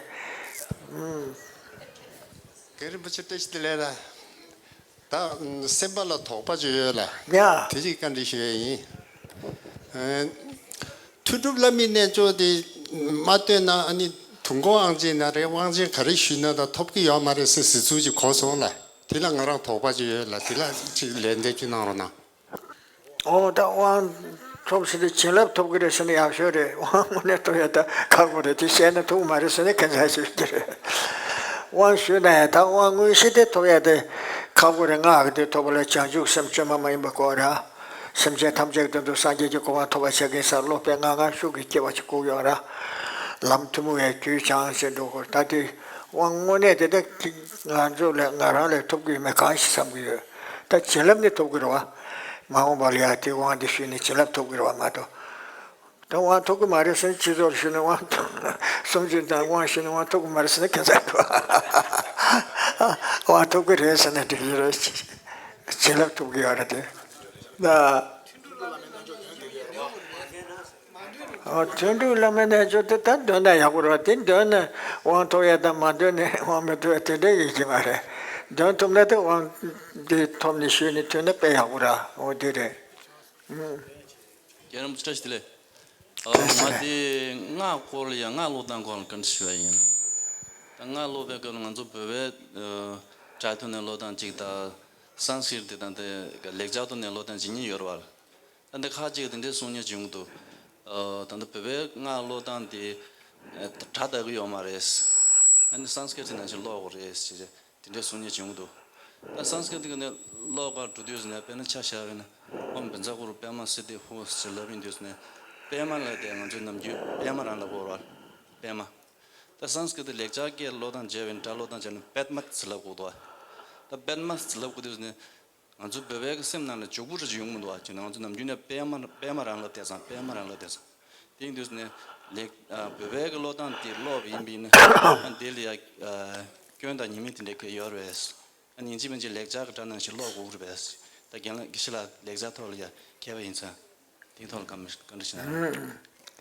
ཨུམ། རྒན་རིན་པོ་ཆེ་བཀྲ་ཤིས་བདེ་ལེགས་ལ། ད་སེམས་པ་ལ་དོགས་པ་ཅིག་ཡོད་ལ། ཡ། དེ་ཅིག་བཀའ་འདྲི་ཞུ་ཡས་ཡིན། ཨ། ཐུགས་སྒྲུབ་བླ་མའི་རྣལ་འབྱོར་དེ་མ་བཏོན་ན་ཨ་ནི་དུས་འཁོར་དབང་ཆེན་ན་རེད། དབང་ཆེན་ག་རེ་ཞུས་ན་ད་ཐོབ་ཀྱི་ཡོད་མ་རེད་ཟེར་ཟེར་ཚུལ་ཅིག་གོ་སོང་ལ། དེ་ལ་ང་རང་དོགས་པ་ཅིག་ཡོད་ལ། དེ་ལ་ཅིག་ལན་འདེབས་ཅིག་གནང་རོགས་གནང་། ཨོ་ད་དབང་ཐོབ་ཟེར་དུས་བྱིན་རླབས་ཐོབ་ཀྱི་རེད་ཟེར་ན་ཡག་ཤོས་རེད། དབང་དངོས་གནས་ཐོབ་ཡ་ད་ཁག་པོ་རེད། དེ་བཤད་ན་ཐུག་མ་རེད་ཟེར་ན་ཁྱད་མཚར་ཞིག་རེད། དབང་ཞུས་ན་ཡང་ད་དབང་དངོས་གཞི་དེ་ཐོབ་ཡ་དེ་ཁག་པོ་རེད། སྔགས་ཀྱི་དེ་ཐོབ་པ་ལ་བྱང་ཆུབ་སེམས་བཅོས་མ་མ་ཡིན་པ་དགོས་ར། སེམས་ཅན་ཐམས་ཅད་ཀྱི་དོན་དུ་སངས་རྒྱས་ཀྱི་གོ་འཕང་ཐོབ་པར་བྱ་གིན་ཟེར་བློ་དཔེ་ལྔ་ལྔ་ཤུགས་ཀྱིས་སྐྱེ་བ་ཅིག་བཀུག་ཡོད་ར། ལམ་ཐུན་མོང་བའི་རྒྱུད་སྦྱངས་ཟེར་འདུག་གོ། ད་དེ་དབང་དངོས་གནས་དེ་ད་ང་ཚོ་ལས་ང་རང་ལས་ཐོབ་ཀྱི་ཡོད་མེད་གང་ཞིག་བསམ་གྱི་ཡོད། ད་བྱིན་རླབས་ནི་ཐོབ་ཀྱི་རེད་བ། མ་འོངས་པ་ལ་ཡང་དེ་དབང་དེ་ཞུས་ནས་བྱིན་རླབས་ཐོབ་ཀྱི་རེད་བ་མ་གཏོགས། ད་དབང་ཐོབ་ཀྱི་མ་རེད་ཟེར་ན་སྤྱི་ཚོགས་ལ་ཞུས་ནས་དབང་ཐོབ། སུམ་ཅུ་དང་དབང་ཞུས་ནས་དབང་ཐོབ་ཀྱི་མ་རེད་ཟེར་ན་ཁྱད་མཚར་འདུག། དབང་ཐོབ་ཀྱི་རེད་ཟེར་ན་འགྲིག་གི་རེད། བྱིན་རླབས་ཐོབ་ཀྱི་ཡོད་རེད་དེ། ད། ཨོ། དོན་གྲུབ་བླ་མའི་རྣལ་འབྱོར་དེ་ད་འདོན་ན་ཡག་པོ་རེད་བ། དེ་འདོན་ན་དབང་ཐོབ་ཡ་དང་མ་འདོན་ན་དབང་མི་ཐོབ་ཡ་དེ་འདྲ་ཡོད་ཀྱི་མ་རེད། འདོན་ཐུབ་ན་དེ་དབང་འདི་ཐོབ་ནས་ཞུས་ནས་ཐོན་ན་དཔེ་ཡག་པོ་རེད། འོ་དེ་རེད། ཨུམ། རྒན་རིན་པོ་ཆེ་བཀྲ་ཤིས་བདེ་ལེགས། ཨ། བཀྲ་ཤིས་ང་བདེ་ལེགས། དེ་སྔགས་སྐོར་ལ་ཡང་སྔགས་ཀློག་སྟངས་སྐོར་ལ་བཀའ་འདྲི་ཞུ་བ་ཡིན། ད་སྔགས་ཀློག་པའི་སྐབས་ལ་ང་ཚོ་བོད་པའི་ཨ་སྒྲ་ཐོག་ནས་ཀློག་སྟངས་གཅིག་དང་། སཾ་སྐྲྀཏ་དེ་དང་དེ་ལེགས་སྦྱར་ཐོག་ནས་ཀློག་སྟངས་གཅིག་གཉིས་ཡོད་རེད་བ། ད་འདི་ཁ་ཅིག་དེ་འདྲའི་གསུང་མཁན་ཅིག་ཡོང་གི་འདུག། ཨ། ད་ལྟ་བོད་པའི་སྔགས་ཀློག་སྟངས་དེ་ཨ་སྒྲ་དག་གི་ཡོད་མ་རེད། ཨ་ནི་སཾ་སྐྲྀཏ་ནང་བཞིན་ཀློག་དགོས་རེད་ཟེར་དེ་འདྲའི་གསུང་མཁན་ཅིག་ཡོང་གི་འདུག། ད་སཾ་སྐྲྀཏ་གི་ནས་ཀློག་གར་འགྲོ་དུས་ནས་དཔེར་ན་ཆ་བཞག་པ་ཡིན་ན་ཨོཾ་བཛྲ་གུ་རུ་པདྨ་སིདྡྷི་ཧཱུྃ་ཟེར་ལབ་ཡིན་དུས་ནས་པདྨ་ལབ་དེ་ང་ཚོའི་ནམ་རྒྱུན་པད་མ་རང་ལབ་དགོས་རེད་བ། པདྨ། ད་སཾ་སྐྲྀཏ་ལེགས་སྦྱར་སྐད་ཀློག་སྟངས་བྱས་པ་ཡིན་ན། སྒྲ་ཀློག་སྟངས་བྱས་ན་པདྨ་ཟེར་ལབ་དགོས་འདུག་བ། ད་པདྨ་ཟེར་ལབ་དགོས་དུས་ནས། ང་ཚོ་བོད་པའི་གི་སེམས་ནང་ལ་འཇུག་པོ་རེ་ཅིག་ཡོང་མི་འདུག་ཨ། ཅིག་ན་ང་ཚོ་ནམ་རྒྱུན་ནས་པད་མ་པད་མ་རང་ལབ་བསྡད་ཙང་། པད་མ་རང་ལབ་བསྡད་ཙང་། དེ་ཡིན་དུས་ནས་ལེགས་ཨ་བོད་པའི་གི་ཀློག་སྟངས་དེ་ཀློག་པ་ཡིན་པས་ན་ཨ་དེ་ལ་ཡ་ཨ་སྐྱོན་དང་ཉེས་དམིགས་དེ་འདྲ་གས་ཡོད་རེད། ཨ་ཡིན་གཅིག་མིན་གཅིག་ལེགས་སྦྱར་གི་སྒྲ་ནང་བཞིན་ཀློག་དགོས་ཀྱི་རེད་པས། ད་རྒན་ལགས་དགེ་བཤེས་ལགས་ལེགས་སྦྱར་ཐོག་ལ་ཡ་མཁས་པ་ཡིན་ཙང་། དེའི་ཐོག་ལ་བཀའ་མོལ་བཀའ་འདྲི་ཞུ་ན་རེད།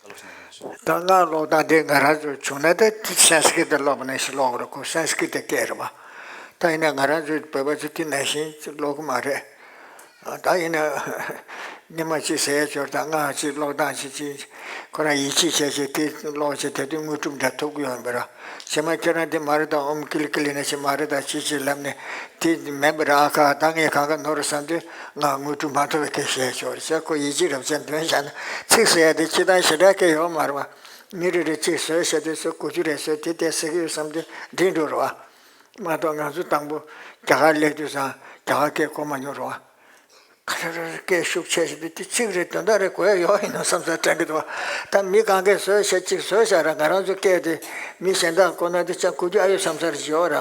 བཀའ་སློབ་ཞུ་ན་རེད། ད་སྔགས་ཀློག་སྟངས་དེ་ང་རང་ཚོ་བྱུང་ན་ད་སཾ་སྐྲྀཏ་ཀློག་པ་ནང་བཞིན་ཀློག་དགོས་རེད། ཁོ་སཾ་སྐྲྀཏ་སྐད་རེད་བ། ད་ཡིན་ན་ང་རང་ཚོའི་བོད་པ་ཚོ་དེ་ནང་བཞིན་ཀློག་གི་མ་རེད། ད་ཡིན་ན་ཉི་མ་གཅིག་ཟེར་ཡ་ཅིག་ཡོད་རེད། ད་སྔགས་ཅིག་ཀློག་སྟངས་ཅིག་ཅིག་ཁོ་རང་ཡིད་ཆེས་བྱས་བྱས་དེ་ཀློག་བྱས་དེ་དུས་དངོས་གྲུབ་འདྲ་ཐོབ་ཀྱི་ཡོད་པ་རེད། ཕྱི་མ་ཁྱེད་རང་དེ་མ་རེད་ད། ཨོཾ་ཀི་ལི་ཀི་ལི་ན་ཅིག་མ་རེད་ད་ཅིག་ཅིག་ལབ་ནས་དེ་མིན་པ་རེད། ཨ་ཁ་ད་ངས་གང་ག་ནོར་བསམ་དུས་ང་དངོས་གྲུབ་མ་ཐོབ་པའི་སྐད་བཤད་ཆོག་རེད་ཟེར། ཁོ་ཡིད་ཆེས་རབ་བྱས་འདོན་བཞག་ན། ཚིག་ཟེར་ཡ་དེ་སྤྱིར་བཏང་ཞེ་དྲག་སྐད་ཡོད་མ་རེད་བ། མི་རེ་རེ་ཚིག་བཟོས་བྱས་དུས་ཚོད་དགུ་བཅུ་རེ་བཟོས་དེ་དེ་ཟེར་གི་ཡོད་བསམ་དུས་འགྲིག་འགྲོ་རེད་བ། མ་གཏོགས་ང་ཚོ་དང་པོ་རྒྱ་གར་སླེབས་དུས་ཙང་རྒྱ་གར་སྐད་གོ་མ་མྱོང་རེད་བ། ཁ་ཤས་རེ་སྐད་ཤུགས་ཆེ་ཞིག་དུས་དེ་ཚིག་རེ་དོན་དག་རེ་གོ་ཡ་ཡོད་ཡིན་ནོ་བསམ་ས་དྲན་གི་འདུག་བ། ད་མི་གང་གས་བཟོས་བྱས་གཅིག་བཟོས་བཞག་ར། ང་རང་ཚོ་སྐད་དེ་མི་གཞན་དག་གོ་ན་དེ་ཅང་གོ་རྒྱུ་ཨ་ཡོད་བསམ་ས་རེ་ཡོད་ར།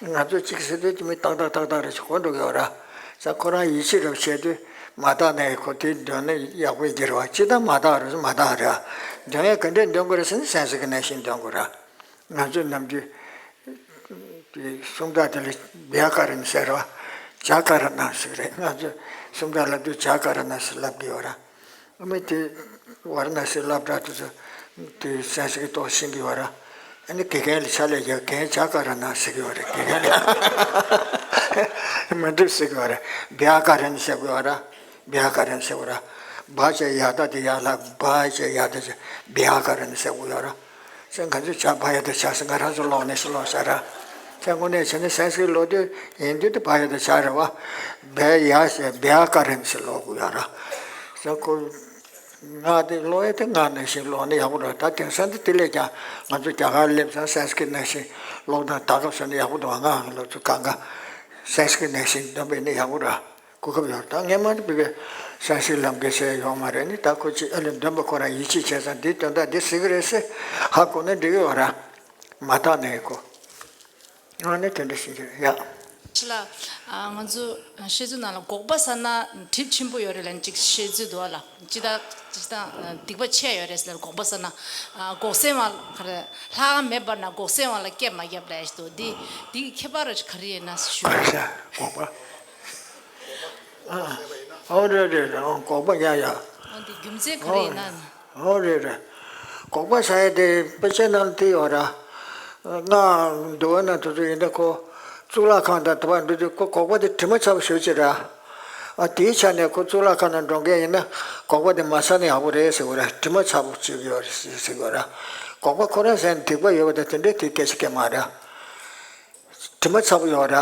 ང་ཚོ་གཅིག་ཟེར་དུས་དེ་མི་ཏག་ཏག་ཏག་ཏག་རེ་ཞིག་གོ་འགྲོ་གི་ཡོད་ར། ས་ཁོ་རང་ཡིད་ཆེས་རབ་བྱས་དུས་མ་དག་ནའི་ཁོ་དེ་འདོན་ན་ཡག་པོ་ཡིན་གྱི་རེད་བ། ཅི་ལྟར་མ་དག་རེད་མ་དག་རེད། འདོན་ཡ་ག་འདྲས་འདོན་དགོས་རེད་ཟེར་ན་སེམས་ཀྱི་ནང་བཞིན་འདོན་དགོས་ར། ང་ཚོ་ནམ་རྒྱུན་ དེ་སུམ་རྟགས་དེ་ལ་བྱ་ཀ་ར་ཎ་ཟེར་བ། བྱ་ཀ་ར་ཎ་ཟེར་རེད། ང་ཚོས་སུམ་རྟགས་ལབ་དུས་བྱ་ཀ་ར་ཎ་ཟེར་ལབ་ཀྱི་ཡོད་ར། ཨ་མི་དེ་ཝ་ར་ཎ་སི་སློབ་གྲྭ་དེ་ཚོ་དེ་སན་སི་ཀྲིད་ཏོག་ཤེས་ཀྱི་ཡོད་ར། ཨ་ནི་དགེ་རྒན་ལ་ཕྱག་ལས་རྒྱག་མཁན་བྱ་ཀ་ར་ཎ་ཟེར་གྱི་ཡོད་རེད། དགེ་རྒན་ལ་མི་འགྲིག་ཟེར་གྱི་ཡོད་རེད། བྱ་ཀ་ར་ཎ་ཟེར་གྱི་ཡོད་ར། བྱ་ཀ་ར་ཎ་ཟེར་གྱི་ཡོད་ར། བ་བྱས་ཡ་བཏགས་དེ་ཡ་ལ་བ་བྱས་ཡ་བཏགས་བྱས་བྱ་ཀ་ར་ཎ་ཟེར་གྱི་ཡོད་ར། ཟེར་ང་ཚོས་བྱ་བ་ཡ་བཏགས་བྱ་ཟེར་ང་རང་ཚོ་ཀློག་ནས་སུ་ཀློག་ས་ར། ཟེར་དངོས་གནས་བྱས་ན་སན་སི་ཀྲིད་ཀློག་དུས་ཡིན་དུས་དེ་བ་ཡ་བཏགས་བྱ་རེད་བ། བ་ཡ་ཟེར་བྱ་ཀ་ར་ཎ་ཟེར་ཀློག་གི་ཡོད་ར། ཟེར་ཁོ། ང་དེ་ཀློག་ཡ་དེ་ང་ནང་བཞིན་ཀློག་ན་ཡག་པོ་འདུག་ད་དེང་སང་དེ་དེ་ལས་ཀྱང་ང་ཚོ་རྒྱ་གར་སླེབས་ཙང་སན་སི་ཀྲིད་ནང་བཞིན་ཀློག་སྟངས་ད་སྐབས་སུ་ནི་ཡག་པོ་འདུག་ང་ལོ་ཚོ་གང་ག་སན་སི་ཀྲིད་ནང་བཞིན་འདོན་པ་ཡིན་ན་ཡག་པོ་འདུག་གོ་སྐབས་ཡོད། ད་སྔས་མ་དེ་བི་བི་སན་སི་ཀྲིད་ལམ་གྱི་ཟེར་ཡོད་མ་རེད། ནི་ད་ཁོ་ཅིག་ཨ་ལས་འདོན་པ་ཁོ་རང་ཡིད་ཆེས་བྱས་ཙང་འདིའི་དོན་དག་འདི་ཟེར་གི་རེད་ཟེར་ཧ་གོ་ན་འགྲིག་གི་ཡོད་ར། མ་དག་ནས་གོ། ཨ་ནི་དེ་འདྲ་ཞིག་རེད་ཡ། ཕྱི་ལ། ཨ། ང་ཚོ་བཤད་ཚུལ་ནང་ལ་འགོག་པ་ཟ་ན་གྲིབ་ཆེན་པོ་ཡོད་རེད་ལབ་ཅིག་བཤད་ཚུལ་འདུག་བ་ལ། ཅི་ལྟར་ཅི་ལྟར་སྡིག་པ་ཆེ་ཡོད་རེད་ཟེར་ལ་འགོག་པ་ཟ་ན། ཨ། འགོག་སེལ་བ་ག་རེ་ལྷག་མེད་པར་ན་འགོག་སེལ་བ་ལ་སྐྱེ་མ་བརྒྱབ་ལབ་ཞིག་འདུག་འདི་འདི་གི་ཁྱད་པར་ག་རེ་ཡིན་ན་ཞུ། ག་རེ་ཟེར་འགོག་པ། ཨ། ཨོ་རེད་རེད་རེད། ཨོ་འགོག་པ་ཡ་ཡ། ཨོ་འདི་རྒྱུ་མཚན་ག་རེ་ཡིན་ན། ཨོ་རེད་རེད། འགོག་པ་ཟ་ཡ་དེ་དཔེ་ཆའི་ནང་ལ་བྲིས་ཡོད་ར། སྔགས་འདུལ་བ་ན་དེ་ཚོ་ཡིན་ན་ཁོ་གཙུག་ལག་ཁང་དང་དེ་བར་འགྲོ་དུས་ཁོ་འགོག་པ་དེ་དྲི་མ་ཚ་པོ་ཞེ་པོ་ཅིག་ར། ཨ་དེའི་ཆ་ནས་ཁོ་གཙུག་ལག་ཁང་ནང་འགྲོ་མཁན་ཡིན་ན་འགོག་པ་དེ་མ་ཟ་ན་ཡག་པོ་རེད་ཟེར་བ་ར། དྲི་མ་ཚ་པོ་བཅོས་ཀྱི་ཡོད་རེད་ཟེར་བ་ར། འགོག་པ་ཁོ་རང་ཟ་ན་སྡིག་པ་ཡོད་པ་དང་དེ་འདྲའི་དེ་སྐད་ཆ་སྐད་མ་ར། དྲི་མ་ཚ་པོ་ཡོད་ར།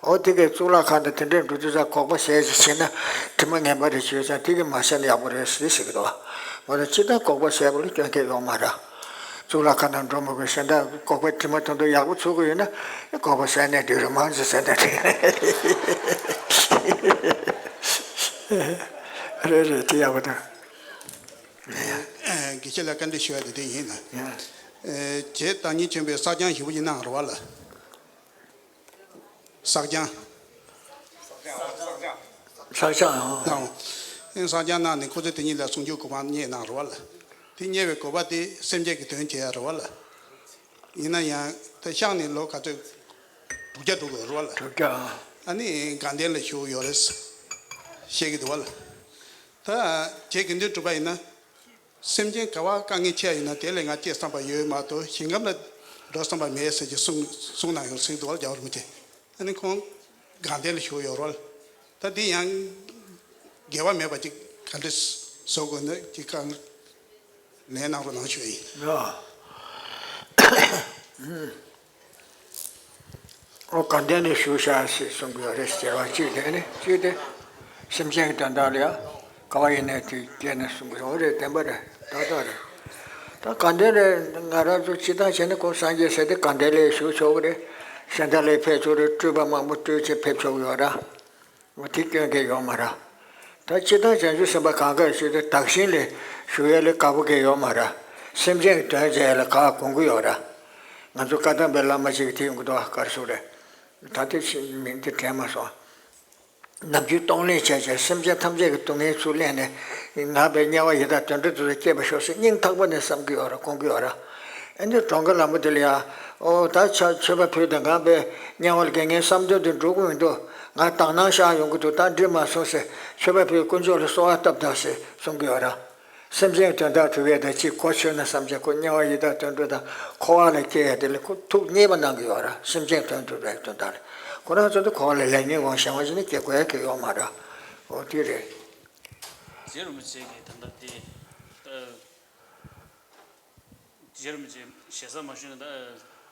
འོ་དེ་གའི་གཙུག་ལག་ཁང་དང་དེ་འདྲའི་འགྲོ་དུས་ཙང་འགོག་པ་ཟས་ཅིག་བྱས་ན་དྲི་མ་ངན་པ་རེ་བྱོས་ཙང་དེ་གི་མ་ཟས་ན་ཡག་པོ་རེད་ཟེར་ཟེར་གི་འདུག་འོ་ན་སྤྱིར་བཏང་འགོག་པ་ཟས་པ་ལ་སྐྱོན་གལ་ཡོད་མ་ར། གཙུག་ལག་ཁང་ནང་འགྲོ་མི་དགོས། གཞན་དག་འགོག་པའི་དྲི་མ་དོན་དུ་ཡག་པོ་ཚུགས་ཀྱི་ཡོད་ན་འགོག་པ་ཟས་ནས་འགྲིག་རེད། མང་ཆེ་ཟས་ན་འགྲིག་རེད། རེད་རེད། དེ་ཡག་པོ་འདུག་དགེ་བཤེས་ལ་བཀའ་འདྲི་ཞུ་ཡ་དེ་དེ་ཡིན། རྗེ་བདག་ཉིད་ཆེན་པོས་བསགས་སྦྱང་ཞེ་པོ་ཅིག་གནང་རེད་བ་ལ། བསགས་སྦྱང་། བསགས་སྦྱང་། ཨང་། བསགས་སྦྱང་གནང་ནས་ཁོ་ཚོས་དེ་ཉིད་ལ་ཟུང་འཇུག་གོ་འཕང་བརྙེས་གནང་རེད་བ་ལ། དེ་བརྙེས་པའི་གོ་འཕང་དེ་སེམས་ཅན་གྱི་དོན་བྱེད་ཡ་རེད་བ་ལ། ཡིན་ན་ཡང་དེ་ཤག་ནས་ལོ་ག་ཚོད་དྲུག་བརྒྱ་འགྲོ་དགོས་རེད་བ་ལ། དྲུག་བརྒྱ། ཨ་ནི་དགའ་ལྡན་ལ་ཞུགས་ཡོད་རེད་བཤད་ཀྱི་འདུག་བ་ལ། ད་རྗེ་དགེ་འདུན་གྲུབ་པ་ཡིན་ན། སེམས་ཅན་ག་བ་དཀའ་ངལ་ཆེ་ཡིན་ན་དེ་ལས་ང་སྐྱེ་བསམ་པ་ཡོད་མ་གཏོགས་ཞིང་ཁམས་ལ་འགྲོ་བསམ་པ་མེད་ཟེར་གྱི་གསུང་གསུང་གནང་ཡོད་ཟེར་འདུག་བ་རྒྱལ་བ་རིན་པོ་ཆེ། ཨ་ནི་ཁོང་དགའ་ལྡན་ལ་བཞུགས་ཡོད་རོལ། ད་འདི་ཡང་དགེ་བ་མེད་པ་ཅིག་ག་འདྲ་བཟོ་དགོས་ན་ཅིག་གང་ལན་གནང་རོགས་གནང་ཞུ་ཡིན། ཨོ་དགའ་ལྡན་ལ་བཞུགས་ཤག་ཟེར་གསུང་གི་ཡོད་རེད་ཟེར་བ་གཅིག་དེ་ནི་གཅིག་དེ་སེམས་ཅན་གྱི་དོན་དག་ལ་ཡང་ག་བ་ཡིན་ནའི་དེ་སྐྱེས་ནས་གསུང་གི་ཡོད་རེད། བདེན་པ་རེད། ཏག་ཏག་རེད། ད་དགའ་ལྡན་ལ་ང་རང་ཚོ་སྤྱིར་བཏང་བྱས་ན་ཁོང་སངས་རྒྱས་ཟེར་དེ་དགའ་ལྡན་ལ་བཞུགས་ཆོག་གི་རེད། གཞན་དག་ལ་ཕེབས་ཆོག་རེད། སྤྲུལ་པ་མང་པོ་སྤྲུལ་བྱས་ཕེབས་ཆོག་གི་ཡོད་ར། འོ་དེ་སྐྱོན་གལ་ཡོད་མ་རེད། ད་སྤྱིར་བཏང་བྱང་ཆུབ་སེམས་དཔའ་གང་ག་ཞིག་དེ་བདག་གཞན་ལ་བཞུགས་ཡ་ལ་དགའ་པོ་གལ་ཡོད་མ་རེད། སེམས་ཅན་གྱི་དོན་བྱེད་ཡ་ལ་དགའ་དགོངས་ཀྱི་ཡོད་རེད། ང་ཚོ་བཀའ་གདམས་པའི་བླ་མ་ཞིག་གིས་དེ་ཡོང་གི་འདུག་ག་རེ་ཟེར་རེད། ད་དེ་ཞིག་མིང་དེ་དྲན་མ་སོང་། ནམ་རྒྱུན་གཏོང་ལེན་བྱས་བྱས་སེམས་ཅན་ཐམས་ཅད་ཀྱི་སྡུག་བསྔལ་ཚུར་ལེན་ནས་ང་པའི་དམྱལ་བ་ཡི་དྭགས་དུད་འགྲོ་དེ་ཚོ་སྐྱེས་པར་ཤོག་ཟེར་སྙིང་ཐག་པ་ནས་བསམ་གྱི་ཡོད་རེད། དགོངས་ཀྱི་ཡོད་རེད། ཨ་ནི་གྲོང་ཁྱེར་ལམ་པོ་དེ་ལ་ཡ། ཨོ་ད་ཆ་མཆོད་པ་ཕུལ་དང་ང་པའི་དམྱལ་བ་ལ་དགེ་བསྙེན་བསམ་དོན་དེ་འགྲུབ་ཀྱི་མི་འདུག་ང་དག་སྣང་ཤར་ཡོང་གི་འདུག་ད་འགྲིག་མ་སོང་ཟེར་མཆོད་པ་ཕུལ་དཀོན་མཆོག་ལ་གསོལ་བ་བཏབ་དང་ཟེར་གསུང་གི་ཡོད་ར། སེམས་ཅན་དོན་དག་སྒྲུབ་ཡས་དང་གཅིག་གོ་ཆོད་ན་བསམ་བྱས་ཁོ་དམྱལ་བ་ཡི་དྭགས་དུད་འགྲོ་དང་འཁོར་བ་ལ་སྐྱེ་ཡས་དེ་ལ་ཁོ་ཐུགས་མཉེས་པ་གནང་གི་ཡོད་ར། སེམས་ཅན་དོན་སྒྲུབ་པའི་དོན་དག་ལ་ཁོ་རང་ཚོ་དེ་འཁོར་བ་ལ་ལས་ངན་འོང་གཞན་དབང་ཞིག་ནི་སྐྱེ་དགོས་ཡ་གི་ཡོད་མ་ར། འོ་དེ་རེད། རྗེ་རིན་པོ་ཆེ་གིས་ད་ལྟ་དེ། རྗེ་རིན་པོ་ཆེ་ཞེ་ས་མ་ཞུས་ན་ད།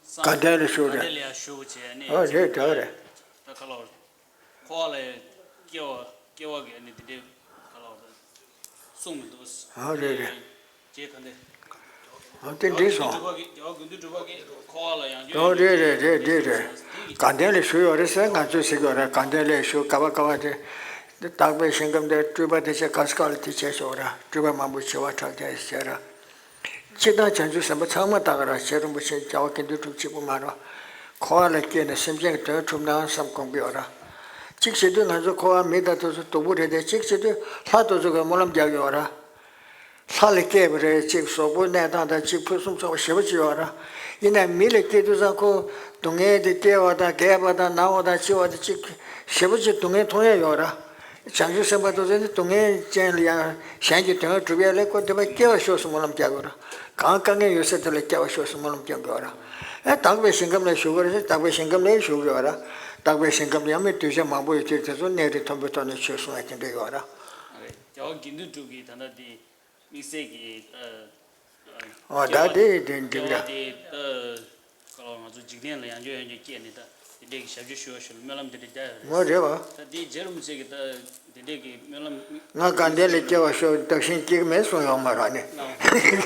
དགའ་ལྡན་ལ་བཞུགས་རེད། དགའ་ལྡན་ལ་ཡང་བཞུགས་བྱས་ནས། ཨ་རེད་ད་རེད། ད་ག་ལ་བར། འཁོར་བ་ལས་སྐྱེ་བ་སྐྱེ་བ་གི་ནི་འདི་འདྲའི་ག་ལ་བར་ད་གསུངས་མི་འདུག་ཨ་རེད་རེད། རྗེ་ག་འདྲ། ཨ་དེ་འགྲིག་སོང་། རྒྱལ་བ་དགེ་འདུན་གྲུབ་པ་གིས་འཁོར་བ་ལ་ཡང་། ཨོ་རེད་རེད་རེད་རེད་རེད། དགའ་ལྡན་ལ་བཞུགས་ཡོད་རེད་ཟེར་ང་ཚོས་ཟེར་གྱི་ཡོད་རེད། དགའ་ལྡན་ལ་བཞུགས་ག་བ་ག་བ་དེ། དག་པའི་ཞིང་ཁམས་དེ་སྤྲུལ་པ་དེ་ཆེ་ག་ས་ག་ལ་དེ་བྱས་ཤོག་ར་སྤྲུལ་པ་མང་པོ་བྱེ་བ་ཕྲག་བརྒྱ་ཡི་བྱས་ར། སྤྱིར་བཏང་བྱང་ཆུབ་སེམས་དཔའ་ཚང་མ་དག་ར་རྗེ་རིན་པོ་ཆེ་རྒྱལ་བ་དགེ་འདུན་གྲུབ་གཅིག་པུ་མ་རེད། འཁོར་བ་ལ་སྐྱེས་ནས་སེམས་ཅན་གྱི་དོན་གྲུབ་ན་བསམ་དགོངས་ཀྱི་ཡོད་ར། གཅིག་བྱེད་དུས་ང་ཚོ་འཁོར་བ་མི་དང་དེ་ཚོ་སྡུག་པོ་རེད་དེ་གཅིག་བྱེད་དུས་ལྷ་དེ་ཚོ་གི་སྨོན་ལམ་རྒྱག་གི་ཡོད་ར། ལྷ་ལ་སྐྱེས་པ་རེད་གཅིག་གཟུགས་པོའི་གནས་སྟངས་དང་གཅིག་ཕུན་སུམ་ཚོགས་པ་ཞེ་པོ་ཅིག་ཡོད་ར། ཡིན་ནའི་མི་ལ་སྐྱེ་དུས་ཙང་ཁོ་སྡུག་བསྔལ་དེ་སྐྱེ་བ་དང་རྒས་པ་དང་ན་བ་དང་འཆི་བ་དེ་གཅིག་ཞེ་པོ་ཅིག་སྡུག་བསྔལ་མཐོང་ཡ་ཡོད་ར། བྱང་ཆུབ་སེམས་དཔའ་དེ་ཚོ་ནི་སྡུག་བསྔལ་ཅན་ལ་ཡང་གཞན་གྱི་དོན་སྒྲུབ་ཡ་ལས་ཁོ་དེ་བ་སྐྱེ་བ་ཤོག་སྨོན་ལམ་རྒྱག་དགོས་ར། གང་དཀའ་ངལ་ཡོད་ས་དེ་ལ་སྐྱེ་བ་ཤོག་སྨོན་ལམ་རྒྱག་དགོས་ར། ཨེ་དག་པའི་ཞིང་ཁམས་ལ་བཞུགས་དགོས་ར། དག་པའི་ཞིང་ཁམས་ལ་བཞུགས་དགོས་ར། དག་པའི་ཞིང་ཁམས་ལ་ཡང་མི་གདུལ་བྱ་མང་པོ་ཡོད་དུས་དེ་ཚོ་གནས་རིས་མཐོན་པོའི་ཐོག་ནས་ཆོས་གསུང་ཡ་དེ་འདྲ་ཡོད་ར། རེད། རྒྱལ་བ་དགེ་འདུན་གྲུབ་ཀྱིས་ད་ལྟ་དེ་དམིགས་བསལ་གྱི་ཨ། ཨོ་ད་དེ་དེ་འགྲིག་ར། སྐྱེ་བ་དེ་ད་ག་ལ་ང་ཚོ་འཇིག་རྟེན་ལ་ཡང་བསྐྱར་ཡང་བསྐྱར་སྐྱེས་ནས་ད་དེ་འདྲས་ཀྱི་ཞབས་ཕྱི་ཞུ་བ་ཞུ་ལ་སྨོན་ལམ་དེ་འདྲས་རྒྱག་ཡོད་རེད། ངོ་རེད་བ། ད་དེ་རྗེ་རིན་པོ་ཆེ་གིས་ད་དེ་འདྲས་ཀྱི་སྨོན་ལམ། ང་དགའ་ལྡན་ལ་སྐྱེ་བ་ཤོག་བདག་གཞན་སྐྱེ་གི་མེད་གསུངས་ཡོད་མ་རེད་ནི། ཨོ། རྗེ་རིན་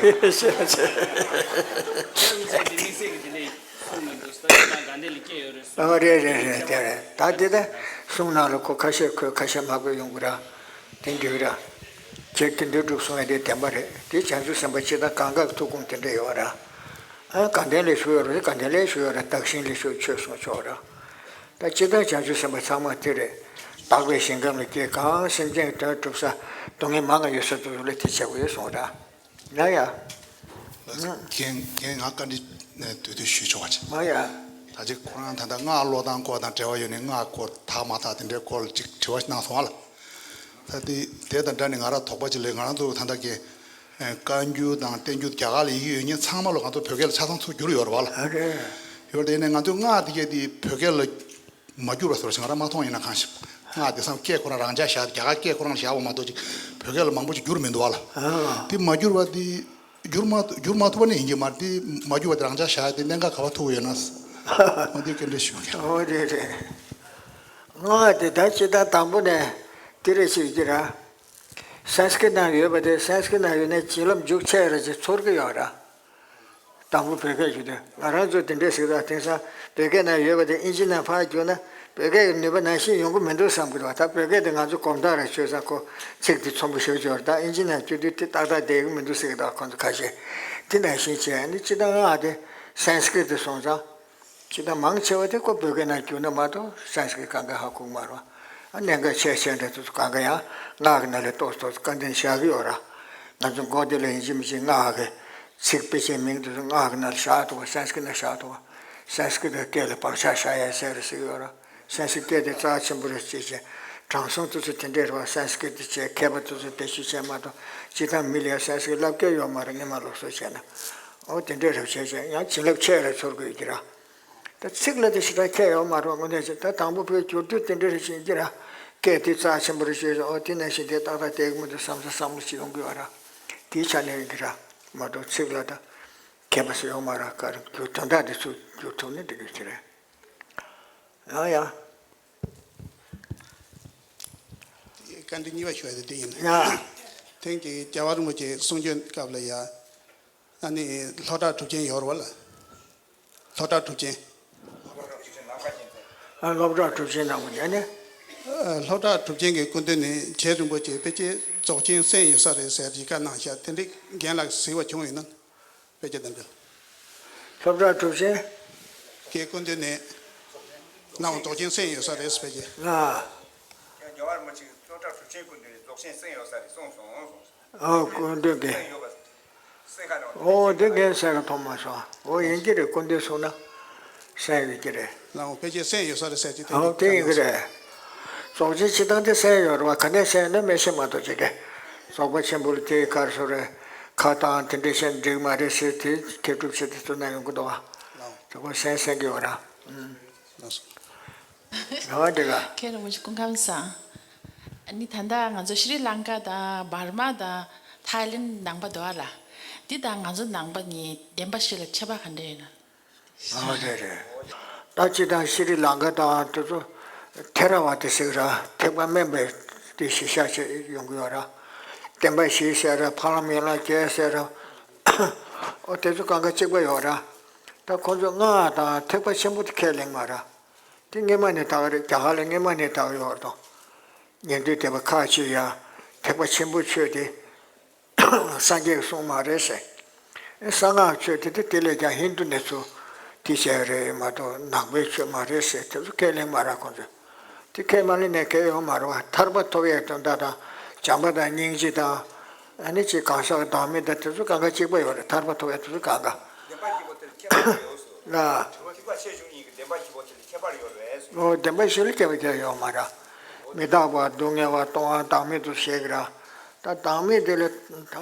པོ་ཆེ་གིས་དེ་འདྲས་གསུངས་མི་འདུག་ད་ང་དགའ་ལྡན་ལ་སྐྱེ་ཡོད་རེད་གསུངས། ཨོ་རེད་རེད་རེད་དེ་རེད། ད་དེ་ད་གསུང་ནང་ལ་ཁོ་ཁ་ཤས་ཁོས་ཁ་ཤས་མ་གོ་ཡོང་གི་ར། དེ་འགྲིག་ར། ཁྱེད་དེ་འདྲའི་སྒྲུབ་སོང་བས་དེ་བདེན་པ་རེད། དེ་བྱང་ཆུབ་སེམས་དཔའ་སྤྱིར་བཏང་གང་ག་གི་ཐུགས་དགོངས་དེ་འདྲ་ཡོད་ར། ཨ་དགའ་ལྡན་ལ་བཞུགས་ཡོད་ར། དགའ་ལྡན་ལ་བཞུགས་ཡོད་ར། བདག་གཞན་ལ་བཞུགས་ཆོས་གསུང་ཆོག་ར། ད་སྤྱིར་བཏང་བྱང་ཆུབ་སེམས་དཔའ་ཚང་མ་དེ་རེད། དག་པའི་ཞིང་ཁམས་ལ་སྐྱེས་གང་སེམས་ཅན་གྱི་དོན་སྒྲུབ་ས་སྡུག་བསྔལ་མང་ང་ཡོད་ས་དེ་ཚོ་ལ་དེ་བྱེད་དགོས་ཡོད་གསུངས་ར། ཡ་ཡ། རྒན་རྒན་ང་བཀའ་འདྲི་ཨ་དུས་དུས་ཞུས་ཆོག་པ་ཅིག་མ་ཡ། ད་ཅིག་ཁོ་རང་ད་ལྟ་སྔགས་ཀློག་སྟངས་སྐོར་དང་འབྲེལ་བ་ཡོད་ནས་སྔགས་སྐོར་དག་མ་དག་དེ་འདྲའི་སྐོར་ལ་ཅིག་དྲི་བ་ཞིག་གནང་སོང་བ་ལ། ད་དེ་དེ་དང་འདྲ་ནས་ང་རང་དོགས་པ་ཅིག་ལས། ང་རང་ཚོ་ད་ལྟ་གི་ཨ་བཀའ་འགྱུར་དང་བསྟན་འགྱུར་རྒྱ་གར་ལ་ཡི་གེ་ཡོད་མཁན་ཚང་མ་ལ་ང་ཚོ་བོད་སྐད་ལ་ཆ་ཚང་ཚུར་བསྒྱུར་ཡོད་རེད་བ་ལ། ཨ་རེད། ཡོད་དེ་ནས་ང་ཚོའི་སྔགས་དེ་གས་དེ་བོད་སྐད་ལ་མ་བསྒྱུར་བ་ཟེར་བ་ཞིག་ང་རང་མ་མཐོང་། ཡིན་ན་གང་ཞིག་སྔགས་དེ་ཚང་སྐད་ཁོ་རང་རང་འཇགས་བཞག་རྒྱ་གར་སྐད་ཁོ་རང་ལ་བཞག་པ་མ་གཏོགས་ཅིག་བོད་སྐད་ལ་མང་པོ་ཅིག་བསྒྱུར་མི་འདུག་བ་ལ། ཨ། དེ་མ་བསྒྱུར་བ་དེ། བསྒྱུར་མ་བསྒྱུར་མ་ཐུབ་པ་ནི་ཡིན་གྱི་མ་རེད། དེ་མ་བསྒྱུར་བ་དེ་རང་འཇགས་བཞག་ཡ་དེ་གནད་འགག་ག་པར་ཐུག་ཡོད་ན། འོ་དེ་སྐད་འདྲ་ཞུ་གི། འོ་རེད་རེད། སྔགས་དེ་ད་ཅི་ད་དང་པོ་ནས་དེ་རེད་ཟེར་གྱི་ར། སན་སི་ཀྲིཏ་ནང་ཡོད་པ་དེ་སན་སི་ཀྲིཏ་ནང་ཡོད་ནས་བྱིན་རླབས་འཇུག་ཆེ་ར་ཅིག་ཚོར་གི་ཡོད་ར། དང་པོ་བོད་སྐད་ཞུ་དུས་ང་རང་ཚོ་དེ་འདྲས་ཟེར་གི་འདུག་དེང་སང་བོད་སྐད་ནང་ཡོད་པ་དེ་ཨིན་ཇི་ནང་ཕར་བསྒྱུར་ན་བོད་སྐད་ཀྱི་ནུས་པ་ནང་བཞིན་ཡོང་གི་མི་འདུག་བསམ་གི་འདུག་ད་བོད་སྐད་དེ་ང་ཚོ་གོམ་སྟངས་ར་ཆོད་ཙང་ཁོ་ཚིག་དེ་ཚོན་པོ་ཞེ་པོ་ཅིག་ཡོད་རེད། ད་ཨིན་ཇི་ནང་བསྒྱུར་དུས་དེ་ཏག་ཏག་བསྡད་ཀྱི་མི་འདུག་ཟེར་གི་འདུག་ཁོང་ཚོ་ཁ་ཤས་དེ་ནང་བཞིན་བྱས་ནི་སྤྱིར་བཏང་ང་དེ་སན་སི་ཀྲིཏ་དེ་སོང་ཙང་། སྤྱིར་བཏང་མང་ཆེ་བ་དེ་ཁོ་བོད་སྐད་ནང་བསྒྱུར་ན་མ་གཏོགས་སན་སི་ཀྲིཏ་གང་ག་ཧ་གོ་གི་མ་རེད་བ། ཨ་གནད་འགག་ཆེ་ཆེ་འདྲ་དེ་ཚོ་གང་ག་ཡང་སྔགས་ཀྱི་ནང་ལ་ཏོག་ཙམ་ཏོག་ཙམ་བཀའ་འདྲི་བཞག་གི་ཡོད་ར། ང་ཚོ་མགོ་དེ་ལ་ཡིན་གཅིག་མིན་གཅིག་སྔགས་ཀྱི་ཚིག་དཔེ་ཆའི་མིང་དེ་ཚོ་སྔགས་ཀྱི་ནང་ལ་བཞག་འདུག་བ། སན་སི་ཀྲིཏ་ནང་བཞག་འདུག་བ། སན་སི་ཀྲིཏ་སྐད་ལ་བག་ཆགས་བཞག་ཡ་ཟེར་རེད་ཟེར་གི་ཡོད་ར། སན་སི་ཀྲིཏ་སྐད་དེ་རྩ་ཆེན་པོ་རེད་ཅེས་བྱས། དྲང་སྲོང་དེ་ཚོ་དེ་འདྲས་རེད་བ། སན་སི་ཀྲིཏ་དེ་བྱས་མཁས་པ་དེ་ཚོ་དེ་ཤུགས་ཆེ་མ་གཏོགས་སྤྱིར་བཏང་མི་ལ་ཡང་སན་སི་ཀྲིཏ་བསླབ་སྐལ་ཡོད་མ་རེད། སྔོན་མ་སློབ་གསོ་བྱས་ན། འོ་དེ་འདྲས་རེད་བྱས་བྱས་ཡང་བྱིན་རླབས་ཆེ་རེད་ཚོར་དགོས་ཀྱི་ར། ད་ཚིག་ལ་དེ་ཞེ་དྲག་ཁྱད་ཡོད་མ་རེད་བ། དངོས་གནས་བྱས་ད་དང་པོ་བོད་བསྒྱུར་དུས་དེ་འདྲ་རེ་བྱེད་ཀྱི་ར། སྐད་དེ་རྩ་ཆེན་པོ་རེ་བྱས་སོང་། ཨོ་དེ་ནང་བཞིན་དེ་ཏག་ཏག་བསྡད་ཀྱི་མི་འདུག་བསམ་ས་བསམ་བློ་ཞིག་ཡོང་གི་ཡོད་ར། དེའི་ཆ་ནས་ཡིན་གྱི་ར། མ་གཏོགས་ཚིག་ལ་ད་ཁྱད་པར་སུ་ཡོད་མ་རེད། ག་རེ་བསྒྱུར་དོན་དག་དེ་ཚུར་བསྒྱུར་ཐུབ་ན་འགྲིག་གི་རེད། ཡང་ཡང་། བཀའ་འདྲི་གཉིས་པ་ཞུ་ཡ་དེ་འདི་ཡིན། ཡ། དེང་གི་རྒྱལ་བ་རིན་པོ་ཆེ་གསུང་ཆོས་སྐབས་ལ་ཡ། ཨ་ནི་སློབ་གྲྭ་གྲུབ་ཆེན་ཡོད་རེད་བ་ལ། སློབ་གྲྭ་གྲུབ་ཆེན། ཨ་སློབ་གྲྭ་གྲུབ་ཆེན་ནང་གི་ཨ་ནི། ཨ་སློབ་གྲྭ་གྲུབ་ཆེན་གྱི་སྐུ་མདུན་ནས་རྗེ་རིན་པོ་ཆེ་ཕལ་ཆེར་རྫོགས་ཆེན་གསན་ཡོད་ས་རེད་ཟེར་ཡི་བཀའ་གནང་ཤག་དེ་འདྲའི་རྒན་ལགས་གཟིགས་པ་བྱུང་ཡོད་ན། ཕལ་ཆེར་དེ་འདྲ། སློབ་གྲྭ་གྲུབ་ཆེན། གྱི་སྐུ་མདུན་ནས་གནང་བ་རྫོགས་ཆེན་གསན་ཡོད་ས་རེད་ཟེར་བས་ཀྱི། ལ། རྒྱལ་བ་རིན་པོ་ཆེ་གིས་སློབ་གྲྭ་གྲུབ་ཆེན་སྐུ་མདུན་ནས་རྫོགས་ཆེན་གསན་ཡོད་ས་རེད་གསུངས་སོང་གསུངས་སོང་། ཨོ་སྐུ་མདུན་གྱིས། གསན་ཡོད་པ། གསན་ག་ནས། ཨོ་དེ་རྒན་གསན་ག་མཐོང་མ་སོང་། ཨོ་ཡིན་གྱི་རེད། སྐུ་མདུན་གསུངས་ན་གསན་ཡོད་ཀྱི་རེད། ལའོ་ཕལ་ཆེར་གསན་ཡོད་ས་རེད་ཟེར་གྱི་དེ། ཨོ་དེ་ཡིན་གྱི་རེད། རྫོགས་ཆེན་སྤྱིར་བཏང་དེ་གསན་ཡོད་རེད་བ། ག་ནས་གསན་ཡོད་ན་མི་ཤེས་མ་གཏོགས་ཅིག་གི། རྫོགས་པ་ཆེན་པོ་ལ་དེ་གར་སོ་རེད། ཁ་བཏང་དེ་འདྲ་བྱས་འགྲིག་མ་རེད་ཟེར་དེ་མཁས་གྲུབ་ཆེ་དེ་ཚོ་ན་ཡོང་གི་འདུག་བ། ལའོ། དེ་ཁོ་གསན་གསན་གྱི་ཡོད་ར། ཨུམ། ལགས་སོ། རེད་བ་འདི་ག། མཁན་རིན་པོ་ཆེ་སྐུ་ཁམས་བཟང་། ཨ་ནི་ད་ལྟ་ང་ཚོ་ཤྲི་ལང་ཀ་དང་འབར་མ་དང་ཐའི་ལེན་ནང་པ་འདུག་ཨ་ལ། འདི་དང་ང་ཚོ་ནང་པ་གཉིས་བདེན་པ་བཞི་ལ་ཁྱད་པར་ག་འདྲ་ཡོད་ན། ཨ་རེད་རེད། ད་སྤྱིར་བཏང་ཤྲི་ལང་ཀ་དང་དེ་ཚོ་ཐེ་ར་ཝ་དེ་ཟེར་ར་ཐེག་པ་དམན་པའི་དེ་གཞི་བཞག་བྱས་ཡོང་གི་ཡོད་ར། བདེན་པ་བཞི་ཟེར་ར་འཕགས་ལམ་ཡན་ལག་བརྒྱད་ཟེར་ར། ཨོ་དེ་ཚོ་གང་ག་གཅིག་པ་ཡོད་ར། ད་ཁོང་ཚོ་སྔགས་དང་ཐེག་པ་ཆེན་པོ་དེ་ཁས་ལེན་མ་ར། དེ་སྔོན་མ་ནས་དར་བ་རེད། རྒྱ་གར་ལ་སྔོན་མ་ནས་དར་བ་ཡོད་རེད་དོ། ཉན་ཐོས་སྡེ་པ་ཁ་ཅིག་ཡང་ཐེག་པ་ཆེན་པོ་ཆོས་དེ་སངས་རྒྱས་ཀྱིས་གསུངས་མ་རེད་ཟེར། གསང་སྔགས་ཆོས་དེ་དེ་དེ་ལས་ཀྱང་ཧིན་དུ་ནས་ཚུར་དེ་བྱས་རེད་མ་གཏོགས་ནང་པའི་ཆོས་མ་རེད་ཟེར། དེ་ཚོ་ཁས་ལེན་མ་ར་ཁོང་ཚོས། དེ་ཁས་མ་ལེན་ནས་གལ་ཡོད་མ་རེད་བ། ཐར་པ་ཐོབ་ཡས་དོན་དག་དང་བྱམས་པ་དང་སྙིང་རྗེ་དང་། ཨ་ནི་ཅིག་གང་ཟག་གི་བདག་མེད་དང་དེ་ཚོ་གང་ག་གཅིག་པ་ཡོད་རེད། ཐར་པ་ཐོབ་ཡས་དེ་ཚོ་གང་ག། བདེན་པ་བཞི་པོ་དེར་ཁྱད་པར་ཡོད་ ལ། དྲི་བ་ཐེག་པ་ཆེ་ཆུང་གཉིས་ཀྱི་བདེན་པ་བཞི་པོ་དེ་ལ་ཁྱད་པར་ཡོད་རེད་ཟེར། ཨོ་བདེན་པ་བཞི་ལ་ཁྱད་པར་ཁྱད་ཡོད་མ་རེད། མི་རྟག་པ་སྡུག་བསྔལ་བ་སྟོང་པ་བདག་མེད་དུ་བཤད་ཀྱི་ར། ད་བདག་མེད་དེ་ལ་ད་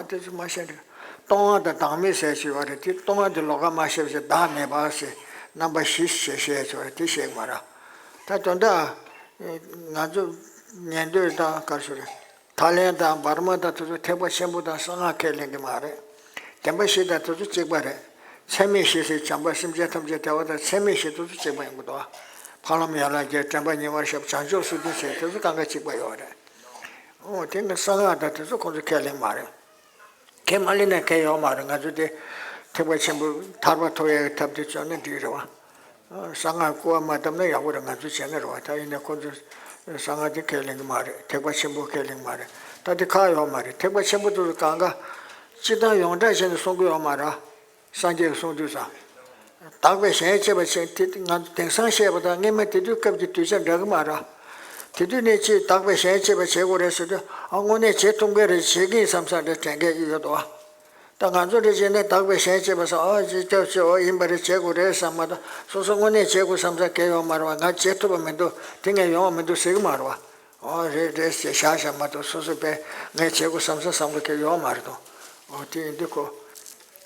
དེ་ཚོ་མ་བཤད་འགྲིག་སྟོང་པ་དང་བདག་མེད་ཟེར་ཞིག་ཡོད་རེད། དེ་སྟོང་པ་དེ་ལོགས་ཀ་མ་བཤད་པ་བྱས་བདག་མེད་པ་ཟེར་རྣམ་པ་བཞི་ཞེས་བཤད་ཆོག་རེད། དེ་བཤད་ཀྱི་མ་རེད། ད་དོན་དག་ང་ཚོ་ཉན་འདོད་དང་ག་རེ་ཞུ་རེད། ཐར་ལམ་དང་བར་མ་དང་དེ་ཚོ་ཐེག་པ་ཆེན་པོ་དང་གསང་སྔགས་ཁས་ལེན་གྱི་མ་རེད། བདེན་པ་བཞི་དང་དེ་ཚོ་གཅིག་པ་རེད། ཚད་མེད་བཞི་ཟེར་བྱམས་པ་སེམས་ཅན་ཐམས་ཅད་བདེ་བ་དང་ཚད་མེད་བཞི་དེ་ཚོ་གཅིག་པ་ཡིན་དགོས་འདུག་འཕགས་ལམ་ཡན་ལག་བརྒྱད་དྲན་པ་ཉེ་བར་བཞག་པ་བྱང་ཆུབ་སེམས་དེ་ཚོ་གང་ག་གཅིག་པ་ཡོད་རེད། འོ་དེ་ནི་གསང་སྔགས་དང་དེ་ཚོ་ཁོང་ཚོ་ཁས་ལེན་མ་རེད། ཁས་མ་ལེན་ན་ཁས་ཡོད་མ་རེད། ང་ཚོ་དེ་ཐེག་པ་ཆེན་པོ་ཐར་པ་ཐོབ་ཡག་གི་ཐབས་དེ་བྱུང་ན་འགྲིག་རེད་བ། གསང་སྔགས་སྐུར་བ་མ་བཏབ་ན་ཡག་པོ་རེད། ང་ཚོ་བྱས་ན་རེད་བ། ད་ཡིན་ན་ཁོ་ཚོ་གསང་སྔགས་དེ་ཁས་ལེན་གྱི་མ་རེད། ཐེག་པ་ཆེན་པོ་ཁས་ལེན་གྱི་མ་རེད། ད་དེ་ཁག་ཡོད་མ་རེད། ཐེག་པ་ཆེན་པོ་དེ་ཚོ་གང་ག་སྤྱིར་བཏང་ཡོངས་གྲགས་བྱས་ནས་གསུང་གི་ཡོད་མ་རེད། སངས་རྒྱས་ཀྱིས་གསུངས་དུས་ཙང་། དག་པའི་གཞན་གཅེས་པ་བྱེད་དེ་ང་ཚོ་དེང་སང་བཤད་པ་དང་སྔོན་མ་དེ་དུས་སྐབས་ཀྱི་གདུལ་བྱ་འདྲ་གི་མ་རེད། དེ་དུས་ནས་ཅིག་དག་པའི་གཞན་གཅེས་པ་བྱེད་དགོས་རེད་ཟེར་དུས་ཨ་དངོས་གནས་བྱེད་ཐུབ་མཁན་རེད། བྱེད་ཀྱི་ཡིན་བསམ་བསམ་འདྲ་དྲན་མཁན་ཡོད་དོ། ད་ང་ཚོ་འདྲ་བྱས་ན་དག་པའི་གཞན་གཅེས་པ་ཟེར་ཨ་ཅིག་སྐྱབས་བྱེད་འོ་ཡིན་པ་རེད། བྱེད་དགོས་རེད་བསམ་མ་གཏོགས་སོ་སོ་དངོས་གནས་བྱེད་དགོས་བསམ་ས་གལ་ཡོད་མ་རེད་བ། ང་བྱེད་ཐུབ་པ་མི་འདུག་དེ་ངས་ཡོང་བ་མི་འདུག་ཟེར་གི་མ་རེད་བ། ཨོ་རེད་རེད་ཟེར་བཞག་བཞག་མ་གཏོགས་སོ་སོ་པས་ངས་བྱེད་དགོས་བསམ་ས་བསམ་གི་ཡོད་མ་རེད་དོ། ཨོ་དེ་ཡིན་དུས་ཁོ་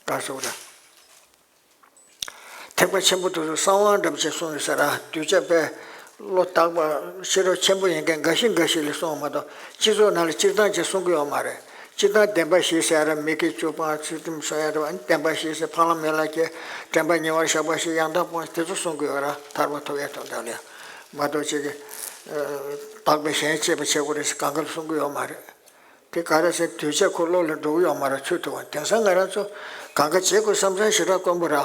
ག་སོགས་རེད། ཐེག་པ་ཆེན་པོ་དེ་ཚོ་གསང་བ་འདྲ་པོ་ཅིག་གསུངས་ཡོད་ས་ར། གདུལ་བྱ་པས་བློ་དག་པ་ཤེས་རབ་ཆེན་པོ་ཡིན་མཁན་འགའ་ཞིག་འགའ་ཞིག་ལ་གསུངས་མ་གཏོགས་སྤྱི་ཚོགས་ནང་ལ་སྤྱིར་བཏང་ཅིག་གསུང་གི་ཡོད་མ་རེད། སྤྱིར་བཏང་བདེན་པ་བཞི་ཟེར་ར། མི་དགེ་བཅུ་སྤང་། ཚུལ་ཁྲིམས་སྲུང་ཡ་རེད་བ། བདེན་པ་བཞི་ཟེར། འཕགས་ལམ་ཡན་ལག་བརྒྱད། དྲན་པ་ཉེ་བར་བཞག་པ་བཞི། ཡང་དག་སྤོང་བ་དེ་ཚོ་གསུང་གི་ཡོད་ར། ཐར་པ་ཐོབ་ཡ་དོན་དག་ལ་ཡ་མ་གཏོགས་ཅིག་གི་དག་པའི་གཞན་གཅེས་པ་བྱེད་དགོས་རེད་ཟེར་གང་ག་ལ་གསུང་གི་ཡོད་མ་རེད། དེ་ག་རེ་ཟེར་གདུལ་བྱ་ཁོ་བློ་ལ་འགྲོ་གི་ཡོད་མ་རེད། ཚུད་ཐུབ་པ། དེང་སང་ང་རང་ཚོ་གང་ག་བྱེད་དགོས་བསམ་བསམ་ཞེ་དྲག་དཀོན་པོ་ར།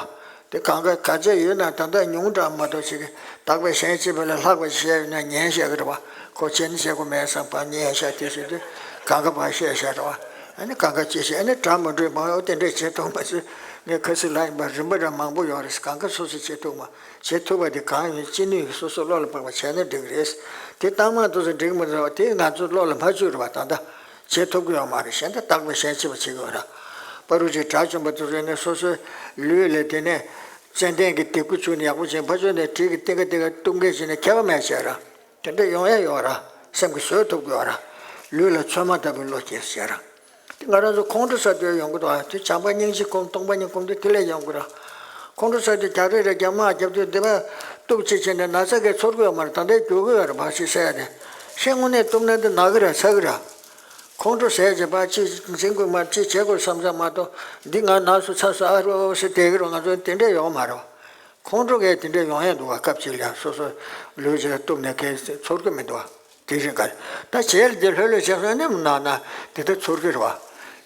དེ་གང་ག་ག་བྱེད་ཡོད་ན་ད་ལྟ་ཉུང་དྲགས་མ་གཏོགས་ཅིག་གི་དག་པའི་གཞན་གཅེས་པ་ལས་ལྷག་པ་བཤད་ཡོད་ན་ཉན་བཤད་གི་རེད་བ། ཁོ་བྱེད་ན་བྱེད་དགོས་མེད་བསམ་པ་ཉན་བཤད་དེ་ཟེར་དུས་གང་ག་ཕར་བཤད་བཤད་རེད་བ། ཨ་ནི་གང་ག་ཅི་བྱེད་ཨ་ནི་དྲག་མ་འགྲོས་མང་ཡོད་དེ་འདྲས་བྱེད་ཐུབ་མ་ཚུལ་ངས་ཁ་སི་ལ་ཡིན་པ་རིམ་པ་ར་མང་པོ་ཡོད་རེད། གང་ག་སོ་སོ་བྱེད་ཐུབ་མ་བྱེད་ཐུབ་པ་དེ་གང་ཡིན་ཅི་ནུས་ཀྱི་སོ་སོ་བློ་ལ་འབབ་པ་བྱས་ན་འགྲིག་གི་རེད། དེ་བཏང་མ་ཐུབ་ཚེ་འགྲིག་མི་འདུག་དེ་ང་ཚོ་བློ་ལ་མ་བཅུག་རེད་བ། ད་ལྟ་བྱེད་ཐུབ་ཀྱི་ཡོད་མ་རེད། གཞན་དག་དག་པའི་གཞན་གཅེས་པ་བྱེད་ཀྱི་ཡོད་ར། པ་རུ་ཅིག་དགྲ་བཅོམ་པ་དེ་ཚོ་ནི་སོ་སོའི་ལུས་ལ་དེ་ནས་ཙན་དན་གྱི་ལྡེ་གུ་བྱུགས་ནས་ཡག་པོ་བྱས་ཕར་ཕྱོགས་ནས་གྲི་གི་ཏིང་ཀ་ཏིང་ཀ་གཏུབ་མཁན་བྱས་ནས་ཁྱད་པར་མེད་བྱས་ར། དེ་འདྲ་ཡོང་ཡ་ཡོད་ར། སེམས་ཀྱིས་བཟོད་ཐུབ་ཀྱི་ཡོད་ར། ལུས་ལ་ཚོད་མ་ལྟ་བུའི་བློ་སྐྱེས་བྱས་ར། དེ་ང་རང་ཚོ་ཁོང་ཁྲོ་ཟ་དུས་ཡོང་གི་འདུག་དེ་བྱམས་པ་སྙིང་རྗེ་སྒོམ་སྟོང་པ་ཉིད་སྒོམ་དུས་དེ་ལས་ཡོང་གི་ར། ཁོང་ཁྲོ་ཟ་དུས་རྒྱག་རེས་རེ་རྒྱག་དམག་རྒྱབ་དུས་འདི་པ་གཏུབ་ཅིག་བྱས་ནས་ན་ཚ་གས་ཚོར་གི་ཡོད་མ་རེད། ད་ལྟའི་རྒྱུག་གི་ཡོད་རེད། བ་ཞིག་བསད་དེ་ཤེས་དངོས་གནས་གཏུབ་ན་འདི་ན་གི་ར་ཚ་གི་ར། ཁོང་ཁྲོ་ཟས་བྱས་པ་ཅིག་འཛིན་དགོས་མ་ཅིག་བྱེད་དགོས་བསམ་བསམ་མ་གཏོགས་འདི་ང་ན་སོ་ཚ་སོ་ཨ་རོ་ཨོ་ཟེར་བསྡད་གི་རོ། ང་ཚོ་དེ་འདྲས་ཡོད་མ་རེད། ཁོང་ཁྲོ་གས་དེ་འདྲས་ཡོང་ཡས་འདུག་བ། སྐབས་གཅིག་ལ་སོ་སོ་ལུས་བྱས་གཏུབ་ནས་གས་ཚོར་གི་མི་འདུག་བ། དེ་རིང་ག་ད་བྱས་ལ་དེ་ལྷོད་ལྷོད་བྱས་སོང་ནས་ན་ན་དེ་ལྟར་ཚོར་གི་རེད་བ།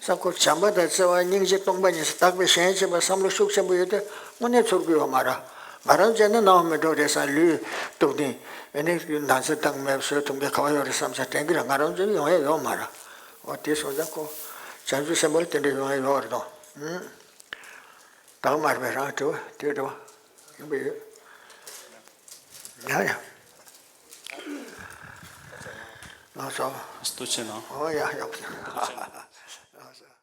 ས་ཁོ་བྱམས་པ་དང་བརྩེ་བ་སྙིང་རྗེ་སྟོང་པ་ཉིད་དག་པའི་གཞན་གཅེས་པ་བསམ་བློ་ཤུགས་ཆེན་པོ་ཡོད་དེ་དངོས་གནས་ཚོར་གི་ཡོད་མ་རེད། ང་རང་བྱས་ན་སྣང་བ་མི་འགྲོ་རེད་བསམ། ལུས་གཏུབ་ནས་ཨ་ནི་ན་ཚ་བཏང་མེད་བཟོད་ཐུབ་མཁན་ག་བ་ཡོད་རེད་བསམ་ས་དྲན་གི་རེད། ང་རང་ཚོ་ཡོང་ཡས་ཡོད་མ་རེད། འོ་དེ་སོང་ཙང་ཁོ་བྱང་ཆུབ་སེམས་དཔའ་ལ་དེ་འདྲ་ཡོང་ཡས་ཡོད་རེད་དོ། ཨུམ། དང་མར་པའི་རང་དྲི་བ་དེ་དྲི་བ་ཡིན་པ་ཡོད། ཡ་ཡ། ལགས་སོ། སྟོད་ཆེན་ནང་། ཨོ་ཡ་ཡ། ལགས་སོ།